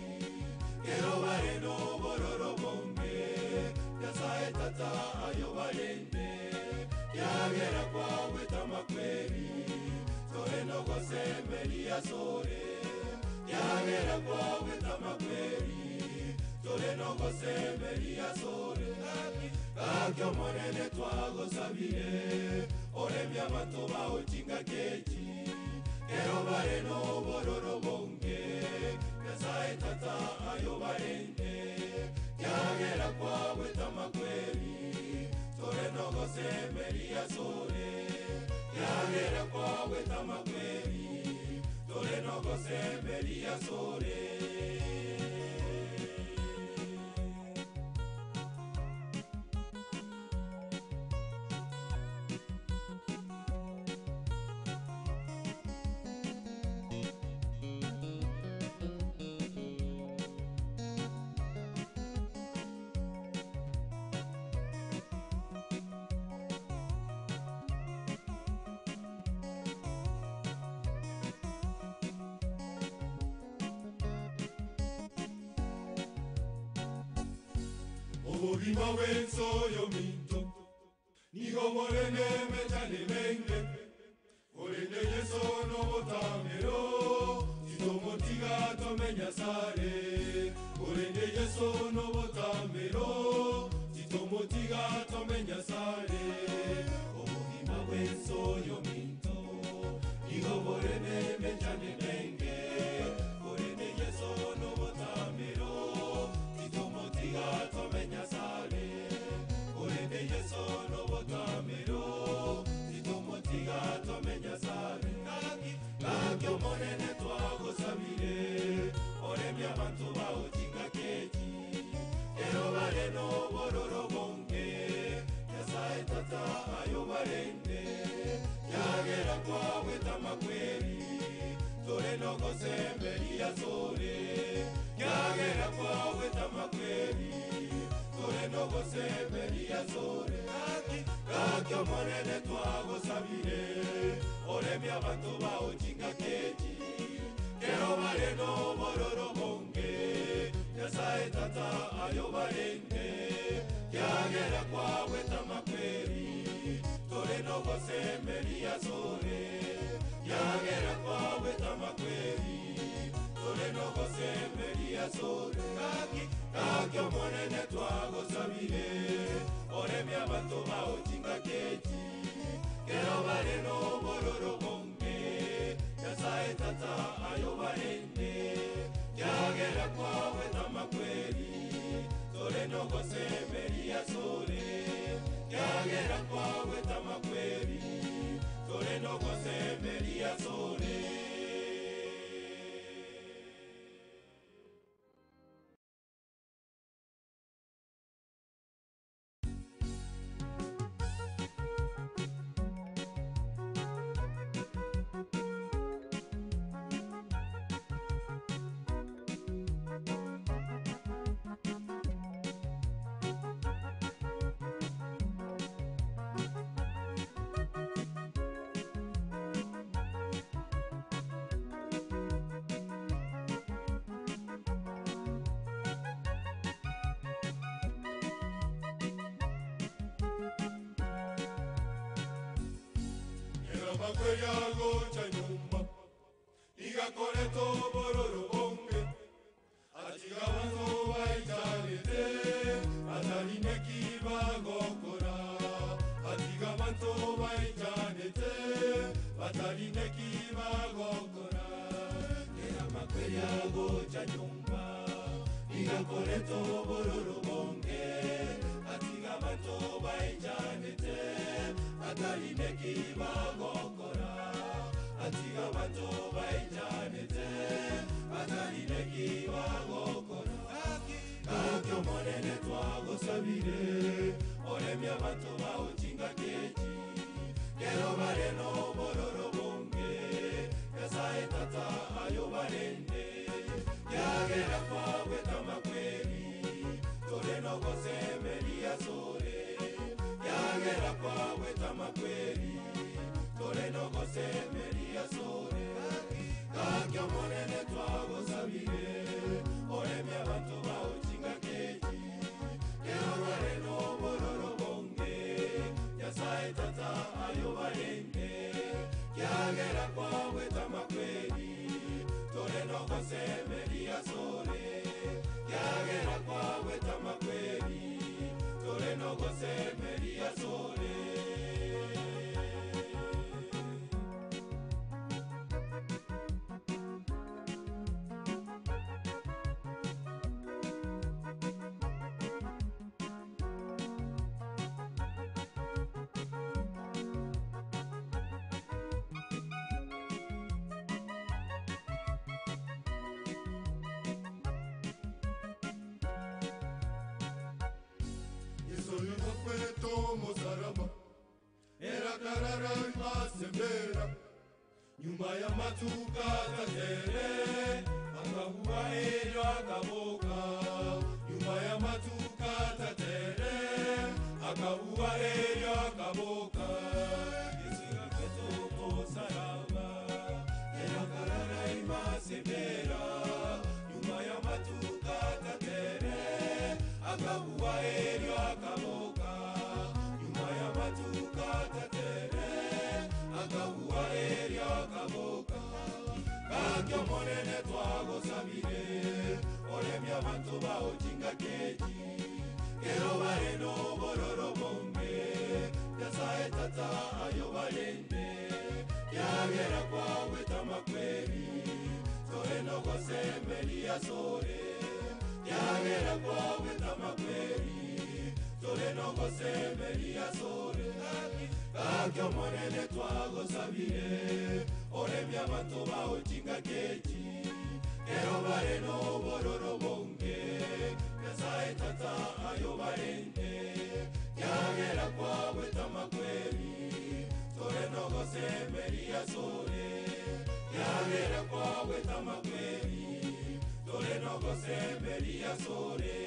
kero bareno bororo bonge Nyasaye tata ayo barende yagera kwawe tamakweri toreno gosemeria sore yagera kwawe tamakweri toreno gosemeria sore kakyo monene twagosabire oremia bantu baochinga keji kero bareno bororo bonge Nyasaye tata ayo barende yagera kwawe tamakweri tore nogosemeria sore yagera kwawe tamakweri tore nogosemeria sore. Obogima bw'ensoyo minto nigo borene mechane menge orende Yesu n'obotamero titomotiga tomenya sare orende Yesu n'obotamero titomotiga tomenya sare. Obogima bw'ensoyo minto nigo borene mechane menge orende Yesu n'obotamero titomotiga tomenya sare orende Yesu n'obotamero titomotiga tomenya sare. Gaki omonene twagosabire oremia abantu baochinga kechi ero bare n'obororo bonge Nyasaye tata ayo barende yagera kwawe tamakweri tore nogosemeria sore yagera kwawe tamakweri tore nogosemeria sore. Gaki omonene twagosabire oremia abantu baochinga kechi kero bare n'obororo bonge Nyasaye tata ayo barende yagera kwawe tamakweri tore nogosemeria sore yagera kwawe tamakweri tore nogosemeria sore. Gaki omonene twagosabire oremia abantu baochinga kechi kero bare n'obororo bonge Nyasaye tata ayo barende yagera kwawe tamakweri tore nogosemeria sore yagera kwawe tamakweri tore nogosemeria sore. Gocha nyumba igakoreto bororo bonge atiga bantu baitarete atarineki bagokora atiga bantu baitarete batarineki bagokora era makweya gocha nyumba igakoreto bororo bonge atiga bantu baitarete atarineki bagokora atiga bantu baitanete batarineki bagokora. Gaki omonene twagosabire oremia bantu baochinga kechi kero bare n'obororo bonge Nyasaye tata ayo barende yagera kwawe tamakweri tore nogosemeria sore yagera kwawe tamakweri tore nogosemeria sore. Gaki omonene twagosabire oremia Yakarara imasembera nyuma ya matuka tatere akahuwa elyo akaboka nyuma ya matuka tatere akahuwa elyo akaboka Yesu kwetu musaraba Yakarara imasembera nyuma ya matuka tatere akahuwa elyo akaboka nyuma ya matuka tatere akahuwa elyo akaboka kakyo monene twagosabire olemya bantu baochinga keji kero bareno bororo bonge Nyasaye tata ayo barende yagera kwawe tamakweri toreno gosemeria sore yagera kwawe tamakweri toreno gosemeria sore kakyo monene twagosabire olemya bantu baochinga keji kero bareno bororo bonge Nyasaye tata ayo barende yagera kwawe tamakweri toreno gosemeria sore yagera kwawe tamakweri toreno gosemeria sore.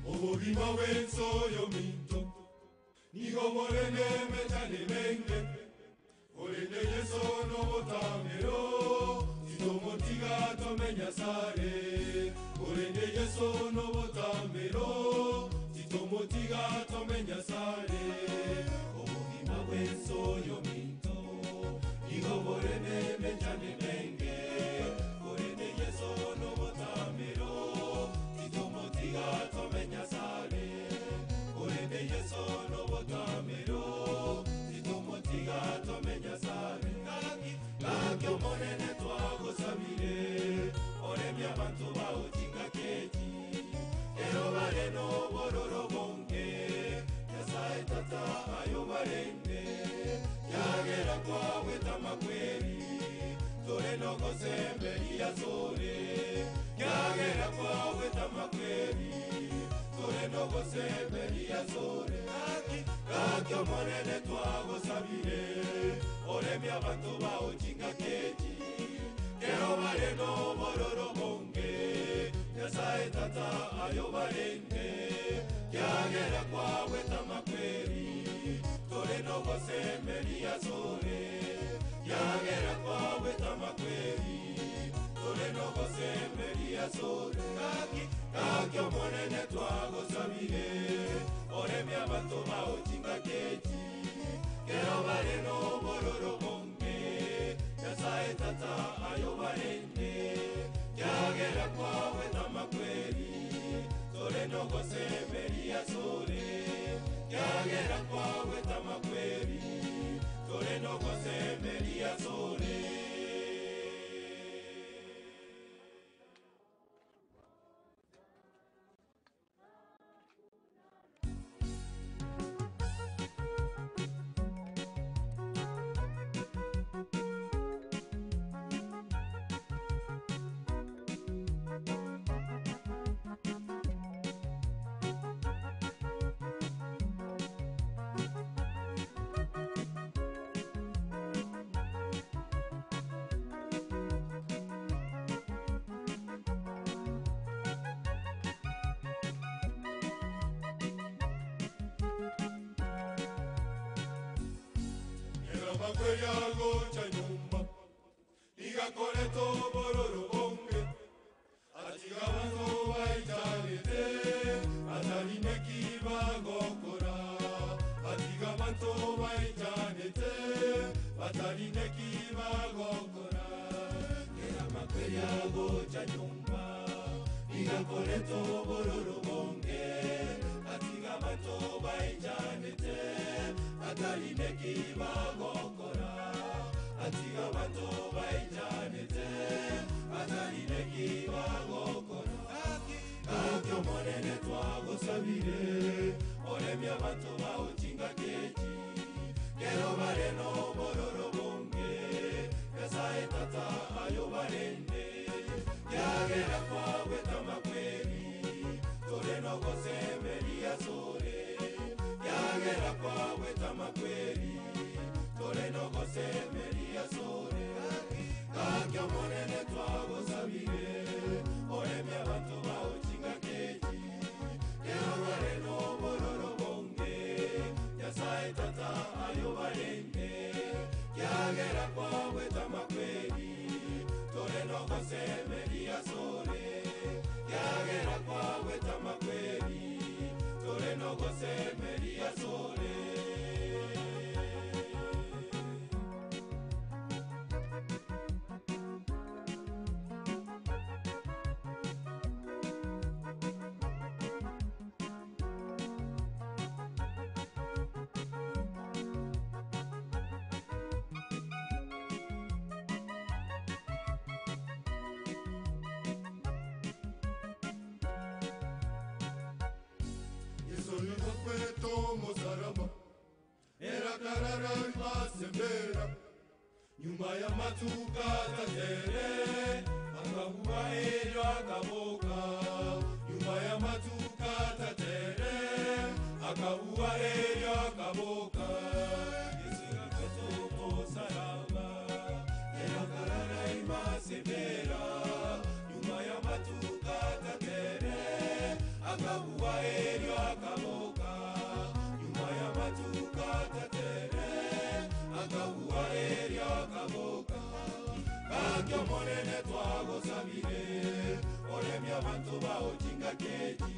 Obogima wenso yo minto nigo morene mechane menge orende Yeso no botamero titomotiga tomenya sare orende Yeso no botamero titomotiga tomenya sare Obogima wenso yo minto nigo morene mechane menge orende Yeso no botamero titomotiga tomenya sare orende Yeso no botamero titomotiga tomenya sare kakyo monene twagosabire olemya bantu baochinga keji kero bareno bororo bonge Nyasaye tata ayo barende yagera kwawe tamakweri toreno gosemberia sore yagera kwawe tamakweri toreno gosemberia sore kakyo monene twagosabire olemya bantu baochinga keji kero bareno bororo bonge Nyasaye tata ayo barende yagera kwawe tamakweri toreno gosemberia sore yagera kwawe tamakweri toreno gosemberia sore kakyo monene twagosabire olemya bantu baochinga keji kero bareno bororo bonge Nyasaye tata ayo barende yagera kwawe tamakweri toreno gosemberia sore yagera kwawe tamakweri toreno gosemberia sore. Yago chanyumba igakoleto bororo bonge atiga bantu baitarete atarineki bagokora atiga bantu baitarete atarineki bagokora kera makwe yago chanyumba igakoleto bororo bonge atiga Bantu baichanete Ataline kibagokora Atiga bantu baichanete Ataline kibagokora Kakyo monene twagosabire Oremia bantu baochinga kechi Kero bareno bororo bonge Nyasaye tata ayo barende Yagera kwawe tamakweri Toreno gosemeria sore Yagera kwawe tamakweri Toreno gosemeria sore Kakyo monene twagosabire Oremia bantu baochinga kechi Kero bareno bororo bonge Nyasaye tata ayo barende Yagera kwawe tamakweri Toreno gosemeria sore Yagera kwawe tamakweri Toreno gosemeria sore Nyuma ya matuka tatere akahuwa elyo akaboka Nyuma ya matuka tatere akahuwa elyo akaboka Yesu kwetu mosaraba era karara imasebera Nyuma ya matuka tatere akahuwa elyo akaboka Nyuma ya matuka tatere akahuwa elyo akaboka Kakyo monene twagosabire Oremia bantu baochinga kechi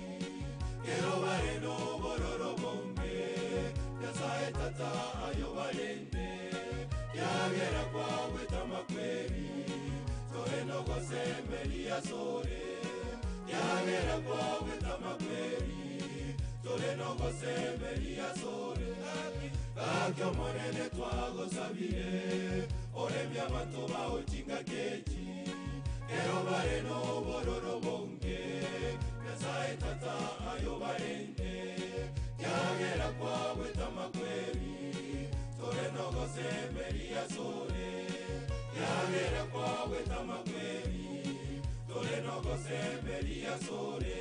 Kero bareno bororo bonge Nyasaye tata ayo barende Yagera kwawe tamakweri Toreno gosemeria sore Yagera kwawe tamakweri Toreno gosemeria sore Kakyo monene twagosabire Oremia bantu baochinga kechi Kero bareno bororo bonge Nyasaye tata ayo barende Yagera kwawe tamakweri Toreno gosemeria sore Yagera kwawe tamakweri Toreno gosemeria sore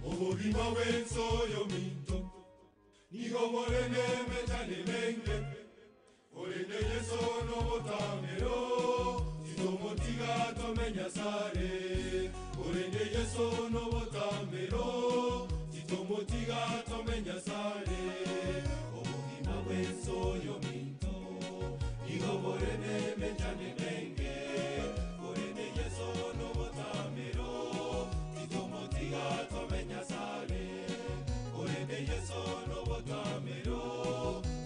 Obogima bw'ensoyo minto Nigo morene mechane menge Orende Yesu n'obotamero Titomotiga tomenya sare Orende Yesu n'obotamero Titomotiga tomenya sare Obogima bw'ensoyo minto Nigo morene mechane menge Orende Yesu n'obotamero Titomotiga tomenya sare Orende Yesu n'obotamero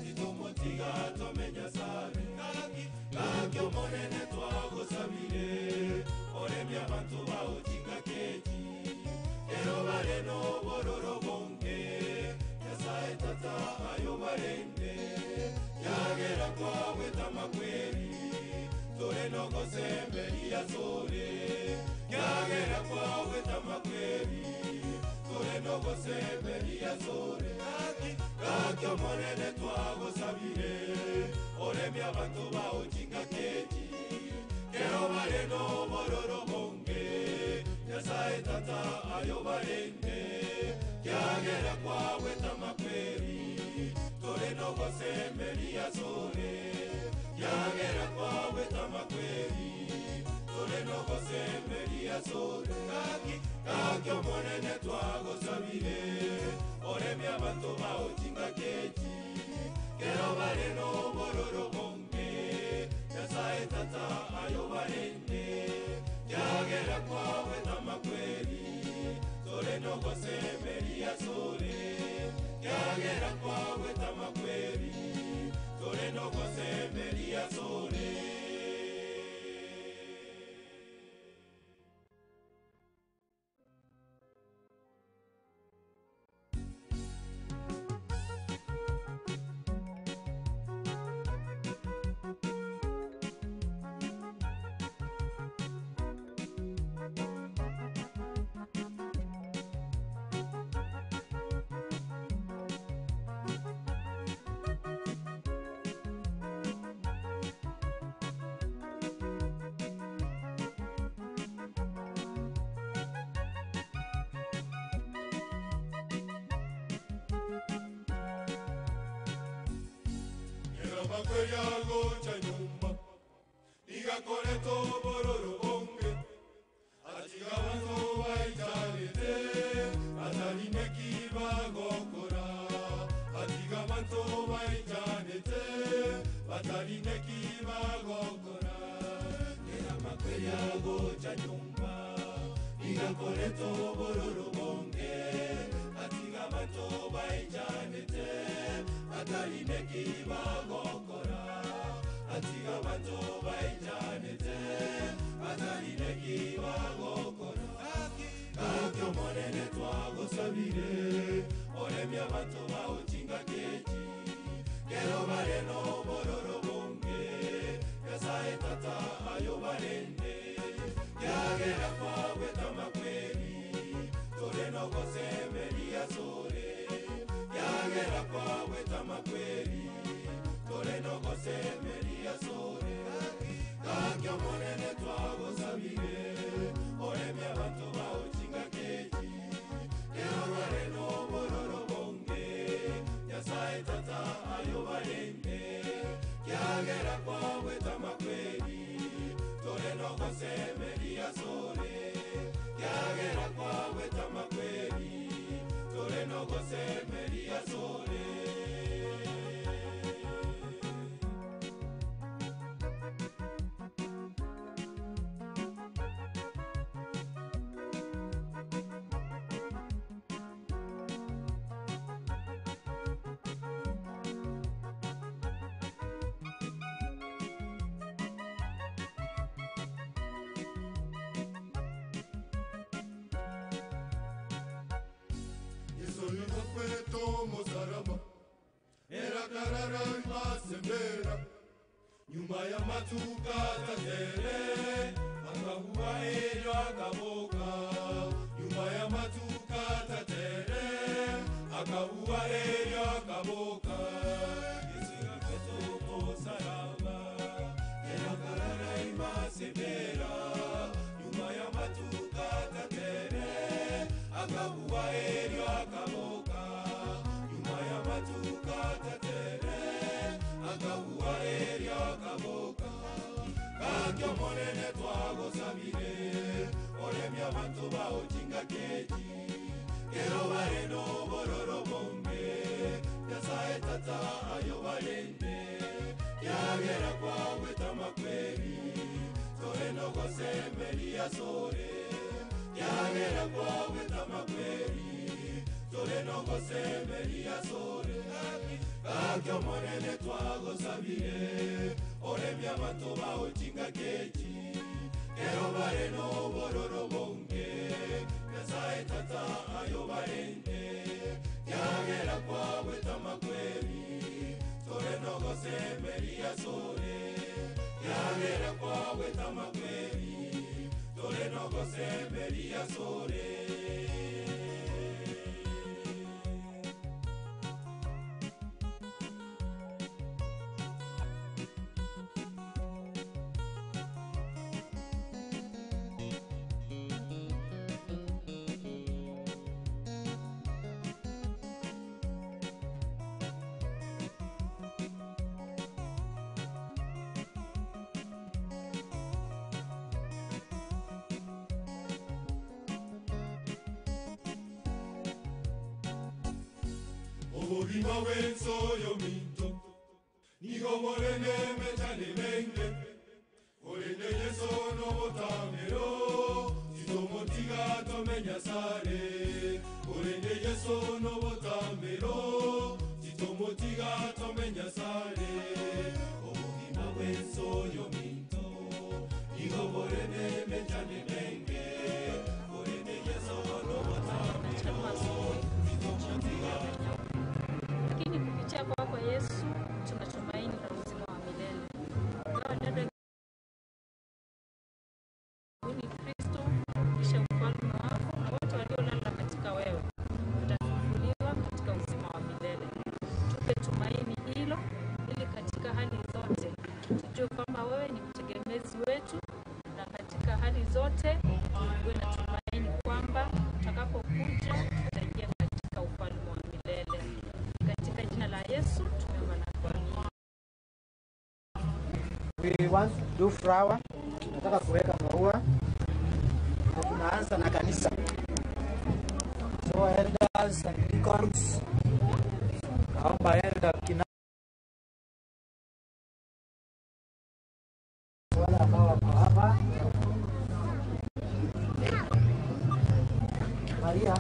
Titomotiga tomenya sare Kakyo monene twagosabire Oremia bantu baochinga kechi Kero bareno bororo bonge Nyasaye tata ayo barende Yagera kwawe tamakweri Toreno gosemeria sore Yagera kwawe tamakweri Toreno gosemeria sore Kakyo monene twagosabire Oremia bantu baochinga kechi Kero bareno bororo bonge Nyasaye tata ayo barende Yagera kwawe tamakweri Toreno gosemeria sore Yagera kwawe tamakweri Toreno gosemeria sore Kaki Kakyo monene twagosabire oremia bantu baochinga kechi kero bareno bororo bonge Nyasaye tata ayo barende kyagera kwawe tamakweri sore nogosemeria sore kyagera kwawe tamakweri sore nogosemeria sore. Makweriago cha nyumba igakoreto bororo bonge atiga bantu baitarete atarine kibagokora atiga bantu baitarete atarine kibagokora era makweriago cha nyumba igakoreto bororo bonge atiga bantu baitarete atarine kibagokora atiga bantu baitanete atarine kibagokora kakyo monene twagosabire oremia bantu baochinga kechi kero bareno bororo bonge Nyasaye tata ayo barende kyagera kwawe tamakweri tore nogosemeria sore kyagera kwawe tamakweri tore nogosemeria sore kakyo monene twagosabire oremia bantu baochinga kechi kero bareno bororo bonge Nyasaye tata ayo barende kyagera kwawe tamakweri tore nogosemeria sore kyagera kwawe tamakweri tore nogosemeria sore. Nyuma ya matuka tatere akahuwa elyo akaboka nyuma ya matuka tatere akahuwa elyo akaboka Yesu kwetu mosaraba era karara imasebera nyuma ya matuka tatere akahuwa elyo akaboka nyuma ya matuka tatere akahuwa elyo akaboka kakyo monene twagosabire oremia bantu baochinga kechi kero bareno bororo bonge Nyasaye tata ayo barende kyagera kwawe tamakweri tore nogosemeria sore kyagera kwawe tamakweri tore nogosemeria sore kakyo monene twagosabire oremia bantu baochinga kechi kero bareno bororo bonge Nyasaye tata ayo barende kyagera kwawe tamakweri tore nogosemeria sore kyagera kwawe tamakweri tore nogosemeria sore. Obogima bw'ensoyo minto nigo morene mechane menge orende Yesu n'obutamero titomotiga tomenya sare orende Yesu n'obutamero titomotiga tomenya sare obogima bw'ensoyo minto nigo morene mechane menge orende Yesu n'obutamero titomotiga. Lakini kupitia kwako Yesu tunatumaini la uzima wa milele. Gawa dada ni Kristo, kisha ufalme wako na wote waliolala katika wewe watafufuliwa katika uzima wa milele. Tupe tumaini hilo ili katika hali zote tujue kwamba wewe ni mtegemezi wetu, na katika hali zote tuwe na tumaini kwamba utakapokuja tutaingia katika ufalme wa milele. Katika jina la Yesu tumeomba na kuamini. We want to do flower. Nataka kuweka maua na tunaanza na kanisa. So elders and deacons, naomba elder kina wale ambao wako hapa, Maria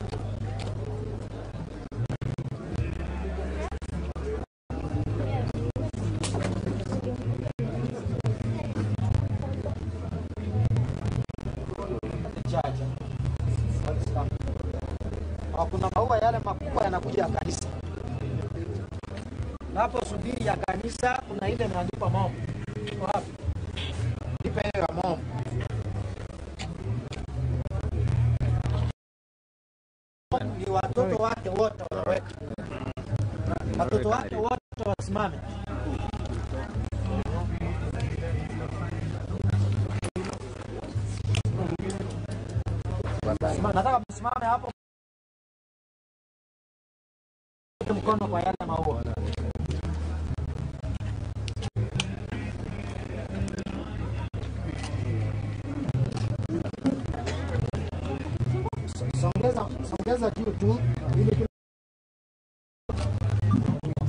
kuna maua yale makubwa yanakuja ya kanisa. Naposubiri ya kanisa kuna ile imeandikwa mom. Wapi? Nipe hiyo ya mom. Ni watoto wake wote wanaweka. Watoto wake wote wasimame. Nataka msimame hapo. Mkono kwa yale maua. Songeza juu tu ili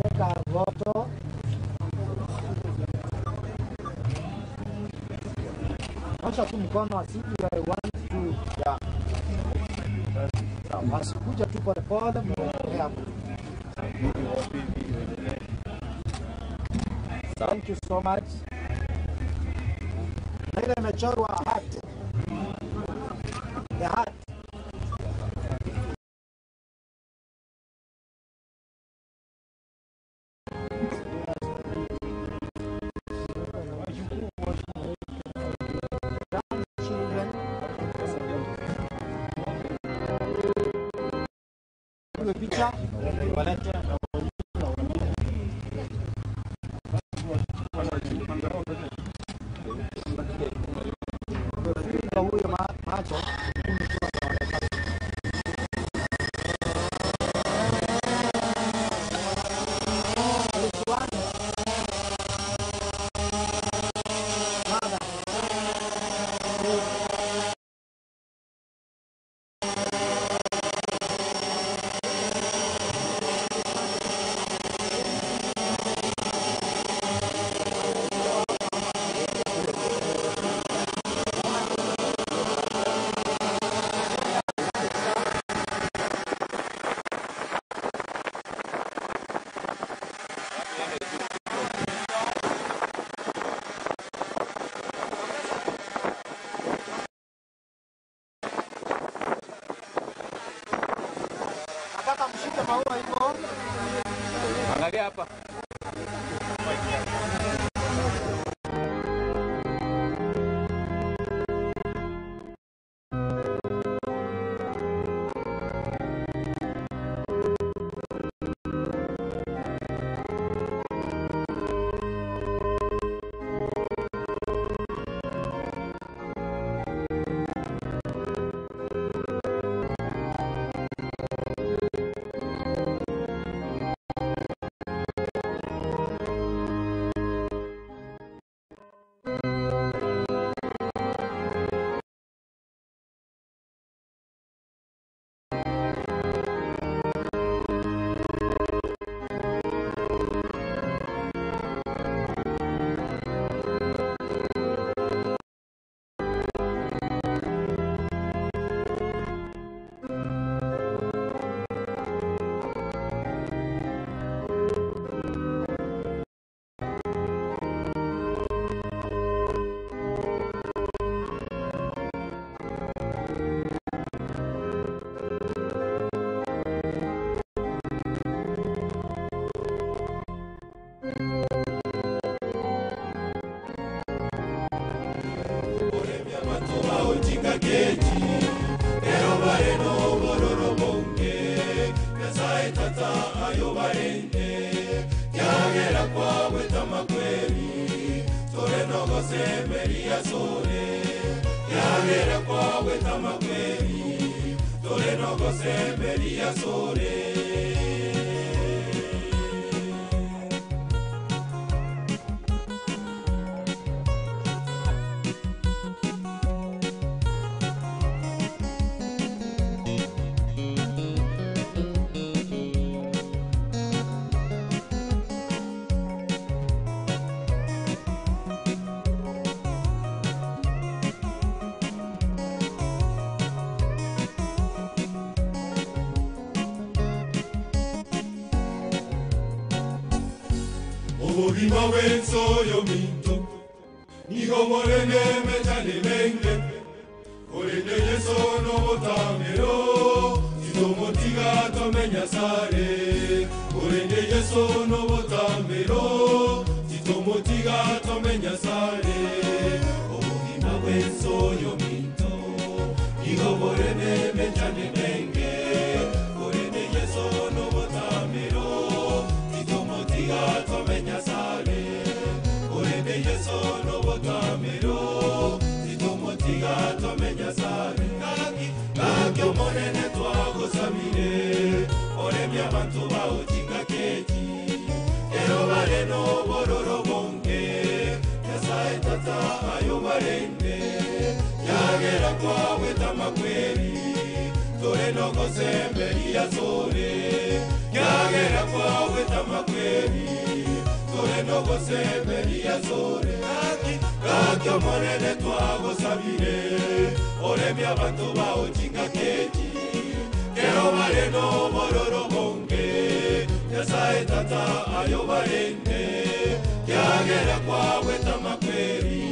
teka voto. Osha tu mkono asiji I want to yeah. Basi kuja tu pole pole muendelee hapo. Thank you so much. Na ile imechorwa heart. The heart. Grandchildren. Picha walete. Huyo macho chingakeji Ero bareno bororo bonge Nyasaye tata ayo barende Yagera kwawe tamakweri Tore nogose meria sore Yagera kwawe tamakweri Tore nogose meria sore. Obogima bw'ensoyo minto nigo borenge mechane menge orende Yesu n'obutamero titomotiga tomenya sare orende Yesu n'obutamero titomotiga tomenya sare. Obogima bw'ensoyo minto nigo borenge mechane menge orende Yesu n'obutamero titomotiga tomenya sare orende Yesu n'obutamero titomotiga tomenya sare. Gaki omonene twagosabire oremia abantu baochingakeji ero bareno bororo bonge Nyasaye tata ayo barende yagera kwawe tamakweri tore nogose meria sore yagera kwawe tamakweri tore nogose meria sore. Gaki omonene twagosabire oremia abantu baochingakeji ero bareno bororo bonge Nyasaye tata ayo barende yagera kwawe tamakweri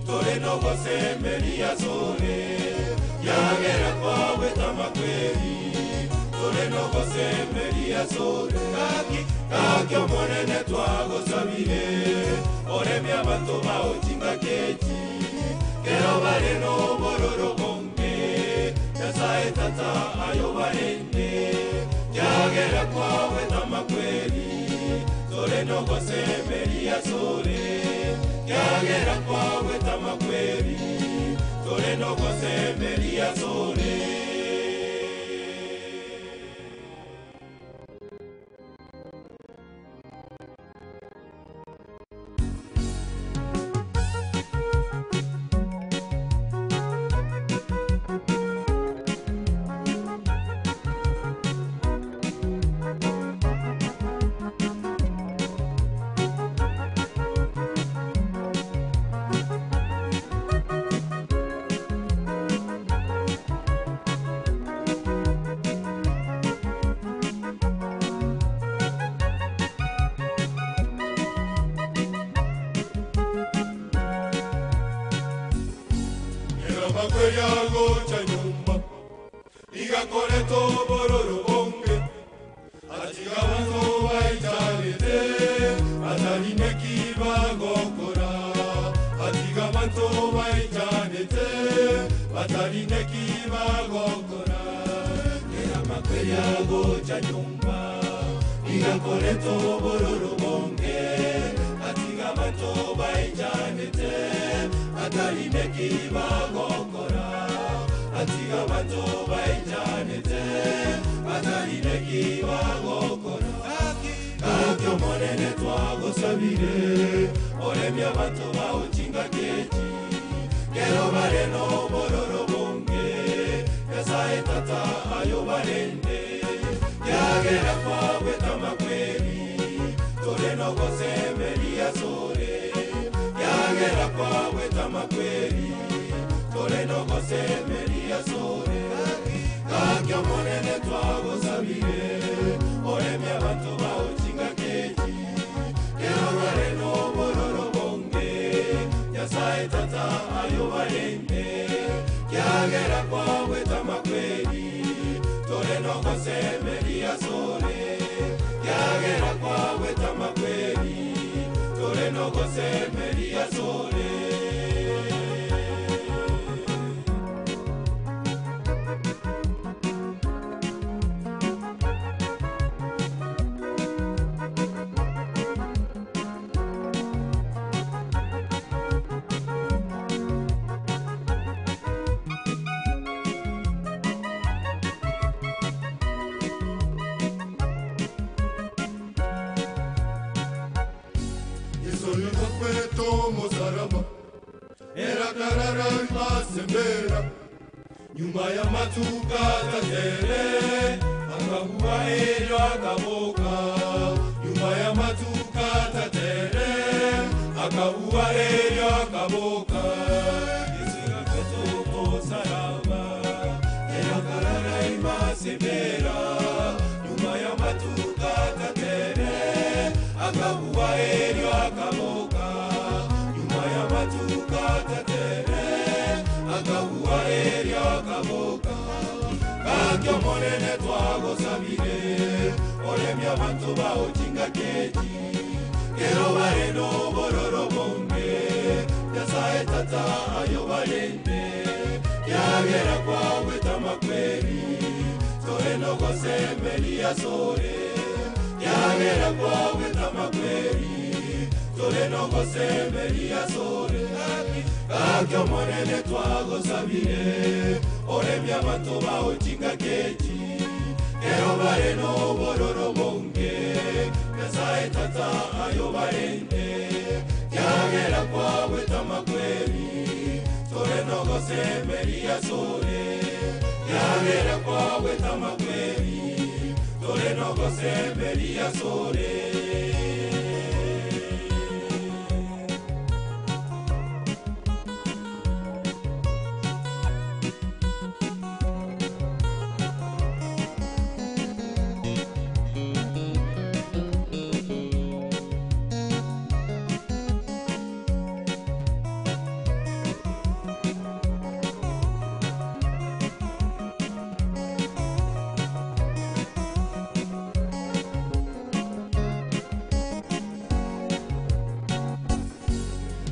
tore nogose meria sore yagera kwawe tamakweri tore nogose meria sore. Gaki omonene twagosabire oremia abantu baochingakeji ero bareno bororo bonge Nyasaye tata ayo barende yagera kwawe tamakweri tore nogose meria sore yagera kwawe tamakweri tore nogose meria sore. Makweriago cha nyumba igakoreto bororo bonge atiga bantu baitarete atarine kibagokora atiga bantu baitarete atarine kibagokora era makweriago cha nyumba igakoreto bororo bonge atiga bantu baitarete atarine kibagokora atiga bantu baitanete atarine kibagokora. Gaki omonene twagosabire oremia bantu baochingakeji kero bareno bororo bonge Nyasaye tata ayo barende yagera kwawe tamakweri tore nogose meria sore yagera kwawe tamakweri tore nogose meria sore. Gaki omonene twagosabire oremia bantu baochingakeji kero bareno bororo bonge Nyasaye tata ayo barende yagera kwawe tamakweri tore nogose meria sore yagera kwawe tamakweri tore nogose meria sore. Akweto musaraba era karara masembera nyuma ya matuka tatere akahuwa elyo akaboka nyuma ya matuka tatere akahuwa elyo akaboka Yesu akweto musaraba era karara masembera nyuma ya matuka tatere akahuwa elyo akaboka nyuma ya matuka tatere akahuwa elyo akaboka kakyo monene twagosabire olemya bantu baochinga keji kero bareno bororo bonge Nyasaye tata ayo barende yagera kwawe tamakweri toreno gosemeria sore yagera kwawe tamakweri toreno gosemeria sore kakyo monene twagosabire olemya bantu baochinga keji kero bareno bororo bonge Nyasaye tata ayo barende yagera kwawe tamakweri toreno gosemeria sore yagera kwawe tamakweri toreno gosemeria sore.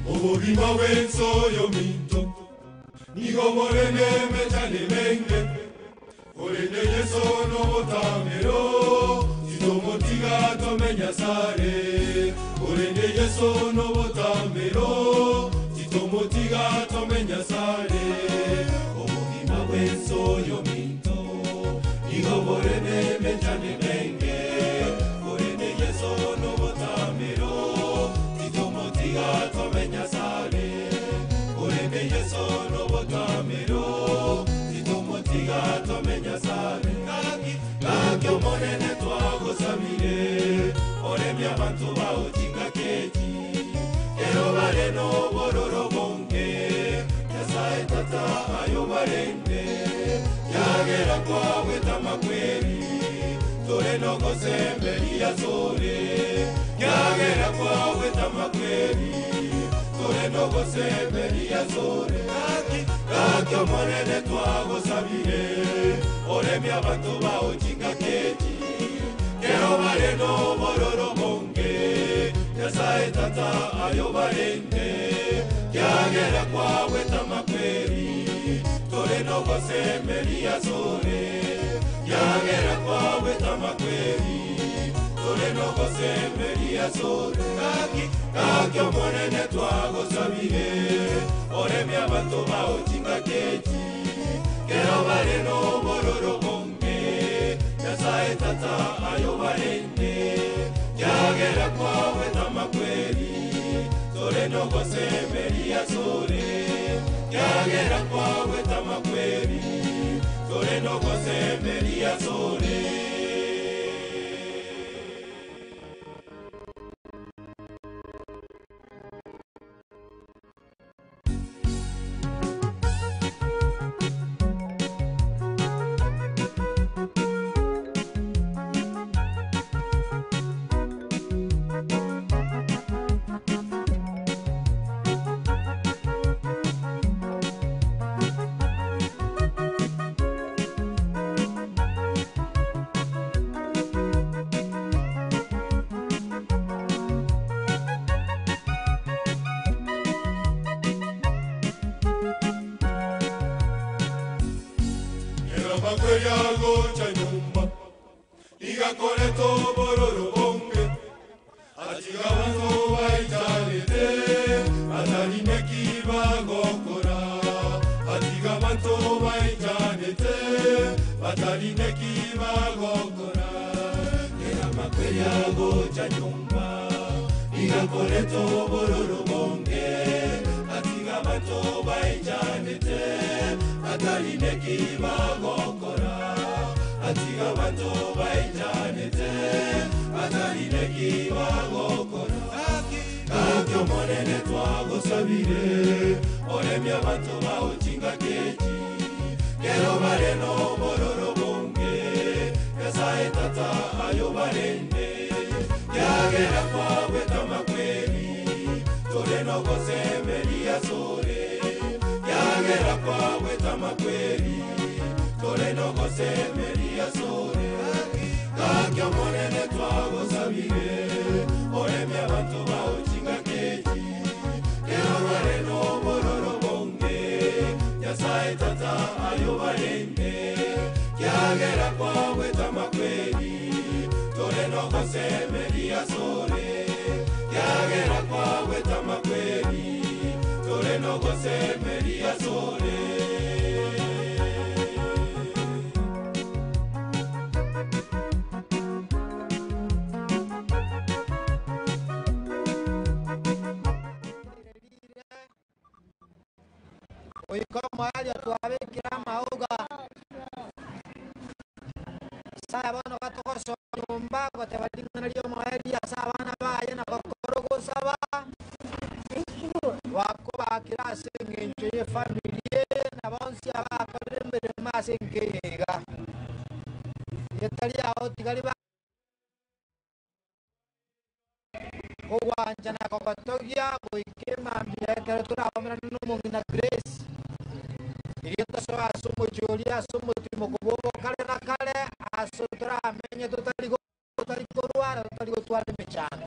Obogima bw'ensoyo minto nigo morene mechane menge orende Yesu n'obutamero titomotiga tomenya sare orende Yesu n'obutamero titomotiga tomenya sare obogima bw'ensoyo minto nigo morene mechane menge orende Yesu n'obutamero titomotiga tomenya sare orende Yesu n'obutamero titomotiga tomenya sare kakyo monene twagosabire olemya bantu baochinga keji kero bareno bororo bonge Nyasaye tata ayo barende yagera kwawe tamakweri toreno gosemeria sore yagera kwawe tamakweri toreno gosemeria sore kakyo monene twagosabire olemya bantu baochinga keji kero bareno bororo bonge Nyasaye tata ayo barende yagera kwawe tamakweri toreno gosemeria sore yagera kwawe tamakweri toreno gosemeria sore kakyo monene twagosabire olemya bantu baochinga keji kero bareno bororo bonge Nyasaye tata ayo barende yagera kwawe tamakweri toreno gosemeria sore yagera kwawe tamakweri toreno gosemeria sore. Niga koreto bororo bonge atiga bantu baichanete atarine kibagokora atiga bantu baichanete atarine kibagokora kakyo monene twagosabire oremya bantu bauchinga kechi kero bareno bororo bonge Nyasaye tata ayo barende yagera kwawe tamakweli toreno gosemeria sore yagera kwawe tamakweli toreno gosemeria sore kakyo monene twagosabire oremya bantu bauchinga kechi kero bareno bororo bonge Nyasaye tata ayo barende yagera kwawe tamakweli toreno gosemeria sore yagera kwawe tamakweli toreno gosemeria sore. Oikoma alia tuabikira mauga saya bono batogoso nyumba gotebalingana lio moeria sabana baye na bakorogosaba wako bakira ase eng'encho ye familia na bonsi abakorire emeremo ase enkeiga etari ao tigari ba ogwancha na kogotogia goikema mbia ekero turaomerana na omong'ina Grace irio tosoa ase omochori ase omotimo kobobo kare na kare ase toramenye totari korwara totari gotwara emechando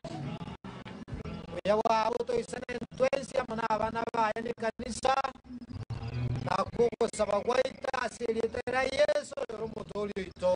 oya bwabo toisane ntwensi amo na abana baye ne kanisa na kogosaba gwaita ase erieta ria Yesu ero omotori oito.